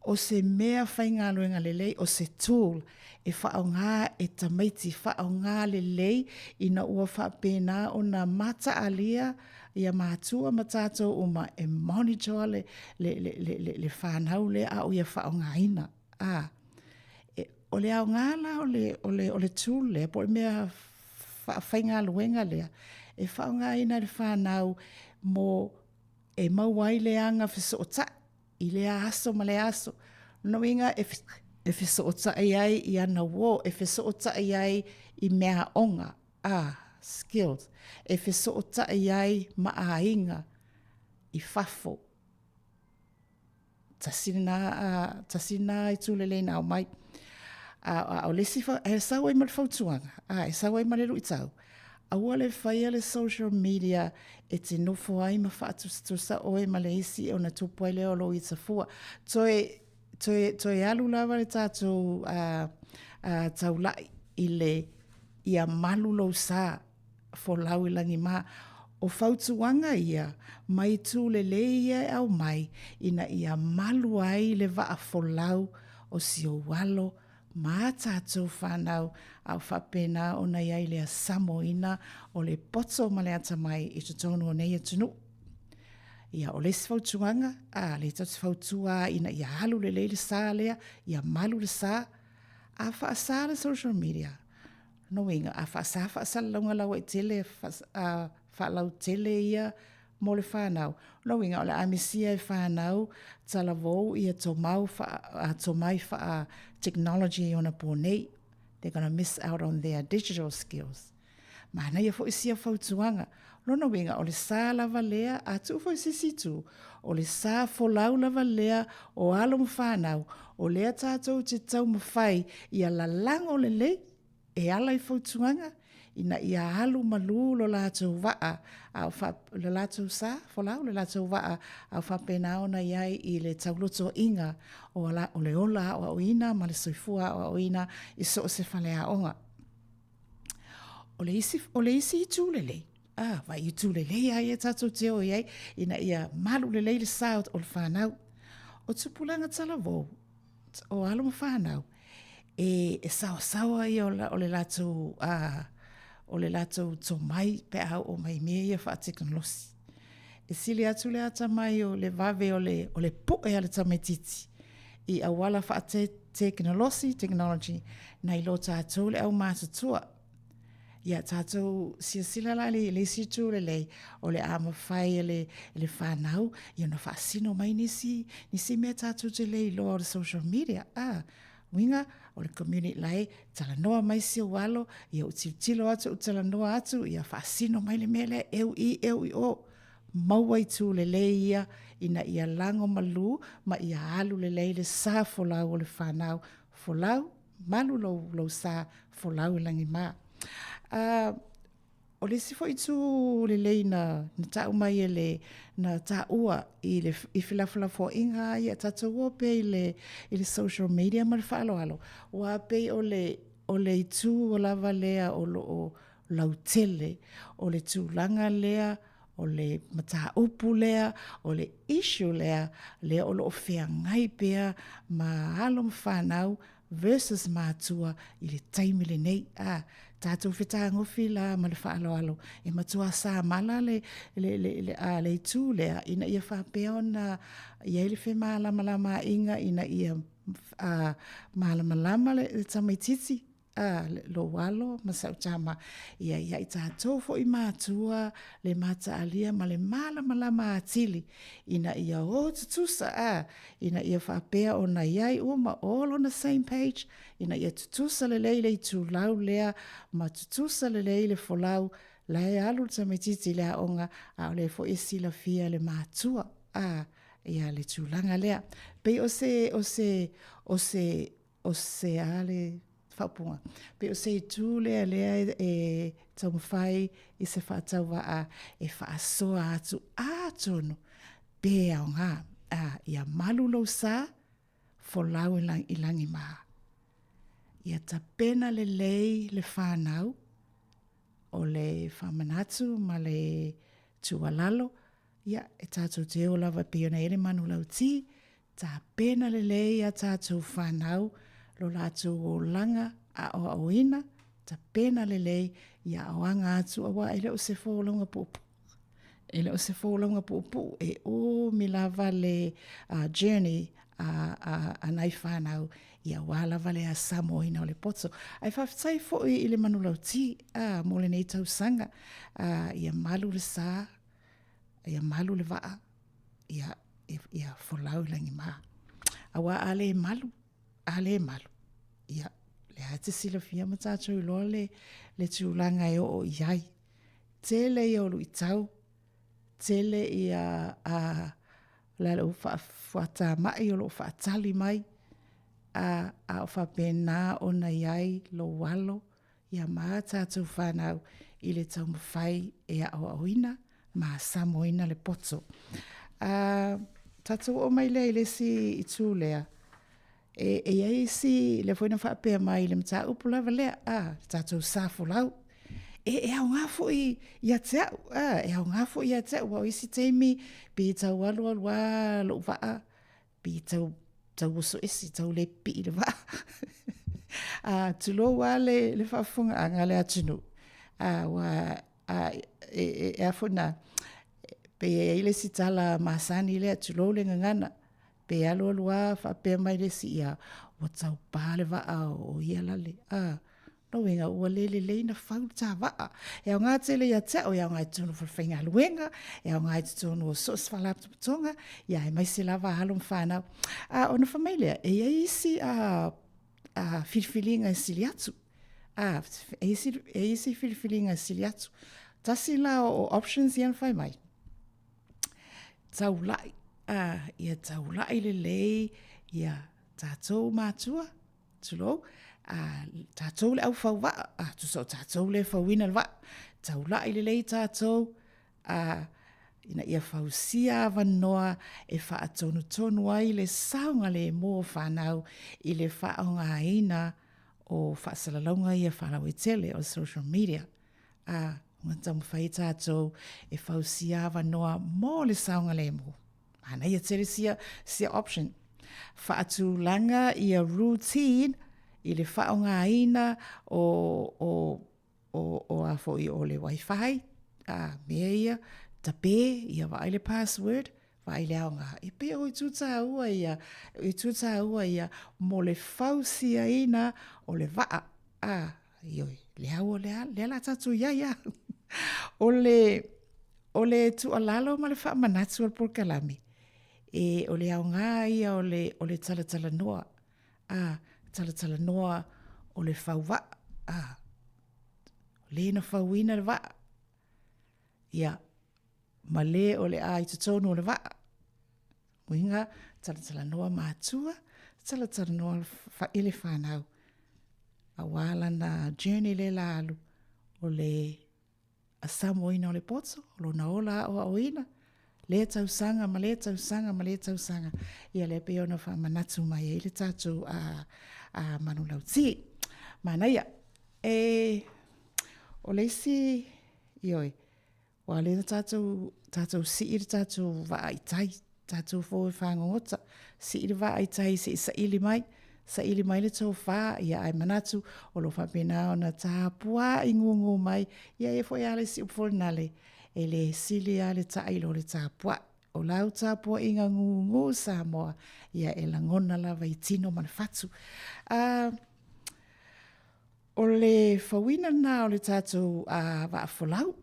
O se mea faigaluega lelei, o se tool e faaaoga e tamaiti, faaaoga lelei ina ua faapena ona mataalia ia matua ma tatou uma e monitor le, le, le, le, le, le fanau lea a o ia faaaogaina. A, e, o le aoga la o le, o le, o le tool lea, po o le mea faafaigaluega lea, e faaaogaina e le fanau mo e maua ai le aga fesootai i lea aso ma lea aso. Lona uiga e, e fesootai ai i ana uō, e fesootai ai i meaaoga, a, skills, e fesootai ai ma aiga i fafo. Tasi lena, a, tasi lena itu lelei na aumai. A, a o le isi, e sau ai ma le fautuaga, a, e sau ai ma le luitau, Aua le faia le social media e te nofo ai ma faatusatusa oe ma le isi ona tupu ai lea o lou itafua. Toe, toe, toe alu lava le tatou uh, uh, taulai i le ia malu lou sa folau i lagima. O fautuaga ia ma itu lelei ia e aumai ina ia malu ai le vaa folau o si ou alo ma a tatou fanau a o faapena ona i ai le asamoina o le poto ma le atamai i totonu o nei atunuu. Ia, o le isi fautuaga, a, lea tatou te fautua ina ia alu lelei le sa lea, ia malu le sa, a faasa le social media, lona uiga, a faasa faasalalauga lauaitele, faalautele ia mo le fanau, lona uiga o le a misia e fanau talavou ia tomau tomai faa-technology i ona po nei. They're gonna miss out on their digital skills. Manaia foi sia fautuaga. Lona uiga o le sa lava lea, a tuu foi se isi itu, o le sa folau lava lea o alo ma fanau, o lea tatou te taumafai ia lalago lelei e ala i fautuaga ina ia alu malū lo latou vaa a o fa, lo latou sa folau, lo latou vaa a o faapena ona i ai i le taulotoiga o, ala, o le ola aoaoina ma le soifua aoaoina i so o se faleaoga. O le isi, o le isi itu lelei, ah, vai itu lelei a ia tatou te o i ai, ina ia malu lelei le sa o le whanau. O tupulaga talavou, o alo ma whanau, e, e saosaoa ia o, la, o le latou, ah, o le latou tomai pe a oo mai mea ia faatekonolosi. E sili atu le atamai o le vave o le, o le po'e a le tamaitiiti i auala faatekonolosi, technology, nai lo tatou le aumatutua. Ia tatou silasila la i le isi itu lelei, o le a mafai e le, e le fanau ia ona faasino mai nisi, nisi mea tatou te le iloa o le social media. Ah, uiga, o le community la e talanoa mai si ou alo, ia ou tilotilo atu, ou talanoa atu, ia faasino mai le mea lea, eu i, eu i o. Maua itu lelei ia ina ia lago malū ma ia alu lelei le sa folau o le fanau. Folau, malu lou, lou sa, folau i lagimā. Uh, o le isi foi itu lelei na, na ta'u mai e le, na ta'ua i le, i felafolafoaiga ia tatou o pea i le, i le social media ma le faaaloalo, ua pei o le, o le itu lava lea o lo o lautele, o le tulaga lea, o le mataupu lea, o le issue lea, lea o lo o feagai pea ma alo ma fanau versus matua i le taimi lenei. A, tatou fetagofi la ma le faaaloalo, e matua samala le, le, le, le, a, le itu lea, ina ia faapea ona i ai le femalamalamaaiga ina ia a, malamalama le, le tamaitiiti a, lou alo ma sau tama, ia ia i tatou foi matua le mataalia ma le malamalama atili, ina ia o tutusa, a, ina ia faapea ona i ai uma all on the same page, ina ia tutusa lelei le itulau lea ma tutusa lelei le folau, la e alu le tamaitiiti i le aoga, a o lea foi e silafia le matua, a, ia le tulaga lea. Pei o se, o se, o se, o se a le faaupuga, pei o se itu lea lea e taumafai i se faatauvaa e faasoa atu atonu pe aoga, a, ia malu lou sa, folau i lagimā. Ia tapena lelei le whanau o le whāmanatu ma le tuualalo, ia, e tātou te o lava pei ona i ai le manulauti, Tapena lelei a tatou whanau lo latou olaga aoaoina, tapena lelei ia aoaga atu aua e le o se folauga puupuu. E le o se folauga puupuu e umi lava le uh, journey a, a, a nai whanau ia wā lava le asamoina o le poto. Ae faafetai foi i le manulauti a, mo lenei tausaga, a, ia malu le sa, ia malu le vaa, ia, ia folau i lagimā. Auā a le malu, a le malu, ia, lea e te silafia ma tatou iloa le, le tulaga e oo i ai. Tele ia o luitau, tele ia a, la lou fuatamai o loo faatali mai, a, a o faapena ona i ai lou alo, ia ma tatou whanau i le taumafai e aoaoina ma asamoina le poto. Uh, tatou oo mai lea i le isi itu lea, e, e iai isi, lea foi na faapea mai i le mataupu lava lea, a, le tatou sa folau. E, e aoga foi ia te au, a, e aoga foi ia te au, aua o isi taimi, pe tau alualu a lou vaa, pe tau, tau oso ese, tau le pipii le vaa. a, tulou a le, le faafofogaaga a le atunuu, a, ua, a, e, e, e a foi na, pe e i ai le isi tala masani lea, tulou le gagana, pe alualu a faapea mai le isi, ia, ua tau pa le vaa o ia lale, a, Lona uiga ua le lelei ona fau le ta vaa. E aoga tele ia te au, e aoga i totonu o falefaigaluega, e aoga i totonu o so o se faalapotopotoga, ia aemaise lava alo ma fanau. A, ona fai mai lea, e i ai isi a, a filifiliga e sili atu. A, e i isi, e i isi filifiliga e sili atu. Tasi la o options ia na fai mai, taulai, a, ia taulai lelei ia tatou matua, tulou, a, tatou le au fau vaa, a, tusa o tatou le fauina le vaa, taulai lelei tatou, a, ina ia fausia avanoa e faatonutonu ai le saogalemu o fanau i le faaaogaina o faasalalauga ia faalauaitele o social media. A, ua taumafai tatou e fausia avanoa mo le saogalemu. Manaia tele sia, sia option. Faatulaga ia routine i le faaaogaina o, o, o, o a foi o le wifi, a, mea ia, tape, ia vaai le password, vaai le aoga. E pei o itu tāua ia, itu tāua ia mo le fausiaina o le vaa, a, ioe, lea ua, lea, lea la tatou i ai a. O le, O le tuualalo ma le faamanatu o le polokalame, e, o le aoga ia o le, o le talatalanoa, a, talatalanoa o le fauvaa, a, le na fauina le vaa, ia, ma le o le a i totonu o le vaa. Uiga, talatalanoa matua, talatalanoa i le whanau. Aua lana journey le la alu, o le a Samoaina o le poto, o lona ola aoaoina, lea tausaga ma lea tausaga ma lea tausaga. Ia lea pei ona faamanatu mai ai le tatou a, a manulauti. Manaia. E, o le isi, ioe, ua lea na tatou, tatou sii le tatou vaa i tai, Tatou fou e fagogota, sii le vaa i tai se i saili mai, saili mai le tofa, ia ae manatu o lo o faapena ona tapuai gugu mai, ia e foi lava le isi upu folinale, e le sili lava le tai i lo le tapuai. O lau tapuaiga gugu Samoa, ia e lagona lava i tino ma le fatu. Uh, O le fauina lena o le tatou vaa folau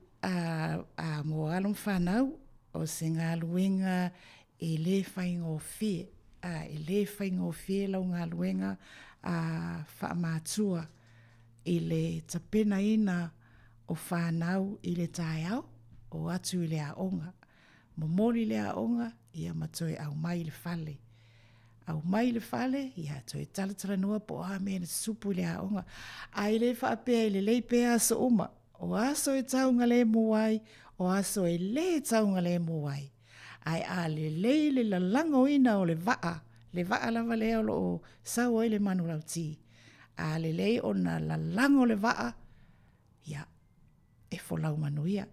mo alo ma fanau, o se galuega e le faigofie, e le faigofie lau galuega faamatua i le tapenaina o fanau i le taeao, o atu i le aoga. Momoli le aoga ia ma toe aumai i le fale. Aumai i le fale, ia toe talatalanoa po o a mea na tutupu i le aoga. A e le faapea e lelei pea aso uma. O aso e taugalemu ai, o aso e lē taugalemu ai. Ae a lelei le lalagoina o le vaa, le vaa lava lea o lo o sau ai le manulauti, a lelei ona lalago le vaa, ia, e folau manuia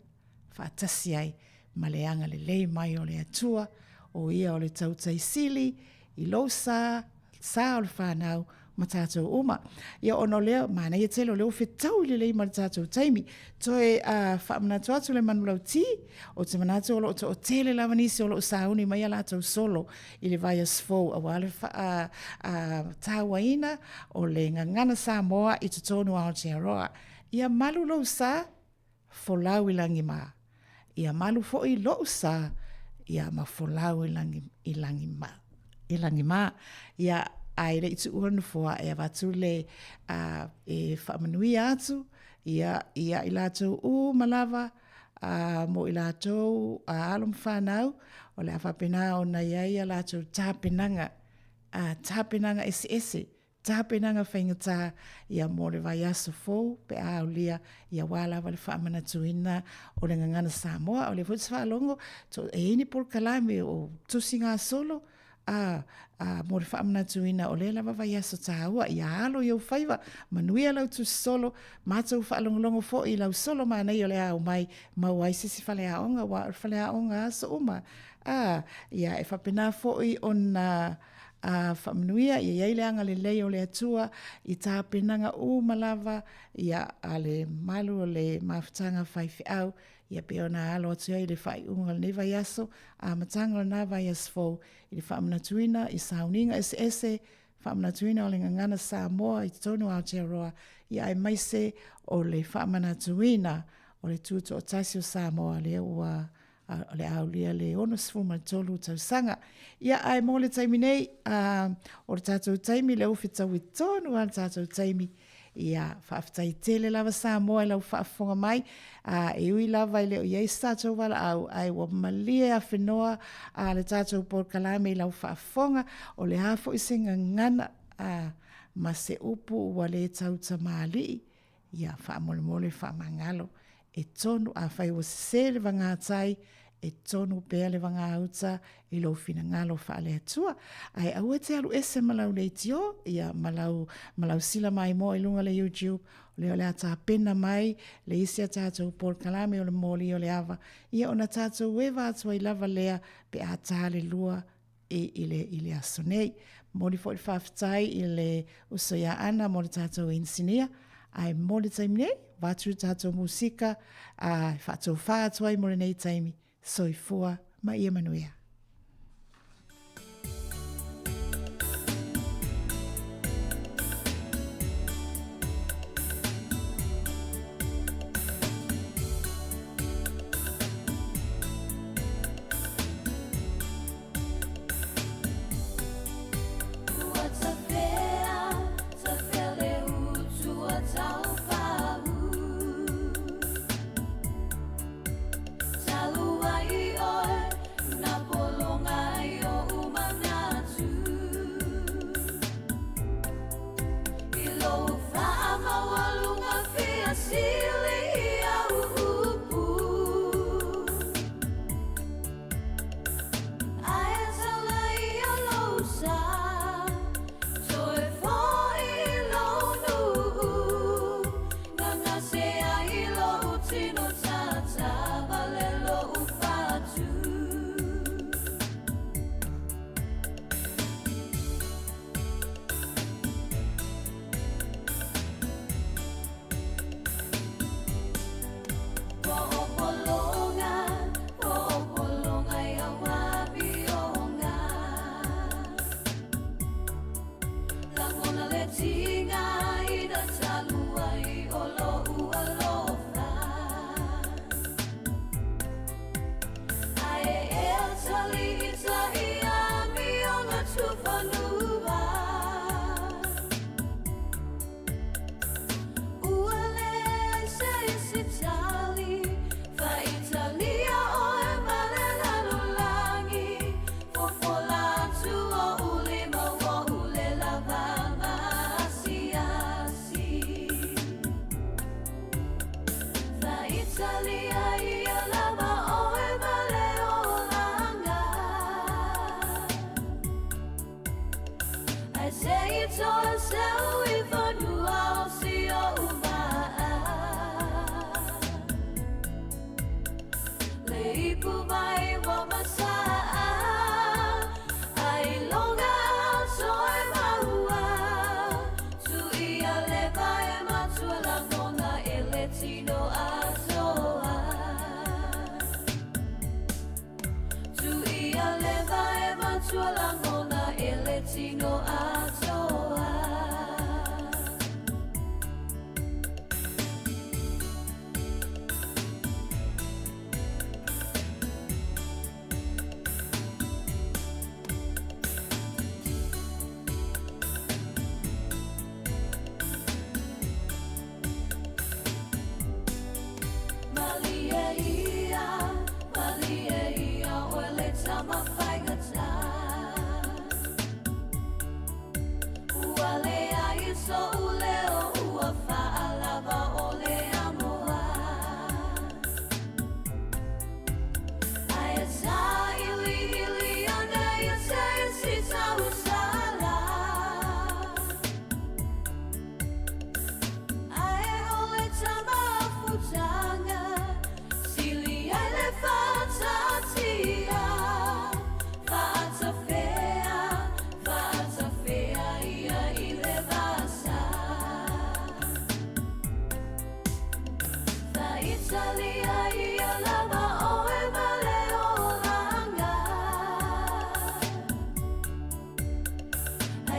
faatasi ai ma le agalelei mai o le Atua, o ia o le tautai sili i lou sa, sa o le fanau ma tatou uma. Ia ona o lea, manaia tele o lea ua fetaui lelei ma le tatou taimi. Toe uh, faamanatu atu le manulauti, o te manatu o lo o toatele lava nisi o lo o sauni mai a latou solo i le vaiaso fou aua le faa, uh, tāuaina o le gagana Samoa i totonu o Aotearoa. Ia malu lou sa, folau i lagi mā. Ia malu foi lo'u sa, ia ma folau i lagi, i lagi mā. I lagi mā. Ia, a e le i tuua le nofoa e avatu le, a, e faamanuia atu, ia, ia i latou uma lava, a, mo i latou a alo ma fanau, o le a faapena ona i ai a latou tapenaga, a, tapenaga eseese Tapenaga faigata ia mo le vaiaso fou pe a aulia ia aua lava le faamanatuina o le gagana Samoa. O lea foi ou te faalogo, e i ai ni polokalame o tusi gasolo, A, a, mo le faamanatuina o lea lava vaiaso taua, ia alo i ou faiva, manuia lau tusisolo, matou faalogologo foi i lau solo manaia o le a omai, maua ai se isi faleaoga, aua o le faleaoga aso uma. A, ia, e faapena foi ona a, faamanuia, ia i ai le agalelei o le Atua i tapenaga uma lava, ia, a le malu o le mafutaga faifeau, Ia pei ona alo atu ai i le faaiuga o lenei vaiaso, amataga o lena vaiaso fou, i le faamanatuina i sauniga eseese, faamanatuina o le gagana Samoa i totonu o Aotearoa, ia aemaise o le faamanatuina o le Tutoatasi o Samoa lea ua o le a aulia le 63 tausaga. Ia, ae mo le taimi nei, o le tatou taimi lea ua fetaui tonu lava le tatou taimi, Ia, faafetai tele lava Samoa i lau faafofoga mai, a, e ui lava e le o i ai se tatou valaau, ae ua malie afenoa a le tatou polokalame i lau faafofoga, o le a foi se gagana a, ma se upu ua le tautamalii, ia, faamolemole faamagalo. E tonu, afai ua sese le vagātai, e tonu pea le vagāuta i lou finagalo faale-Atua. Ae aua e te alu ese ma lau leitio, ia, ma lau, ma lau sila maimoa i luga o le YouTube, o lea o le a tapena mai le isi a tatou polokalame o le moli o le ava, ia ona tatou eva atu ai lava lea pe a ta le lua i, i, le, i le aso nei. Momoli foi le faafetai i le uso ia Ana mo le tatou inisinia, ae mo le taimi nei, vaeatu le tatou musika, a faatofā atu ai mo lenei taimi. Soifua ma ia manuia.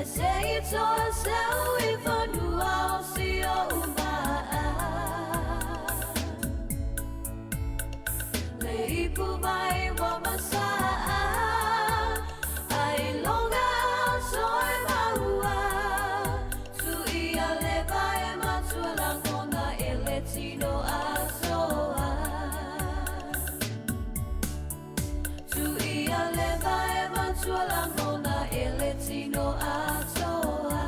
Ae se i toe seu i fanua o si oʻu maa. Le ipu mai ua masaa, ai loga soe maua. Tu ia le vae matua lagona e le tino asoa. Tu ia le vae matua lagona e le tino atoa.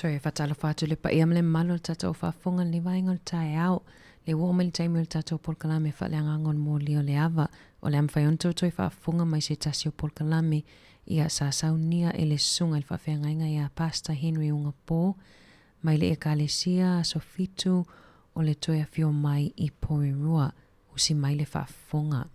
Toe faatalofa atu le paia ma le mamalu o le tatou faafofoga i lenei vaega o le taeao. Le ua oo mai le taimi o le tatou polokalame faaleagaga o le moli o le ava. O le a mafai ona outou toe faafofoga mai se tasi o polokalame ia sa saunia e le Susuga i le Faafeagaiga ia Pastor Henry Ugapo mai le Ekalesia Aso Fitu o le toe afio mai i Porirua. Usi mai le faafofoga.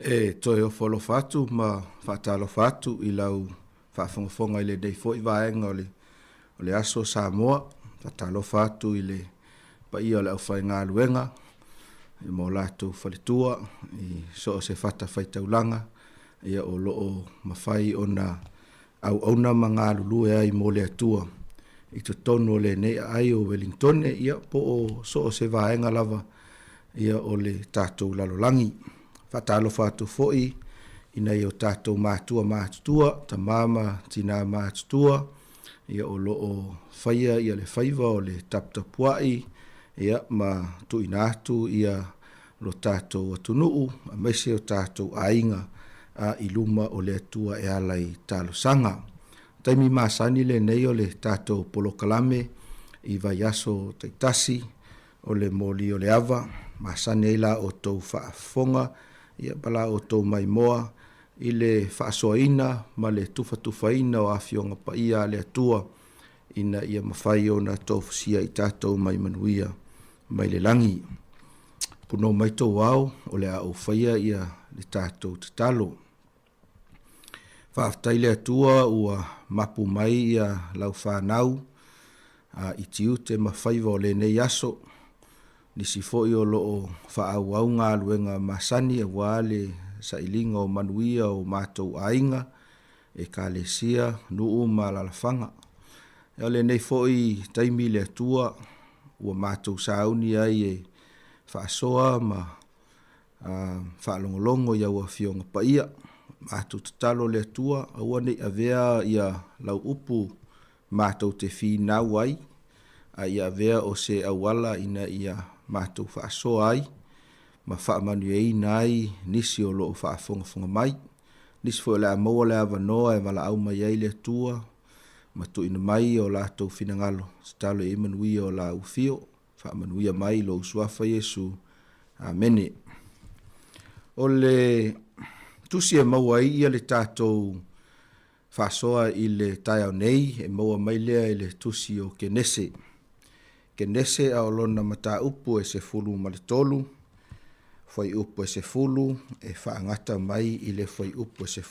E toe ofo alofa atu ma faatalofa atu i lau faafogafoga i lenei foi vaega o le, o le aso Samoa. Faatalofa atu i le paia o le aufaigaluega ma o latou faletua i so o se fatafaitaulaga ia o lo o mafai ona auauna ma galulue ai mo le Atua i totonu o lenei aai o Welingtone ia po o so o se vaega lava ia o le tatou lalolagi. Faatalofa atu foi i nai o tatou matua matutua, tama ma tina matutua, ia o lo o faia ia le faiva o le taputapuai ia ma tuuina atu ia lo tatou atunuu aemaise o tatou aiga a i luma o le Atua e ala i talosaga. Taimi masani lenei o le tatou polokalame i vaiaso taitasi o le moli o le ava, masani ai la outou faafofoga ia ma la outou maimoa i le faasoaina ma le tufatufaina o Afioga Paia a le Atua ina ia mafai ona tofusia i tatou mai manuia mai le lagi. Punou mai tou ao o le a ou faia ia le tatou tatalo. Faafetai le Atua ua mapu mai ia lau fanau a i tiute ma faiva o lenei aso. Nisi foi o lo o faaauau galuega masani aua le sailiga o manuia o matou aiga, Ekalesia, nuu ma alalafaga. O lenei foi taimi le Atua ua matou sauni ai e faasoa ma faalogologo i au Afioga Paia. Matou tatalo le Atua aua ne i avea ia lau upu matou te finau ai, a ia avea o se auala ina ia matou faasoa ai ma faamanuiaina ai nisi o lo o faafogafoga mai. Nisi foi o le a maua le avanoa e valaau mai ai le Atua ma tuuina mai o latou finagalo, tatalo i ai manuia o la ufio. Faamanuia mai i lou Suafa Iesu. Amene. O le tusi e maua ai ia le tatou faasoa i le taeao nei, e maua mai lea i le tusi o Kenese. Kenese a o lona mataupu e 13, fuaiupu e 10 e faagata mai i le fuaiupu e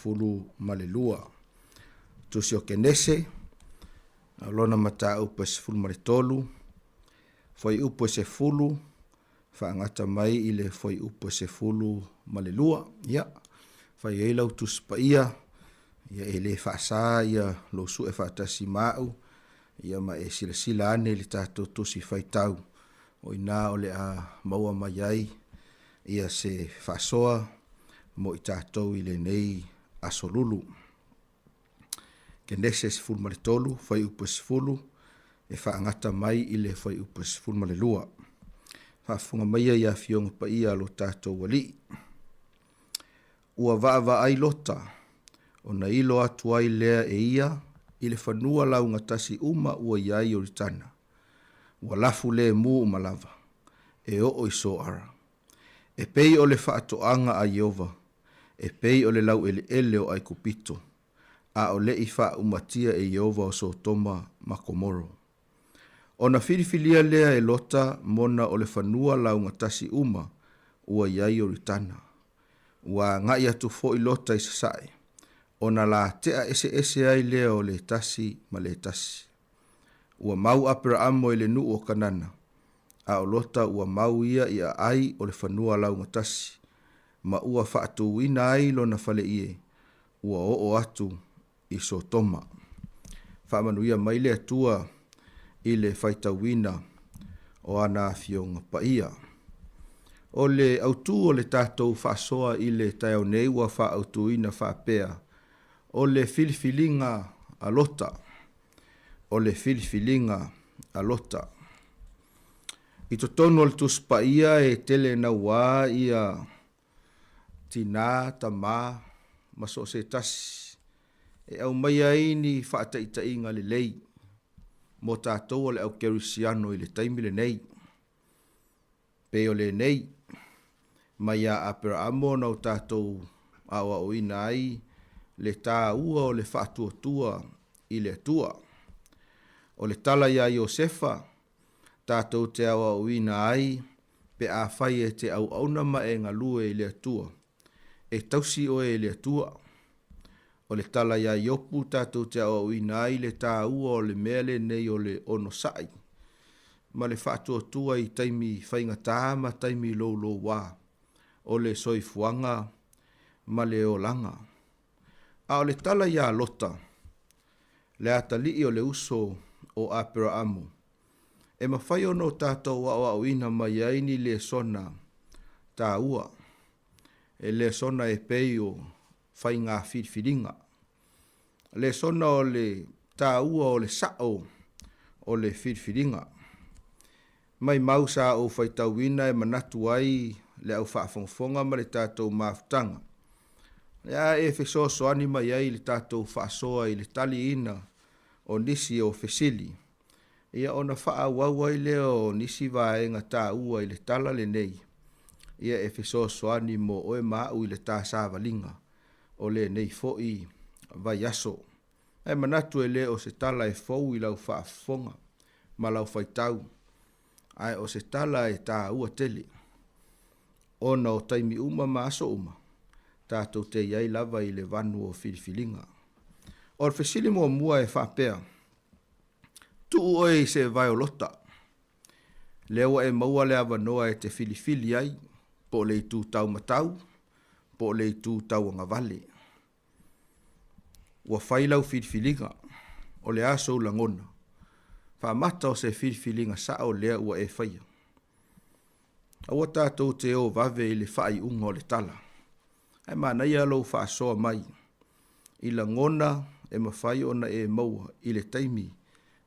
12. Tusi o Kenese, a o lona mataupu e 13, Fuaiupu e 10, faagata mai i le fuaiupu e 12. Ia, fai ai lau Tusi Paia, ia e le faasa ia lou sue faatasi ma au, ia ma e silasila ane i le tatou Tusi Faitau, o i ina o le a maua mai ai ia se faasoa mo i tatou i lenei aso lulu. Kenese 13, fuaiupu e 10, e faagata mai i le fuaiupu e 12. Faafofoga maia i Afioga Paia a lo tatou Alii. Ua vaavaai Lota, ona ilo atu ai lea e ia i le fanua laugatasi uma ua i ai Ioritana. Ua lafu lemu uma lava, e oo i Soara. E pei o le faatoaga a Ieova, e pei o le laueleele o Aikupito, a o le i faaumatia e Ieova o Sotoma ma Komoro. Ona filifilia lea e Lota mona o le fanua laugatasi uma ua i ai Ioritana. Ua agai atu foi Lota i sasae, ona latea eseese ai lea o le tasi ma le tasi. Ua mau Aperaamo i le nuu o Kanana, a o Lota ua mau ia i aai o le fanua laugatasi, ma ua faatuina ai lona faleie, ua oo atu i Sotoma. Faamanuia mai le Atua i le faitauina o ana Afioga Paia. O le autu o le tatou faasoa i le taeao nei ua faaautuina faapea, o le filifiliga a Lota. O le filifiliga a Lota. I totonu o le Tusi Paia e tele naua ia tinā, tamā, ma so o se tasi, e aumaia ai ni faataitaiga lelei mo tatou o le au kerisiano i le taimi lenei. Pei o lenei, mai iā Aperaamo na o tatou aoaoina ai le tāua o le faatuatua i le Atua. O le tala iā Iosefa, tatou te aoaoina ai pe afai e te auauna ma e galue i le Atua, e tausi oe e le Atua. O le tala iā Iopu tatou te aoaoina ai le tāua o le mea lenei o le onosai ma le faatuatua i taimi faigata ma taimi loulouā o le soifuaga ma le olaga. A o le tala iā Lota, le atalii o le uso o Aperaamo, e mafai ona o tatou aoaoina mai ai ni lesona tāua, e lesona e pei o faiga filifiliga, lesona o le tāua o le sa'o o le filifiliga. Maimau sa ou faitauina e manatu ai le au faafogafoga ma le tatou mafutaga, le a e fesoasoani mai ai i le tatou faasoa i le taliina o nisi o fesili, ia ona faaauau ai lea o nisi vaega taua i le tala lenei, ia e fesoasoani mo oe ma a'u i le ta savaliga o lenei foi vaiaso. Ae manatu e le o se tala e fou i lau faafofoga ma lau faitau, ae o se tala e taua tele, ona o taimi uma ma aso uma, tatou te i ai lava i le vanu o filifiliga. O le fesili muamua e faapea, Tuu oe i se vaeolota, lea ua e maua le avanoa e te filifili ai, po o le itu taumatau, po o le itu tauagavale. Ua fai lau filifiliga, o le a sou lagona? Faamata o se filifiliga sao lea ua e faia. Aua tatou te o vave i le faaiuga o le tala, ae manaia lou faasoa mai i lagona e mafai ona e maua i le taimi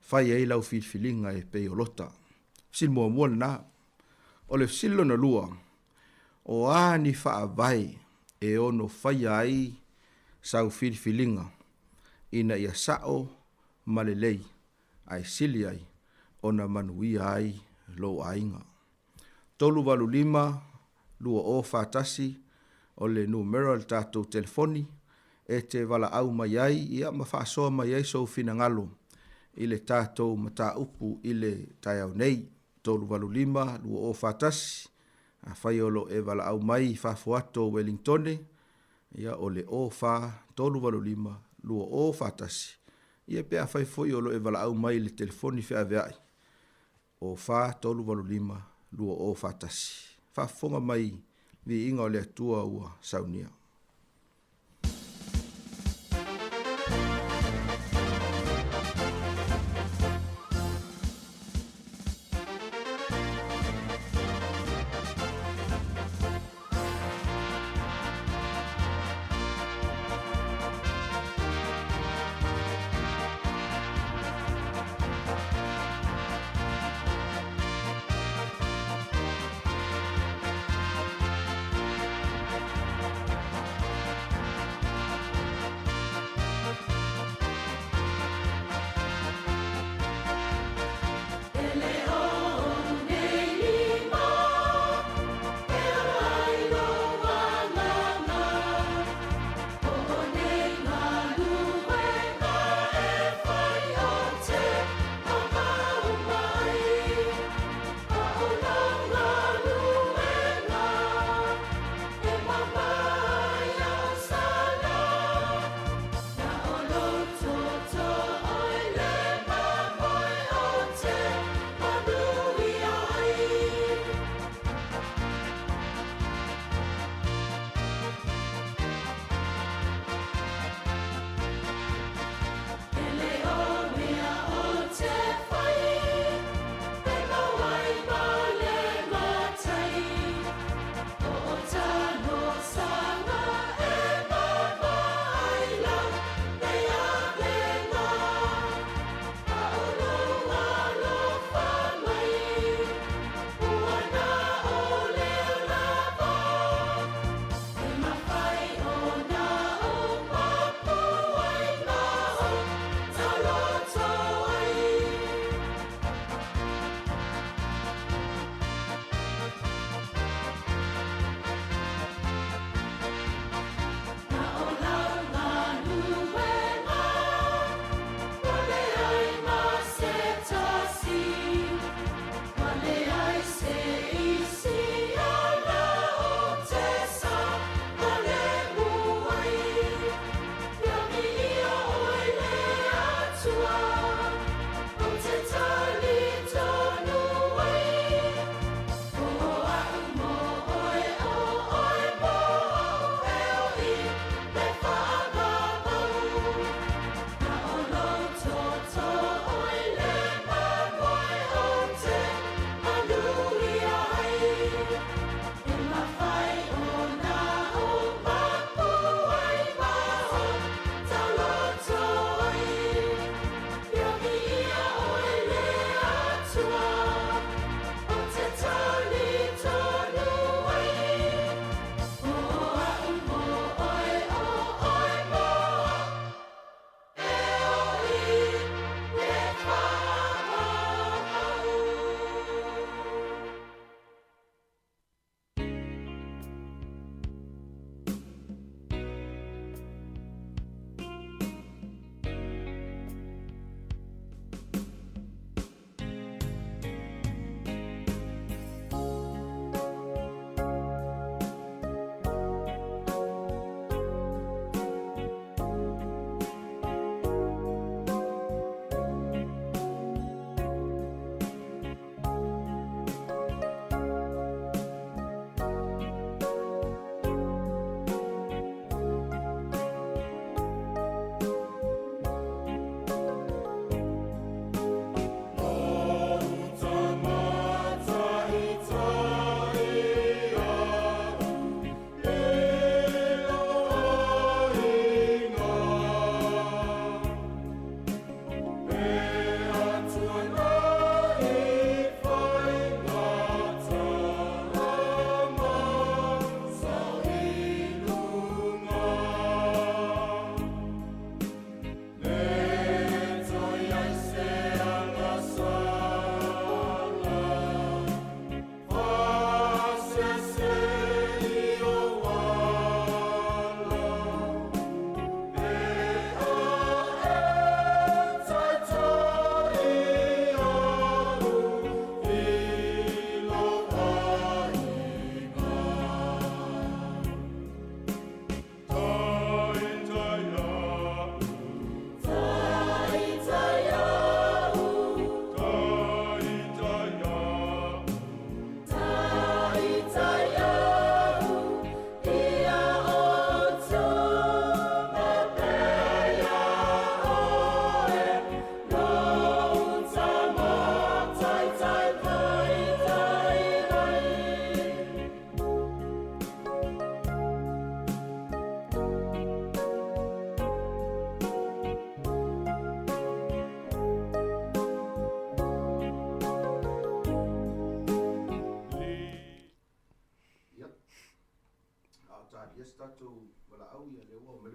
fai ai lau filifiliga e pei o Lota. Fesili muamua lena. O le fesili lona lua, o a ni faavae e ono faia ai sau filifiliga ina ia sa'o ma lelei ae sili ai ona manuia ai lou aiga. 385 2041 o le numera o le tatou telefoni e te valaau mai ai ia ma faasoa mai ai sou finagalo i le tatou mataupu i le taeao nei. 385 2041 Afai o lo o e valaau mai i fafo atu o Welingtone, ia o le 04 385 2041, ia pe afai foi o lo o e valaau mai i le telefoni feaveai, 04 385 2041. Faafofoga mai viiga o le Atua ua saunia.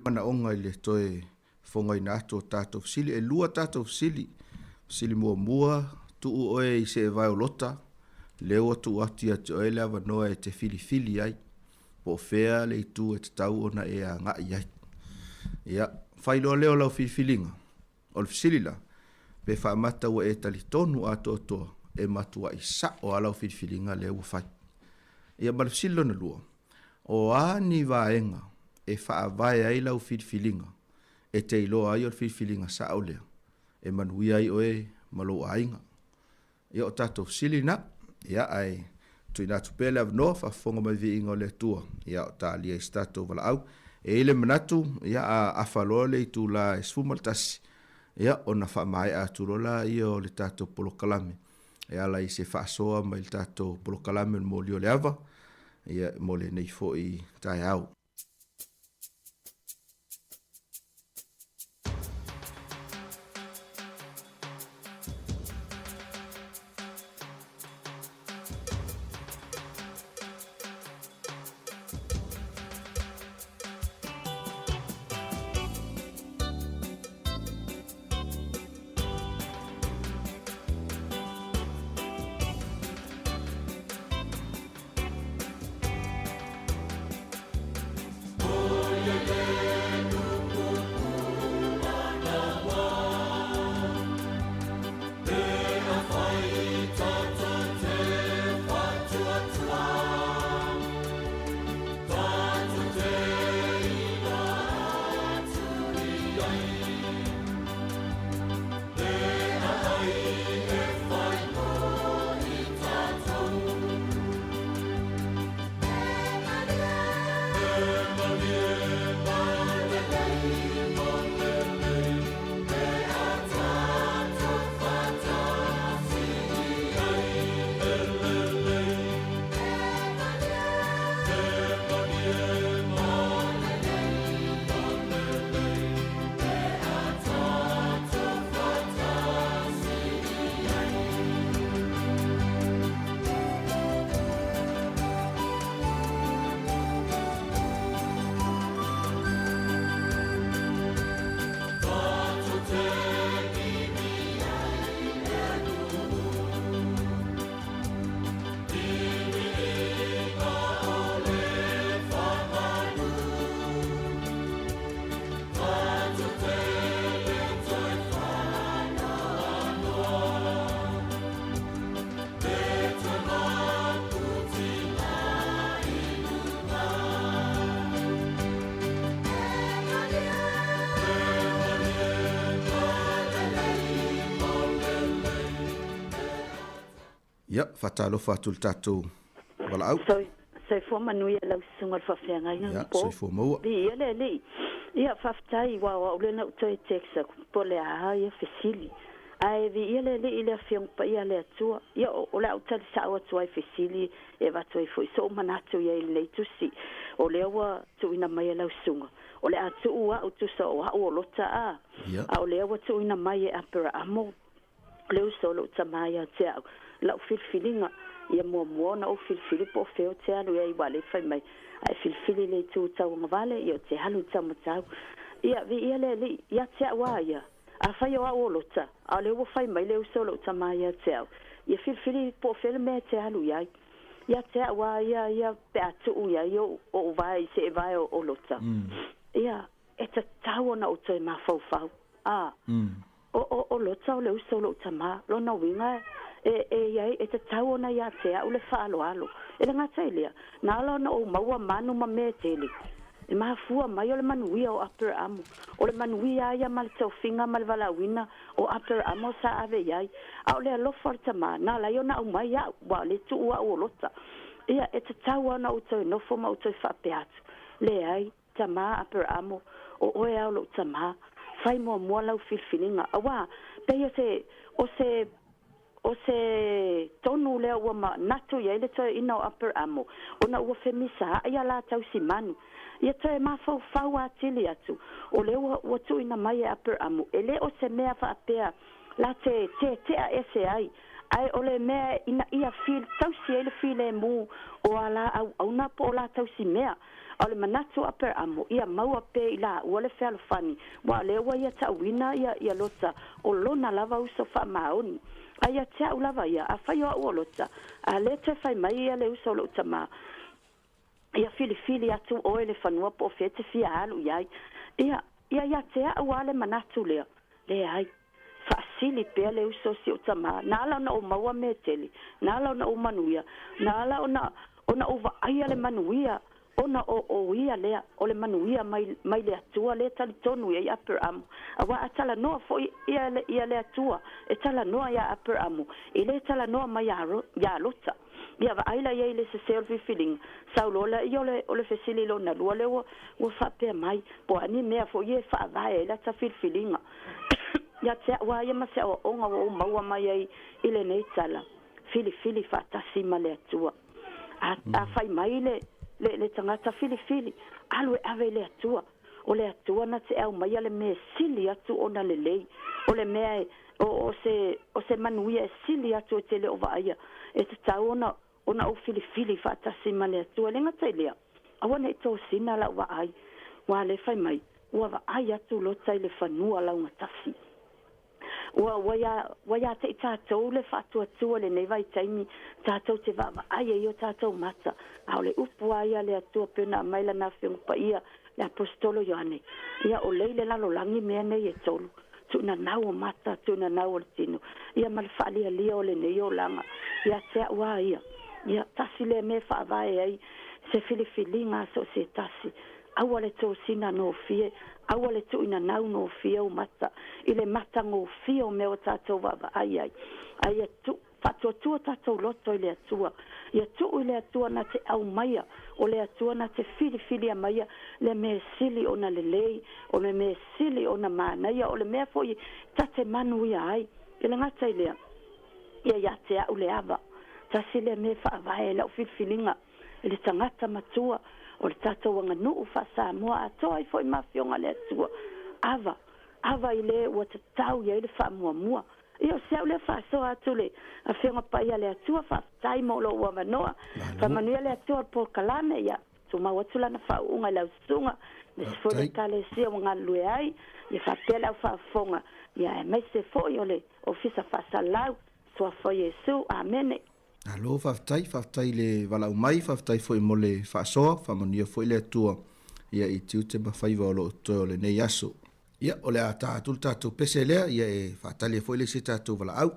Manaoga i le toe fofogaina atu o tatou fesili. Elua tatou fesili. Fesili muamua, tuu oe i se evae o Lota, lea ua tuu atu ia te oe le avanoa e te filifili ai, po o fea le itu e tatau ona e agai ai. Ia, fai loa lea o lau filifiliga. O le fesili la, pe faamata ua e talitonu atoatoa e matuai sa'o lava lau filifiliga lea ua fai? Ia ma le fesili lona lua, o a ni vaega e faavae ai lau filifiliga e te iloa ai o le filifiliga sa'o lea e manuia ai oe ma lou aiga? Ia o tatou fesili na, ia ae tuuina atu pea le avanoa, faafofoga mai viiga o le Atua, ia o talia i se tatou valaau. E i ai le manatu, ia a afa loa le itula e 11, ia ona faamaea atu loa laia o le tatou polokalame e ala i se faasoa mai le tatou polokalame o le moli o le ava, ia mo lenei foi taeao. Ia, faatalofa atu i le tatou valaau. Soifua manuia lau susuga i le faafeagaiga Ia, soifua maua. Viia le Alii. Ia, faafetai, aua o au lea na ou toe text atu, po o le a ia fesili. Ae viia le Alii i le Afioga Paia a le Atua. Ia, o le a ou tali sa'o atu ai i fesili e avatu ai foi so'u manatu i ai i lenei tusi. O lea ua tuuina mai e lau susuga, o le a tuu a'u tusa o a'u o Lota a, a o lea ua tuuina mai e Aperaamo le uso o lo'u tamā ia te a'u, la'u filifiliga, ia muamua ona ou filifili po o fea ou te alu i ai, ua le fai mai, a e filifili i le itu tauagavale, ia ou te alu i taumatau. Ia, viia le Alii, ia te a'u a ia. Afai o a'u o Lota, a o lea ua fai mai le uso o lo'u tamā ia te a'u, ia filifili po o fea le mea e te alu i ai. Ia te a'u a ia, ia, pe a tuu i ai o'u, o'u vae i se'e vae o, o Lota. Ia, e tatau ona ou toe mafaufau. A, o, o, o Lota o le uso o lo'u tamā, lona uiga e, e i ai, e tatau ona ia te a'u le faaaloalo. E le gata i lea, na ala ona ou maua manu ma mea e tele. E mafua mai o le manuia o Aperaamo. O le manuia a ia ma le tofiga ma le valaauina o Aperaamo sa ave i ai. A o le alofa o le tamā, na ala ai ona aumai a'u, ua o le tuu a'u o Lota. Ia, e tatau lava ona ou toe nofo ma ou toe faapea atu, Leai, tamā Aperaamo, o oe a o lo'u tamā. Fai muamua lau filifiliga. Auā, pei o se, o se O se tonu lea ua manatu i ai le toeaina o Aperamo, ona ua femisaai a la tausi manu. Ia toe mafaufau atili atu, o lea ua, ua tuuina mai e Aperamo, e le o se mea faapea la te tetea ese ai, Ae o le mea ina ia fil, tausi ai le filemu o a la auauna po o la tausimea. A o le manatu o Aperamo, ia maua pea i laua le fealofani, aua o lea ua ia tauina ia, ia Lota, o lona lava uso faamaoni. A ia te au lava ia, afai o au o Lota, a lea toe fai mai ia le uso o lou tama, ia filifili atu oe le fanua po o fea e te fia alu i ai. Ia, ia ia te au a le manatu lea, leai. Faasili pea le uso o si ou tama, na ala ona ou maua mea tele, na ala ona ou manuia, na ala ona, ona ou vaaia le manuia, ona o, o ia lea, o le manuia mai, mai le Atua lea e talitonu i ai Aperamo. Aua a talanoa foi ia, ia le Atua, e talanoa iā Aperamo, e le talanoa mai iā, iā Lota. Ia vaai la i ai i le sese o le filifiliga, sau loa lea o le, o le fesili lona lua lea ua, ua faapea mai, po o a ni mea foi ia e faavae ai lata filifiliga. Ia te au lava ia ma se aoaoga ua ou maua mai ai i lenei tala, filifili faatasi ma le Atua. A, a fai mai le, le, le tagata filifili, alu e ave i le Atua. O le Atua na te aumaia le mea e sili atu ona lelei, o le mea e, o, o se, o se manuia e sili atu e te le o vaaia, e tatau ona, ona ou filifili faatasi ma le Atua. E le gata i lea, aua ne i tosina lau vaai, ua le fai mai, ua vaai atu Lota i le fanua laugatasi. Ua, ua ia, ua ia te i tatou le faatuatua i lenei vaitaimi, tatou te vaavaai ai i o tatou mata, a o le upu lava ia a le Atua pei ona aumai Lana Afioga Paia, le Aposetolo Ioane, ia o lei le lalolagi mea nei e tolu, tuunanau o mata, tuunanau o le tino, ia ma le faalialia o lenei olaga ia te au lava ia. Ia, tasi lea mea e faavae ai se filifiliga a so o se tasi, Aua le tosina gofie, aua le tuuina nau gofie ou mata i le matagofie o mea ua tatou vaavaai ai. A ia tuu, faatuatua tatou loto i le Atua. Ia tuu i le Atua na te aumaia, o le Atua na te filifilia maia le mea sili ona lelei, o le mea sili ona manaia, o le mea foi ta te manuia ai. E le gata i lea, ia ia te au le ava, tasi lea mea e faavae ai lau filifiliga. i le tagata matua o le tatou aganuu faa-Samoa atoa ai foi ma Afioga a le Atua. Ava, ava i le ua tatau i ai le faamuamua. Ia o se au lea faasoa atu le Afioga Paia a le Atua, faafetai mo lou avanoa. Faamanuia le Atua o le polokalame, ia tumau atu lana faauuga i lau susuga, aemaise foi le Ekalesia ua galulue ai, ia faapea le au faafofoga, ia aemaise foi o le Ofisa Faasalalau, Suafa o Iesu. Amene. Malo faafetai, faafetai i le valaau mai, faafetai foi mo le faasoa, faamanuia foi le Atua ia i tiute ma faiva o lo o totoe o lenei aso. Ia, o le a ta atu le tatou pese lea, ia e faatali ai foi le isi tatou valaau.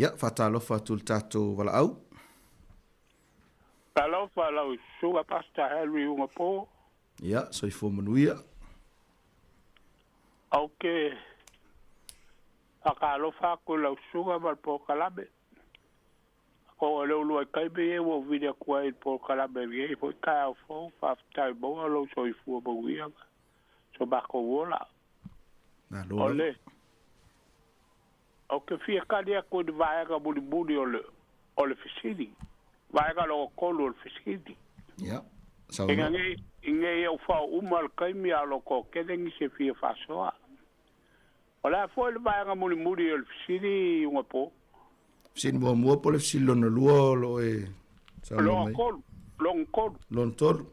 Ia, faatalofa atu i le tatou valaau. Talofa lau Susuga Pastor Henry Ugapo. Ia, soifua manuia. Ok. Faatalofa atu i lau susuga ma le polokalame. Ko le ulu ai kai be ua vili atu ai i le polokalame i lenei foi taeao fou. Faafetai maua lou soifua manuia ma so matou ola. Malo O lava. le Ou te fia tali atu i le vaega mulimuli o le o le fesili, vaega lona tolu o le fesili. Ia, Ina saunoa. nei ina ia ou fao uma le taimi a o lo o toatele nisi e fia faasoa. O le a foi le vaega mulimuli o le fesili i ugapo? Fesili muamua po o le fesili lona lua o lo o e saunoa Lona mai? tolu, lona tolu. Lona tolu.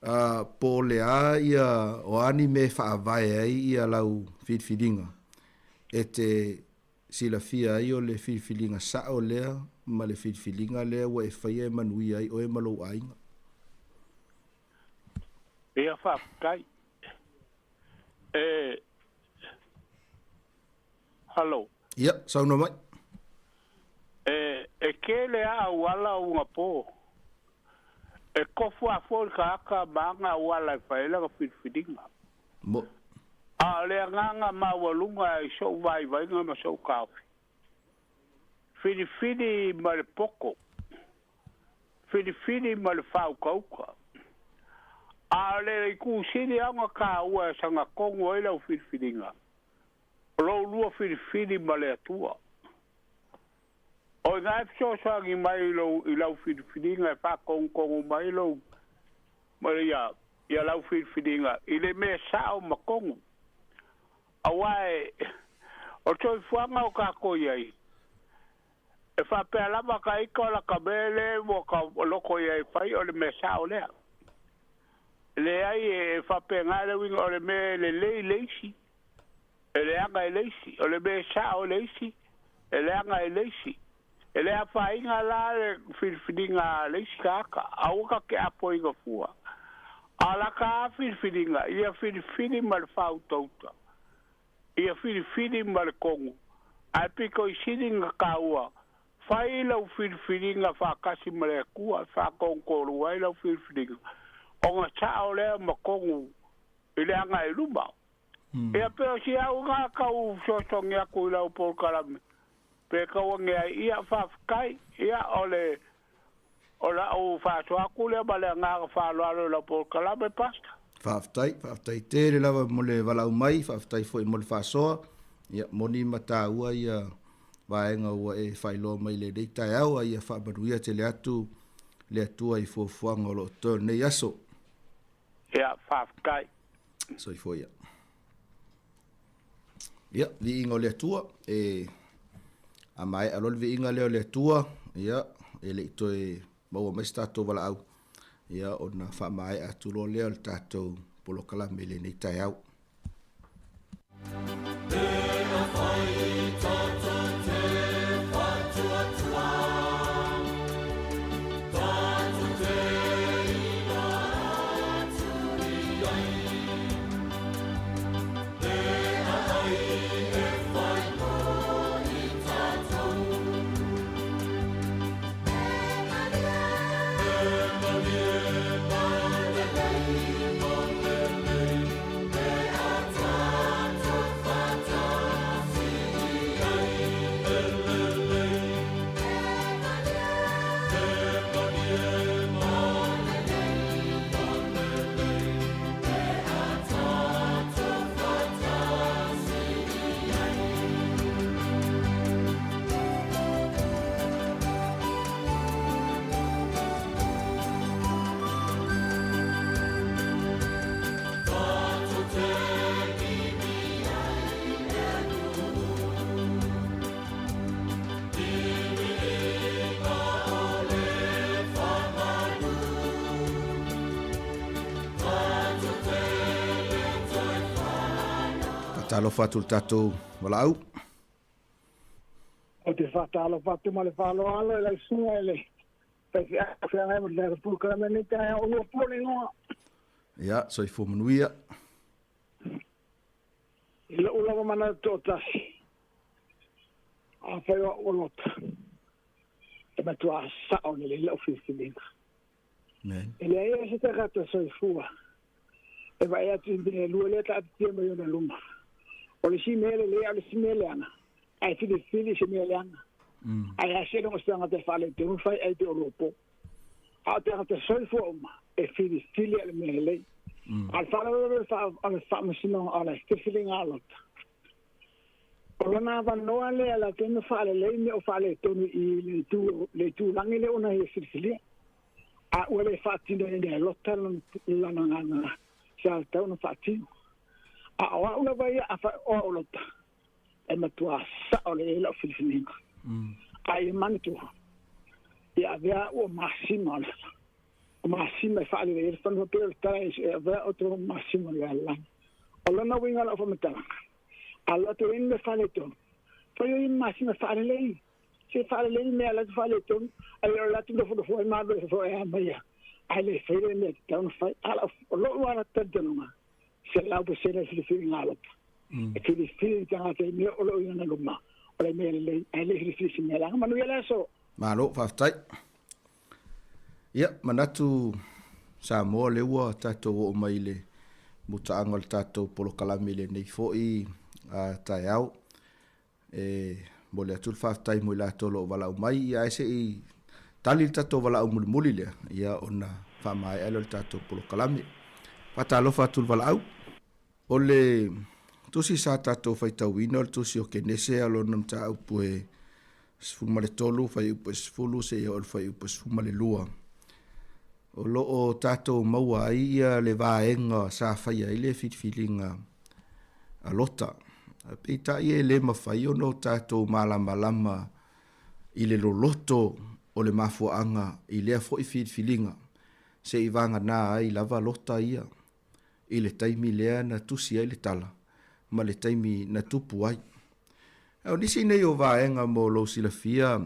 Ah, po o le a ia, o a ni mea e faavae ai ia lau filifiliga e te silafia ai o le filifiliga sao lea ma le filifiliga lea ua e faia e manuia ai oe ma lou aiga. Ia faafetai. E, Hello. Ia, saunoa mai. E, e tele lava auala ugapo. E tofu lava foi le tagata ma ana auala e fai ai lana filifiliga. Mo. A o le agaga maualuga i so'u vaivaiga ma so'u taofi, filifili ma le poto, filifili ma le faautauta. A o le itu sili lava ona taua e sagatonu ai lau filifiliga, o lou lua filifili ma le Atua. O ina e fesoasoani mai i lou i lau filifiliga e faatonutonu mai lou ma ia ia lau filifiliga i le mea sa'o ma tonu. Auā e o le soifuaga o tatou i ai, e faapea lava ka ita o lata mea le ua ka loko i ai e fai o le mea sa'o lea. Leai e faapena le uiga o le mea e lelei le isi, e leaga e le isi, o le mea e sa'o e le isi, e leaga e le isi. E le afaina la le filifiliga a le isi tagata, aua ta te apoina fua. A o lata lava filifiliga, ia filifili ma le faautauta, ia filifili ma le tonu, ae pito i sili ona taua, fai lau filifiliga faatasi ma le Atua e faatonutonu ai lau filifiliga, ona sao lea ma tonu i le agai i luma. Ia pe o si au lena tau fesoasoani atu i lau polokalame, pe tau ane ai, ia faafetai, ia o le o la'u faasoa atu lea ma le agaga faaaloalo i lau polokalame, Pastor. Faafetai, faafetai tele lava mo le valaau mai, faafetai foi mo le faasoa. Ia, moni ma taua ia vaega ua e faailoa mai i lenei taeao, a ia faamanuia tele atu le Atua i fuafuaga o lo o totoe o lenei aso. Ia, faafetai. Soifua ia. Ia, viiga o le Atua, e a maea loa le viiga lea o le Atua, ia, e le i toe maua mai se tatou valaau, ia, ona faamaea atu loa lea o le tatou polokalame i lenei taeao. Faatalofa atu i le tatou valaau. Ou te faatalofa atu ma le faaaloalo i lau susuga i le faifeau feagai ma le tatou polokalame nei taeao o Luapua le igoa. Ia, soifua manuia. I lou lava manatu toatasi, afai o au o Lota, e matuā sao lelei lau filifiliga. Amen. E leai lava se tagata soifua e vaai atu i mea e lua lea taatitia mai ona luma, O le isi mea lelei a o le isi mea leaga, ae filifili i se mea leaga. Ae a seiloga o se tagata e faaletonu fai ai pe o luapo. A o tagata soifua uma e filifili a le mea lelei. A o le faalavelave o le faamasinoga o le filifiliga a Lota, o lona avanoa lea latou na faalelei mea o faaletonu i le itu le itulagi lea ona ia filifilia. A ua le faatinoina e Lota lana agaga sa tatau ona faatino. A o au lava ia afai o au o Lota, e matua sao lelei lau filifiliga. A ia manatua, ia avea au o masima o le o masima e faalelei ai le fanua pei o le tala e avea outou o masima o le lalolagi. O lona uiga o lau faamatalaga, a alu atu ai ni mea faaletonu, fai o ia ma masima e faalelei. Se faalelei le mea la te faaletonu, ae o le atu nofonofo ai ma alu e fo e a mai ia. Ae le fai le mea e tatau ona fai. A o lou lava talitonuga, 100% le filifiliga a Lota. E filifili le tagata i mea o lo o i lona luma, o le mea lelei, ae le filifili i se mea leaga. Manuia le aso! Malo, faafetai. Ia, manatu Samoa lea ua tatou oo mai i le mutaaga o le tatou polokalame i lenei foi taeao. E momoli atu le faafetai mo i latou o lo o valaau mai, ia ae se i tali le tatou valaau mulimuli lea, ia ona faamaea lea o le tatou polokalame. Faatalofa atu i le valaau. O le tusi sa tatou faitauina o le tusi o Kenese a lona mataupu e 13 fuaiupu e 10 seia oo i le fuaiupu e 12. O lo o tatou maua ai ia le vaega sa faia ai le filifiliga a Lota. Peitai e le mafai ona o tatou malamalama i le loloto o le mafuaaga i lea foi filifiliga, seivagana ai lava Lota ia i le taimi lea na tusi ai le tala ma le taimi na tupu ai. A o nisi nei o vaega mo lou silafia,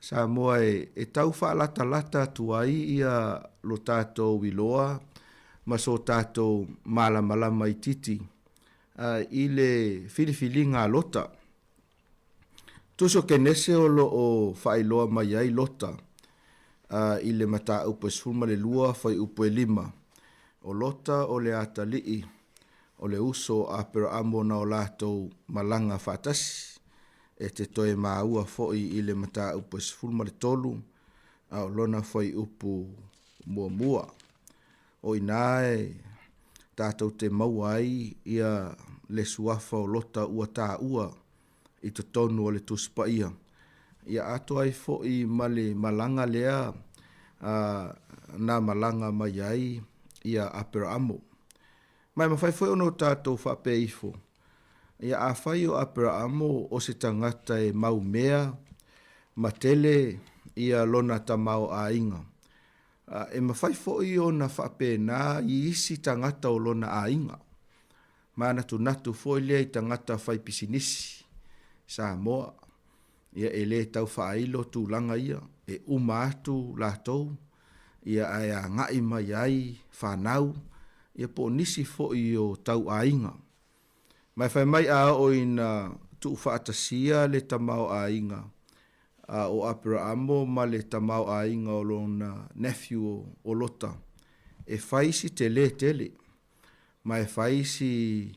Samoa e tau faalatalata atu ai ia lo tatou iloa ma so tatou malamalama itiiti i le filifiliga a Lota. Tusi o Kenese o lo o faailoa mai ai Lota i le mataupu e 12 fuaiupu e 5. O Lota o le atalii o le uso o Aperaamo na o latou malaga faatasi, e te toe maua foi i le mataupu e 13 a o lona fuaiupu muamua. O i ina e tatou te maua ai ia le suafa o Lota ua taua i totonu o le Tusi Paia, ia atoa ai foi ma le malaga lea na malaga mai ai ia Aperaamo. Ma e mafai foi ona o tatou faapea ifo, ia afai o Aperaamo o se tagata e maumea ma tele ia lona tamaoaiga, e mafai foi ona faapena i isi tagata o lona aiga. Manatunatu foi lea i tagata fai pisinisi Samoa, ia e le tau faailo tulaga ia, e uma atu latou, ia ae agai mai ai fanau, ia po o nisi foi o tau aiga. Ma e fai mai a oo ina tuufaatasia le tamaoaiga a o Aperaamo ma le tamaoaiga o lona nephew o Lota, e fai si tele tele, ma e fai si,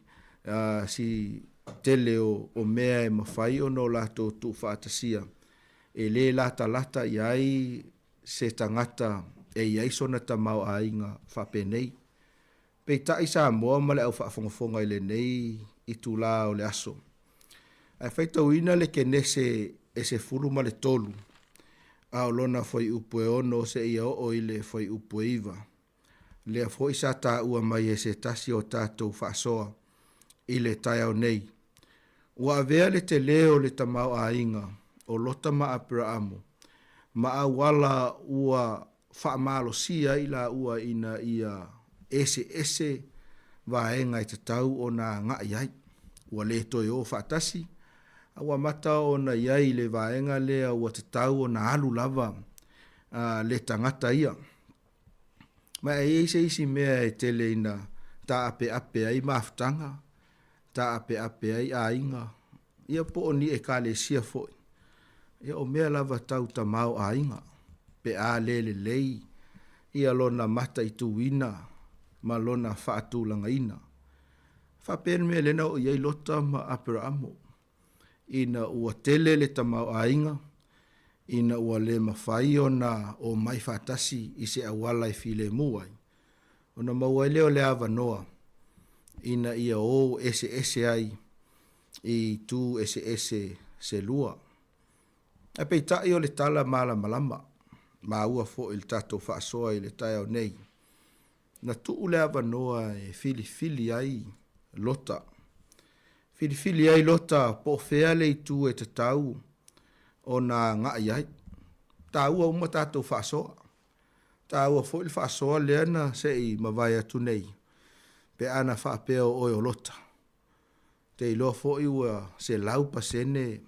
si tele o, o mea e mafai ona o latou tuufaatasia, e le latalata i ai se tagata e i ai sona tamaoaiga faapenei. Peitai Samoa ma le au faafogafoga i lenei itulā o le aso. Ae faitauina le Kenese e 13, a o lona fuaiupu e 6 seia oo i le fuaiupu e 9. Lea foi sa taua mai e se tasi o tatou faasoa i le taeao nei. Ua avea le telē o le tamaoaiga o Lota ma Aperaamo ma auala ua faamalosia ai laua ina ia eseese vaega e tatau ona agai ai. Ua le toe o faatasi, a ua amata ona i ai i le vaega lea ua tatau ona alu lava le tagata ia. Ma e i ai se isi mea e tele ina taapeape ai mafutaga, taapeape ai aiga, ia po o ni ekalesia foi. Ia o mea lava tau tamaoaiga, pe a le lelei ia lona mataituina ma lona faatulagaina. Faapea le mea lea na oo i ai Lota ma Aperaamo, ina ua tele le tamaoaiga, ina ua le mafai ona omai faatasi i se auala e filemu ai, ona maua ai lea o le avanoa ina ia o eseese ai i itu eseese se lua. Ae peitai o le tala malamalama, maua foi i le tatou faasoa i le taeao nei, na tuu le avanoa e filifili ai Lota. Filifili ai Lota po o fea le itu e tatau ona agai ai. Taua uma tatou faasoa. Taua foi le faasoa lea na se i mavae atu nei pe a na faapea o oe o Lota. Te iloa foi ua 100%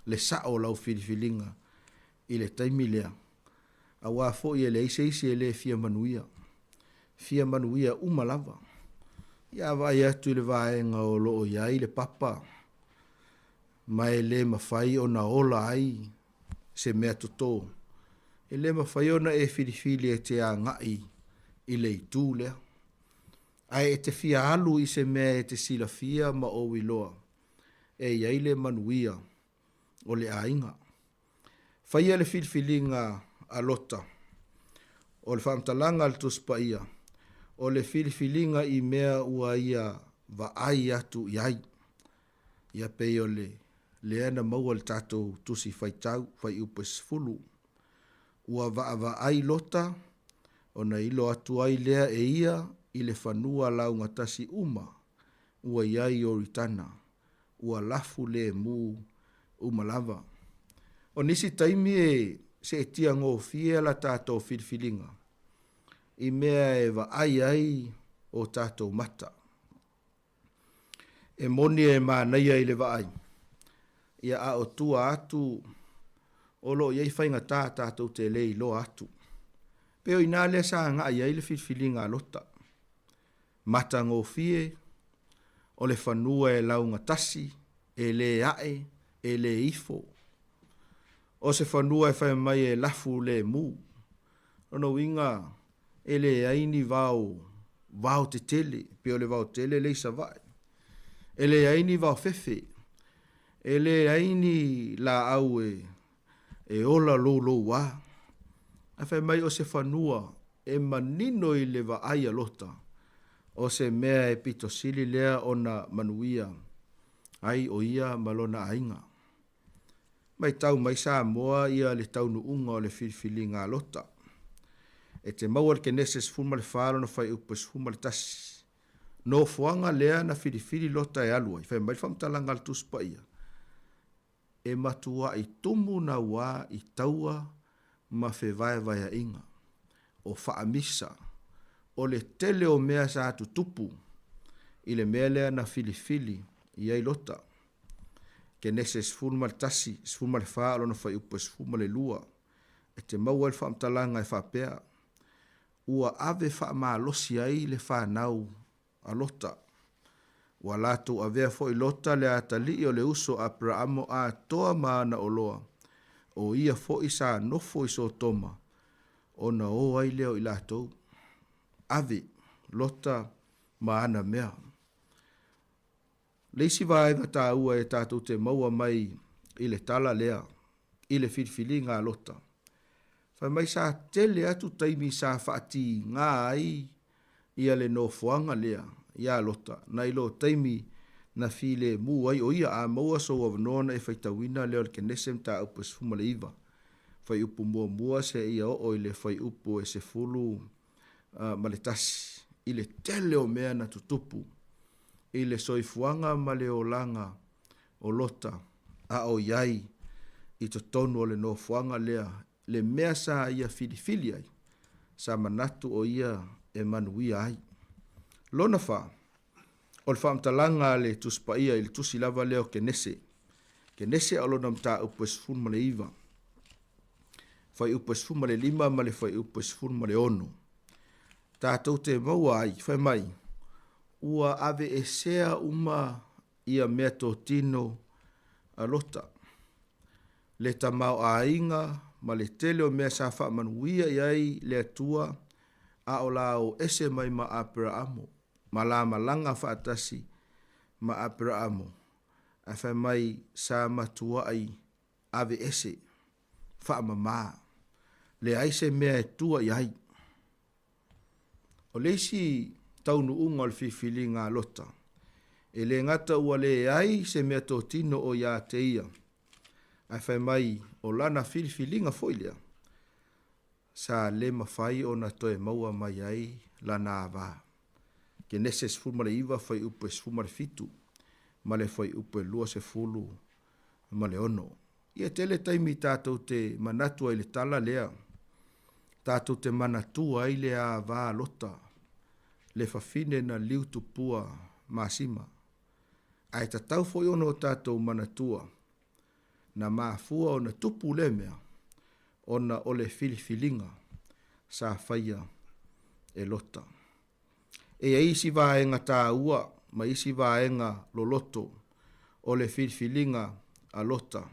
le sa'o o lau filifiliga i le taimi lea, auā foi e leai se isi e le fia manuia. Fia manuia uma lava. Ia a vaai atu i le vaega o lo o i ai le papa ma e le mafai ona ola ai se mea totō, e le mafai ona e filifili e te agai i le itu lea. Ae e te fia alu i se mea e te silafia ma ou iloa e i ai le manuia o le aiga. Faia le filifiliga a Lota. O le faamatalaga a le Tusi Paia, o le filifiliga i mea ua ia vaai atu i ai. Ia pei o le lea na maua i le tatou Tusi Faitau, Fuaiupu e 10. Ua vaavaai Lota, ona ilo atu ai lea e ia i le fanua laugatasi uma ua i ai Ioritana, ua lafu lemu uma lava. O nisi taimi e seetia gofie la tatou filifiliga i mea e vaai ai o tatou mata. E moni e manaia i le vaai, ia a o tua atu o lo o i ai faigata tatou te le iloa atu. Pei o i ina lea sa agai ai le filifiliga a Lota. Matagofie, o le fanua e laugatasi, e le ae, e le ifo. O se fanua e fai mai e lafu lemu. Lona uiga, e leai ni vao, vao tetele, pei o le vao tele lea i Savaii. E leai ni vao fefe. E leai ni laau e, e ola louloua. Ae fai mai o se fanua e manino i le vaai a Lota, o se mea e pito sili lea ona manuia ai o ia ma lona aiga. Matau mai Samoa ia le taunuuga o le filifiliga a Lota. E te maua i le Kenese 14 lona fuaiupu e 11. Nofoaga lea na filifili Lota e alu ai, fai mai le faamatalaga a le Tusi Paia, E matuaʻi tumu nauā i taua ma fevaevaeaʻiga, o faamisa, o le tele o mea sa tutupu i le mea lea na filifili i ai Lota. Kenese 11, 14 o lona fuaiupu e 12, e te maua ai le faamatalaga e faapea, Ua ave faamalosi ai le fanau a Lota. Ua latou avea foi Lota le atalii o le uso a Aperaamo atoa ma ana oloa, o ia foi sa nofo i Sotoma, ona o ai lea o i latou. Ave Lota ma ana mea. Le isi vaega taua e tatou te maua mai i le tala lea, i le filifiliga a Lota, fai mai sa tele atu taimi sa faatiga ai ia le nofoaga lea iā Lota nai lo taimi na filemu ai o ia. A maua sou avanoa ona e faitauina lea o le Kenese mataupu e 19, fuaiupu muamua seia oo i le fuaiupu e 11, i le tele o mea na tutupu i le soifuaga ma le olaga o Lota a o i ai i totonu o le nofoaga lea, le mea sa ia filifili ai, sa manatu o ia e manuia ai. Lona fa, o le faamatalaga a le Tusi Paia i le tusi lava lea o Kenese, Kenese a o lona mataupu e 19, fuaiupu e 15 ma le fuaiupu e 16, tatou te maua ai, fai mai, ua aveesea uma ia meatotino a Lota, le tamaoaiga ma le tele o mea sa faamanuia i ai le Atua a o la o ese mai ma Aperaamo ma la malaga faatasi. ma Aperaamo, ae fai mai sa matuaʻi aveese, faamamā, leai se mea e tua i ai. O le isi taunuuga o le filifiliga a Lota, e le gata ua leai se meatotino o iā te ia, ae fai mai o lana filifiliga foi lea, sa le mafai ona toe maua mai ai lana ava. Kenese 19 fuaiupu e 17 ma le fuaiupu e 26. Ia tele taimi tatou te manatu ai i le tala lea, tatou te manatua ai le ava Lota, le fafine na liu tupua masima. Ae tatau foi ona o tatou manatua, na mafua ona tupu lea mea, ona o le filifiliga sa faia e Lota. E i ai isi vaega taua ma isi vaega loloto o le filifiliga a Lota,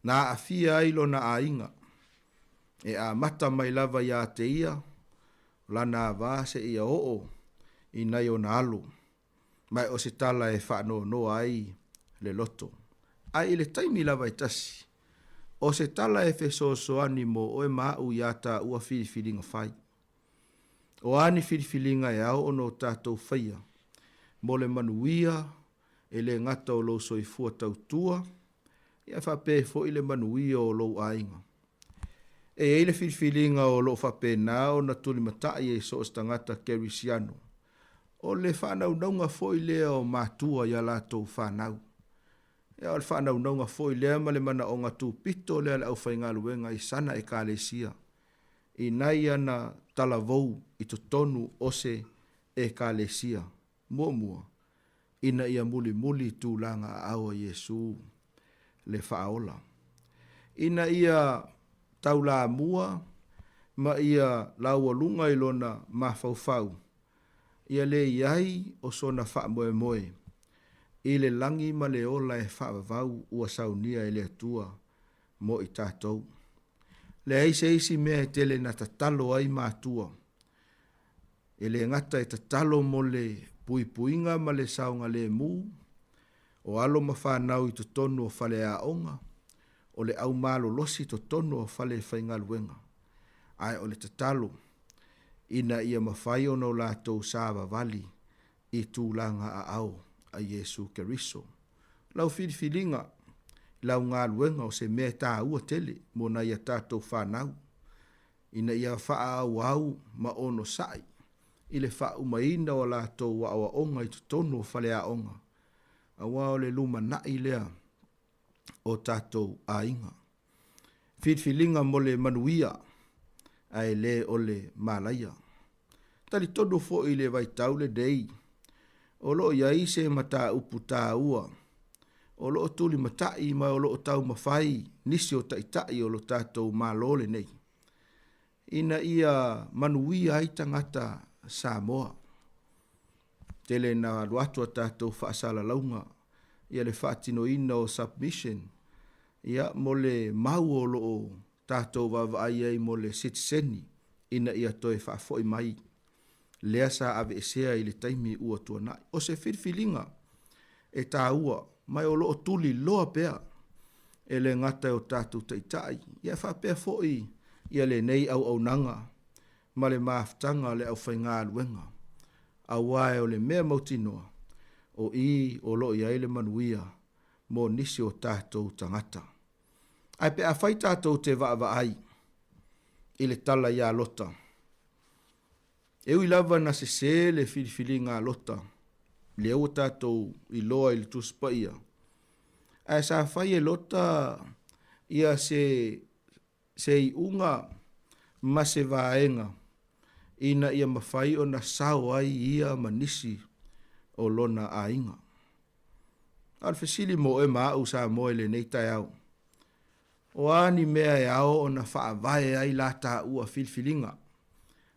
na aafia ai lona aiga, e amata mai lava iā te ia lana ava seia oo i nai ona alo, ma o se tala e faanoanoa ai le loto. Ae i le taimi lava e tasi, o se tala e fesoasoani mo oe ma aʻu iā tāua filifiliga fai. O a ni filifiliga e ao ona o tatou faia mo le manuia e le gata o lou soifua tautua, ia faapea ai foi le manuia o lou aiga. E i ai le filifiliga o lo o faapena ona tulimatai e so o se tagata Kerisiano, o le faanaunauga foi lea o matua i a latou fanau. Ia o le faanaunauga foi lea ma le manaoga tupito lea a le aufaigaluega i sana Ekalesia i nai ana talavou i totonu o se Ekalesia. Muamua, ina ia mulimuli tulaga aao a Iesu le Faaola. Ina ia taulamua ma ia laualuga i lona mafaufau, ia le i ai o sona faamoemoe i le lagi ma le ola e faavavau ua saunia e le Atua mo i tatou. Leai se isi mea e tele na tatalo ai matua. E le gata e tatalo mo le puipuiga ma le saogalemu o alo ma fanau i totonu o faleaoga, o le au malolosi i totonu o fale faigaluega, ae o le tatalo ina ia mafai ona o latou savavali i tulaga aao a Iesu Keriso. Lau filifiliga i lau galuega o se mea e taua tele mo nai a tatou fanau, ina ia faaauau ma onosai i le faaumaina o a latou aoaoga i totonu o faleaoga, aua o le lumanai lea o tatou aiga. Filifiliga mo le manuia ae le o le malaia. Talitonu foi i le vaitau lenei, o lo o i ai se mataupu taua o lo o tulimatai ma o lo o taumafai nisi o taitai o lo tatou Malo lenei ina ia manuia ai tagata Samoa. Tele na alu atu a tatou faasalalauga ia le faatinoina o submission ia mo le mau o lo o tatou vaavaai ai mo le sitiseni ina ia toe faafoi mai lea sa aveesea i le taimi ua tuanai. O se filifiliga e taua ma o lo o tuliloa pea e le gata e o tatou taitai ia faapea foi ia lenei auaunaga ma le mafutaga a le aufaigaluega, aua o le mea mautinoa o i o lo o i ai le manuia mo nisi o tatou tagata. Ae pe afai tatou te vaavaai i le tala iā Lota, e ui lava na sesē le filifiliga a Lota, lea ua tatou iloa i le Tusi Paia, ae sa fai e Lota ia se se iuga ma se vaega ina ia mafai ona sao ai ia ma nisi o lona aiga. A o le fesili mo oe ma aʻu Samoa i lenei taeao, o a ni mea e ao ona faavae ai la taua filifiliga?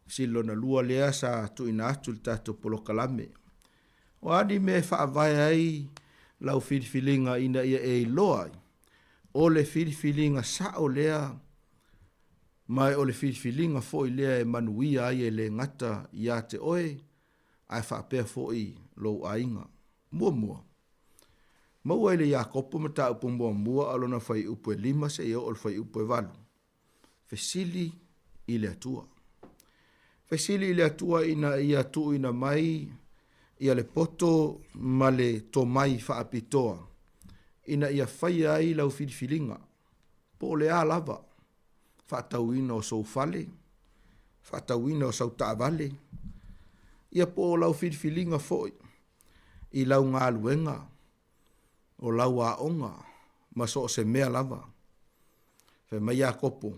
Fesili lona lua lea sa tuuina atu i le tatou polokalame. O a ni mea e faavae ai lau filifiliga ina ia e iloa ai o le filifiliga sao lea ma o le filifiliga foi lea e manuia ai e le gata iā te oe ae faapea foi lou aiga. Muamua, maua i le Iakopo mataupu muamua a lona fuaiupu e 5 seia oo i le fuaiupu e 8. Fesili i le Atua. Fesili i le Atua ina ia tuuina mai ia le poto ma le tomai faapitoa ina ia faia ai lau filifiliga, po o le a lava, faatauina o sou fale, faatauina o sau taavale, ia po o lau filifiliga foi i lau galuega, o lau aoga, ma so o se mea lava. Fai mai Iakopo,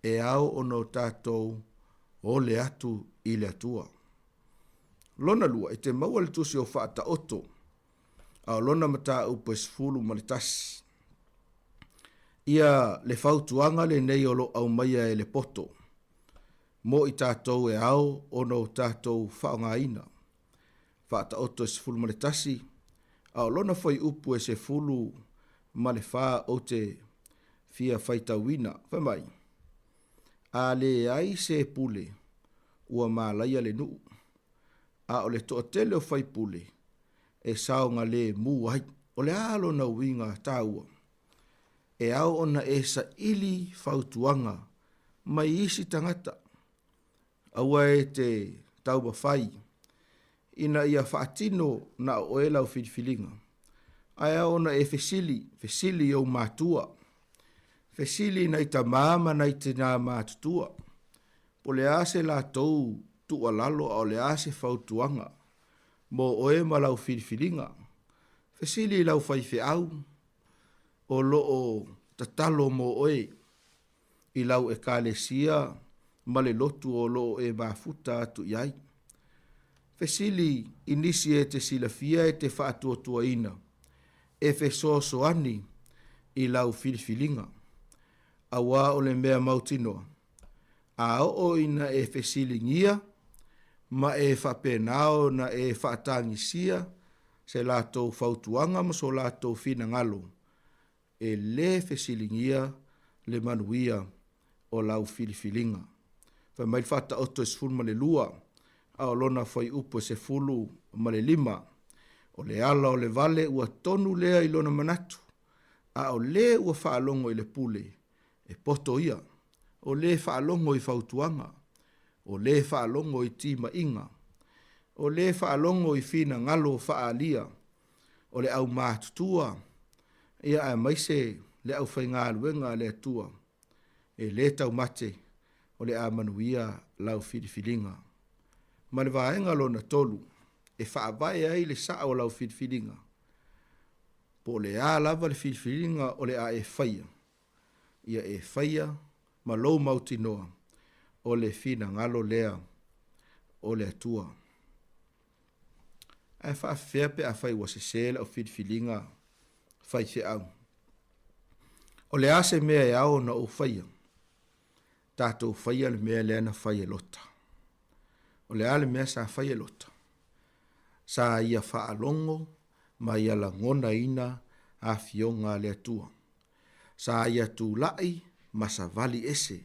e ao ona o tatou ole atu i le Atua. Lona lua, e te maua le tusi o Faataoto, a o lona mataupu e 11. Ia le fautuaga lenei o lo o aumaia e le poto mo i tatou e ao ona o tatou faaaogaina. Faataoto e 11, a o lona fuaiupu e 14 ou te fia faitauina. Fai mai, A leai se pule, ua malaia le nuu, a o le toatele o faipule e saogalemu ai. O le a lona uiga taua? E ao ona e saili fautuaga mai isi tagata. Aua e te taumafai ina ia faatino na o oe lau filifiliga, ae ao ona e fesili, fesili i ou matua, fesili i nai tamā ma nai tinā matutua, po o le a se latou tuualalo a o le a se fautuaga mo oe ma lau filifiliga. Fesili i lau faifeau o lo o tatalo mo oe i lau Ekalesia ma le lotu o lo o e mafuta atu i ai. Fesili i nisi e te silafia e te faatuatuaina e fesoasoani i lau filifiliga, auā o le mea mautinoa, a oo ina e fesiligia ma e faapena ona e faatagisia se latou fautuaga ma so latou finagalo, e lē fesiligia le manuia o lau filifiliga. Fai mai le Faataoto e 12, a o lona fuaiupu e 15, O le ala o le vale ua tonu lea i lona manatu, a o lē ua faalogo i le pule, e poto ia, o lē faalogo i fautuaga, o lē faalogo i timaiga, o lē faalogo i finagalo faaalia o le aumatutua, ia aemaise le aufaigaluega a le Atua, e lē taumate o le a manuia lau filifiliga. Ma le vaega lona tolu, e faavae ai le sao o lau filifiliga, po o le a lava le filifiliga o le a e faia, ia e faia ma lou mautinoa o le finagalo lea o le Atua. Ae faafefea pe afai ua sese lau filifiliga faifeau? O le a se mea e ao ona ou faia? Tatou faia le mea lea na fai e Lota. O le a le mea sa fai e Lota? Sa ia faalogo ma ia lagonaina afioga a le Atua. Sa ia tulai ma savali ese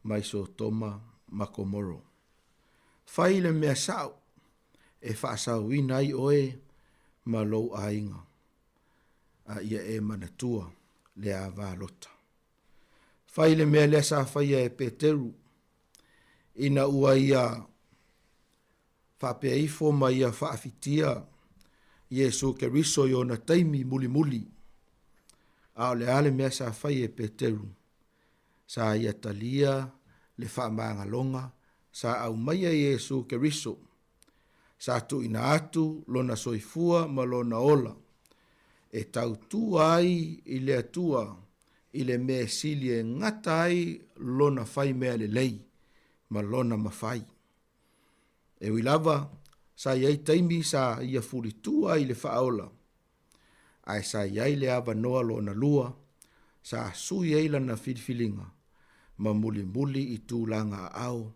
mai Sotoma ma Komoro. Fai le mea sao e faasaoina ai oe ma lou aiga, a ia e manatua le ava Lota. Fai le mea lea sa faia e Peteru, ina ua ia faapea ifo ma ia faafitia Iesu Keriso i ona taimi mulimuli. A o le a le mea sa fai e Peteru? Sa ia talia le faamagaloga sa aumaia e Iesu Keriso. Sa tuuina atu lona soifua ma lona ola e tautua ai i le Atua i le mea sili e gata ai lona fai mea lelei ma lona mafai. E ui lava sa i ai taimi sa ia fulitua ai i le faaola, ae sa i ai le avanoa lona lua sa sui ai lana filifiliga ma mulimuli i tulaga aao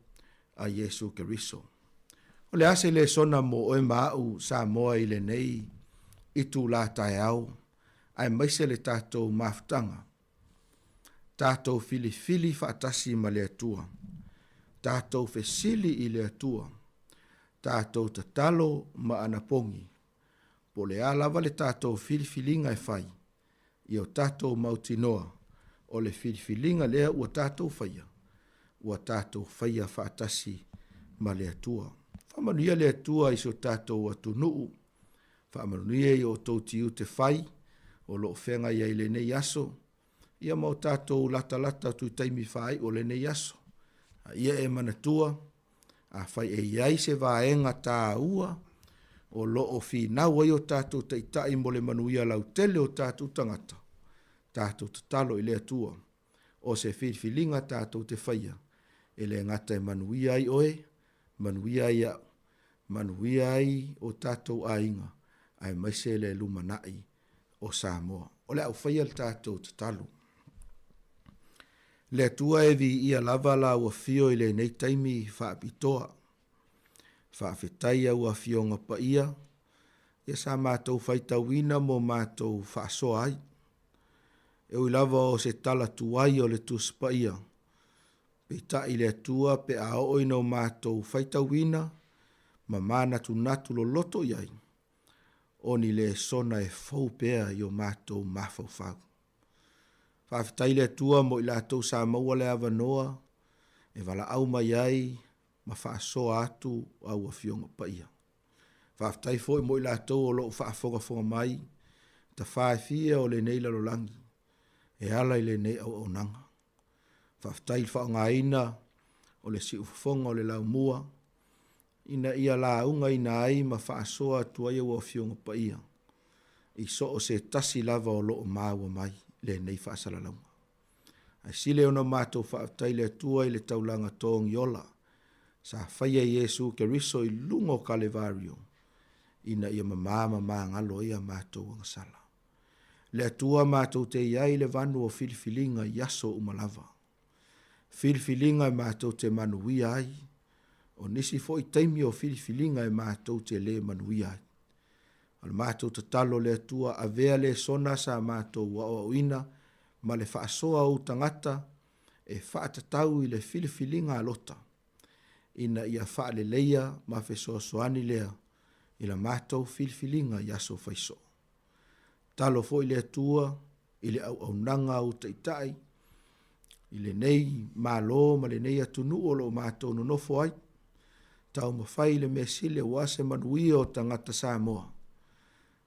a Iesu Keriso. O le a se lesona mo oe ma a'u Samoa i lenei itulā taeao, aemaise le tatou mafutaga? Tatou filifili faatasi ma le Atua. Tatou fesili i le Atua. Tatou tatalo ma anapogi. Po o le a lava le tatou filifiliga e fai, ia o tatou mautinoa o le filifiliga lea ua tatou faia, ua tatou faia faatasi ma le Atua. Faamanuia le Atua i si o tatou atunuu, faamanuia i o outou tiute fai o lo o feagai ai i lenei aso, ia ma o tatou latalata atu i taimi faaiu o lenei aso. A ia e manatua, afai e i ai se vaega taua o lo o finau ai o tatou taitai mo le manuia lautele o tatou tagata, tatou tatalo i le Atua, o se filifiliga tatou te faia, e le gata e manuia ai oe, manuia ai au, manuia ai o tatou aiga, aemaise le lumanai o Samoa. O le a ou faia le tatou tatalo. Le Atua e viia lava lau afio i lenei taimi faapitoa. Faafetai au afioga paia, ia sa matou faitauina mo matou faasoa ai. E ui lava o se tala tuai o le Tusi Paia, peitai le Atua pe a oo ina o matou faitauina ma manatunatu loloto i ai, o ni lesona e fou pea i o matou mafaufau. Faafetai i le Atua mo i latou sa maua le avanoa e valaau mai ai ma faasoa atu au Afioga Paia. Faafetai foi mo i latou o lo o faafogafoga mai i tafa e fia o lenei lalolagi e ala i lenei auaunaga. Faafetai i le faaaogaina o le siufofoga o le laumua ina ia laugaina ai ma faasoa atu ai au Afioga Paia i so o se tasi lava o lo o maua mai lenei faasalalauga. Ae sili ona matou faafetai i le Atua i le taulaga togi ola sa faia e Iesu Keriso i luga o Kalevario ina ia mamā ma magalo ai a matou agasala. Le Atua matou te i ai i le vanu o filifiliga i aso uma lava. Filifiliga e matou te manuia ai, o nisi foi taimi o filifiliga e matou te lē manuia ai. O le matou tatalo le Atua avea lesona sa matou aoaoina ma le faasoa o ou tagata e faatatau i le filifiliga a Lota, ina ia faaleleia ma fesoasoani lea i la matou filifiliga i aso faisoo. Tatalo foi le Atua i le auaunaga a ou taitai i lenei Malo ma lenei atunuu o lo o matou nonofo ai, taumafai i le mea sili aua se manuia o tagata Samoa.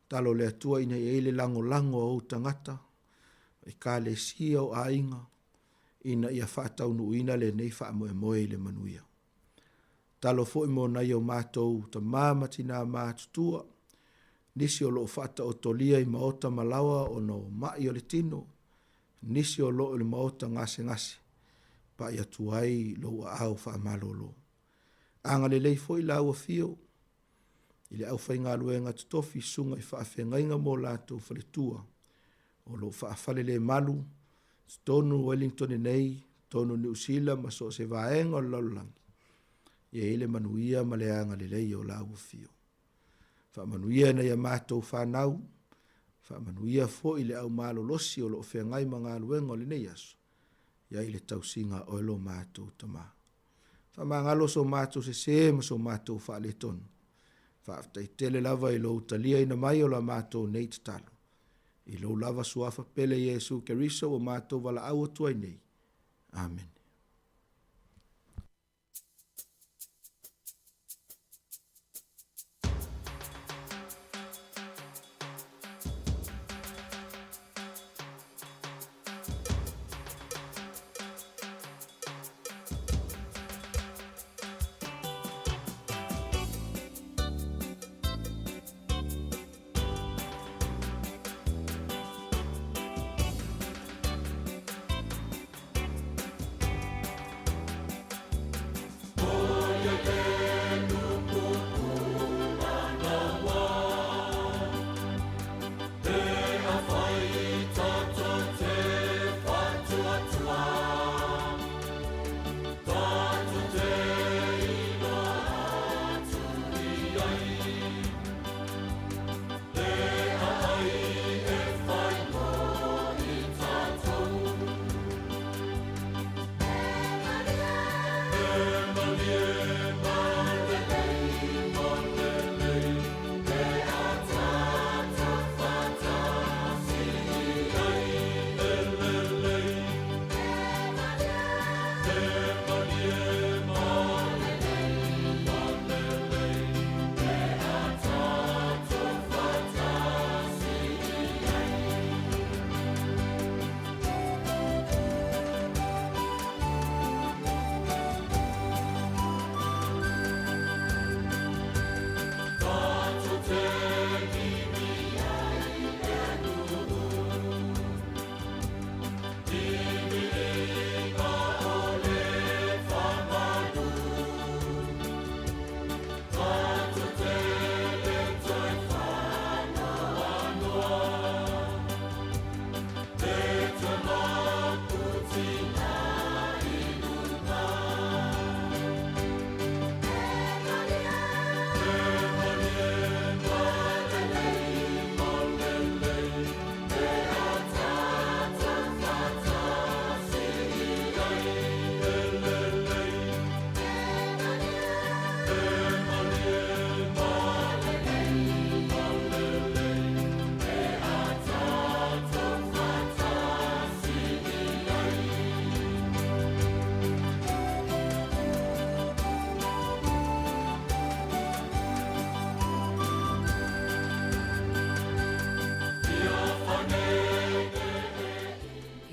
Tatalo le Atua ina ia i ai le lagolago a ou tagata, Ekalesia o aiga, ina ia faataunuuina lenei faamoemoe i le manuia. Tatalo foi mo nai o matou tama ma tinā matutua, nisi o lo o faataotolia i maota ma laoa ona o ma'i o le tino, nisi o lo o i le maota gasegase, pa'i atu ai lou aao faamalolo. Agalelei foi lau afio i le aufaigaluega totofi susuga i faafeagaiga ma o latou faletua o lo o faafalelemalu i totonu o Wellington nei, totonu o Niu Sila ma so o se vaega o le lalolagi, ia i ai le manuia ma le agalelei o lau afio. Faamanuia nai a matou fanau, faamanuia foi le au malolosi o lo o feagai ma galuega o lenei aso, ia i le tausiga a oe lo matou Tama. Faamagalo so matou sesē ma so matou faaletonu. Faafetai tele lava i lou taliaina mai o la matou nei tatalo. I lou lava suafa pele Iesu Keriso ua matou valaau atu ai nei. Amene.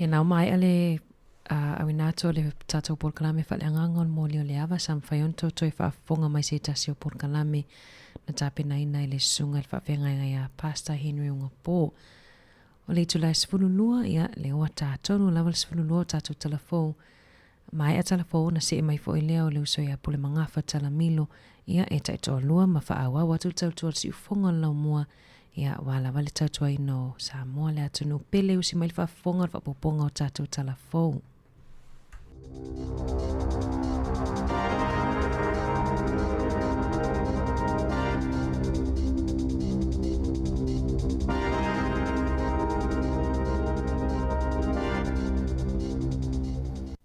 Ia na ua maea le auina atu o le tatou polokalame faaleagaga o le moli o le ava sa mafai ona tou toe faafofoga mai se tasi o polokalame na tapenaina e le Susuga i le Faafeagaiga ia Pastor Henry Ugapo. O le itula e 12, ia, lea ua ta tonu lava le 12 o tatou talafou. Maea talafou ona see mai foi lea o le uso ia Pulemagafa Talamilo, ia, e taitoalua ma faaauau atu le tautua a le siufofoga o le laumua, ia, aua lava le tautuaina o Samoa le atunuu pele usi mai le faafofoga o le faaopoopoga o tatou talafou.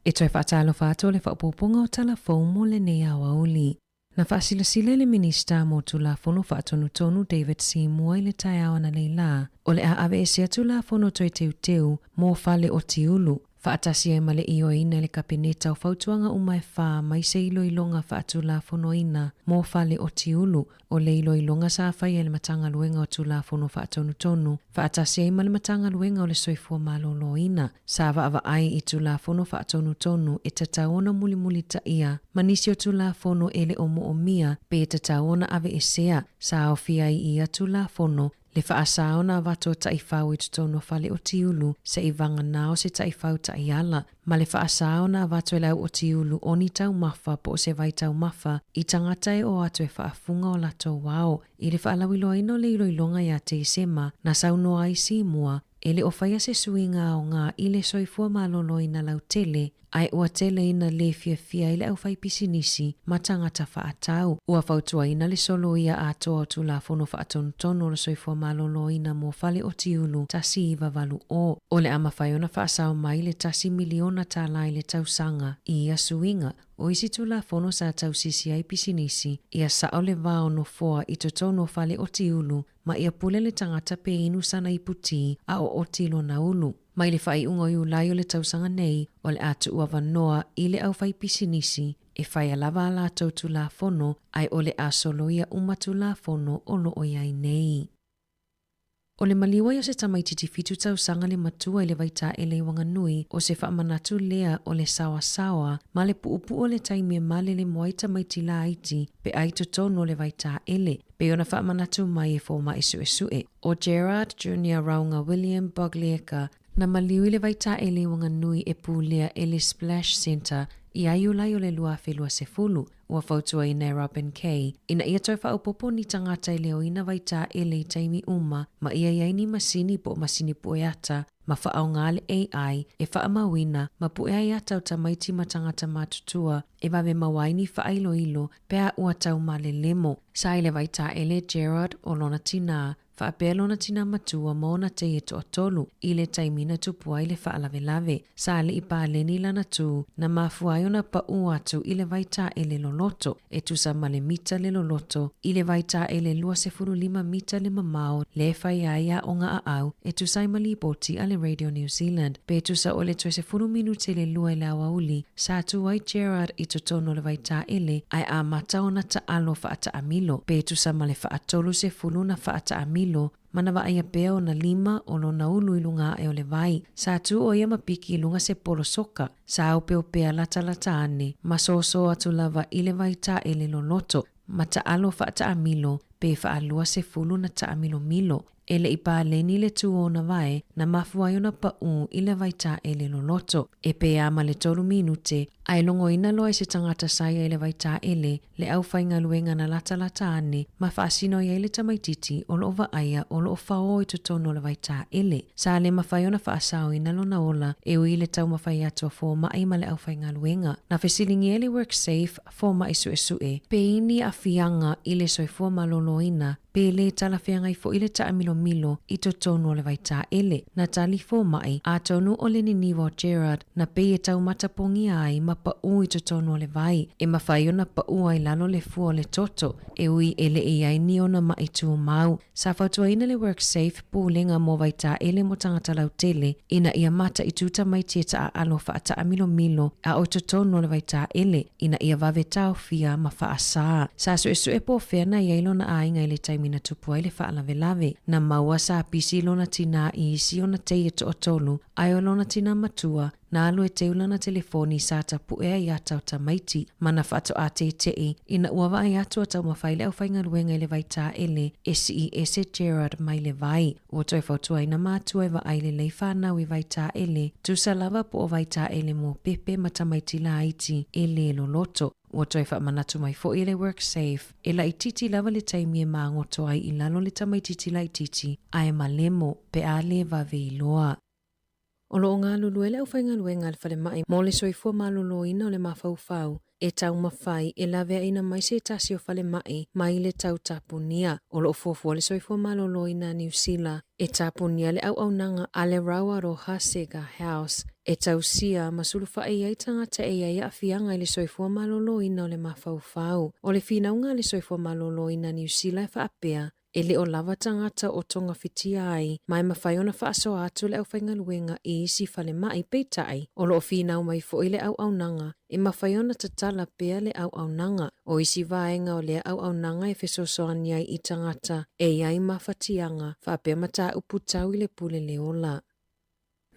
E toe faatalofa atu o le faaopoopoga o tala fou mo lenei aoauli. Na faasilasila e le Minisita mo Tulafono Faatonutonu David Seymour i le taeao analeila, o le a aveesea Tulafono toe teuteu mo fale o Tiulu, faatasi ai ma le ioeina e le Kapeneta o fautuaga uma e fa mai se iloiloga faatulafonoina mo fale o Tiulu O le iloiloga sa faia e le Matagaluega o Tulafono Faatonutonu faatasi ai ma le Matagaluega o le Soifua Maloloina, sa vaavaai i Tulafono Faatonutonu e tatau ona mulimulitaia ma nisi o Tulafono e le o moomia pe tatau ona aveesea, sa aofia ai i ia Tulafono le faasā ona avatu o taifau i totonu o fale o tiulu se'i vagana o se taifau ta'iala ma le faasā ona avatu e le au o tiulu o ni taumafa po o se vai taumafa i tagata e o atu e faafuga o latou ao. I le faalauiloaina o le iloiloga iā Tesema, na saunoa ai Simua, e le o faia se suiga aoga i le soifua maloloina lautele, ae ua tele ina lē fiafia ai le aufaipisinisi ma tagata faatau. Ua fautuaina le soloia atoa o Tulafono Faatonutonu o le Soifua Maloloina mo Fale o Tiulu 1980. O le a mafai ona faasao mai le $1 miliona i le tausaga i ia suiga o isi Tulafono sa tausisi ai pisinisi ia sao le va o nofoa i totonu o fale o tiulu ma ia pule le tagata pe inu sana ipu tī a o oti lona ulu. Mai le faaiuga o Iulai o le tausaga nei, o le a tuu avanoa i le aufaipisinisi e faia lava a latou Tulafono ae o le a soloia uma Tulafono o lo o i ai nei. O le maliu ai o se tamaitiiti fitu tausaga le matua i le vaitaele i Wanganui, o se faamanatu lea o le saoasaoa ma le puupuu o le taimi e malelemo ai tamaiti laiti pe a i totonu o le vaitaele, pei ona faamanatu mai e fomai suesue o Gerard Junior Raunga William Boglieka, na maliu i le vaitaele i Wanganui e pulea e le Splash Centre ia Iulai o le 2020. Ua fautuaina e Robin Kay ina ia toe faaopoopo ni tagata e leoina vaitaele i taimi uma ma ia i ai ni masini po o masini pue ata ma faaaoga le AI e faamauina ma pue ai ata o tamaiti ma tagata matutua e vave maua ai ni faailoilo pe a ua taumalelemo. Sa i le vaitaele Gerard o lona tinā, faapea lona tinā matua ma ona tei e toatolu i le taimi na tupu ai le faalavelave. Sa alii paleni lana tū na mafua ai ona paʻū atu i le vaitaele loloto e tusa ma le mita le loloto i le vaitaele 25 mita le mamao le e fai ai aoga aau e tusa ai ma lipoti a le Radio New Zealand pe tusa o le toe sefulu minute le lua i le aoauli Sa tu ai Gerard i totonu o le vaitaele ae amata ona taalo faataamilo pe tusa ma le faatolu sefulu na faataamilo ma na vaaia pea ona lima o lona ulu i luga ae o le vai. Sa tu o ia ma piki i luga se polo soka. Sa opeopea latalata ane ma soso atu lava i le vaitaele loloto ma taalo faataamilo pe faalua sefulu na taamilomilo. E le i paleni le tū o ona vae, na mafua ai ona paʻū i le vaitaele loloto. E pē ma le tolu minute, ae logoina loa e se tagata sa ia i le vaitaele, le aufaigaluega na latalata ane ma faasino i ai le tamaitiiti o loo vaaia o loo faō i totonu o le vaitaele. Sa le mafai ona faasaoina lona ola e ui i le taumafai atu a fomai ma le aufaigaluega. Na fesiligia e le WorkSafe fomai suesue pe i ni aafiaga i le soifua maloloina pe lē talafeagai foʻi le taamilomilo i totonu o le vaitaele. Na tali fomai, atonu o le niniva o Gerard na pei e taumatapogia ai ma papaū i totonu o le vai, e mafai ona paū ai i lalo le fua o le toto, e ui e le i i ai ni ona maʻi tumau. Sa fautuaina le WorkSafe, Pulega mo Vaitaele mo Tagata Lautele, ina ia mataitu tamaiti e taaalo faataamilomilo a o i totonu o le vaitaele, ina ia vave taofia ma faasā. Sa suesue po o fea na i ai lona aiga i le taimi na tupu ai le faalavelave. Na maua sa pisi lona tinā i isi ona tei e toatolu, ae o lona tinā matua, na alu e teu lana telefoni sa tapuʻe ai ata o tamaiti, ma na faatoā teteʻi, ina ua vaai atu a taumafai le aufaigaluega i le vaitaele e sii ese Gerard mai le vai. Ua toe fautuaina matua e vaai lelei fanau i vaitaele, tusa lava po o vaitaele mo pepe ma tamaiti laiti e lē loloto. Ua toe faamanatu mai foi e le WorkSafe, e laitiiti lava le taimi e magoto ai i lalo le tamaitiiti laitiiti ae malemo pe a lē vave iloa. O lo o galulue le aufaigaluega a le falemai mo le soifua maloloina o le mafaufau e taumafai e laveaina mai se tasi o falemai mai le tau tapunia. O lo o fuafua le soifua maloloina a Niu Sila e tapunia le auaunaga a le Rauaroha Sega House e tausia ma sulufai ai tagata e i ai aafiaga i le soifua maloloina o le mafaufau. O le finauga a le soifua maloloina a Niu Sila e faapea, E le o lava tagata o togafitia ai, ma e mafai ona faasoa atu le aufaigaluega i isi falemai, peitai, o lo o finau mai foi le auaunaga, e mafai ona tatala pea le auaunaga. O isi vaega o lea auaunaga e fesoasoani ai i tagata e i ai mafatiaga faapea mataupu tau i le pule le ola.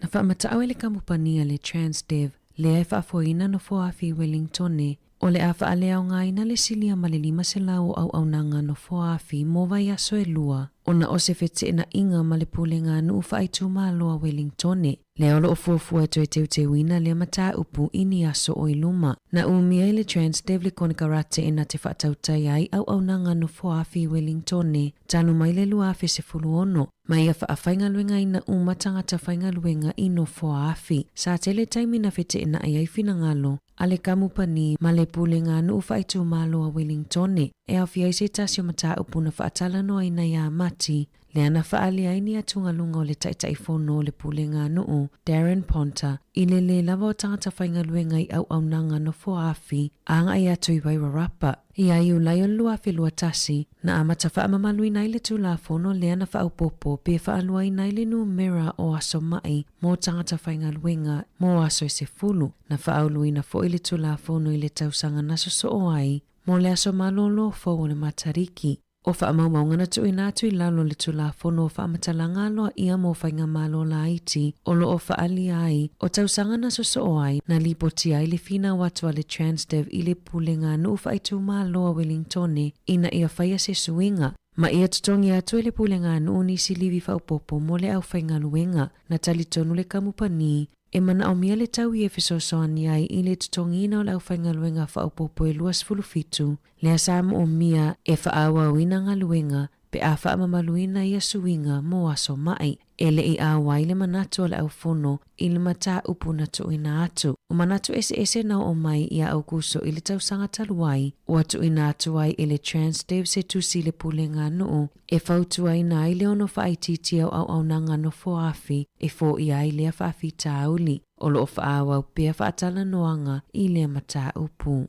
Na faamatau e le kamupani a le Transdev lea e faafoeina nofoaafi i Wellingtone, o le a faaleaogaina le silia ma le 500 o auaunaga nofoaafi mo vaiaso e lua, ona o se feteenaiga ma le Pulega a Nuu Faaitumalo a Wellingtone, lea o lo o fuafua e toe teuteuina lea mataupu i ni aso o i luma. Na umia e le Transdev le konekarate e na te faatautaia ai auaunaga nofoaafi i Wellingtone talu mai le 2016. Ma ia faafaigaluegaina uma tagata faigaluega i nofoaafi. Sa tele taimi na feteenai ai finagalo a le kamupani ma le Pulega a Nuu Faaitumalo a Wellingtone e aofia ai se tasi o mataupu na faatalanoaina iā Mati, lea na faaalia ai ni atugaluga o le Taitaifono o le Pulega a Nuu, Darren Ponter, i le lē lava o tagata faigaluega i auaunaga nofoaafi agai atu i Wairarapa. Ia Iulai o le 2021, na amata faamamaluina ai le Tulafono lea na faaopoopo pe faaluaina ai le numera o aso maʻi mo tagata faigaluega mo aso e sefulu. Na faauluina foi le Tulafono i le tausaga na sosoo ai mo le aso malōlō fou o le Matariki. O faamaumauga na tuuina atu i lalo o le Tulafono o Faamatalaga Aloaia mo Faigamalo Laiti o lo o faaalia ai o tausaga na sosoo ai na lipotia ai le finau atu a le Transdev i le Pulega a Nuu Faaitumalo a Wellingtone ina ia faia se suiga ma ia totogi atu e le Pulega a Nuu nisi livi faaopoopo mo le aufaigaluega. Na talitonu le kamupani e manaomia le taui e fesoasoani ai i le totogiina o le aufaigaluega faaopoopo e 27, lea sa moomia e faaauauina galuega pe a faamamaluina ia suiga mo aso maʻi. E le i auai le manatu o le aufono i le mataupu na tuuina atu. O manatu eseese na oo mai iā Aukuso i le tausaga talu ai, ua tuuina atu ai e le Transdev se tusi i le Pulega a Nuu e fautuaina ai le ono faaitiitia o auaunaga nofoaafi e foia ai lea faafitauli o lo o faaauau pea faatalanoaga i lea mataupu.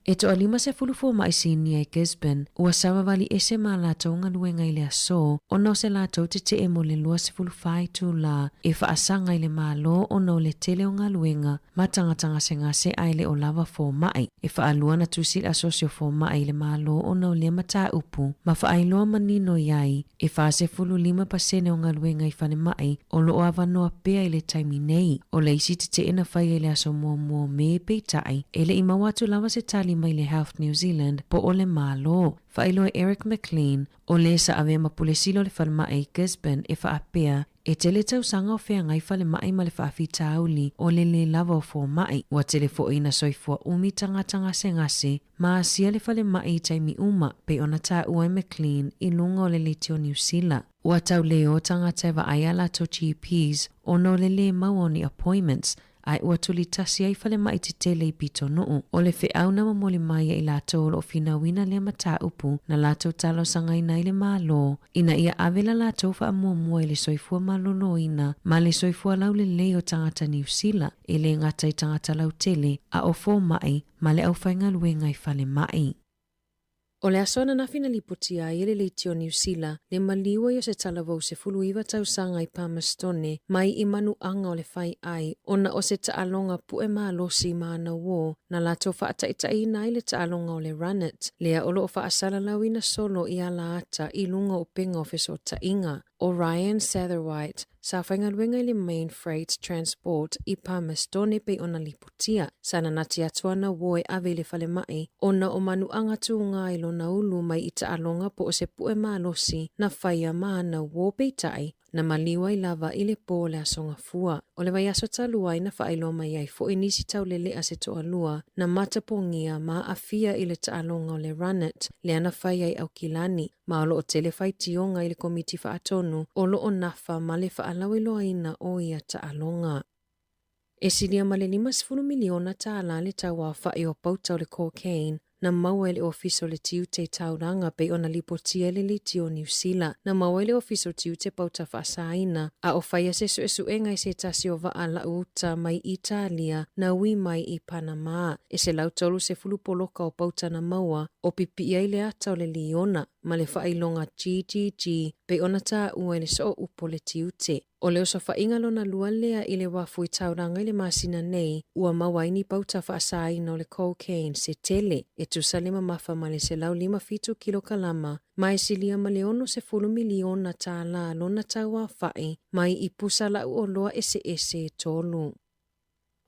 E toalima sefulu fomaʻi sinia i Gisborne, ua savavali ese ma latou galuega i le asō ona o se latou tetee mo le 24 itulā e faasaga i le Malo ona o le tele o galuega ma tagata gasegase ae le o lava fomaʻi. E faalua ona tusi le asosi o fomaʻi i le Malo ona o lea mataupu ma faailoa manino i ai e 45 pasene o galuega i falemai o lo o avanoa pea i le taimi nei. O le isi tetee na faia i le aso muamua o Me, peitai, e le i maua atu lava se tali mai le Health New Zealand po o le Malo. Faailoa e Eric McLean, o le sa avea ma Pule Sili o le Falemai i Gisborne e faapea, E tele tausaga o feagai falemai ma le faafitauli o le lē lava o fomaʻi. Ua tele foi ina soifua umi tagata gasegase ma asia le falemai i taimi uma, pei ona taua e McLean i luga o le leitio Niu Sila. Ua tau lē o tagata e vaai a latou GPs ona o le lē maua o ni appointments, ae ua tulitasi ai falemai tetele i Pitonuu. O le feau na momoli mai e i latou o lo o finauina lea mataupu na latou talosagaina ai le Malo ina ia ave la latou faamuamua i le soifua maloloina ma le soifua laulelei o tagata Niu Sila, e le gata i tagata lautele a o fomai ma le aufaigaluega i falemai. O le aso ananafi na lipotia ai e le Leitio o Niu Sila le maliu ai o se talavou 19 tausaga i Palmerstone mai i manuaga o le fai ai ona o se taaloga pu'e malosi ma ana uō na latou faataitaiina ai le taaloga o le Run It lea o lo o faasalalauina solo i ala ata i luga o upega o fesootaiga. O Ryan Satherwaite sa faigaluega i le Main Freight Transport i Palmerstone pei ona lipotia. Sa nanati atu ana uō e ave i le falemai ona o manuaga tūgā i lona ulu mai i taaloga po o se pu'e malosi na faia ma ana uō peitai na maliu ai lava i le pō o le Aso Gafua. O le vaiaso talu ai na faailoa mai ai fo'i nisi taulele'a se toalua na matapogia ma aafia i le taaloga o le Run It lea na fai ai Aukilani ma o lo o tele faitioga i le Komiti Faatonu o lo o nafa ma le faalauiloaina o ia taaloga. E silia ma le $50 miliona tālā le tauaofa'i o pauta o le cocaine na maua e le Ofisa o le Tiute i Tauranga pei ona lipotia e le Leitio o Niu Sila. Na maua e le Ofisa o Tiute pauta faasaina a o faia se suesuega i se tasi o vaa lau uta mai Italia na ui mai i Panama. E 130 poloka o pauta na maua o pipii ai le ata o le liona ma le faailoga GGG pei ona taua i le sooupu o le tiute. O le osofaiga lona lua lea i le uafu i Tauranga i le masina nei, ua maua ai ni pauta faasaina o le cocaine se tele e tusa le mamafa ma le 157 kilokalama ma e silia ma le $60 miliona tālā lona tauaofa'i mai i pusa lau oloa eseese e tolu.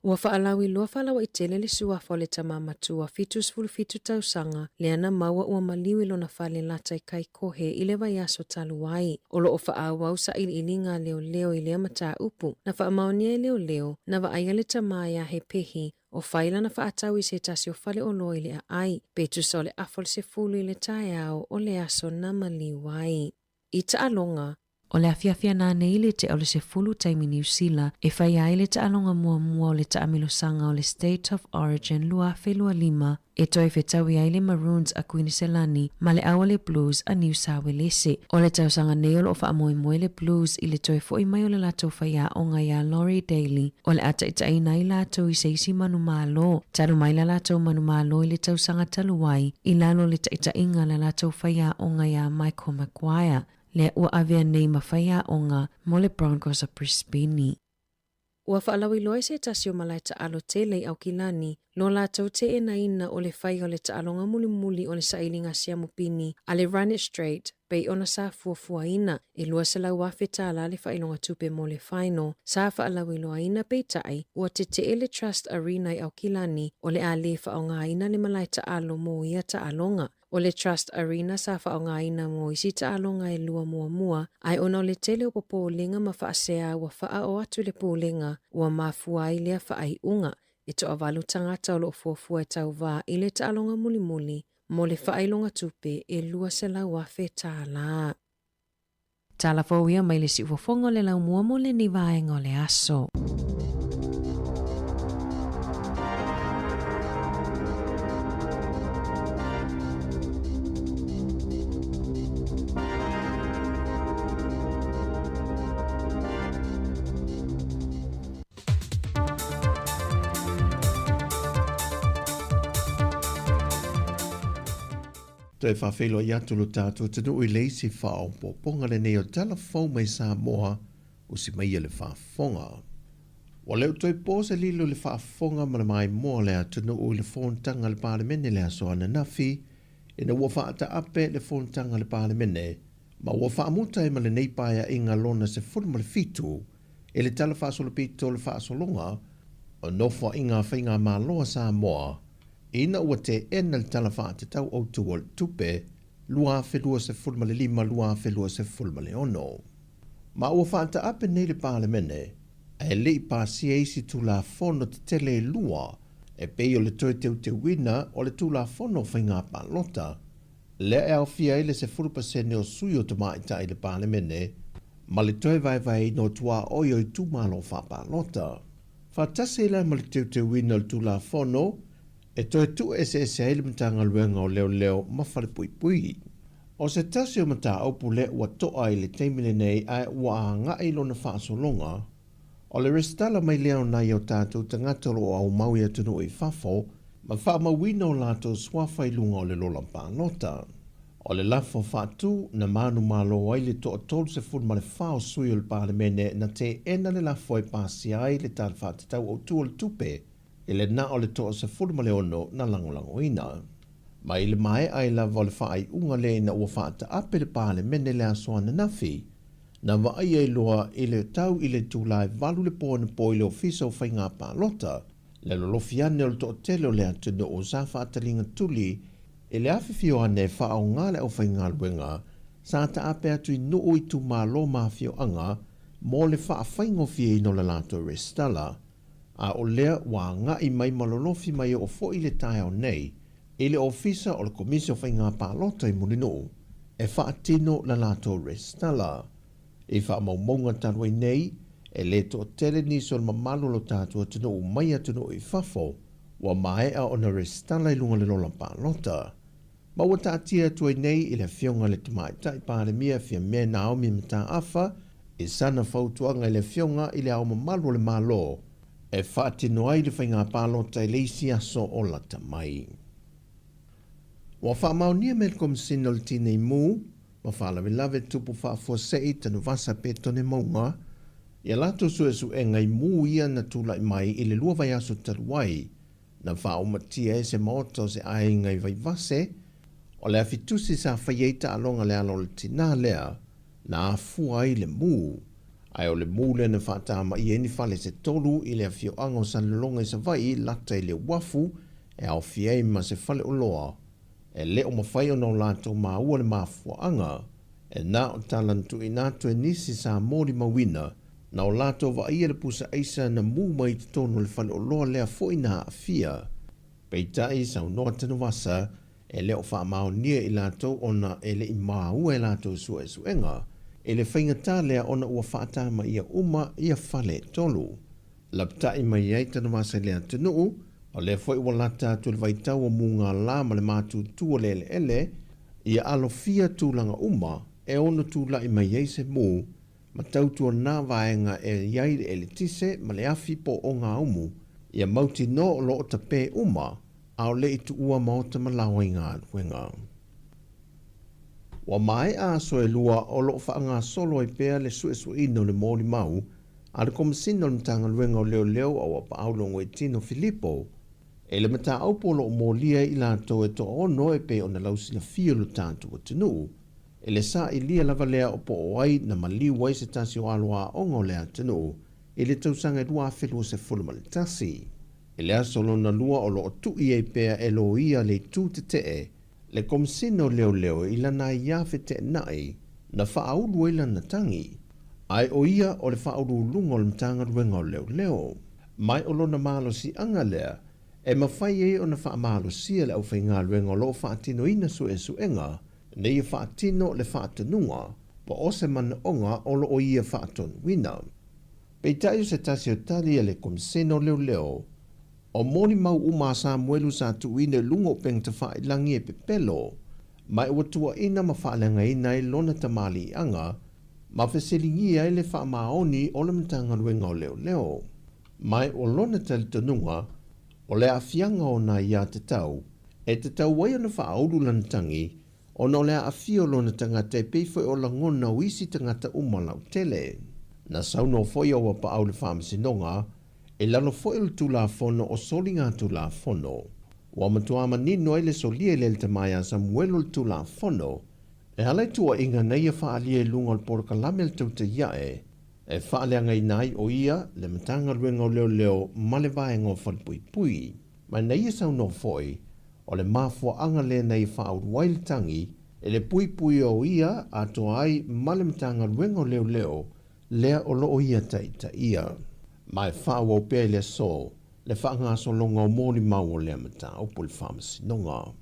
Ua faalauiloa faalauaitele le suafa o le tama matua 77 tausaga lea na maua ua maliu i lona fale lata i Kaikohe i le vaiaso talu ai. O lo o faaauau sailiiliga a leoleo i lea mataupu. Na faamaonia e leoleo, na vaaia le tama e ahe pehi o fai lana faatau i se tasi o fale oloa i le aai, pe tusa o le afa o le sefulu i le taeao o le aso na maliu ai. I taaloga, O le afiafi ananei i le tea o le sefulu taimi Niu Sila e faia ai le taaloga muamua o le taamilosaga o le State of Origin 2025 e toe fetaui ai le Maroons a Kuiniselani ma le au a le Blues a Niu Sawelese. O le tausaga nei o lo o faamoemoe le Blues i le toe fo'i mai o le latou faiaoga iā Laurie Daley o le a taitaiina ai latou i se isi manumalo talu mai la latou manumalo i le tausaga talu ai i lalo o le taitaiga a le latou faiaoga iā Michael Maguire lea ua avea nei ma faiaoga mo le Broncos a Brisbane. Ua faalauiloa i se tasi o malae taalo tele i Aukilani lo latou teenaina o le faia o le taaloga mulimuli o le sailiga siamupini a le Run It Straight pei ona sa fuafuaina e $200,000 tālā le faailoga tupe mo le final sa faalauiloaina peitai ua tetee le Trust Arena i Aukilani o le a lē faaaogaina le malae taalo mo ia taaloga. O le Trust Arena sa faaaogaina mo isi taaloga e lua muamua, ae ona o le tele o popolega ma faasea ua faaoo atu i le Pulega, ua mafua ai lea faaiuga. E toavalu tagata o lo o fuafua e tauvā i le taaloga mulimuli mo le faailoga tupe e $200,000 tālā. Tala fou ia mai le siufofoga o le laumua mo lenei vaega o le aso. Toe faafeiloai atu lo tatou atunuu i le isi faaopoopoga lenei o tala fou mai Samoa usi maia le faafofoga. Ua le o toe po se lilo i le faafofoga ma le maimoa o le atunuu i le fonotaga a le Palemene le aso ananafi ina ua faataape le fonotaga a le Palemene ma ua faamuta ai ma lenei paeaiga lona 17 i le Tala Faasolopito o le Faasologa o Nofoaiga a Faigamalo a Samoa ina ua teena le Tala Faatatau Autu o le Tupe 2025/2026. Ma ua faataape nei le Palemene ae le i pasia isi Tulafono tetele e lua e pei o le toe teuteuina o le Tulafono o Faiga Palota lea e aofia ai le 10% o sui o tamaitai i le Palemene ma le toe vaevaeina o tuaoi o itumalo faapalota. Faatasi ai la ma le teuteuina o le Tulafono e toe tuu eseese ai le Matagaluega o Leoleo ma Falepuipui. O se tasi o mataupu lea ua to'a i le taimi lenei ae ua agai lona faasologa, o le resitala mai lea o nai o tatou tagata o lo o aumau i atunuu i fafo ma faamauina o latou suafa i luga o le lola palota. O le lafo faatu na manumalo ai le toa 34 o sui o le Palemene na teena le lafo e pasia ai le Tala Faatatau Autu o le Tupe i le na o le toa 16 na lagolagoina. Mai le maea ai lava o le faaiuga lea ina ua faataape le Palemene le aso ananafi, na vaai ai loa i le tau i le itula e 8 le po anapo i le Ofisa o Faiga Palota, le lolofi ane o le toatele o le atunuu sa faataliga tuli i le afifio ane e faaaoga le aufaigaluega sa taape atu i nuu, itumalo ma afioaga mo le faafaigofieina o le latou resitala, a o lea ua agai mai ma lolofi mai oo foi le taeao nei i le Ofisa o le Komisi o Faiga Palota i Mulinuu e faatino le latou resitala. I faamaumauga talu ai nei, e le toatele nisi o le mamalu o lo tatou atunuu mai atunuu i fafo ua maea ona resitala i luga o le lola palota. Ma ua taatia atu ai nei i le Afioga i le Tamaitai Palemia Fiamē Naomi Mataafa i sana fautuaga i le Afioga i Le Ao Mamalu o le Malo e faatino ai le faiga palota i le isi aso o lata mai. Ua faamaonia mai e le Komesina o le Tinei Mu ma Faalavelave Tupu Faafuasei Tanuvasa Petone Mauga ia latou suesuega i mu ia na tulai mai i le lua vaiaso talu ai na faaumatia ai se maota o se aiga i Vaivase, o le afitusi sa fai ai taaloga le alo o le tinā lea na afua ai le mu. Ae o le mu lea na faatamaia ai ni fale se tolu i le afioaga o Salelologa i Savaii lata i le uafu e aofia ai ma se faleoloa e le o mafai ona o latou maua le mafuaaga e na o tala na tuuina atu e nisi sa molimauina na o latou vaaia le pusa aisa na mu mai i totonu o le faleoloa lea foi na aafia. Peitai, saunoa Tanuvasa, e le o faamaonia i latou ona e le i maua e latou suesuega i le faigata lea ona ua faatamaia uma ia fale e tolu. Lapatai mai ai Tanuvasa i le atunuu, o lea foi ua lata atu le vaitau o mugala ma le matutu o le eleele, ia alofia tulaga uma e ono tulai mai ai se mu ma tautuana vaega e i ai le eletise ma le afi po o gaumu, ia mautinoa o lo o tapē uma a o le i tuua maota ma laoa i galuega. Ua maea aso e lua o lo o faagasolo ai pea le suesueina o le molimau a le Komesina o le Matagaluega o Leoleo a Uapaau Logoitino Filipo i le mataupu o lo o molia ai i latou e toaono e pei ona lausilafia lo tatou atunuu i le sailia lava lea o po o ai na maliu ai se tasi o alo aoga o le atunuu i le tausaga e 2021. I le aso lona lua o lo o tui ai pea e loia le itu tetee le Komesina o Leoleo i lana aiā feteenai na faaulu ai lana tagi, ae o ia o le faauluuluga o le Matagaluega o Leoleo. Ma o lona malosiaga lea e mafai ai ona faamalosia le aufaigaluega o lo o faatinoina suesuega ina ia faatino le faatonuga po o se manaoga o lo o ia faatonuina. Peitai o se tasi o tali a le Komesina o Leoleo, o molimau uma a Samuelu sa tuuina i luga o upega tafailagi e pepelo, ma ua tuuaina ma faaleagaina ai lona tamaliiaga ma fesiligia ai le faamaoni o le Matagaluega o Leoleo. Ma o lona talitonuga, o le aafiaga o nā aiatatau e tatau ai ona faaulu lana tagi ona o le aafia o lona tagata e pei foi o lagona o isi tagata uma lautele. Na saunoa foi a Uapaau i le Faamasinoga i lalo foi o le Tulafono o Soligatulafono. Ua matua manino ai le solia i le tama ia Samuelu o le Tulafono e ala i tuuaiga na ia faaalia i luga o le polokalame a le Tautai Ae e faaleagaina ai o ia le Matagaluega o Leoleo ma le Vaega o Falepuipui. Ma na ia saunoa foi, o le mafuaaga lea na ia faaulu ai le tagi i le puipui o ia atoa ai ma le Matagaluega o Leoleo lea o lo o ia taitaia. Ma e faaauau pea i le aso le faagasologa o molimau o lea mataupu i le Faamasinoga.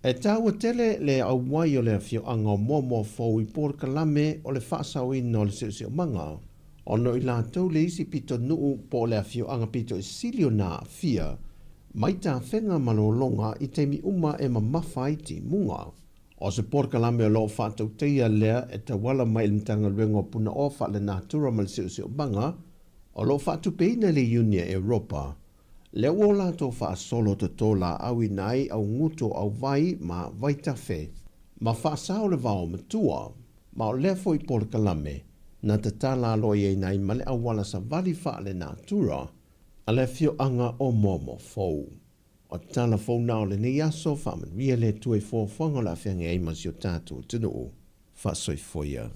E taua tele le auai o le afioaga o Moamoa Fou i polokalame o le faasaoina o le siosiomaga. ona o i latou le isi pitonuu po o le afioaga pito i sili ona aafia mai tafega ma lologa i taimi uma e mamafa ai timuga. O se polokalame o lo o faatautaia lea e tauala mai i le Matagaluega o Punaoa Faalenatura ma le Siosiomaga, o lo o faatupeina e le Iuni a Europa, lea ua o latou faasolo toto laauina ai augutu o auvai ma vaitafe, ma faasao le vaomatua. Ma o lea foi polokalame na tatala aloaiaina ai ma le auala savali faalenatura a le afioaga o Moamoa Fou. O tala fou na o lenei aso, faamanuia le Atua i fuafuaga o le a feagai ai ma si o tatou atunuu. Faasoifua ia.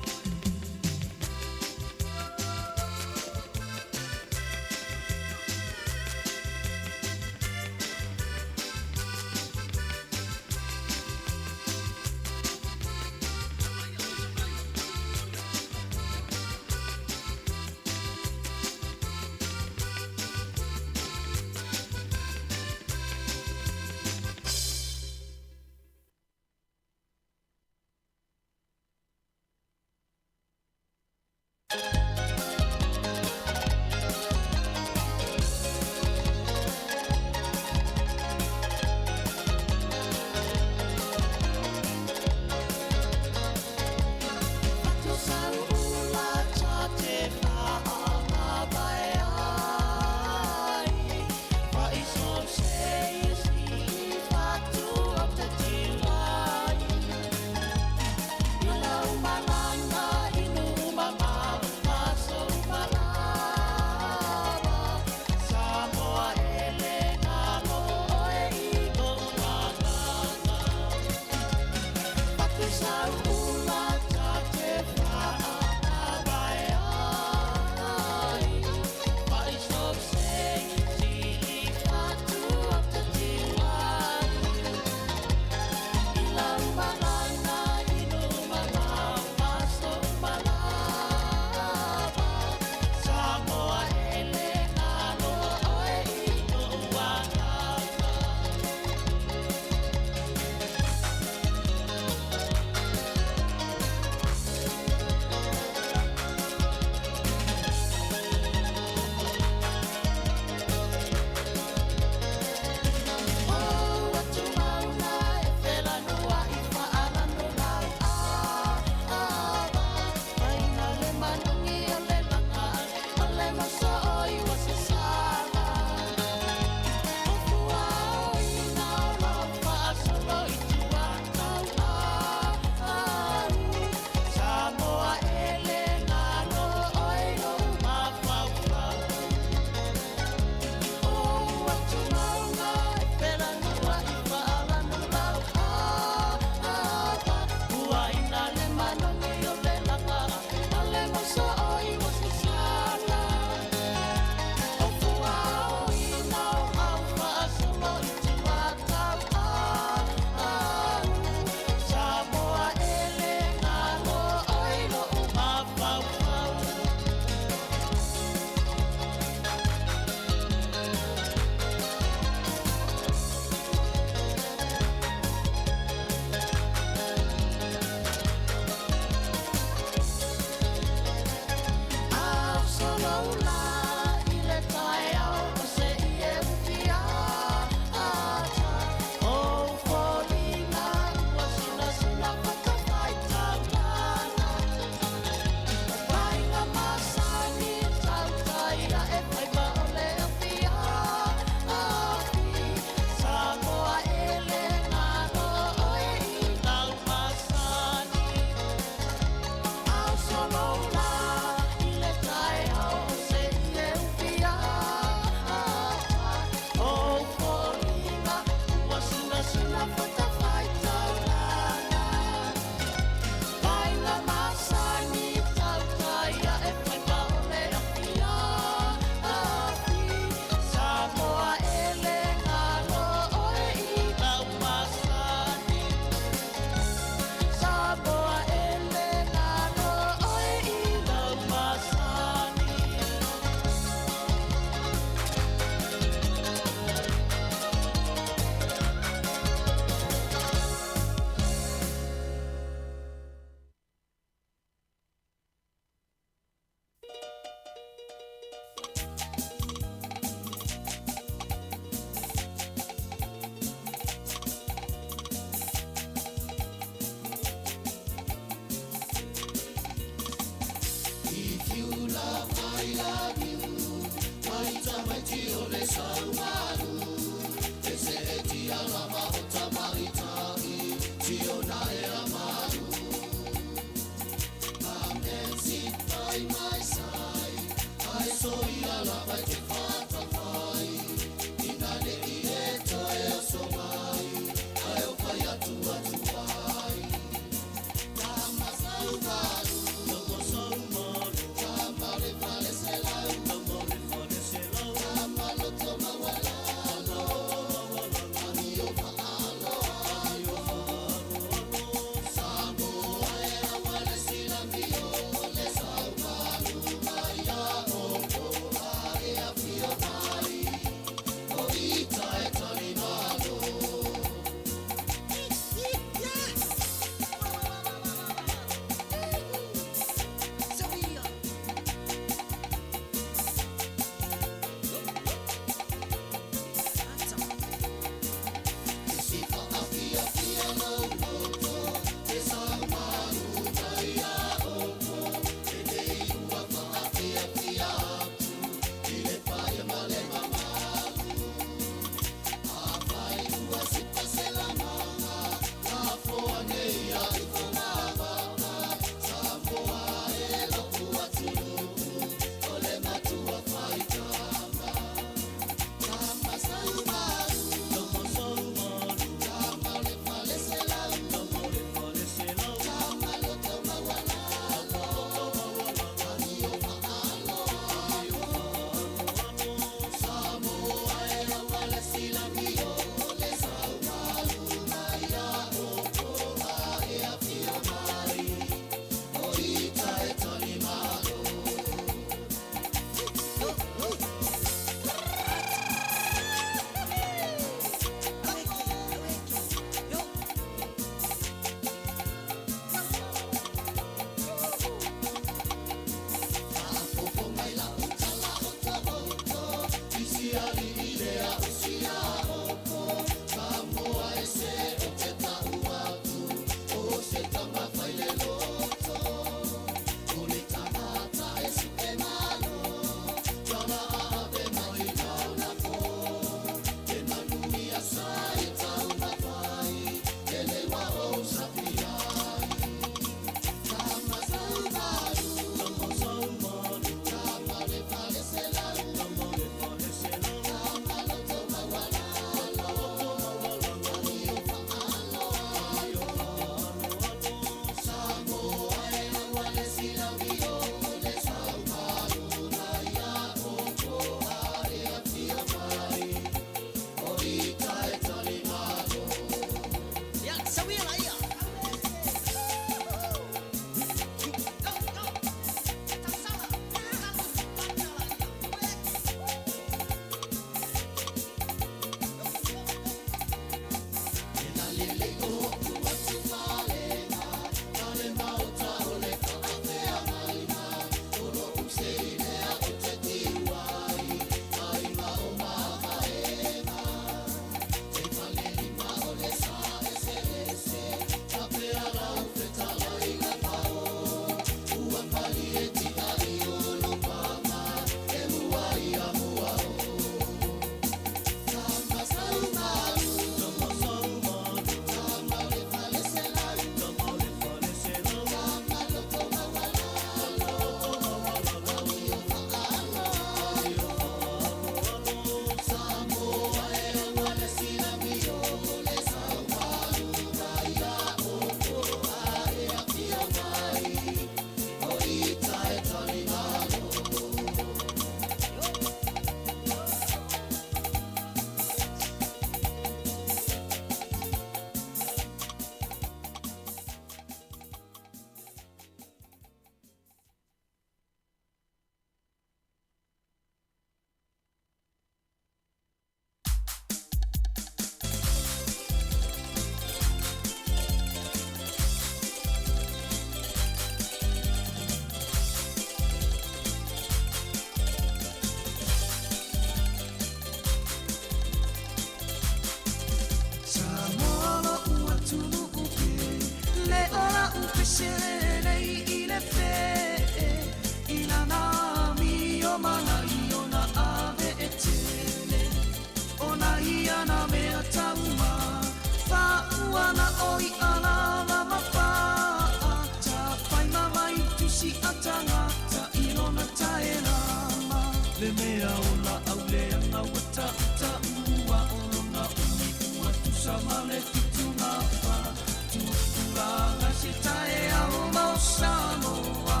mana o iʻa lava ma paʻa Tapai mama i tusi a tangata i lona taelama Le mea o la au leaga ua taʻutaʻua O lona umi ua tusa ma le 74 Tupulaga se taeao mo Samoa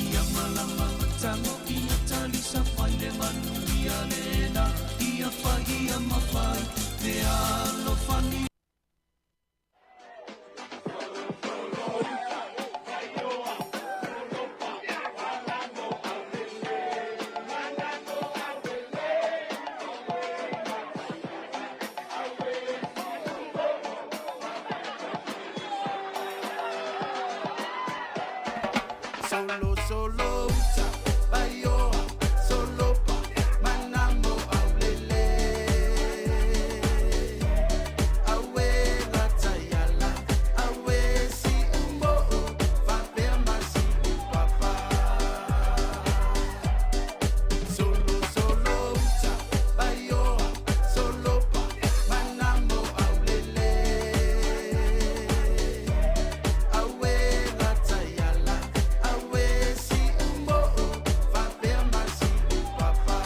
Ia malama matago ia talisa fai le manuia lena Ia fai ia mafai le alofani. Solo, solo, uta, baioa, solo pa, manamo aulele. Awe lataiala, awe si umbo'o, fapea masi upapa. Solo, solo, uta, baioa, solo pa, manamo aulele. Awe lataiala, awe si umbo'o, fapea masi upapa.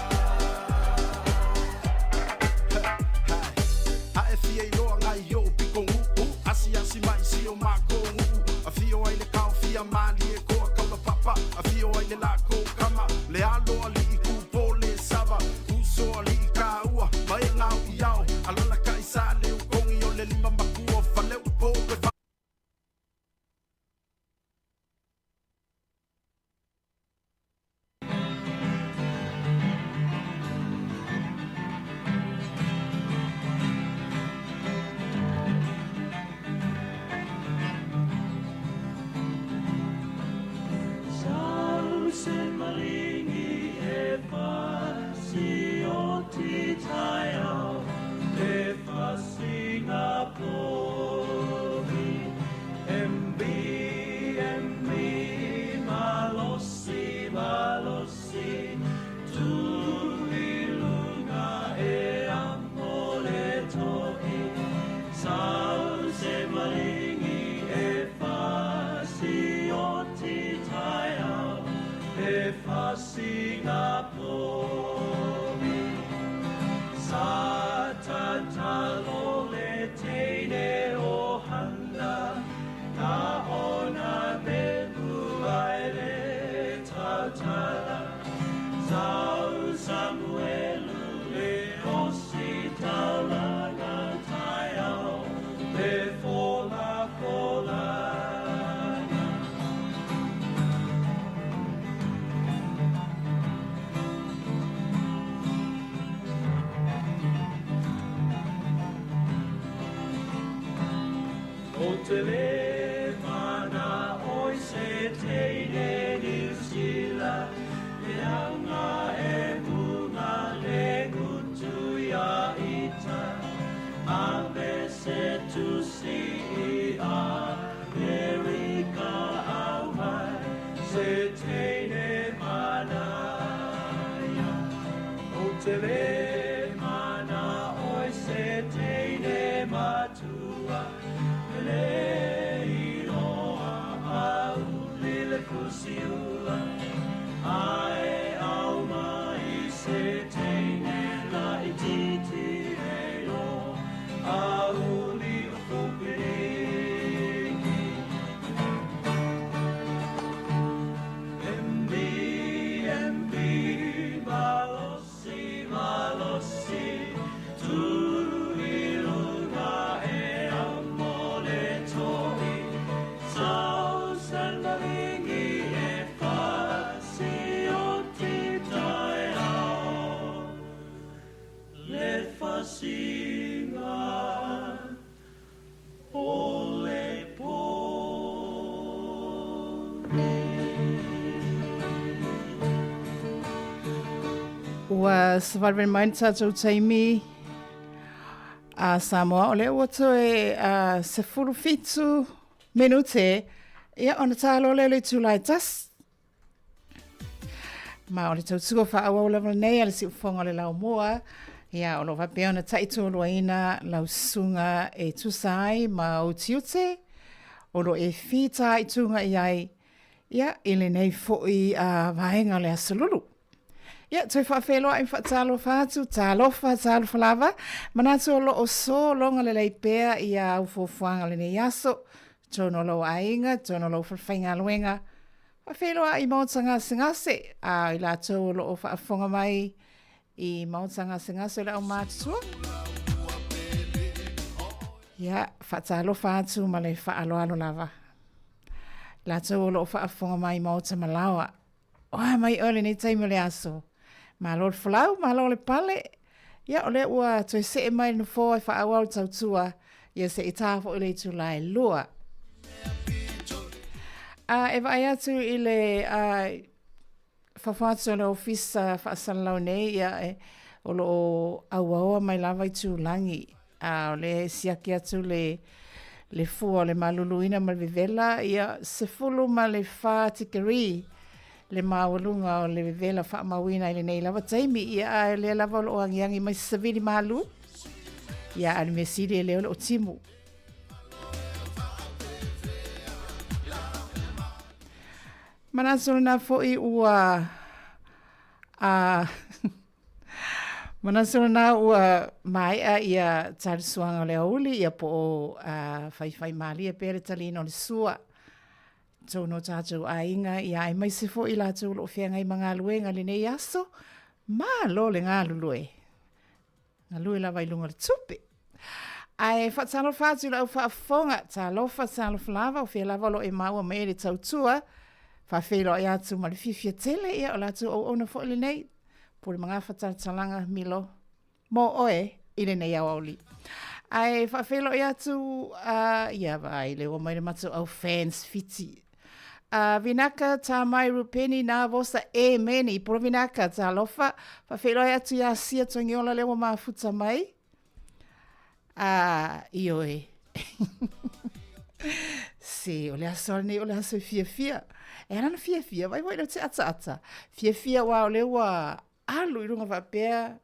A e fia iloa ngai i o'u piko gu'u Asiasi mai si o mākou nu'u Afio ai le kaofia malie koa kaulapapa Afio ai le lākou kama Le alo ali'i kūpō le sava Uso ali'i kāua Ma e gao i ao Alalakai sa le ukogi o le lima makua Faleupo pe O te le mana oi se teine New Zealand Le anga e bunga le gutu ia ita A me se tusi i Amerika au mai Se teine manaia O te le mana oi se teine matua Le iloa au lile kusiua Ae au mai se teine la i titi e lo Au li o kupiriki MB, MB, malosi, malosi Tu i luga e amo le toi Sau sendalingi e fa si o ti taeao Le fasinga o le povi. Ua savalivalu mai le tatou taimi a Samoa, o lea ua toe 17 minute, ia ona ta loa lea o le itula e tasi. Ma o le tautua faaauau lava lenei a le siufofoga o le laumua. Ia, o lo o faapea ona taitoluaina lau susuga e tusa ai ma ou tiute, o lo o e fitaituga i ai, ia, i lenei foi vaega o le Aso Lulu. Ia, toe faafeiloai ma faatalofa atu, talofa, talofa lava, manatu o lo o sologa lelei pea ia au fuafuaga o lenei aso, totonu o lou aiga, totonu o lou falefaigaluega, faafeiloai i maota gasegase, a o i latou o lo o faafofoga mai i maota gasegase o le aumatutua. Ia, faatalofa atu ma le faaaloalo lava. Latou o lo o faafofoga mai i maota malaoa. Oa mai oe lenei taimi o le aso. Malo le folau, malo le pale. Ia, o lea ua toe see mai le nofoa e faaauau le tautua, ia se i tā foi le itula e 2. A, e vaai atu i le a, fafo atu o le ofisa faasalalau nei, ia, e, o lo o auaoa mai lava itulagi. A o lea e siaki atu le, le fua o le maluluina ma le vevela, ia, 14 tikeri le maualuga o le vevela faamauina i lenei lava taimi, ia, a o lea lava o lo o agiagi mai se savili malu, ia, a o le mea sili e lea o lo o timu. Manatu lena foi ua a Manatu lena ua maea ia talisuaga o le aoauli ia po o faifaimalie pea le taliina o le sua i totonu o tatou aiga ia aemaise foi i latou o lo o feagai ma galuega i lenei aso. Malo le galulue! Galue lava i luga o le tupe. Ae faatalofa atu i lau faafofoga, talofa, talofa lava, o fea lava o lo o e maua mai ai le tautua, faafeiloai atu ma le fiafia tele, ia o la outou auauna foi lenei, Pule Magafa Talatalaga Milo, mo oe i lenei aoauli. Ae faafeiloai atu, ia vaai le ua mai le matou au fans Fiti. Vinaka Tamai Rupeni Navosa e Meni Polo Vinaka talofa faafeiloai atu ia Sia Togiola lea ua mafuta mai ioe se o le aso lenei o le aso e fiafia e ala ona fiafia vai foi leo te ataata fiafia aua o lea ua alu i luga faapea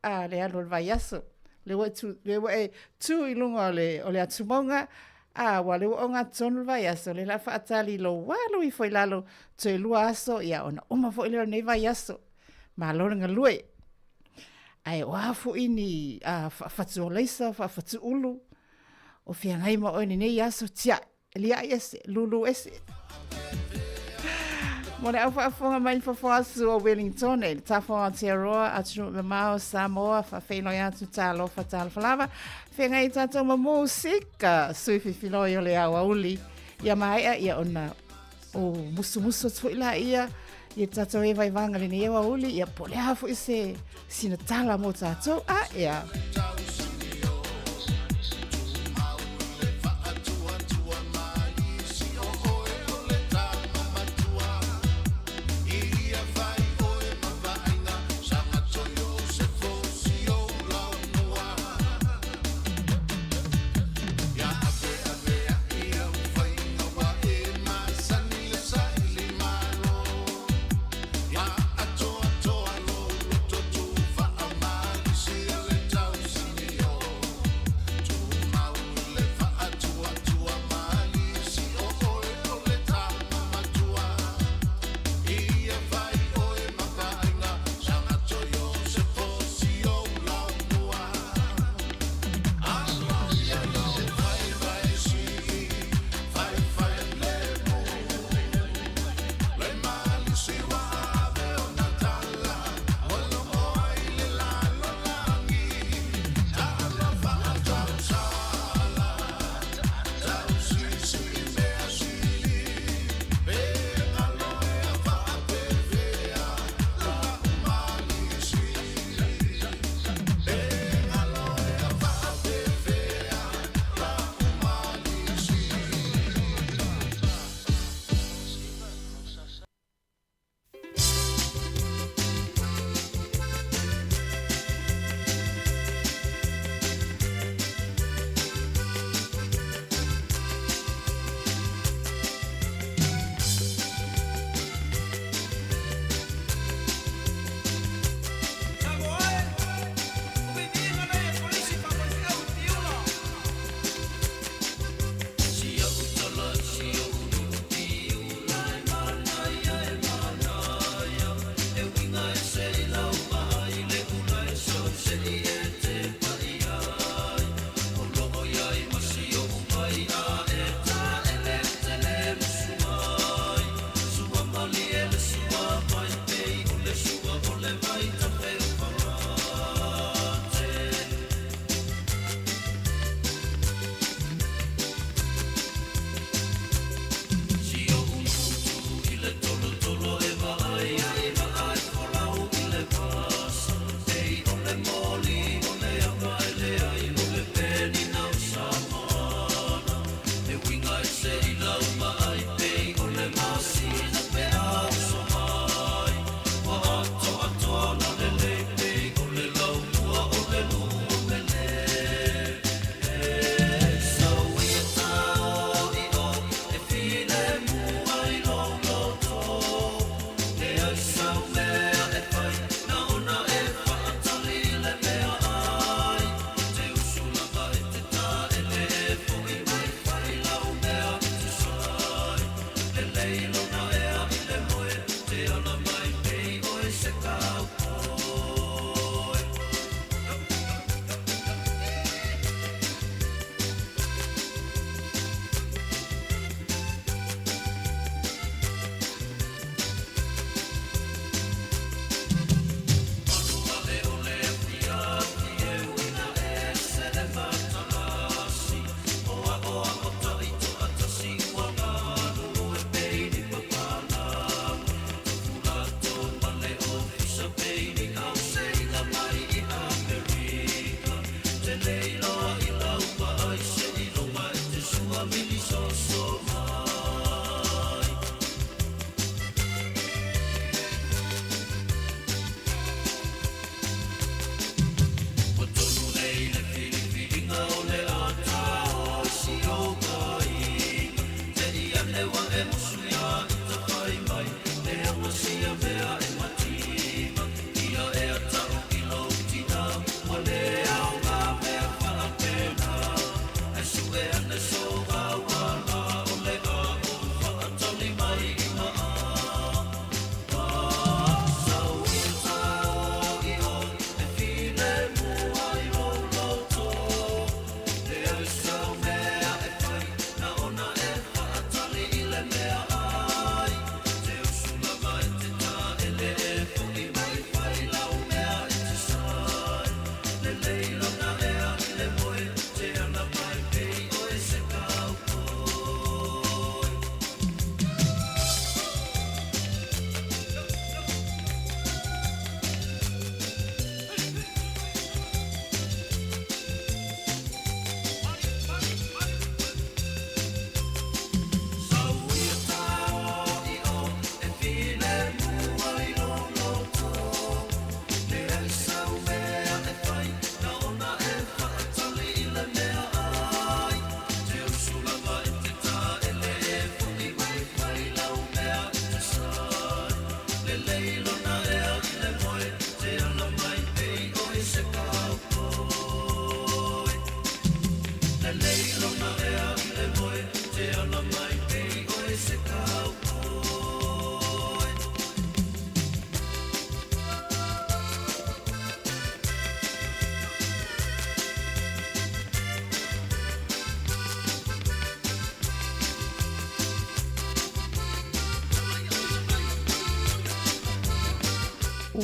a le alu o le vaiaso, lea ua e tu, lea ua e tu i luga o le, o le atumauga, a, ua lea ua ogatotonu le vaiaso, lea la faatali lou alu ifo i lalo, toe lua aso, ia ona uma foi lea o lenei vaiaso. Malo le galue. Ae o a foi ni a, faafatuolaisa, faafatuulu, o feagai ma oe i lenei aso, tiai. Liai ese, lulu ese. Mo le au faafofoga mai le fofoasu o Wellington, e le tafa o Aotearoa, atunuu mamao, Samoa, faafeiloai atu talofa, talofa lava. Feagai tatou ma musika, sui fifiloi o le aoauli. Ia maea, ia ona o musumusu atu foi la ia, ia tatou e vaivaga lenei aoauli, ia po o le a foi se sina tala mo tatou, a ea.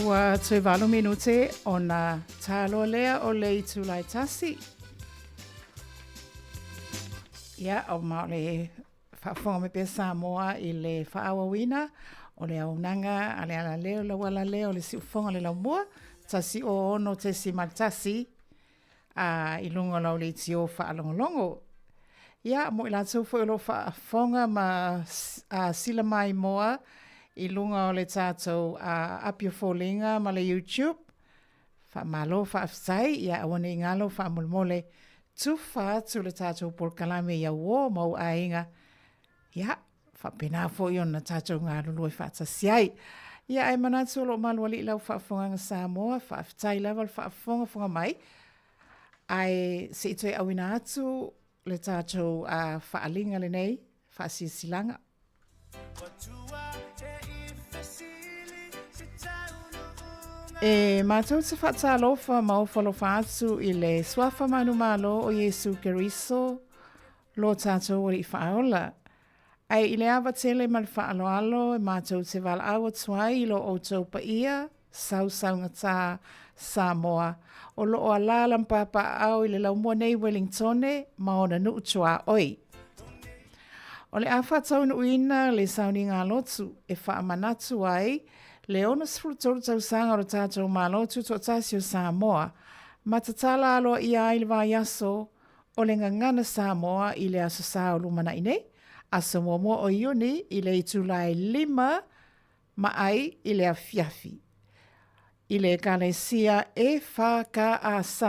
Ua toe valo minute ona talo lea o le itula e tasi. Ia, o ma o le faafofoga mai pea Samoa i le faaauauina o le auaunaga a le alaleo, lau alaleo o le siufofoga o le laumua, 106.1 a, i luga o lau leitio faalogologo. Ia, mo i latou foi o lo o faafofoga ma a, sila maimoa i luga o le tatou a, api o foliga ma le YouTube, Faamalo faafetai, ia aua ne i galo faamolemole tufa atu le tatou polokalame i au uo ma ou aiga. Ia, faapena foi ona tatou galulue faatasi ai. Ia, ae manatu o lo o malualii lau faafofogaga Samoa, faafetai lava le faafofogafoga mai. Ae se i toe auina atu le tatou uh, faaaliga lenei, faasilasilaga. E mātou te whaatalofa ma ofalofa atu i le suafa manumalo o Iesu Keriso lo tātou Alii Faaola. Ae i le ava tele ma le faaaloalo e mātou te valaau atu ai i lo outou paia sausaugata Samoa o lo o alaala ma papaaao i le laumua nei Wellingtone ma ona nuu tuaoi. O le a faataunuuina le sauniga lotu e faamanatu ai le 63 tausaga o le tatou Malo Tutoatasi o Samoa ma tatala aloaia ai le vaiaso o le Gagana Samoa i le Aso Sa o lumanai nei, aso muamua o Iuni i le itula e 5 ma ai i le afiafi. I le Ekalesia EFKS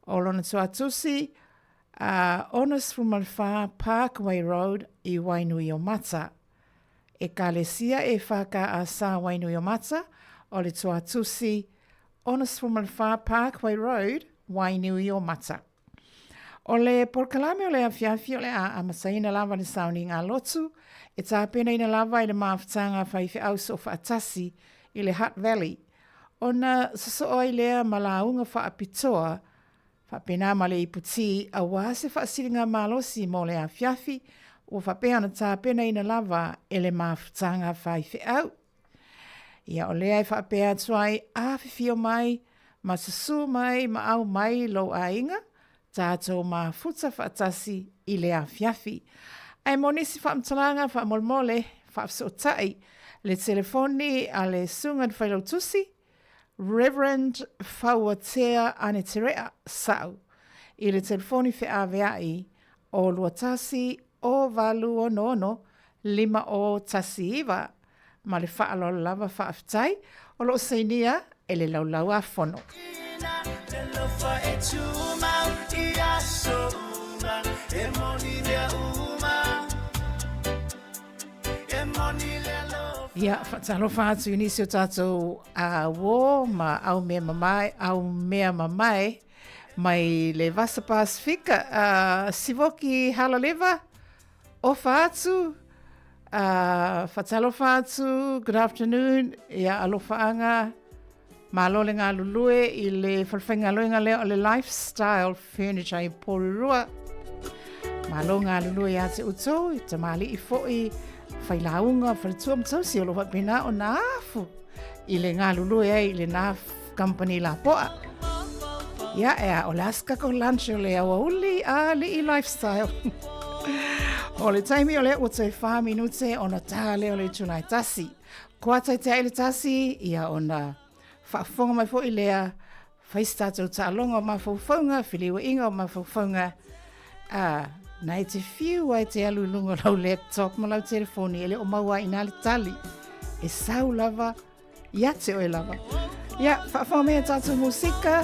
o lona tuatusi a 64 Parkway Road i Wainuiomata. Ekalesia EFKS Wainuiomata o le tuatusi 64 Parkway Road, Wainuiomata. O le polokalame o le afiafi o le a amataina lava le sauniga lotu e tapenaina lava i le mafutaga a faifeau soofaatasi i le Hutt Valley ona sosoo ai lea ma lauga faapitoa faapena ma le ipu-tī aua se faasiligamalosi mo le afiafi ua faapea ona tapenaina lava e le mafutaga faifeau. Ia o lea e faapea atu ai, afifio mai, ma susū mai ma au mai lou aiga, tatou mafuta faatasi i le afiafi. Ae mo nisi faamatalaga faamolemole, faafesootai le telefoni a le Susuga i le Failautusi, Reverend Fauatea Aneterea Sa'u, i le telefoni feaveai o 21 0866 5019 Ma le faaaloalo lava faafetai o lo o sainia e le Laulau a Fono. Ia, faatalofa atu i nisi o tatou uō ma au mea mamae, au mea mamae mai le Vasa Pasifika, Sivoki Halaleva, Ofa atu, Fatalofa atu, good afternoon, ia alofaaga, malo le galulue i le falefaigaluega lea o le Lifestyle Furniture i Porirua. Malo galulue ia te outou, i tamalii foi, failauga, faletua ma tausi o lo o faapena ona afu i le galulue ai i lena company lapoa. Ia, ea, o le a se tatou lunch o le aoauli a Alii Lifestyle. o le taimi o lea ua toe 4 minute ona tā lea o le itula e tasi. Koata i te ai le tasi, ia ona faafofoga mai foi lea, fai se tatou taaloga o mafaufauga, feliuaiga o mafaufauga, a, na e te fiu ai te alu i luga o lau laptop ma lau telefoni e le o maua ai i ina le tali. E sau lava Ia te oe lava. Ia, faafofoga mai a tatou musika.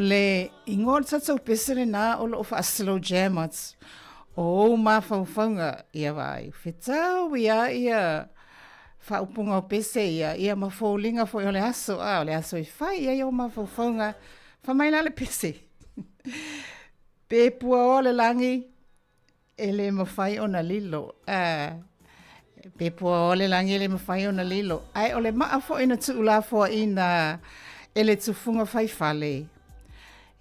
le igoa o le tatou pese lenā o loo faa-slow jam atu o ou mafaufauga ia vaai fetau ia ia faaupuga o pese ia ia ma foliga foi o le aso a o le aso e fai ai ou mafaufauga. Fai mai la le pese pe puaoa le lagi E le mafai ona lilo. A, pe puaoa le lagi e le mafai ona lilo. Ae o le maa foi na tuulafoaiina e le tufuga fai fale.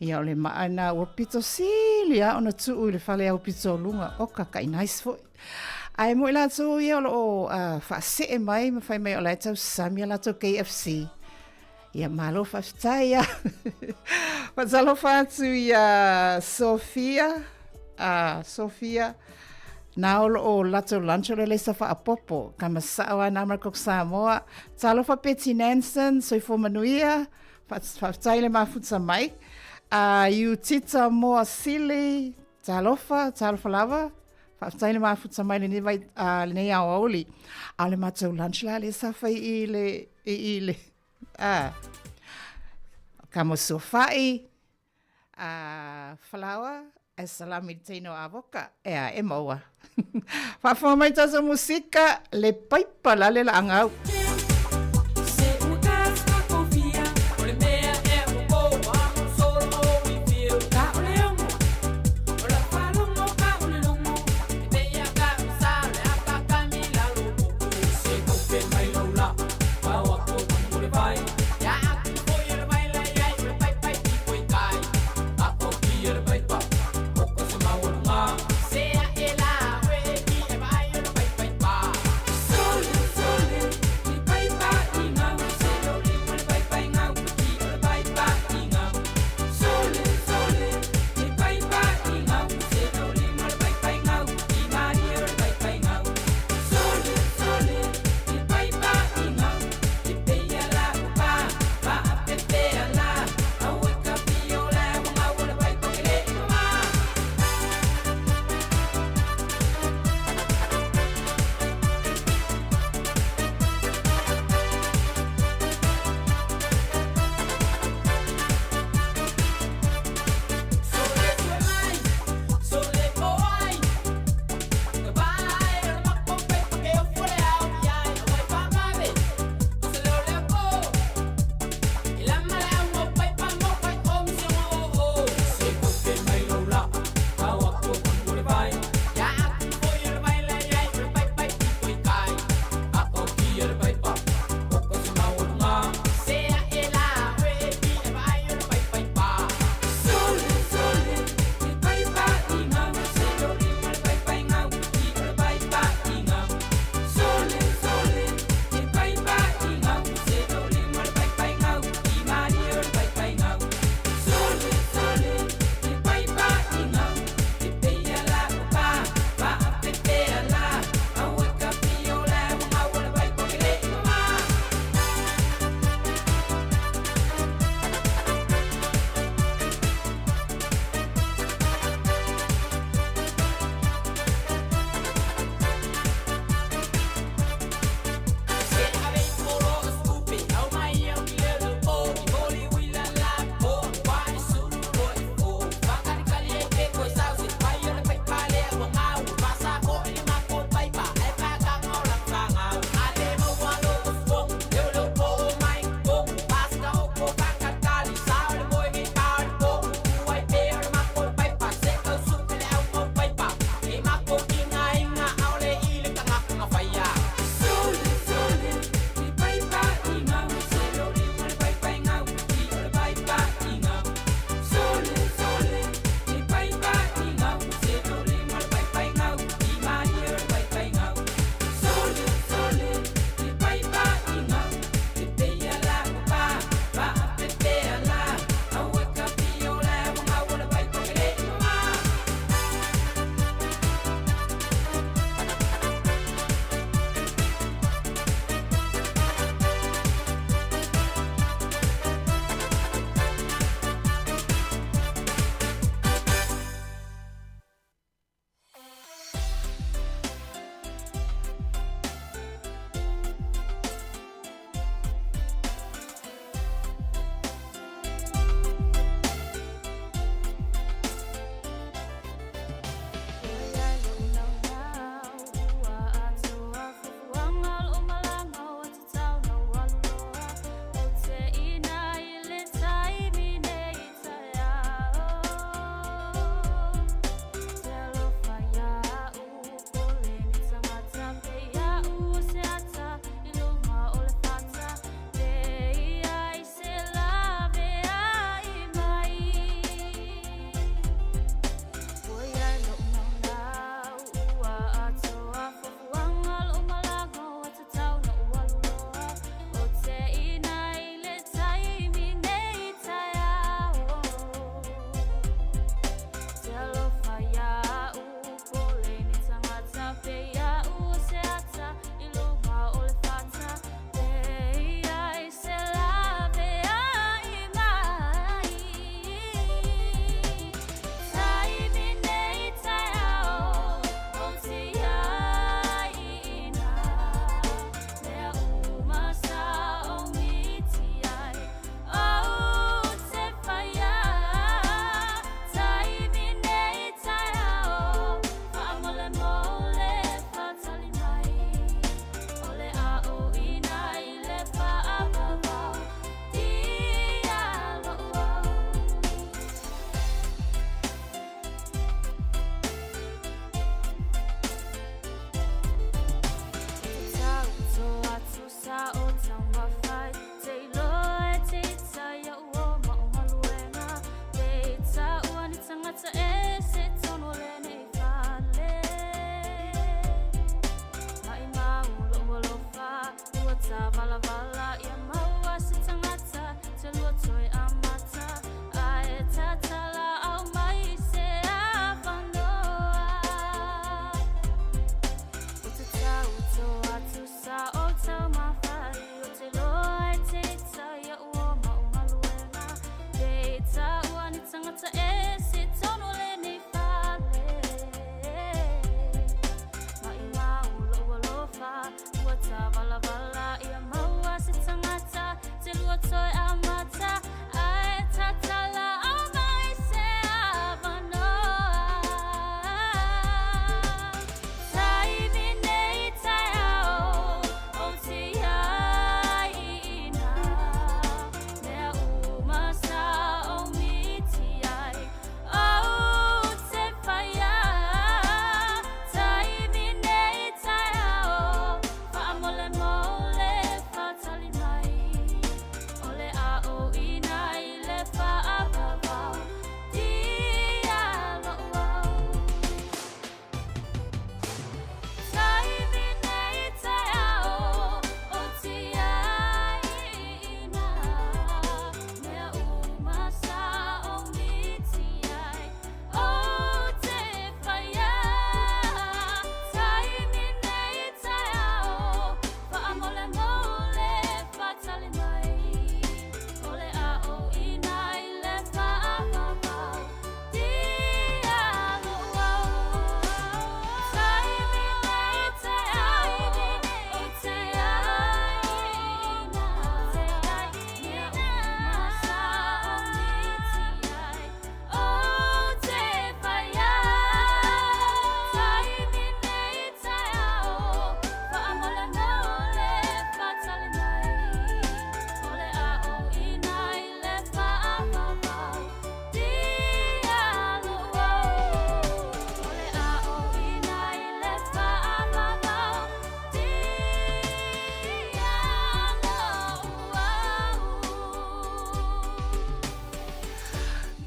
Ia o le maa na ua pito sili lava ona tuu i le fale aupito o luga. Oka kai nice foi. Ae mo i latou ia o lo o faasee mai ma fai mai o la e tausami a latou KFC. Ia malo faafetai a. Faatalofa atu ia Sofia, a Sofia, na o lo o latou lunch o le leisa faapopo, ka masao a nā Marcox Samoa. Talofa Betty Nansen, soifua manuia, faafetai le mafuta mai. A Iutita Moa Sili, talofa, talofa lava. Faafetai le mafuta mai lenei vai lenei aoauli. A o le matou lunch la lea sa fai i le i i le a ka mosofa'i a falaoa ae salami i le teine o avoka e a e maua. Faafofoga mai tatou musika le paipa la le laagau.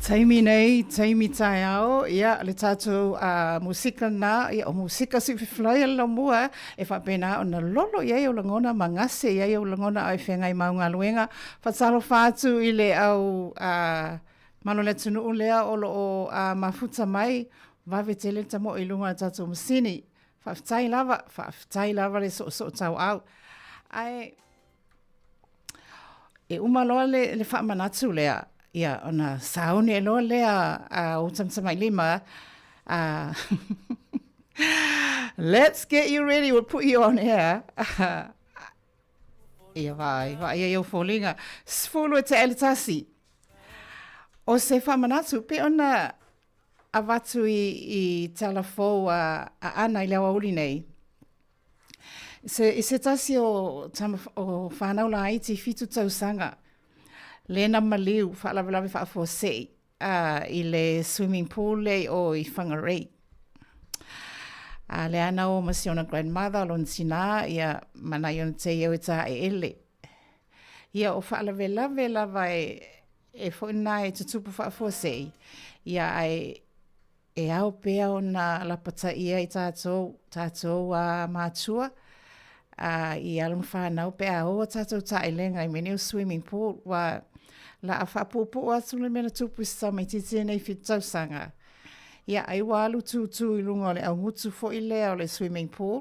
Taimi nei, taimi taeao, ia, le tātou uh, musika nā, ia, o musika si whiwhilai a lau mua, e whapena ona lolo i ai o langona, ma ngase i ai o langona ai whengai mau ngā luenga. Whatalo whātu i le au uh, malo le tunu lea o lo o uh, mafuta mai, wawe tele tamo i lunga o tātou masini. Whaaftai lava, whaaftai lava le so so tau au. Ai, E uma loa le, le faamanatu lea, ia, ona sauni e loa lea a o Tamatamailima, a Let's get you ready, we'll put you on air. Ia vai, vai ia iau foliga. Sefulu e te ele tasi. O se faamanatu, pe ona avatu i, i tala fou a, a ana i le aoauli nei. Se, i se tasi o, tama, o whānau laiti fitu tausaga, lena maliu faalavelave faafuasei uh, i le swimming pool le o i Whangarei. A le ana o ma si ona grandmother lona tinā, ia mana i ona tei au e tā'e'ele. Ia o faalavelave lava e, e foi nā e tutupu faafuasei, ia ae E ao pea ona lapataia i tātou, tātou a mātua, a i alo ma whānau pe a o a tātou taelenga i mea nei o swimming pool, wa la a whaapuupuu atu le mea na tupu i se tamaitiiti nei fitu tausaga. Ia, ai ua alu tūtū i lunga o le augutu foi lea o le swimming pool,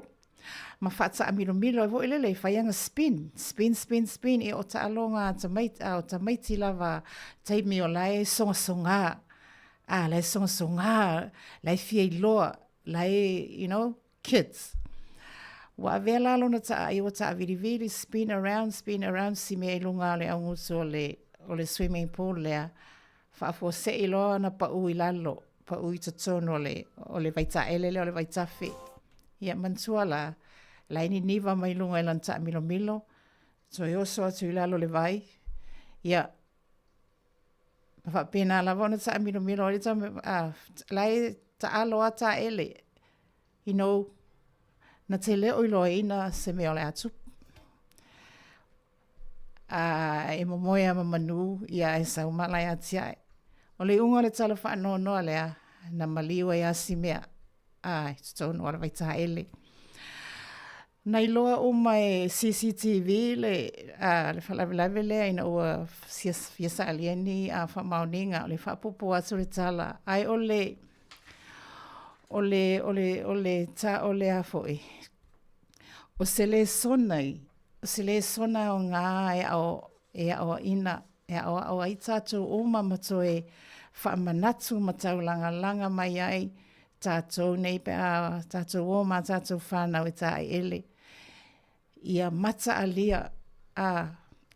ma whaataamilomilo ai foi lele i whai anga spin, spin, spin, spin, ia o taaloga a tamaiti, a o tamaiti lava taimi o la e songasonga, a la e songasonga, la e fia iloa, la e, you know, kids. Ua avea la lona taa ia ua taavilivili, spin around, spin around, si mea i luga o le augutu o le, o le swimming pool lea, faafuasei loa ona paʻu i lalo, paʻu i totonu o le, o le vaitaele lea o le vaitafe. Ia manatua la, la e niniva mai luga i lana taamilomilo, toe oso atu i lalo le vai, ia, ma faapena lava ona taamilomilo ai le tama, a, la e taalo a taele, you know, na te leo iloaina se mea o le a tupu. A e momoe a ma manu, ia e sau ma lae atiae. O le iuga o le tala faanoanoa lea, na maliu ai a si mea, a i totonu o le vaitaele. Na iloa uma e CCTV le, a, le faalavelave lea ina ua fia, fia saalia ni a faamaoniga, o le faapuupuu atu le tala. Ae o le, o le, o le, o le, ta, o le a foi, o se lesona i, O se lesona o ngā e ao, e aoaina, e aoao ai tātou uma ma toe whaamanatu ma taulangalaga mai ai tātou nei pe a tātou o mā tātou whānau e tā'e'ele. Ia mataalia, ā,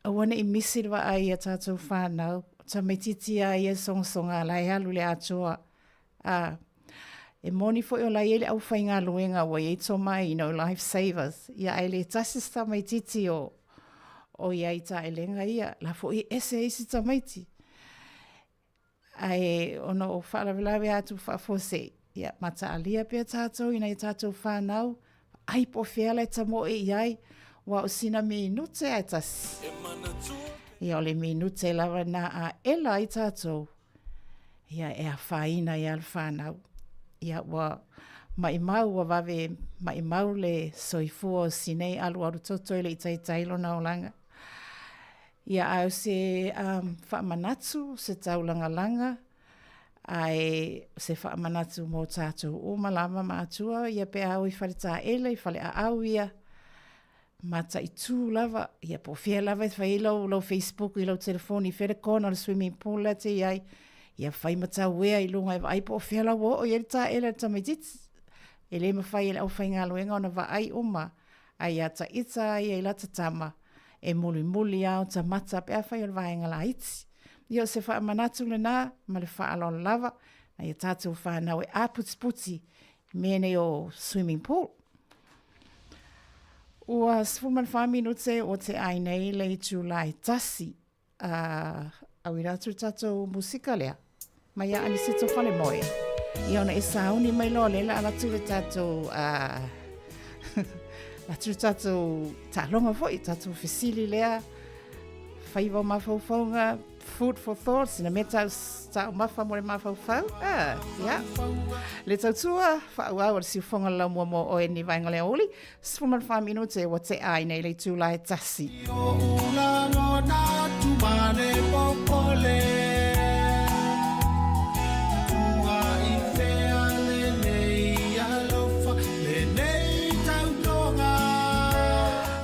aua ne'i misi le vaai i a tātou whānau, tamaititi a ia songasonga la e alu le atoa, Ā, e moni foi o la i ai le aufaigaluega ua i ai tomai, you know, life savers, ia ae le tasi se tamaititi o, o i ai taelega ia, la foi e ese ai si tamaiti. Ae ona o faalavelave atu faafuasei, ia mataalia pea tātou ina ia tātou whānau, ai po whea la e tamoe i ai, ua o sina minute ae tasi. Ia o le minute lava nā a ela ai tātou, Ia, e afaina ai le whanau. Ia, ua maʻimau, ua vave maʻimau le soifua o si nei alualu toto e le i taitai lona olaga. Ia, a o se um, faamanatu, se taulagalaga, ae se faamanatu mo tātou uma lava matua, ia pe a o i faletaele, i faleaau ia, Mataitū lava, ia po o fea lava e fai ai lau, lau Facebook i lau telefoni, i fea le kona o le swimming pool la te i ai, ia fai matauea i luga e vaai po o fea la ua oo i ai le taele a le tamaitiiti. E le mawhai e le aufaigaluega ona vaai uma, a ia ta ita a ia i lata tama, e mulimuli a o ta mata pe afai o le vaega laiti. Ia o se faamanatu lena ma le faaaloalo lava, na ia tātou whānau e āputiputi mea nei o swimming pool. Ua 14 minute o te ai nei le itula e tasi. Uh, auira atu tātou musika lea. Mai a Aniseto Whalemoe. Ia ona e sauni mai loa lela ala tu le tātou uh, atu tātou tālonga foi, tātou fesili lea. Whaiva o mafaufauga, Food for thought, sina mea tau, taumafa mo le mafaufau. Ah, ia. Le tautua, faaauau a le siufoga le laumua mo oe ni vaega o le aoauli, 14 minute ua tea ai nei le itula e tasi.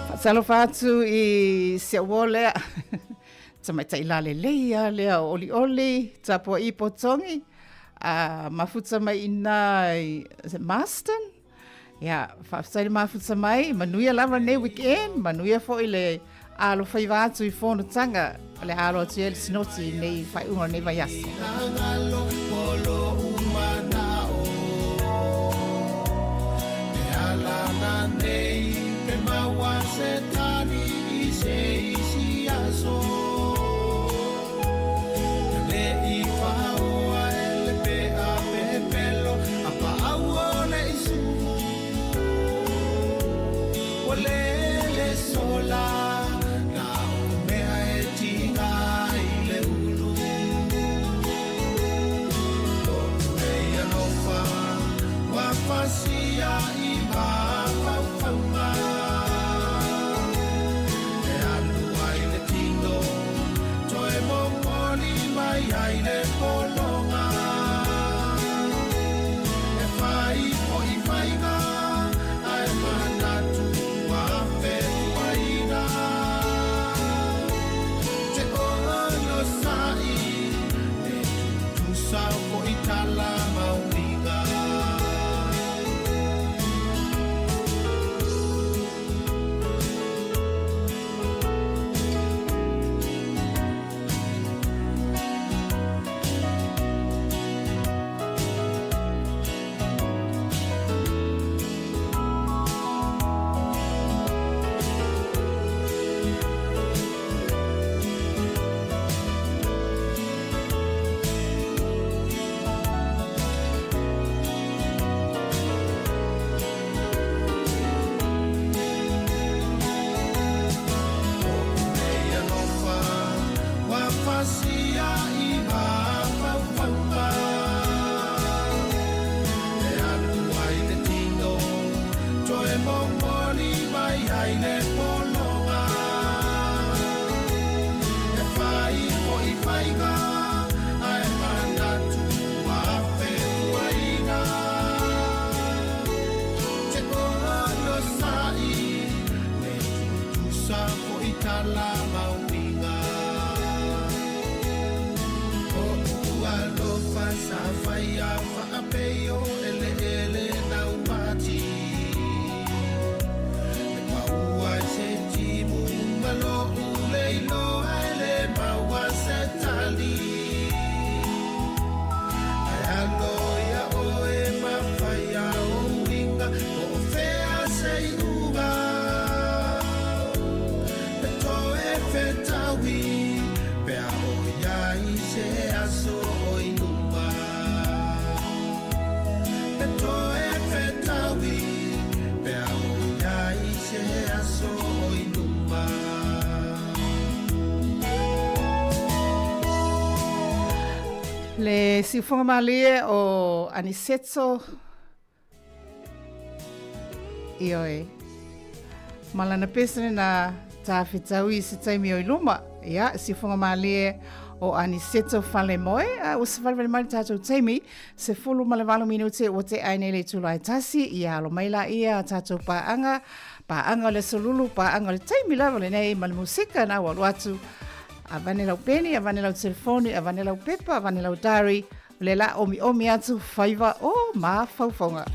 Faatalofa atu i si au uo lea. Tamaitai lalelei a lea o Olioli, Tapua'i Potogi, a mafuta mai inā i, is it Marston? Ia, faafetai le mafuta mai, manuia lava lenei weekend, manuia foi le alofaiva atu i fonotaga o le alo atu i ai le sinoti i nei faaiuga o lenei vaiaso. Le siufoga malie o Aniseto Ioe. Ma lana pesene na tāwhitau i se taimi o i luma. Ia, siufoga malie o Aniseto Falemoe. A, ua sawaliwali mai le tātou taimi, 18 minute ua tea ai nei le itula e tasi, ia alo mai la ia a tātou pāanga, pāanga o le aso lulu, pāanga o le taimi lava lenei ma le musika na ua alu atu. Avane lau peni, avane lau telefoni, avane lau pepa, avane lau diary, o le la omiomi atu faiva o mafaufauga.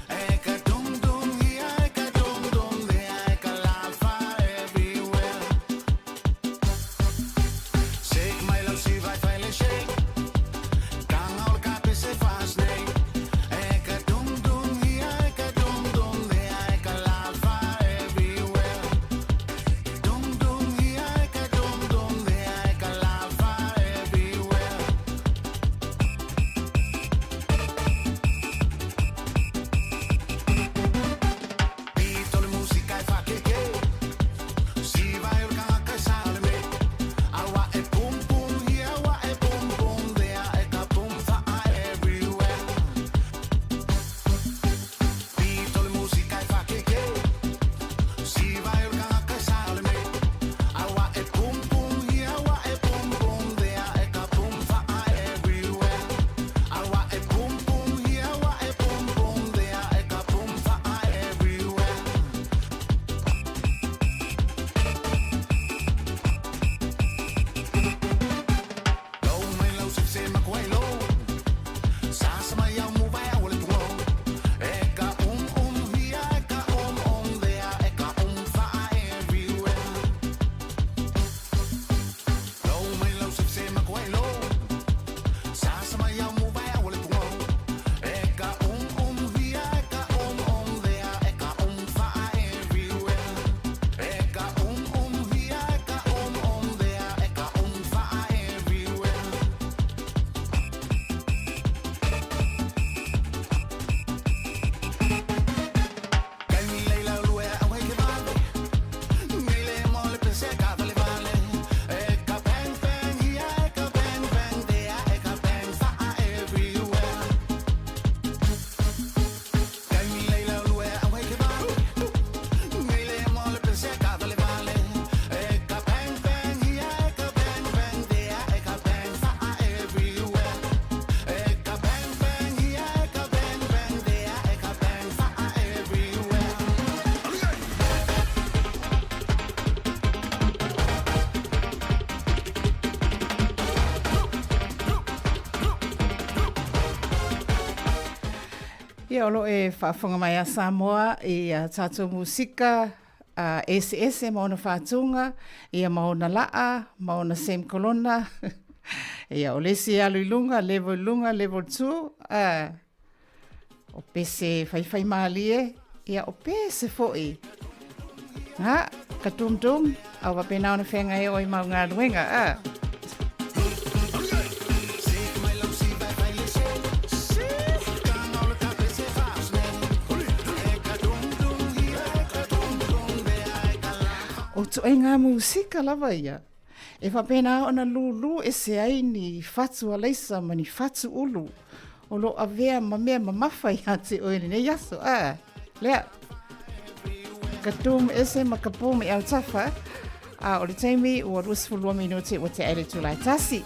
Ia, o lo o e faafofoga mai a Samoa i a tatou musika eseese ma ona faatuga, ia ma ona laa, ma ona semikolona. Ia, o le isi e alu i luga, level i luga, level 2, o pese faifaimalie, ia o pese foi. Nga, ka tum-tum, au faapena ona feagai ai oe i mau galuega, a. O ituaiga musika lava ia e faapena ona lūlū ese ai ni fatu alaisa ma ni fatu ulu o lo o avea ma mea mamafa iā te oe i lenei aso. A, lea. Ka tum ese ma ka pum i autafa. A o le taimi ua 22 minute ua te aile tūlai tasi.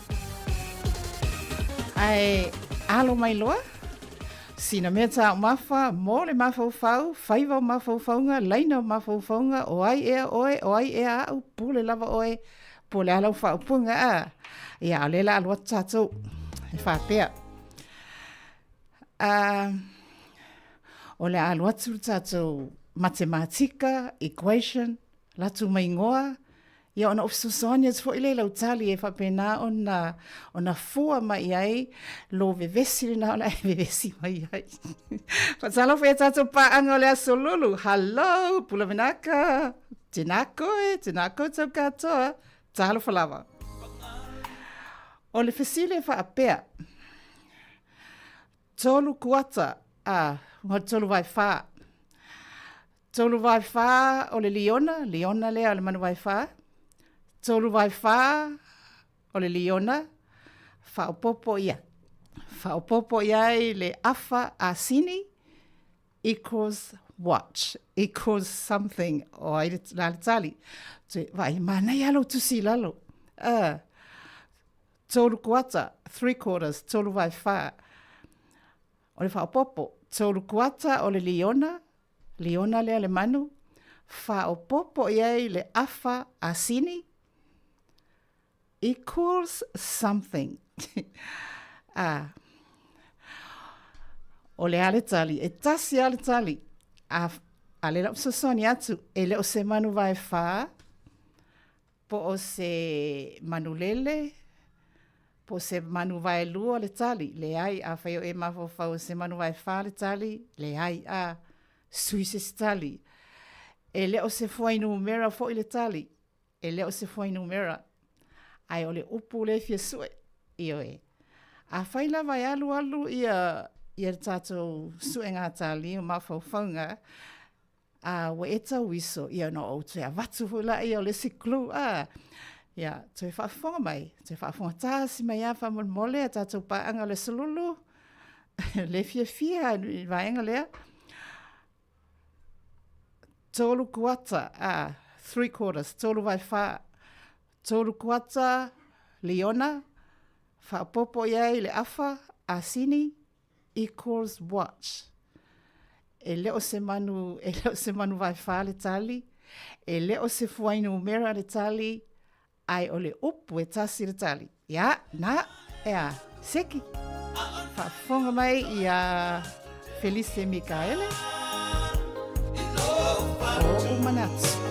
Ae alo mai loa, sina mea taumafa mō le mafaufau, faiva o mafaufauga, laina o mafaufauga, o ai ea oe, o ai ea au, pule lava oe, po o le a lau faaupuga, a? Ia, a o lea o le a alu atu tatou e faapea. A, o le a alu atu le tatou matematika, equation, latou maigoa, ia ona ou fesoasoani atu foi lea i lau tali e faapena ona, ona fua mai i ai lou vevesi lena o le a e vevesi mai ai. Faatalofa i a tatou paaga o le Aso Lulu. Hello, Pula Vinaka. Tēnā koe, tēnā koutou katoa. Talofa lava. O le fesili e faapea, tolu kuata, a, ua tolu vae whā. Tolu vae whā o le liona, liona lea o le manu vae whā. Tolu vae whā o le liona, whaopopo ia. Whaopopo ia i le awha a sini, equals what? Equals something. O ai le, la le tali. Te, vai, mānei alo tusi lalo. Tolu kuata, three quarters, tolu vae whā. O le whaopopo, tolu kuata o le liona, liona lea le manu, whaopopo i ai le awha a sini, equals something. A, o le a le tali, e tasi a le tali. A, a le lau fesoasoani atu, e le o se manu vae whā, po o se manu lele, po o se manu vae lua le tali, leai, afai o e mafaufau o se manu vae whā le tali, leai, a, sui se isi tali. E le o se fuainumera foi le tali, E le o se fuainumera, ae o le upu lea e fia sue, ioe. Afai lava e alualu ia, ia le tatou suega tali o mafaufauga, a ua e tauiso, ia ona ou toe avatu foi laia o le isi clue, a. Ia, toe faafofoga mai, toe faafofoga tasi mai lava faamolemole a tatou paaga o le Aso Lulu, le fiafia i le vaega lea. Tolu kuata, ā, three quarters, tolu vae whā. Tolu kuata, liona, faaopoopo i ai le afa, asini, equals what? E le o se manu, e le o se manu vae whā le tali, e le o se fuainumera le tali, Ae o le upu e tasi le tali. Ia, na, ea, seki. Faafofoga mai ia Felice Mikaele. O manatu.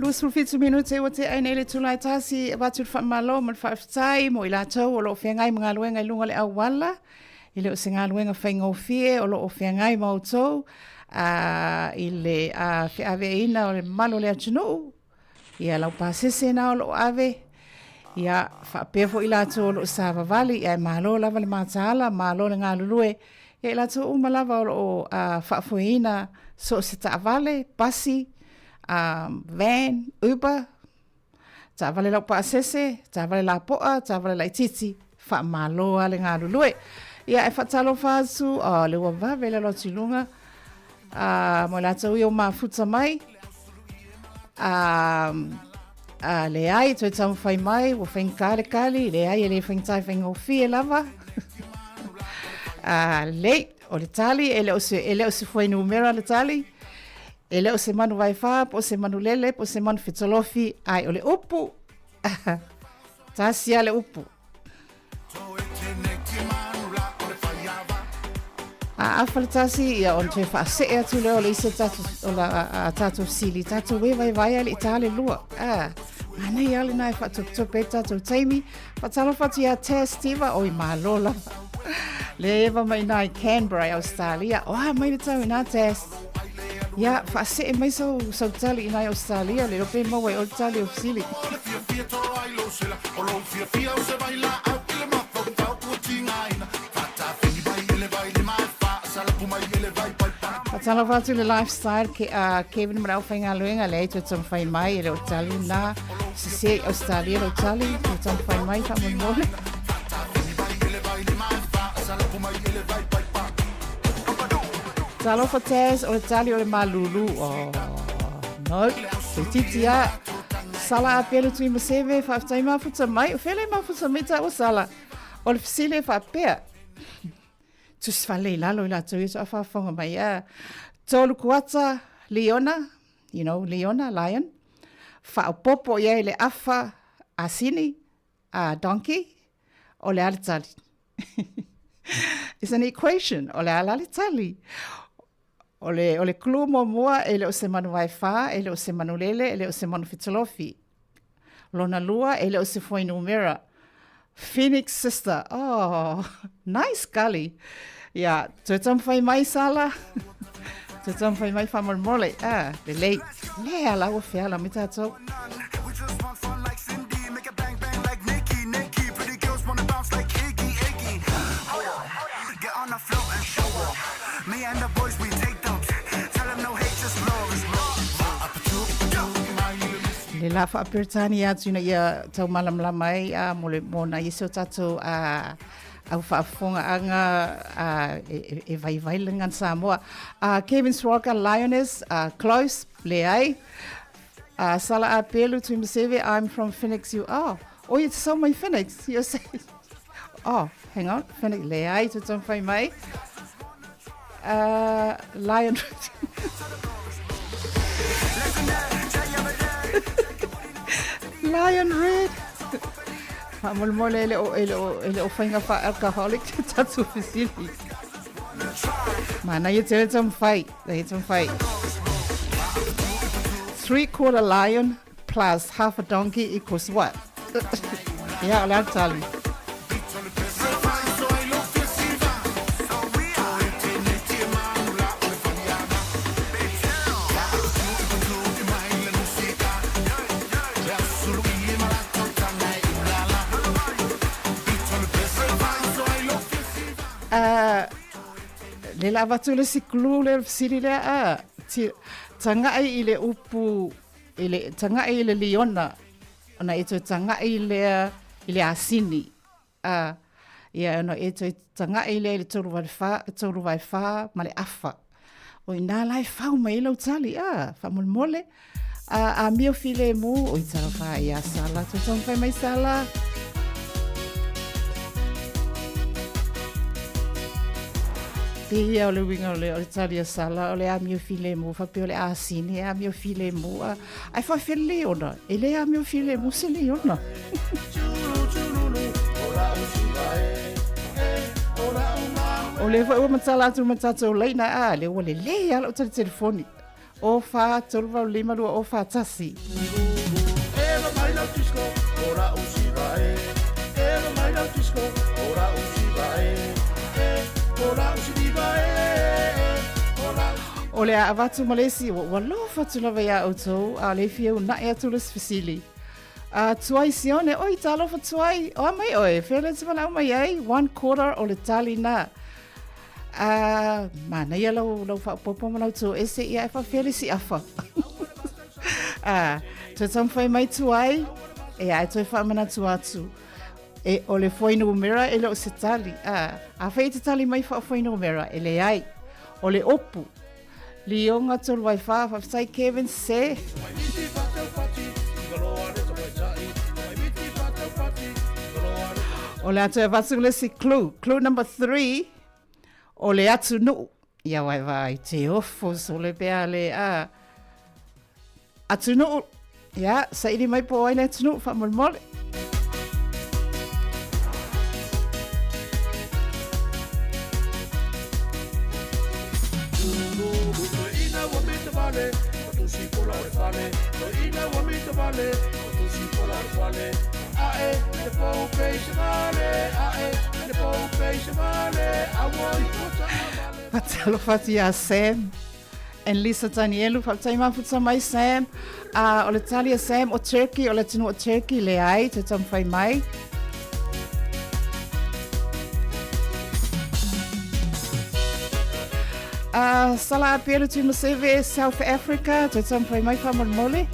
27 minute ua tea ai nei le itula e tasi e avatu le faamalo ma le faafetai mo i latou o lo o feagai ma galuega i luga o le auala. E le o se galuega faigofie o lo o feagai ma outou i le feaveaiina o le mamalu o le atunuu. Ia lau pasese na o lo o ave, ia faapea foi latou o lo o savavali, ae malo lava le mataala, malo le galulue. Ia i latou uma lava o lo o faafoeina so o se taavale, pasi, van, Uber, taavale laupasese, taavale lapoa, taavale laitiiti, faamalo lava le galulue. Ia e faatalofa atu, oh, le ua vave le alo atu i luga, mo i latou ia ua mafuta mai, leai, toe taumafai mai, ua faigata le kali, leai e le faigata e faigofie lava. Lelei, o le tali, e le o se, e le o se fuainumera le tali, e le o se manu vaefā, po o se manu lele, po o se manu fetolofi, ae o le upu, tasi lava le upu. A afa le tasi, ia ona toe faasee atu lea o le isi o tatou, o la, a, tatou fesili, tatou e vaevae a le i tā le lua. A, manaia lava lena e faatopetope ai tatou taimi. Faatalofa atu ia Tess Tiva, oi malo lava. Le eva mai nā i Canberra i Australia. O a mai le tau inā Tess. Ia, faasee mai sau, sau tali inā i Australia, le iloa pe maua ai oe le tali o fesili. Faatalofa atu i le lifestyle ke, Kevin ma le aufaigaluega, leai toe taumafai mai e le o tali na sese i Australia lou tali, toe taumafai mai faamolemole. Talofa Taz, o le tali o le malulu. Oh, no, toeitiiti a. Sala Apelu Tuimaseve, faafetai mafuta mai. O fea le mafuta mai taua Sala? O le fesili e faapea. Tusi fale i lalo i latou ia toa faafofoga mai. A. Tolu kuata, Leona, you know, Leona, lion. Faaopopo i ai le afa asini, a donkey, o le a le tali? It's an equation, o le a la le tali? O le, o le clue muamua, e le o se manu vaefā, e le o se manu lele, e le o se manu fetolofi. Lona lua, e le o se fuainumera. Phoenix Sister, oh, nice kali. Ia, toe taumafai mai Sala. toe taumafai mai faamolemole. Ah, lelei. Lea la ua feala mai tatou. Le la faa-Peretania atu ina ia taumalamalama ai a mo le mo nai isi o tatou a au faafofogaaga a e, e vaivai le gagana Samoa. Kevin Sroka, Lioness, close, leai. Sala Apelu, Tuimaseve, I'm from Phoenix, you are. Oh, it's so my Phoenix. You say, oh, hang on, Phoenix, leai, te taumafai mai. Lion. Lion Red. Faamolemole e le o, e le o, e le o faiga faa-alcoholic te tatou fesili. Manaia tele taumafai, naia taumafai. Three quarter lion plus half a donkey equals what? Ia, o le a le tali? Le la avatu le isi clue lea o le fesili lea a ti, tagai i le upu i le tagai i le liona ona e toe tagai lea i le asini a ia ona e toe tagai lea i le 384 384 ma le afa. O inā la e fau mai ai lau tali a faamolemole a amio filemu oi talofa ia Sala toe taumafai mai Sala. Pei o le uiga o le, o le tali a Sala, o le amio filemu, faapea o le asini e amio filemu. A, ae faafia le leona, e le amio filemu se leona. O lea foi ua matala atu ma tatou laina, a, lea ua lelei lava lau tali telefoni. O 4 3 8 5 2 O 4 1. O le a avatu ma le isi, ua alofa atu lava iā outou, a o le fia unaʻi atu le isi fesili. A Tuai Sione, oi talofa Tuai, o a mai oe, fea le te manaʻo mai ai, one quarter o le tali na. A manaia lau, lau faaopoopo ma lau toese ia e faafefea le isi afa. A, toe taumafai mai Tuai, ia e toe faamanatu atu. E, o le fuainumera e le o se tali. A, afai e te tali mai faafuainumera, e leai. O le upu, Lioga tolu ai wha, faafetai Kevin se. O le atu e avatu le isi clue. Clue number 3, o le atunuu. Ia wai vai, te ofo sole pe a le a. Atunuu, ia, saili mai po o ai le atunuu, faamolemole. Faatalofa atu iā Sam. And Lisa Danielu, faafetai mafuta mai Sam. O le tali a Sam o Turkey, o le atunuu o Turkey, leai, toe taumafai mai. Sala Apielu Tuimaseve, South Africa, toe taumafai mai faamolemole.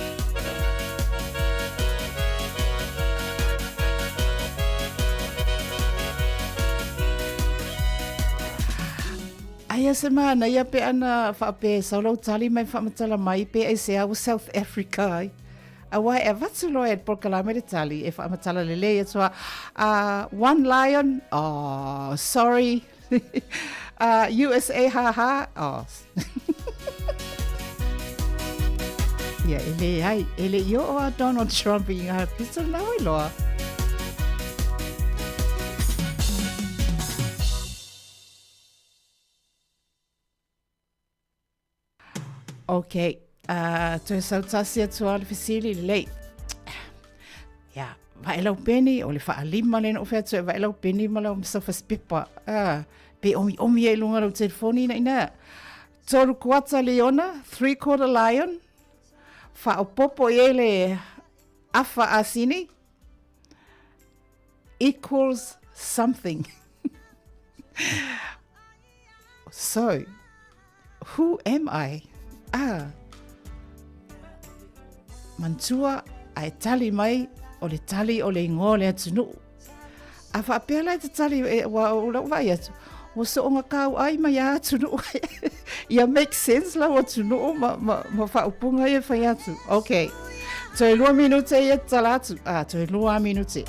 Aia se manaia pe ana faapea e sau lau tali mai faamatala mai pe aisea ua South Africa ai. Aua e avatu loa e le polokalame le tali e faamatala lelei atu a one lion, oh, sorry, USA ha ha, oh. Ia, e leai, e le i oo a Donald Trump i ngā pito nā wai loa. Ok, toe sautasi atu a le fesili lelei. Ia, vae lau peni, o le faalima lea na ou fai atu ai, vae lau peni ma lau surface pepa. Pe omiomi ai i luga o lau telefoni ina ina. Tolu kuata liona, three quarter lion, faaopoopo i ai le afa asini, equals something. so, who am I? Ah, manatua a e tali mai o le tali o le ingoa o le atunuu. A faapea la e te tali, e, ua o lau vaai atu, ua soonga kauai mai a atunuu ai. Ia make sense lau atunuu ma, ma, ma faaupuga ia e fai atu. Ok. Toe lua minute ia tala atu. Ah, toe lua minute.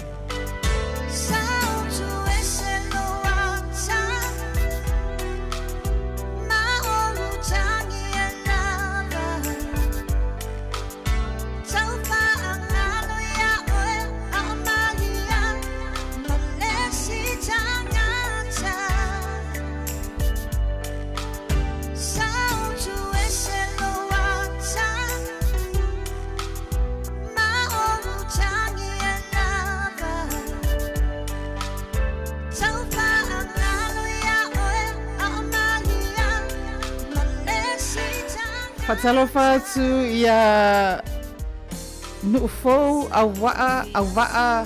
Faatalofa atu ia Nu'ufou Auwa'a Auva'a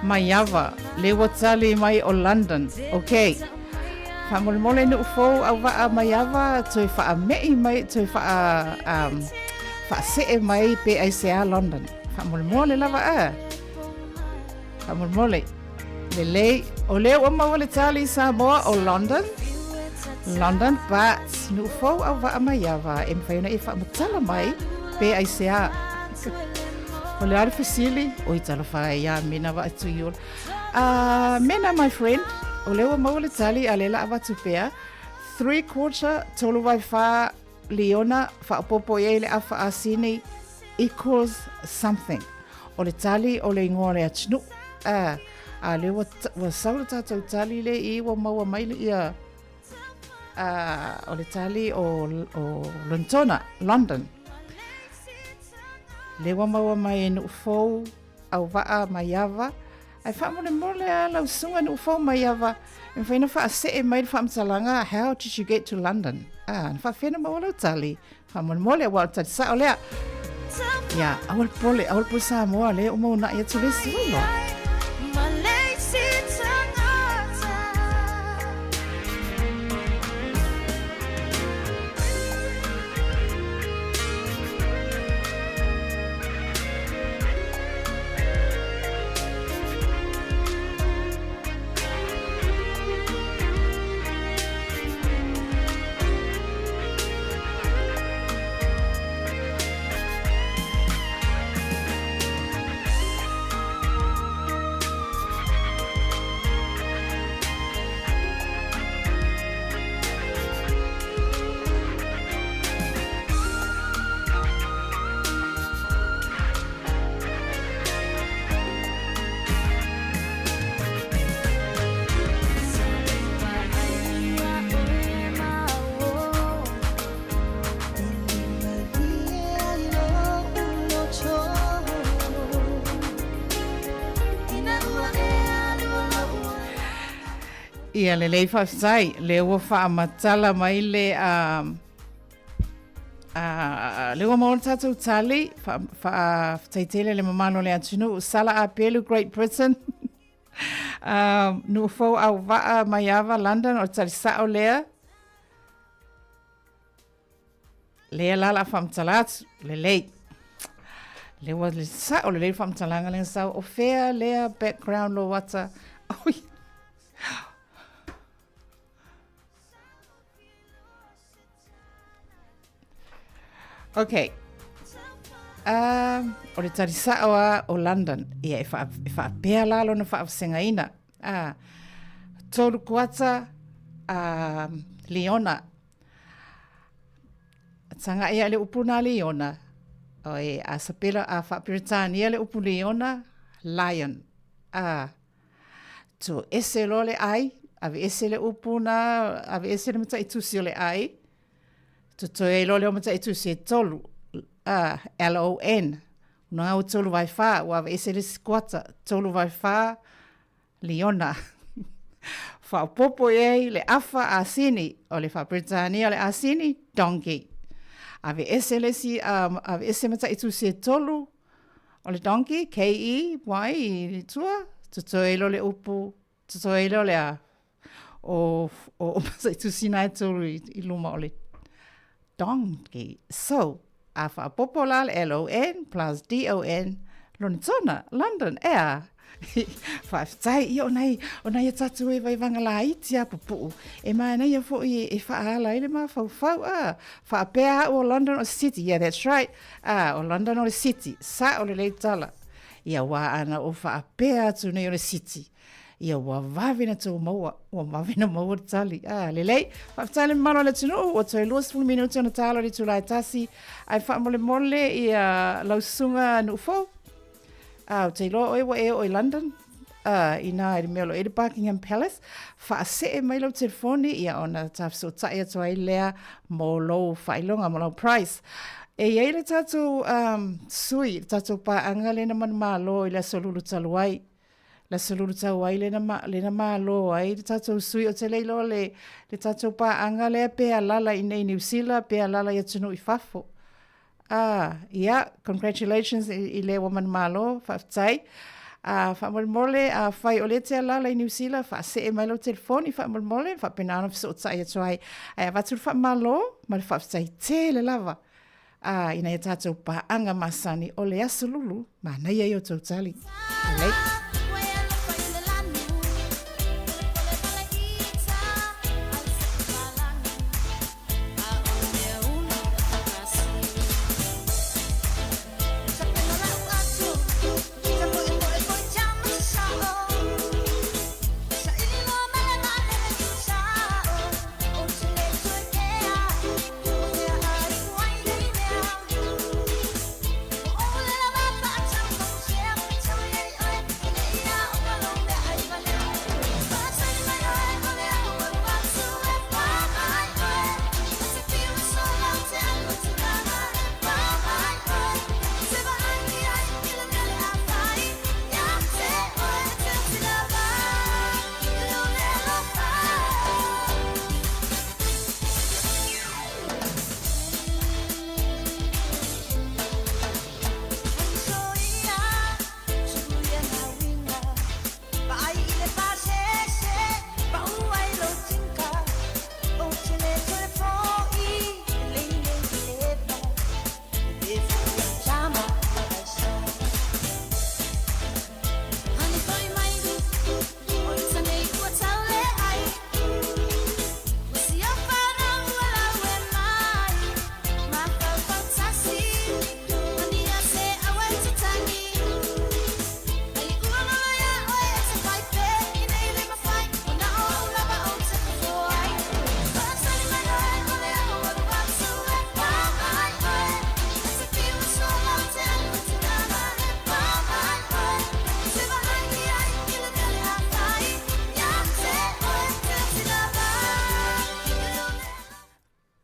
Maiava le ua tali mai o London. Ok. Faamolemole Nu'ufou Auva'a Maiava toe faame'i mai toe faa um, faasee mai pe aisea London. Faamolemole lava a. Faamolemole. Lelei, o lea ua maua le tali i Samoa o London. London, but Nu'ufou Auva'a Maiava e mafai ona e faamatala mai pe aisea. O le a le fesili? Oi talofa e iā Mena Vaatuiola. Mena, my friend, o lea ua maua le tali a lea la avatu pea. Three quarter, tolu vae whā, liona, faaopoopo i ai le afa asini, equals something. O le tali o le ingoa o le atunuu. A lea ua, ua sau le tatou tali le i ua maua mai le ia. O le tali o, o Lontona, London. Le ua maua mai e Nu'ufou, Auva'a Maiava, ae faamolemole a lau susuga Nu'ufou Maiava, e mafai ona faasee mai le faamatalaga How did you get to London? Ah, na faafefea ona maua lau tali? Faamolemole aua o le tali sa'o lea. Ia, aua le popole, aua le popole Samoa, lea ua uunai atu le isi, ua iloa. Ia lelei faafetai, lea ua faamatala mai le lea ua maua le tatou tali, faafetai tele le mamalu o le atunuu, Sala Apelu, Great Britain. Nu'ufou Auva'a Maiava, London, o le tali sa'o lea. Lea la la faamatala atu, lelei. Lea ua le sa'o lelei le faamatalaga lea na sau, o fea lea background lou ata. Oi. Ok. O le tali sa'o a o London. Ia, e, wha, e whaapea la lona whaavasegaina. Tolu kuata liona. Taga'i ia le upu na liona. Oi, a sapela a whaaperetania le upu liona, lion. To ese loa le ai, ave ese le upu na, ave ese le mataitusi o le ai. Totoe ai loa lea o mataitusi e tolu, L-O-N, una gau tolu vae whā, ua ave ese le isi kuata, tolu vae whā, liona. Whaopopo i ai le afa asini, o le wha-Britania o le asini, donkey. Ave ese le isi, ave ese mataitusi e tolu, o le donkey, K-E-Y i tua, totoe ai loa le upu, totoe ai loa le a, o, o, o mataitusi na e tolu i, i luma o le donkey. So, a faaopoopo la le L-O-N plus D-O-N, Lonitona, London, ea. Faafetai, ia o nai, o nai a tatou e vaivaga laiti a pupu'u, e manaia foi e faaala ai le mafaufau, a, faapea a'u o London o se city, yeah that's right, a, o London o le city, sa'o lelei tala. Ia uā ana ou faapea atu nei o le city, ia ua vave na tou maua, ua vave na maua le tali. A, lelei, faafetai le mamalu o le atunuu, ua toe 20 minute ona talo i le itula e tasi, ae faamolemole ia lau susuga Nu'ufou, A, ou te iloa oe ua e oo i London, a, inā i le mea o lo o i ai le Buckingham Palace, faasee mai lau telefoni, ia ona ta fesootai atu ai lea mo lou faailoga, mo lau price. E i ai le tatou um, sui, le tatou paaga lea na manumalo i le aso lulu talu ai. Le aso lulu tau ai lea na, lea na malo ai le tatou sui, ou te le iloa le, le tatou paaga lea pe alala i nei Niu Sila, pe alala i atunuu i fafo. Ah, ia, congratulations i, i le ua manumalo, faafetai. Ah, faamolemole, afai o lea e te alaala i Niu Sila, faasee mai lau telefoni faamolemole, faapena ona fesootai atu ai. Ae avatu le faamalo ma le faafetai tele lava ah, ina ia tatou paaga masani o le aso lulu, manaia ia o tou tali. Lelei.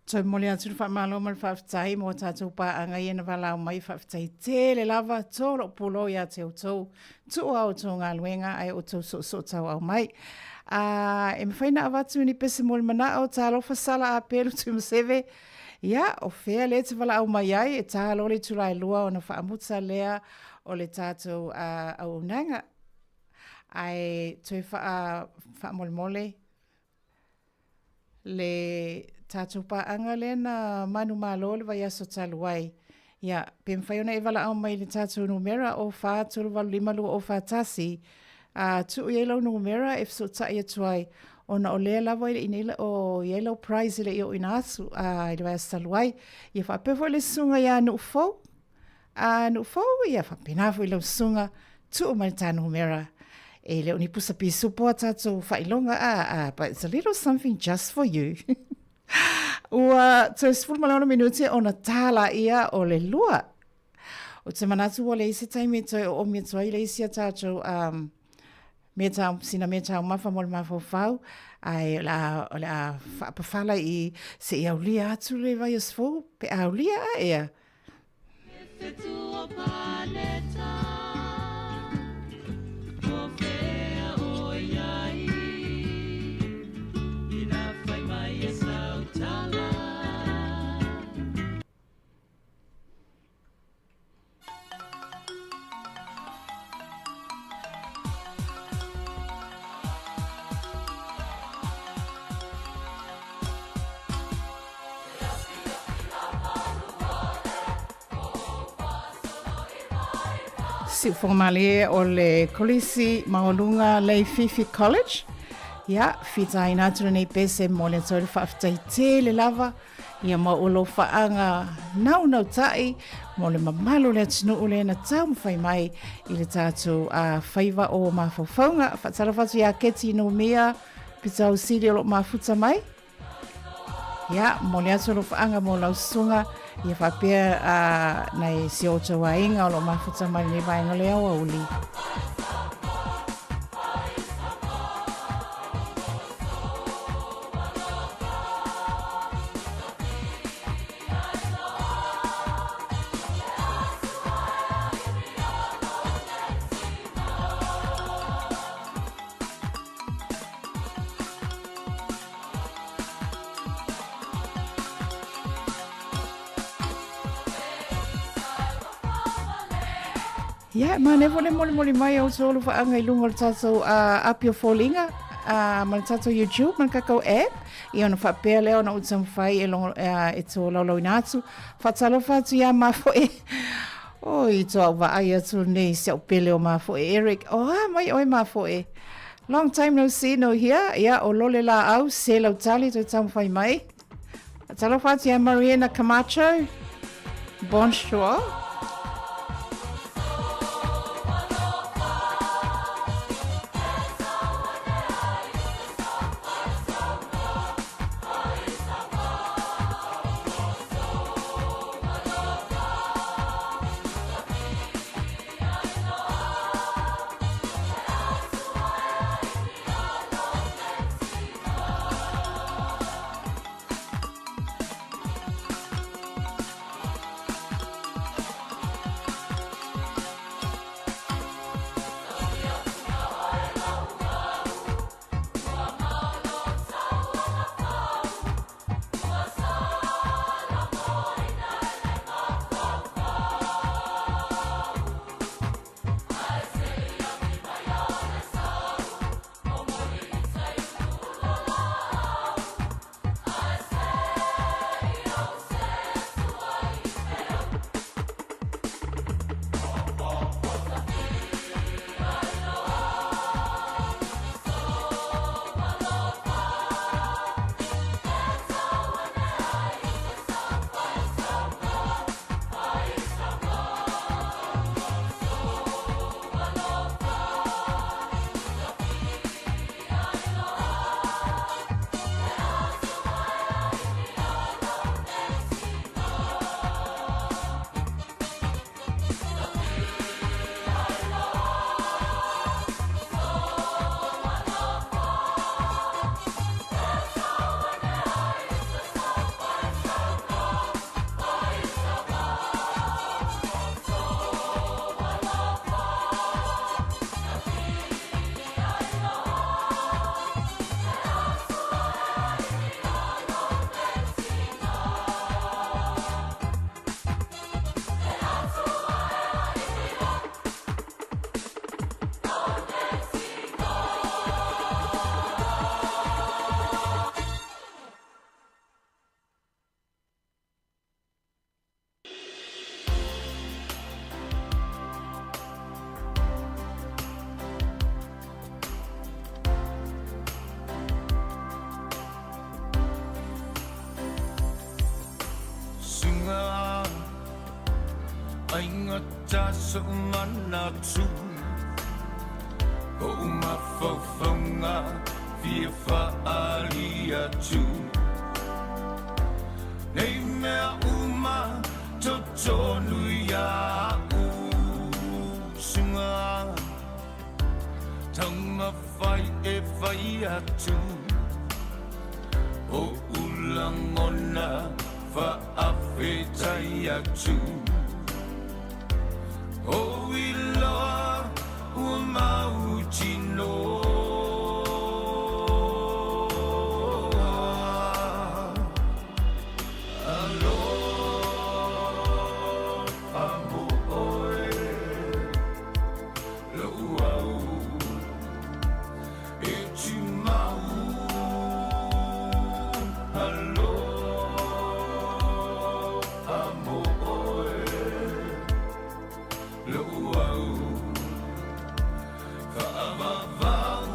Toe momoli atu le faamalo ma le faafetai mo a tatou paaga ia na valaau mai, faafetai tele lava, to lou pulou ia te outou, tuu a outou galuega ae outou soosoo tauau mai. A e mafai na avatu ni pese mo le manao, talofa Sala Apelu Tuimaseve, ia, o fea lea e te valaau mai ai, e ta loa le itula e lua ona faamuta lea o le tatou auaunaga. Ae toe faa, faamolemole le tatou paaga lea na manumalo le vaiaso talu ai. Ia, pe mafai ona e valaau mai i le tatou numera o 4 3 8 5 2 0 4 1, a tuu i ai lau numera e fesootai atu ai, ona o lea lava e le i nei o i ai lau prize e le i ooina atu a, i le vaiaso talu ai. Ia faapea foi le susuga ia Nuufou, A Nuufou, ia faapena foi lau susuga, tuu mai le ta numera. E le o ni pusa pisupo a tatou faailoga, a, a, but it's a little something just for you. Ua toe 16 minute ona tā laia o le lua. Ou te manatu ua leai se taimi e toe oomi atu ai le isi a tatou um, mea tau, sina mea taumafa mo le mafaufau, ae o le a, o le a faapafala i se i aulia atu le vaiaso fou, pe a aulia a ea. Siufogomalie o le Kolisi Maualuga Leififi College. Ia, fitaina atu lenei pese mo le atu ai le faafetai tele lava ia ma o lou faaga naunautai mo le mamalu o le atunuu lea na taumafai mai i le tatou uh, faiva o mafaufauga. Faatalofa atu ia Keti Numia, Pitau Sili o loo mafuta mai. Ia, momoli atu alofaaga mo lau susuga, ia faapea uh, nai si o outou aiga o loo mafuta mai lenei vaega o le aoauli. Ia, e manaia foi le molimoli mai o outou alofaaga i luga o le tatou uh, api o foliga uh, ma le tatou YouTube ma le tatou app. Ia ona faapea lea ona ou taumafai e, longo, uh, e tolaulauina atu. Faatalofa atu ia mafoe. Oi, toa au vaai atu nei si au pele o mafoe Eric. O a mai oe mafoe. Long time no see, no hear. Ia, o lole la au, se lau tali toe taumafai mai. Talofa atu ia Mariana Camacho. Bonjour. Faigata so'u manatu O'u mafaufauga fia fa'aali atu Nei mea uma totonu ia'u Suga Taumafai e fai atu O'u lagona fa'afetai atu O iloa ua mautinoa. Alofa mo oe lo'u au e tumau. Alofa mo oe lo'u au fa'avavau.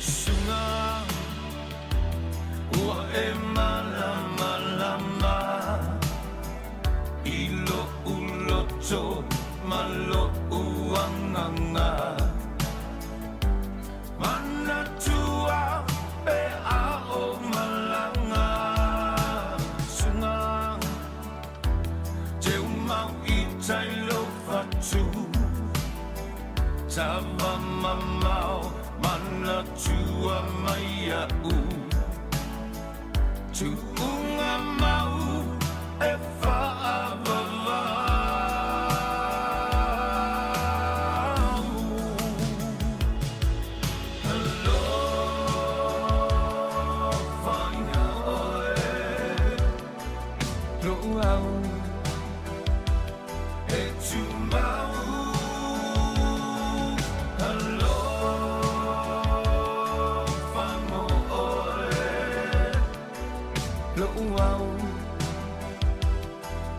Suga ua e malamalama i lo'u loto ma lo'u agaga Manatua pe a o malaga Suga teumau i tai lou fatu Tava mamao manatua mai a'u Tu'uga mau e fa'avavau. Alofa iā ʻoe lo'u au e tumau. Alofa mo ʻoe lo'u au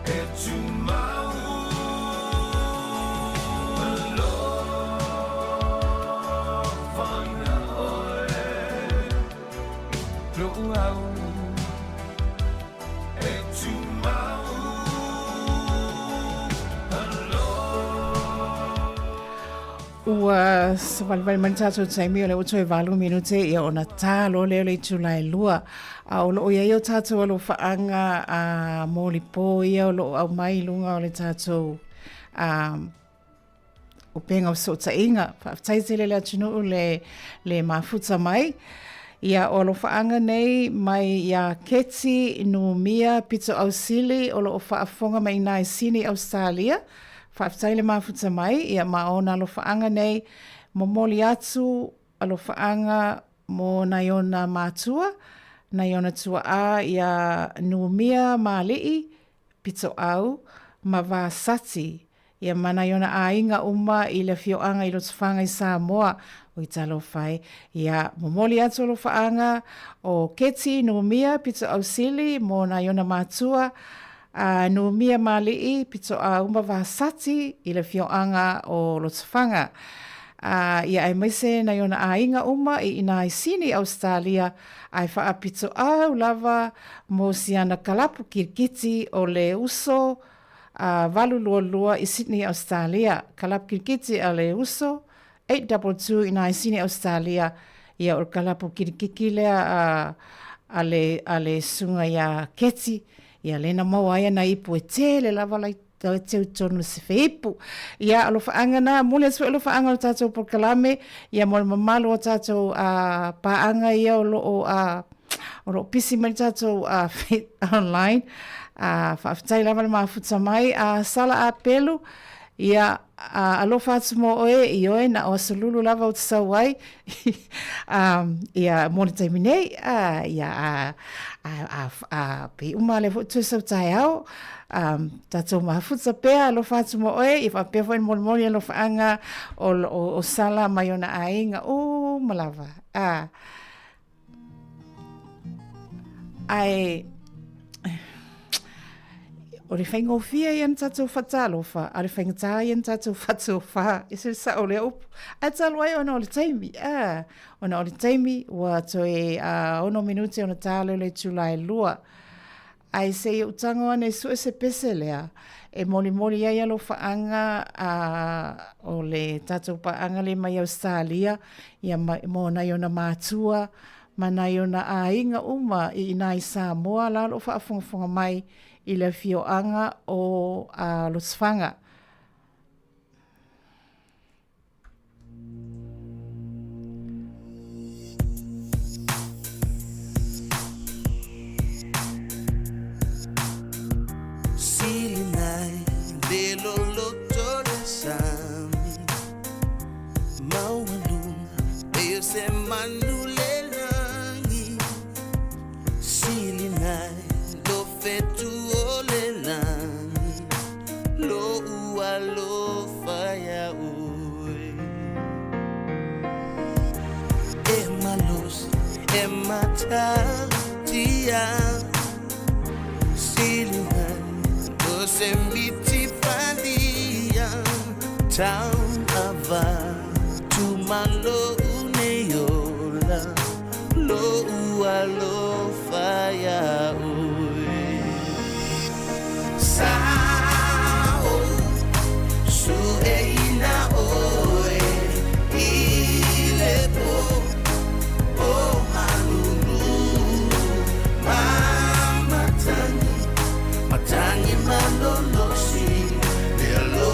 e tumau. Alofa iā ʻoe lo'u au e tumau. Ua savalivali mai le tatou taimi o lea ua toe 8 minute ia ona tā loa lea o le itula e 2. A o loo i ai o tatou alofaaga a molipo ia o loo aumai i luga o le tatou upega o fesootaiga. Faafetai tele le atunuu le, le mafuta mai. Ia, o alofaaga nei mai iā Keti Numia Pitoausili o loo faafofoga mai inā i Sini, Ausetalia. Faafetai le mafuta mai, ia ma ona alofaaga nei momoli atu alofaaga mo nai ona matua, nai ona tua'a iā Numia Maali'i, Pitoau, ma Vasati, ia ma nai ona aiga uma i le afioaga i Lotofaga i Samoa, oi talofa e. Ia, momoli atu alofaaga o Keti Numia Pitoausili mo nai ona matua, a Numia Maali'i Pitoau ma Vasati i le afioaga o Lotofaga. A, ia aemaise nai ona aiga uma i ina i Sini, Ausetalia, ae faapitoau lava mo siana kalapu kirikiti o le uso a 822 i Sydney, Ausetalia. Kalapu kirikiti a le uso 822 ina i Sini, Ausetalia, ia o le kalapu kirikiki lea a, a le, a le susuga iā Keti, ia lea na maua ai ana ipu e tele lava lai tau teu tonu se feipu. Ia, alofaaga na, momoli atu foi alofaaga o le tatou polokalame, ia mo le mamalu o tatou uh, paaga ia o loo, uh, o loo pisi mai le tatou uh, online. Uh, faafetai lava le mafuta mai. Uh, Sala Apelu, ia, uh, alofa atu mo oe, i oe na o aso lulu lava ou te sau ai. um, ia, mo le taimi nei, uh, ia, a, a, a, a, pei uma lea foi toe sau taeao, um, tatou mafuta pea, alofa atu mo oe, ia faapea foi na molimoli alofaaga o, o, o Sala mai ona aiga uma lava. Uh, ae, O le faigofie ia na tatou fatalofa, a o le faigata ia na tatou fatofa. E se sao lea upu. Ae talu ai ona o le taimi, a, ona o le taimi ua toe a, ono minute ona ta lea o le itula e lua. Ae se i ou tago ane e sue se pese lea, e molimoli ai alofaaga a, o le tatou paaga lea mai Ausetalia, ia ma, mo nai ona matua, ma nai ona aiga uma i ina i Samoa la o lo o faafogafoga mai i le afioaga o Lotofaga. Silinai le loloto le sami Maualuga pei o se manu le lagi Silinai lo fetu o le lagi Lo'u alofa iā oe E malosi e matautia Silinai lo se miti falia Tau avatu ma lo'u nei ola Lo'u alofa iā oe Sa o sueina oe i le po o malulu Ma matagi, matagi malolosi le alo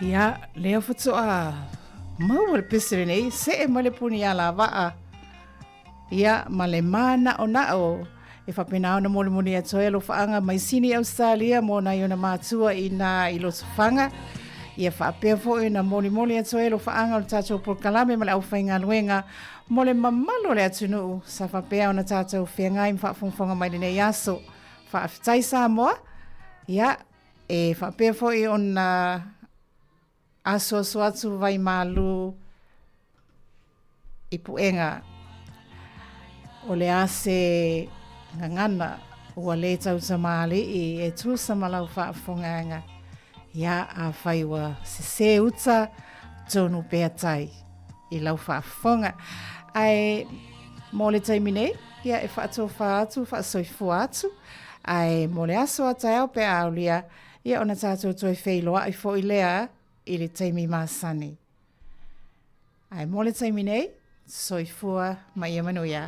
Ia, lea faatoa maua le pese lenei, see mai le puni alavaa. Ia, ma le mānaʻonaʻo e faapena ona molimoli atu ai alofaaga mai Sini Ausetalia mo nai ona matua i nā i Lotofaga. Ia faapea foi ona molimoli atu ai alofaaga o le tatou polokalame ma le aufaigaluega mo le mamalu o le atunuu sa faapea ona tatou feagai ma faafogafoga mai lenei aso. Faafetai Samoa. Ia, e faapea foi ona asuasu atu vai malū i puega. O le a se gagana ua lē tautamalii e tusa ma lau faafofogaaga, ia afai ua sesē uta tonu pea tai i lau faafofoga. Ae mo le taimi nei, ia e faatofā atu, faasoifua atu, ae mo le aso a taeao pe a aulia, ia ona tatou toe feiloai foi lea i le taimi masani. Ae mo le taimi nei, soifua ma ia manuia.